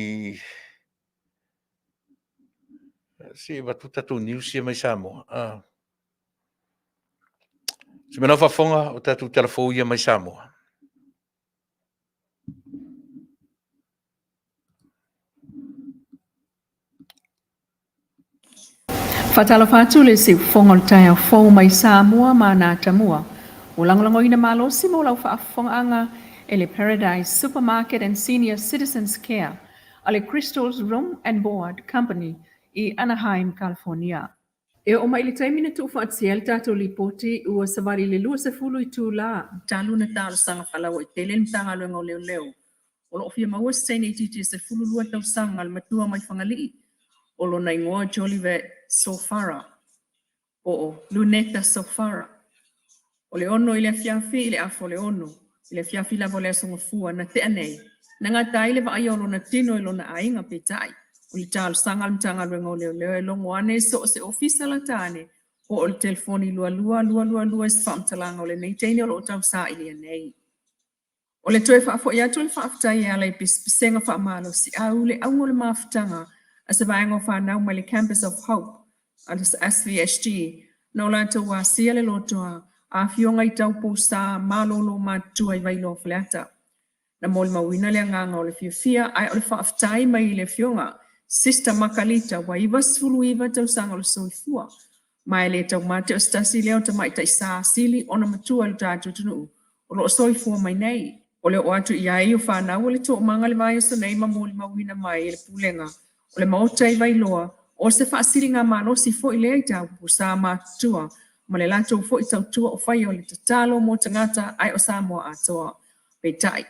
se i avatu tatou news ia mai Samoa. A. Se mea faafofoga o tatou tala fou ia mai Samoa. Faatalofa atu le siufofoga o le taeao fou mai Samoa ma ana atamua. Ua lagolagoina malosi mo lau faafofogaaga e le Paradise Supermarket and Senior Citizens Care a le Crystals Room and Board Company i Anaheim, California. E oo mai i le taimi na tuufaatia ai le tatou lipoti, ua savali i le 20 itulā talu ona talosaga faalauaitele le Matagaluega o Leoleo o lo o fia maua se teine itiiti e 12 tausaga le matua mai Fagalii o lona igoa Jolivet Sofara po o Luneta Sofara. O le ono i le afiafi i le afa o le ono i le afiafi lava o le Aso Gafua na tea nei, na gata ai le vaaia o lona tino i lona aiga peitai, o le talosaga a le Matagaluega o Leoleo e logo ane i so o se ofisa lata ane po o le telefoni 22 222 i se faamatalaga o lenei teine o lo o tausailia nei. O le toe faafoi atu o le faafetai e ala i pesepesega faamalosiau le auga o le mafutaga a se vaega o fanau mai le Campus of Hope a le SVSG na o latou asia le lotoa a afioga i Taupousa malolo matutua i Vailoa Faleata. Na molimauina le agaga o le fiafia ae o le faafetai mai i le afioga Sister Makalita ua 99 tausaga o le soifua Ma e le taumate o se tasi lea o tamaitai sa sili ona matua i lo tatou atunuu o lo o soifua mai nei. O le oo atu i ai o fanau o le toomaga le vaiaso nei ma molimauina mai e le Pulega o le Maota i Vailoa o se faasiliga malosi foi lea i taupu sa matutua ma le latou foi tautua o faia o le tatalo mo tagata ae o Samoa atoa. Peitai,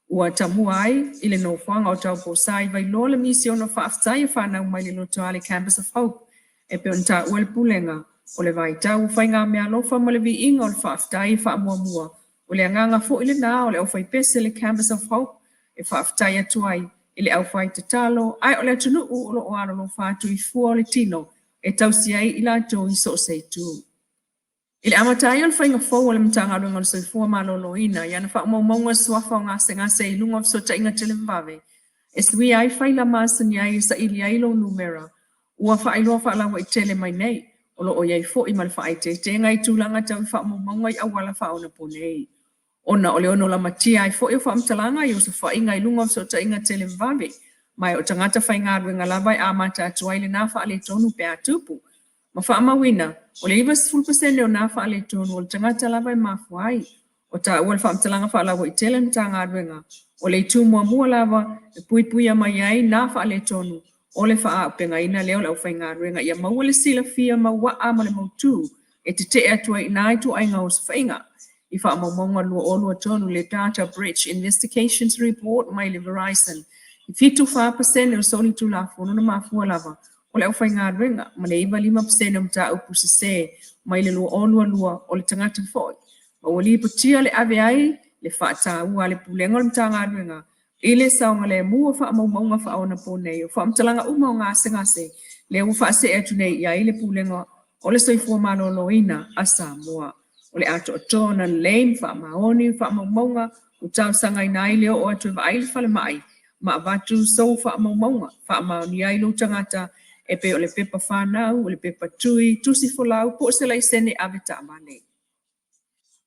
ua tamua ai i le nofoaga o Tauposa i Vailoa le misiona faafetai a fanau mai le lotoa le Campus of Hope E pei ona taua le Pulega, O le vaitau o faigameaalofa ma le viiga o le faafetai e faamuamua, o le agaga foi lena o le aufaipese le Canvas of Hope e faafetai atu ai i le aufaitatalo ae o le atunuu o lo o alolofa atu i fua o le tino e tausi ai i latou i so o se itu. I le amata ai o le faiga fou a le Matagaluega o le Soifua Maloloina i ana faamaumauga suafa o gasegase i luga o fesootaiga televavave e suia ai faila masani ai e saili ai lou numera, ua faailoa faalauaitele mai nei, o lo o i ai foi ma le faaeteetega i tulaga tau i faamaumauga i auala faaonaponei. Ona o le ono lamatia ai foi o faamatalaga i osofaiga i luga o fesootaiga televavave, ma e o tagata faigaluega lava e amata atu ai lena faaletonu pe a tupu. Ma faamauina, o le 90% o na faaletonu o le tagata lava e mafua ai. O taua le faamatalaga faalauaitele a le Matagaluega, o le itu muamua lava e puipuia mai ai na faaletonu o le faaaupegaina lea o le aufaigaluega ia maua le silafia mauaa ma le mautu e tetee atu ai i na ituaiga osofaiga. I faamaumauga 2023 le Data Breach Investigations Report mai le Verizon, e 74% o solitulafono na mafua lava o le aufaigaluega ma le 95% o mataupu sese mai le 2022 o le tagata foi, ma ua lipotia le ave ai le faataua a le Pulega o le Matagaluega i le saogalemu o faamaumauga faaonaponei o faamatalaga uma o gasegase lea ua faasee atu nei i ai le Pulega o le Soifua Maloloina a Samoa. O le atoatoa ona lelei ma faamaoni faamaumauga ua talosagaina ai le oo atu e vaai le falemai ma avatu sou faamaumauga, faamaonia ai lou tagata e pei o le pepa fanau, o le pepa tui, tusi folau po o se laisene ave taavale.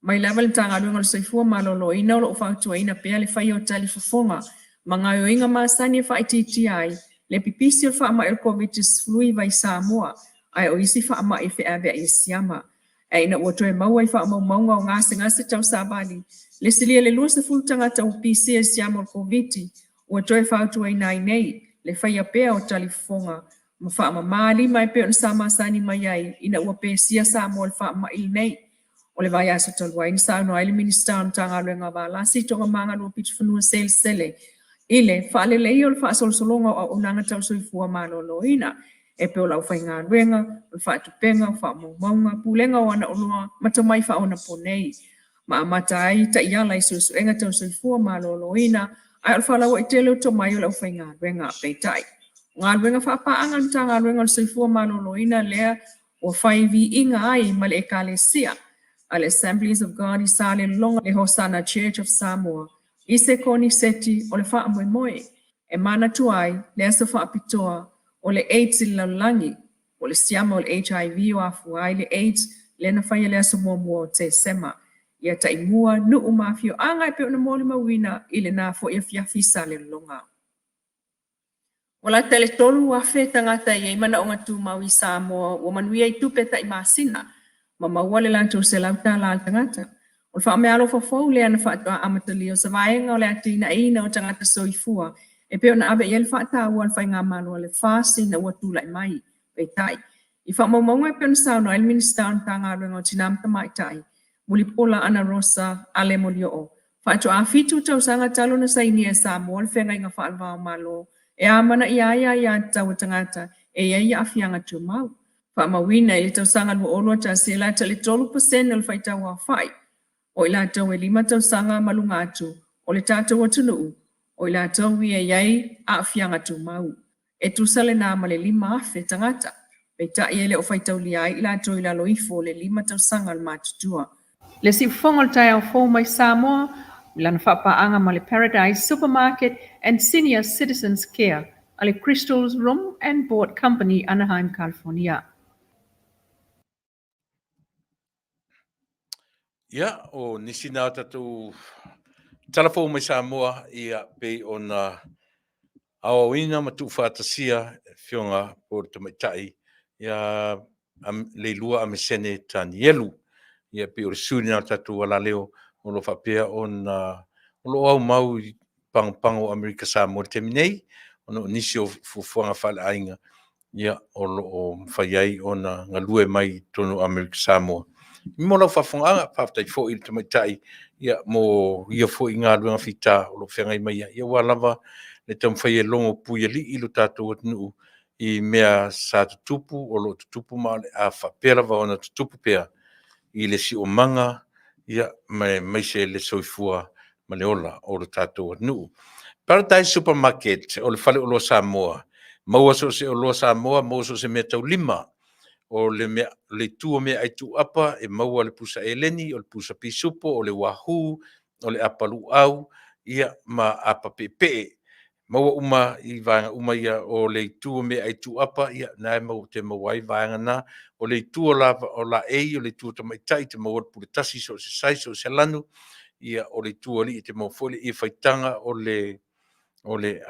Mai lava i le Matagaluega o le Soifua Maloloina o lo o fautuaina pea le faia o talifofoga ma gaoioiga masani e faaitiitia ai le pipisi o le faamai o le Koviti-19 i Samoa ae o isi faamai e feaveai e siama. Ae ina ua toe maua i faamaumauga o gasegase tau savali le silia i le 20 tagata ua pisia i siama o le Koviti, ua toe fautuaina ai nei le faia pea o talifofoga ma faamama lima e pei ona sa masani mai ai ina ua pesia Samoa i le faamai lenei. O le vaiaso talu ai na saunoa ai le Minisita o le Matagaluega o Valasi Togamana Luapitofanua Selesele i le faaleleia o le faasolosologa o auaunaga tau soifua maloloina e pei o le aufaigaluega, o le faatupega, o faamaumauga, pulega o ana oloa ma tomai faaonaponei, ma amata ai taiala i suesuega tau soifua maloloina, ae o le faalauaitele o tomai o le aufaigaluega. Peitai, o galuega faapaaga a le Matagaluega o le Soifua Maloloina lea ua fai viiga ai ma le Ekalesia a le Assemblies of God i Salelologa le Hosanna Church of Samoa i se koniseti o le faamoemoe e manatua ai le aso faapitoa o le AIDS i le lalolagi, po o le siama o le HIV o afua ai le AIDS lea na faia i le aso muamua o Tesema. Ia taimua, nuu ma afioaga e pei ona molimauina i lena foi afiafi i Salelologa. Ua lata i le 3,000 tagata e i ai manaoga tumau i Samoa ua manuia i tupe tai masina ma maua le latou $100 a le tagata. O le faameaalofa fou lea na faatoa amatalia o se vaega o le atinaeina o tagata soifua e pei ona ave i ai le faataua a le Faigamalo a le FAST ina ua tulai mai. Peitai, i faamaumauga e pei ona saunoa ai le Minisita o le Matagaluega o Tina ma Tamaitai, Mulipola Anarosa Ale Molioo, faatoa fitu tausaga talu ona sainia e Samoa le feagaiga faale-va-o-Malo e amanaia ai aiatatau a tagata e i ai aafiaga tumau. Faamauina i le tausaga 2021 e lata i le 3% o le faitauaofai o i latou e lima tausaga ma luga atu o le tatou atunuu o i latou ia e i ai aafiaga tumau. E tusa lena ma le 5,000 tagata, peitai e le o faitaulia ai i latou i lalo ifo o le lima tausaga o le matutua. Le siufofoga o le taeao fou mai Samoa i lana faapaaga ma le Paradise Supermarket and Senior Citizens Care a le Crystals Room and Board Company, Anaheim, California. Ia, o nisi na o tatou tala fou mai Samoa, ia, pei ona aoaoina ma tuufaatasia e Afioga po o le Tamaitai ia Leilua Amesene Tanielu. Ia, pei o le sui lena o tatou alaleo o lo o faapea ona o lo o aumau i pagopago o Amerika Samoa i le taimi nei, ona o nisi o fuafuaga faaleaiga ia, o lo o mafai ai ona galue mai i totonu o Amerika Samoa. Mo lau faafofogaaga, faafetai foi i le tamaitai ia, mo ia foi galuega fita o lo o feagai mai ai, ia, aua lava le taumafai e logo puialii lo tatou atunuu. i mea sa tutupu, o lo o tutupu ma o le a faapea lava ona tutupu pea i le siomaga, ia, ma aemaise le soifua ma le ola o lo tatou atunuu. Paradise Supermarket o le faleoloa Samoa, maua so o se oloa Samoa, maua so o se meataulima. O le mea, le itu o meaai tuuapa e maua le pusa eleni, o le pusa pisupo, o le wahoo, o le apa luau, ia ma apa peepee. Maua uma i vaega uma ia o le itu o meaai tuuapa, ia na e maua te maua ai vaega na. O le itu o la o laei, o le itu o tamaitai e te maua le pule tasi so o se size so o se lanu, ia o le itu o alii e te maua foi le ie faitaga o le o le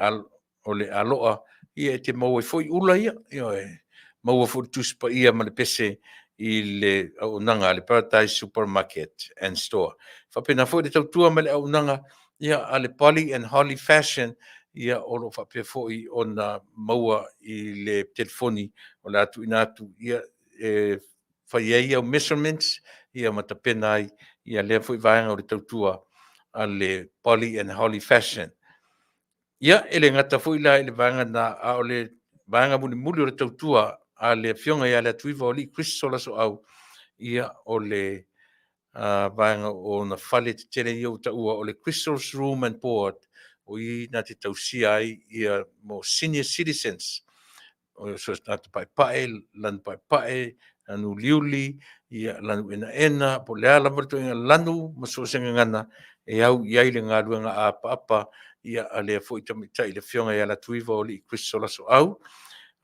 o le aloa, ia e te maua ai foi ula ia, ioe. Maua foi le Tusi Paia ma le pese i le auaunaga a le Paradise Supermarket and Store. Faapena foi le tautua ma le auaunaga ia a le Polly and Holly Fashion, ia o lo o faapea foi ona maua i le telefoni o le a tuuina atu ia e fai ai au measurements ia ma tapena ai ia lea foi vaega o le tautua a le Polly and Holly Fashion. Ia, e le gata foi la i le vaega na, a o le vaega mulimuli o le tautua a le Afioga ia Leatuiva o Alii Kristo Lasoau, ia, o le uh, vaega o ona fale tetele ia ua taua o le Crystal's Room and Board, o i na te tausia ai ia mo senior citizens, o so o se tagata paepae, lanu paepae, lanu uliuli, ia, lanu enaena, po o le a lava le ituaiga lanu ma so o se gagana e au i ai le galuega apaapa ia, a lea foi tamaitai le Afioga ia Latuiva o Alii Kristo Lasoau.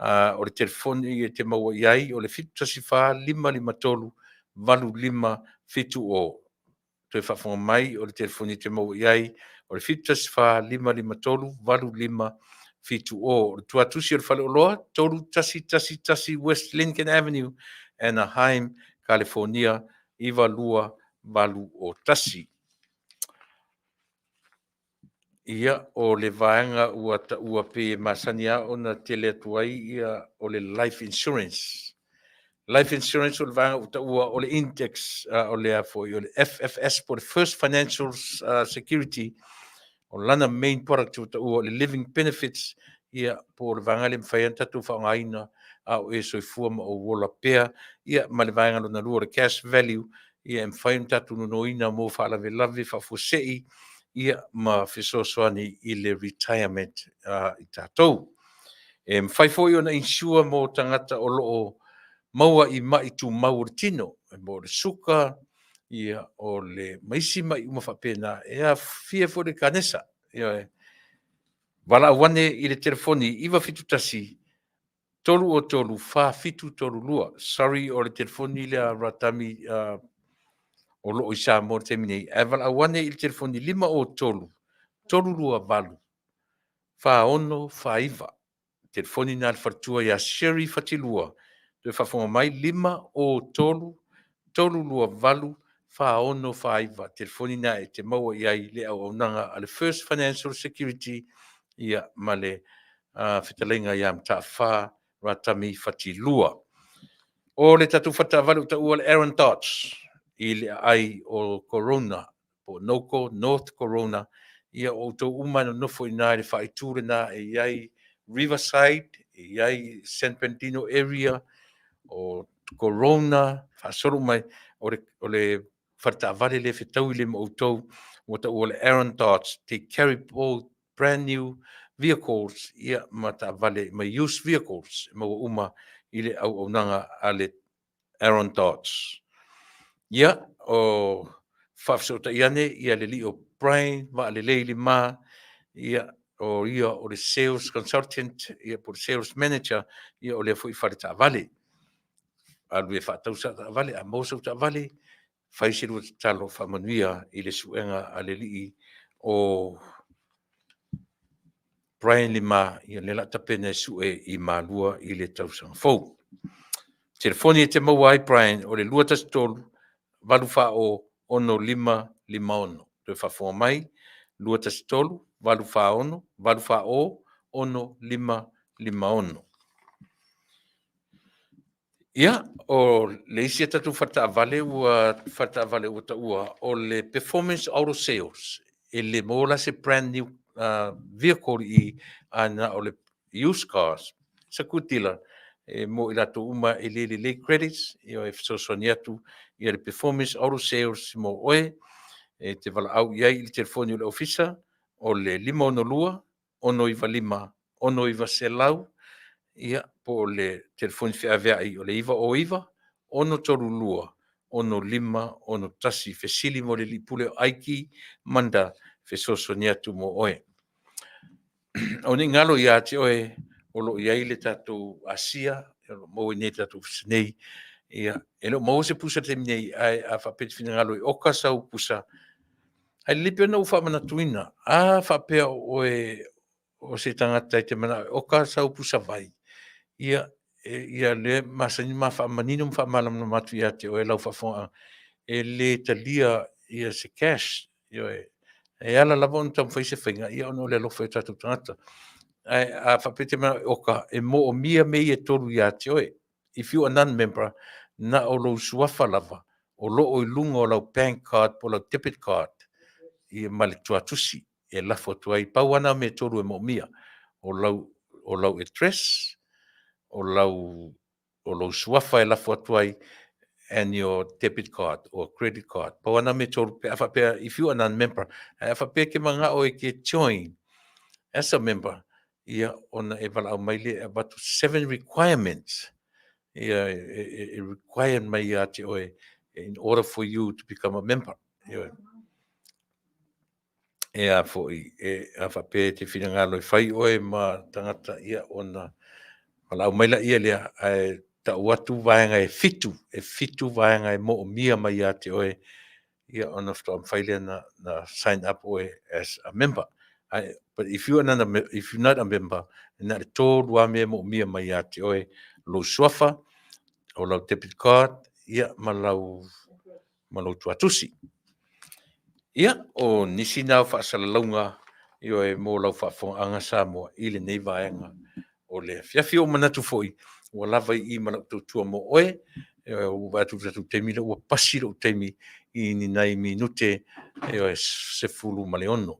Uh, o le telefoni e te maua i ai o le 714 553 8570. Toe faafofoga mai, o le telefoni e te maua i ai o le 714 553 8570. O le tuatusi o le faleoloa, 3111 West Lincoln Avenue, Anaheim, Kalifornia 92801. Ia, o le vaega ua taua pei e masani lava ona tele atu ai ia o le life insurance. Life insurance o le vaega ua taua o le index, uh, o le a foi, o le FFS po o le First Financial uh, Security, o lana main product ua taua o le living benefits, ia, po o le vaega lea e mafai ona tatou faaaogaina a o e soifua ma ou ola pea, ia, ma le vaega lona lua o le cash value, ia, e mafai ona tatou nonoina mo faalavelave faafuasei, ia, ma fesoasoani i le retirement a i tatou. E mafai foi ona insure mo tagata o lo o maua i ma'i tumau o le tino, mo le suka, ia, o le, ma isi ma'i uma faapena, e aafia foi le kanesa. Ioe. Valaau ane i le telefoni 971 303 4732. Sorry, o le telefoni lea Ratami uh, o lo o i Samoa i le taimi nei. Ae valaau ane i le telefoni 503 328 4649. Telefoni na le faletua ia Sherry Fatilua. Toe faafofoga mai 503 328 4649. Telefoni na e te maua i ai le auaunaga a le First Financial Security ia ma le uh, fetalaiga ia Mataafa Ratami Fatilua. O le tatou faletaavale ua taua le Aaron Dodge i le aai o Corona po o Noko, North Corona, ia o outou uma e nonofo i ina i le faaitu lena e i ai Riverside, e i ai San Bernardino area, o Corona, faasolo mai, o le, o le faletaavale lea fetaui lea ma outou, ua taua le Aaron Dodge, they carry both brand new vehicles, ia, ma taavale, ma used vehicles, e maua uma i le auaunaga a le Aaron Dodds. Ia, o faafesootai ane ia le lii o Brian Vaalelei Lima, ia, o ia o le sales consultant, ia, po o le sales manager, ia, o lea foi fale taavale. Alu e faatau sa taavale, a maua sau taavale, fai se lua tatalo faamanuia i le suega a le lii o Brian Lima, ia lea la tapena e sue i Malua i le tausaga fou. Telefoni e te maua ai Brian o le 213 840 6556. Toe faafofoga mai 213 840 840 6556. Ia, o le isi a tatou faletaavale ua faletaavale ua taua o le Performance Auto Sales. E le maua la se brand new uh, vehicle i a na o le used cars. Sakutila e mo i latou uma e le lelei credits, ia e fesoasoani atu ia le Performance Auto Sales mo oe e te valaau i ai i le telefoni o le ofisa o le 562 695 6900, ia po o le telefoni feaveai o le 909 632 6561. Fesili mo le alii pule o Aiki Manda fesoasoani atu mo oe. O nei galo ia te oe o lo o i ai le tatou Asia, o lo o maua i inei i le tatou ofisa nei. Ia, e le o maua se pusa i le taimi nei, ae a faapea e te finagalo e oka sau pusa, ae lelei pea ona ou faamanatuina, a faapea o oe o se tagata e te manao e oka sau pusa vai, ia, ia lea e masani ona ma faamanino ma faamalamalama atu ia te oe lau faafofogaaga, e le talia ia se cash. Ioe. E ala lava ona taumafai se faiga, ia ona o le alofa i o tatou tagata. Ae a faapea e te manao e oka, e moomia mea ia e tolu ia te oe. If you are non-member, na o lou suafa lava o lo o i luga o lau bank card po o lau debit card ia ma le tuatusi e lafo atu ai. Pau lava na o mea e tolu e moomia, o lau, o lau address, o lau o lou suafa e lafo atu ai and your debit card or credit card. Pau lava na mea e tolu pe a faapea if you are non-member, ae a faapea e te manao e te join as a member, ia ona e valaau mai lea e avatu seven requirements ia e require mai ia te oe in order for you to become a member. Ioe. E a foi, e a faapea e te finagalo e fai oe ma tagata, ia ona valaau mai laia lea, ae tau atu vaega e fitu, e fitu vaega e moomia mai ia te oe, ia ona faatoa mafai lea na, na sign up oe as a member. Ae, but if you are not a, if you're not a member, na o le tolu lava mea e moomia mai ia te oe, lou suafa, o lau debit card, ia ma lau ma lou tuatusi. Ia, o nisi na o faasalalauga ioe mo lau faafofogaaga Samoa i lenei vaega o le afiafi. Ua ou manatu foi ua lava i i ma lau tautua mo oe. Ioe, ua ou vaai atu i le tatou taimi lea ua pasi lou taimi i ni nai minute ioe 16.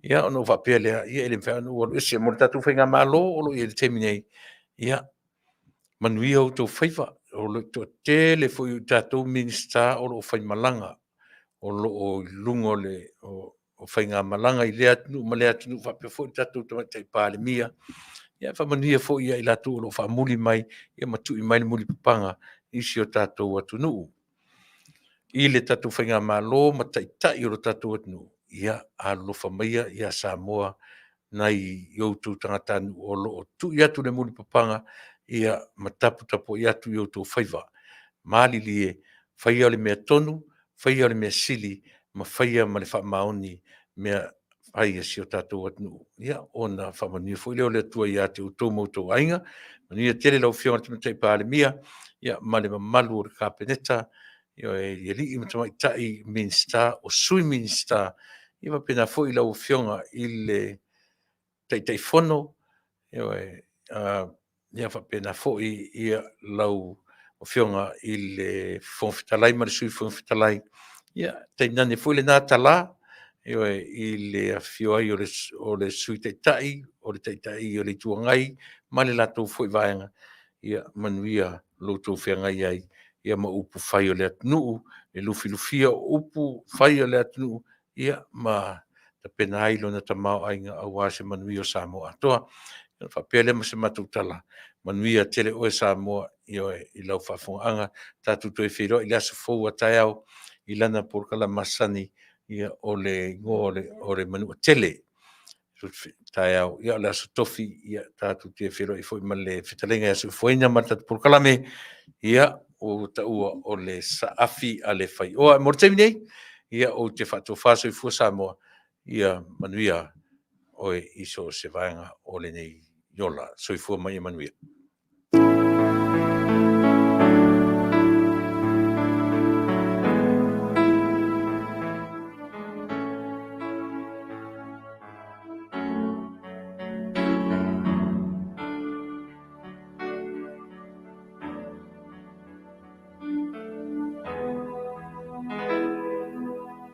Ia, ona ou faapea lea, ia e le mafai ona ou alu ese mo le tatou faigamalo o lo o i ai i le taimi nei. Ia, manuia outou faiva. O le toatele foi o tatou Minisita o lo o faimalaga, o lo o i luga o le o faigamalaga i lea atunuu ma lea atunuu, faapea foi le tatou Tamaitai Palemia. Ia faamanuia foi ia i latou o lo o faamuli mai ia ma tui mai le mulipapaga i si o tatou atunuu. I le tatou faigamalo ma taitai o lo tatou atunuu, ia alolofa maia ia Samoa nai i outou tagatanuu o lo o tui atu le mulipapaga ia ma taputapuai atu i outou faiva. Malilie, faia le mea tonu, faia le mea sili ma faia ma le faamaoni mea fai a si o tatou atunuu. Ia, ona faamanuia foi lea o le Atua ia te outou ma outou aiga. Manuia tele lau Afioga i le Tamaitai Palemia, ia, ma le mamalu o le Kapeneta, ioe, i alii ma tamaitai Minisita, o Sui Minisita, ia faapena foi lau Afioga i le Taitaifono, ioe, ia faapena foi ia lau Afioga i le Fofoga Fetalai ma le Sui Fofoga Fetalai, ia tainane foi lena tala, ioe, i le afifio ai o le, o le Sui Taitai, o le Taitai o le Itu Agai ma le latou foi vaega, ia manuia lo outou feagai ai ia ma upu fai o le atunuu, le lufilufia o upu fai o le atunuu, ia ma tapena ai lona tamaoaiga aua se manuia o Samoa atoa. Ona faapea lea ma se matou tala, manuia tele oe Samoa, ioe, i lau faafofogaaga. Tatou toe feiloai i le aso fou a taeao i lana polokalame masani, ia, o le igoa o le, o le Manuatele. Taeao, ia o le aso Tofi, ia tatou te feiloai foi ma le fetalaiga ia Soifuaina ma le tatou polokalame, ia, ua taua o le saafi a le faioa. Mo le taimi nei, ia ou te faatofa soifua Samoa, ia manuia oe i so o se vaega o lenei ola. Soifua ma ia manuia.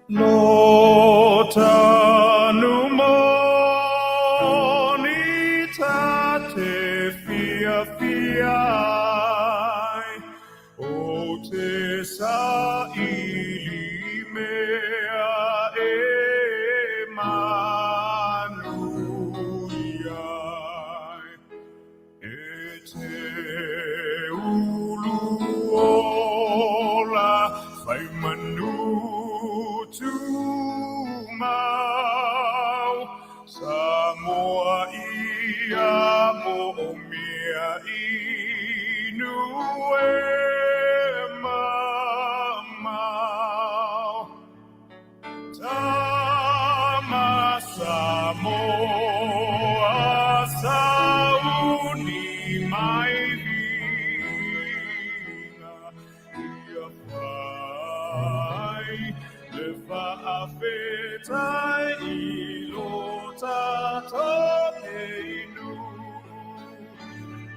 Lo tanu moni ta te whia. Saili mea e manuia ai, e te ulu ola fai manu tumau, Samoa ia moomia inu e mamao. Tama Samoa sauni mai viiga ia fai le faafetai i lo tatou inu,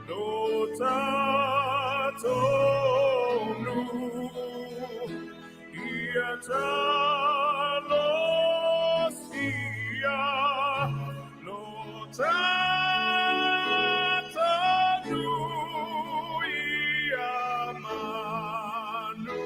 lo tatou nuu. Ia talosia lo tatou nuu ia manuia.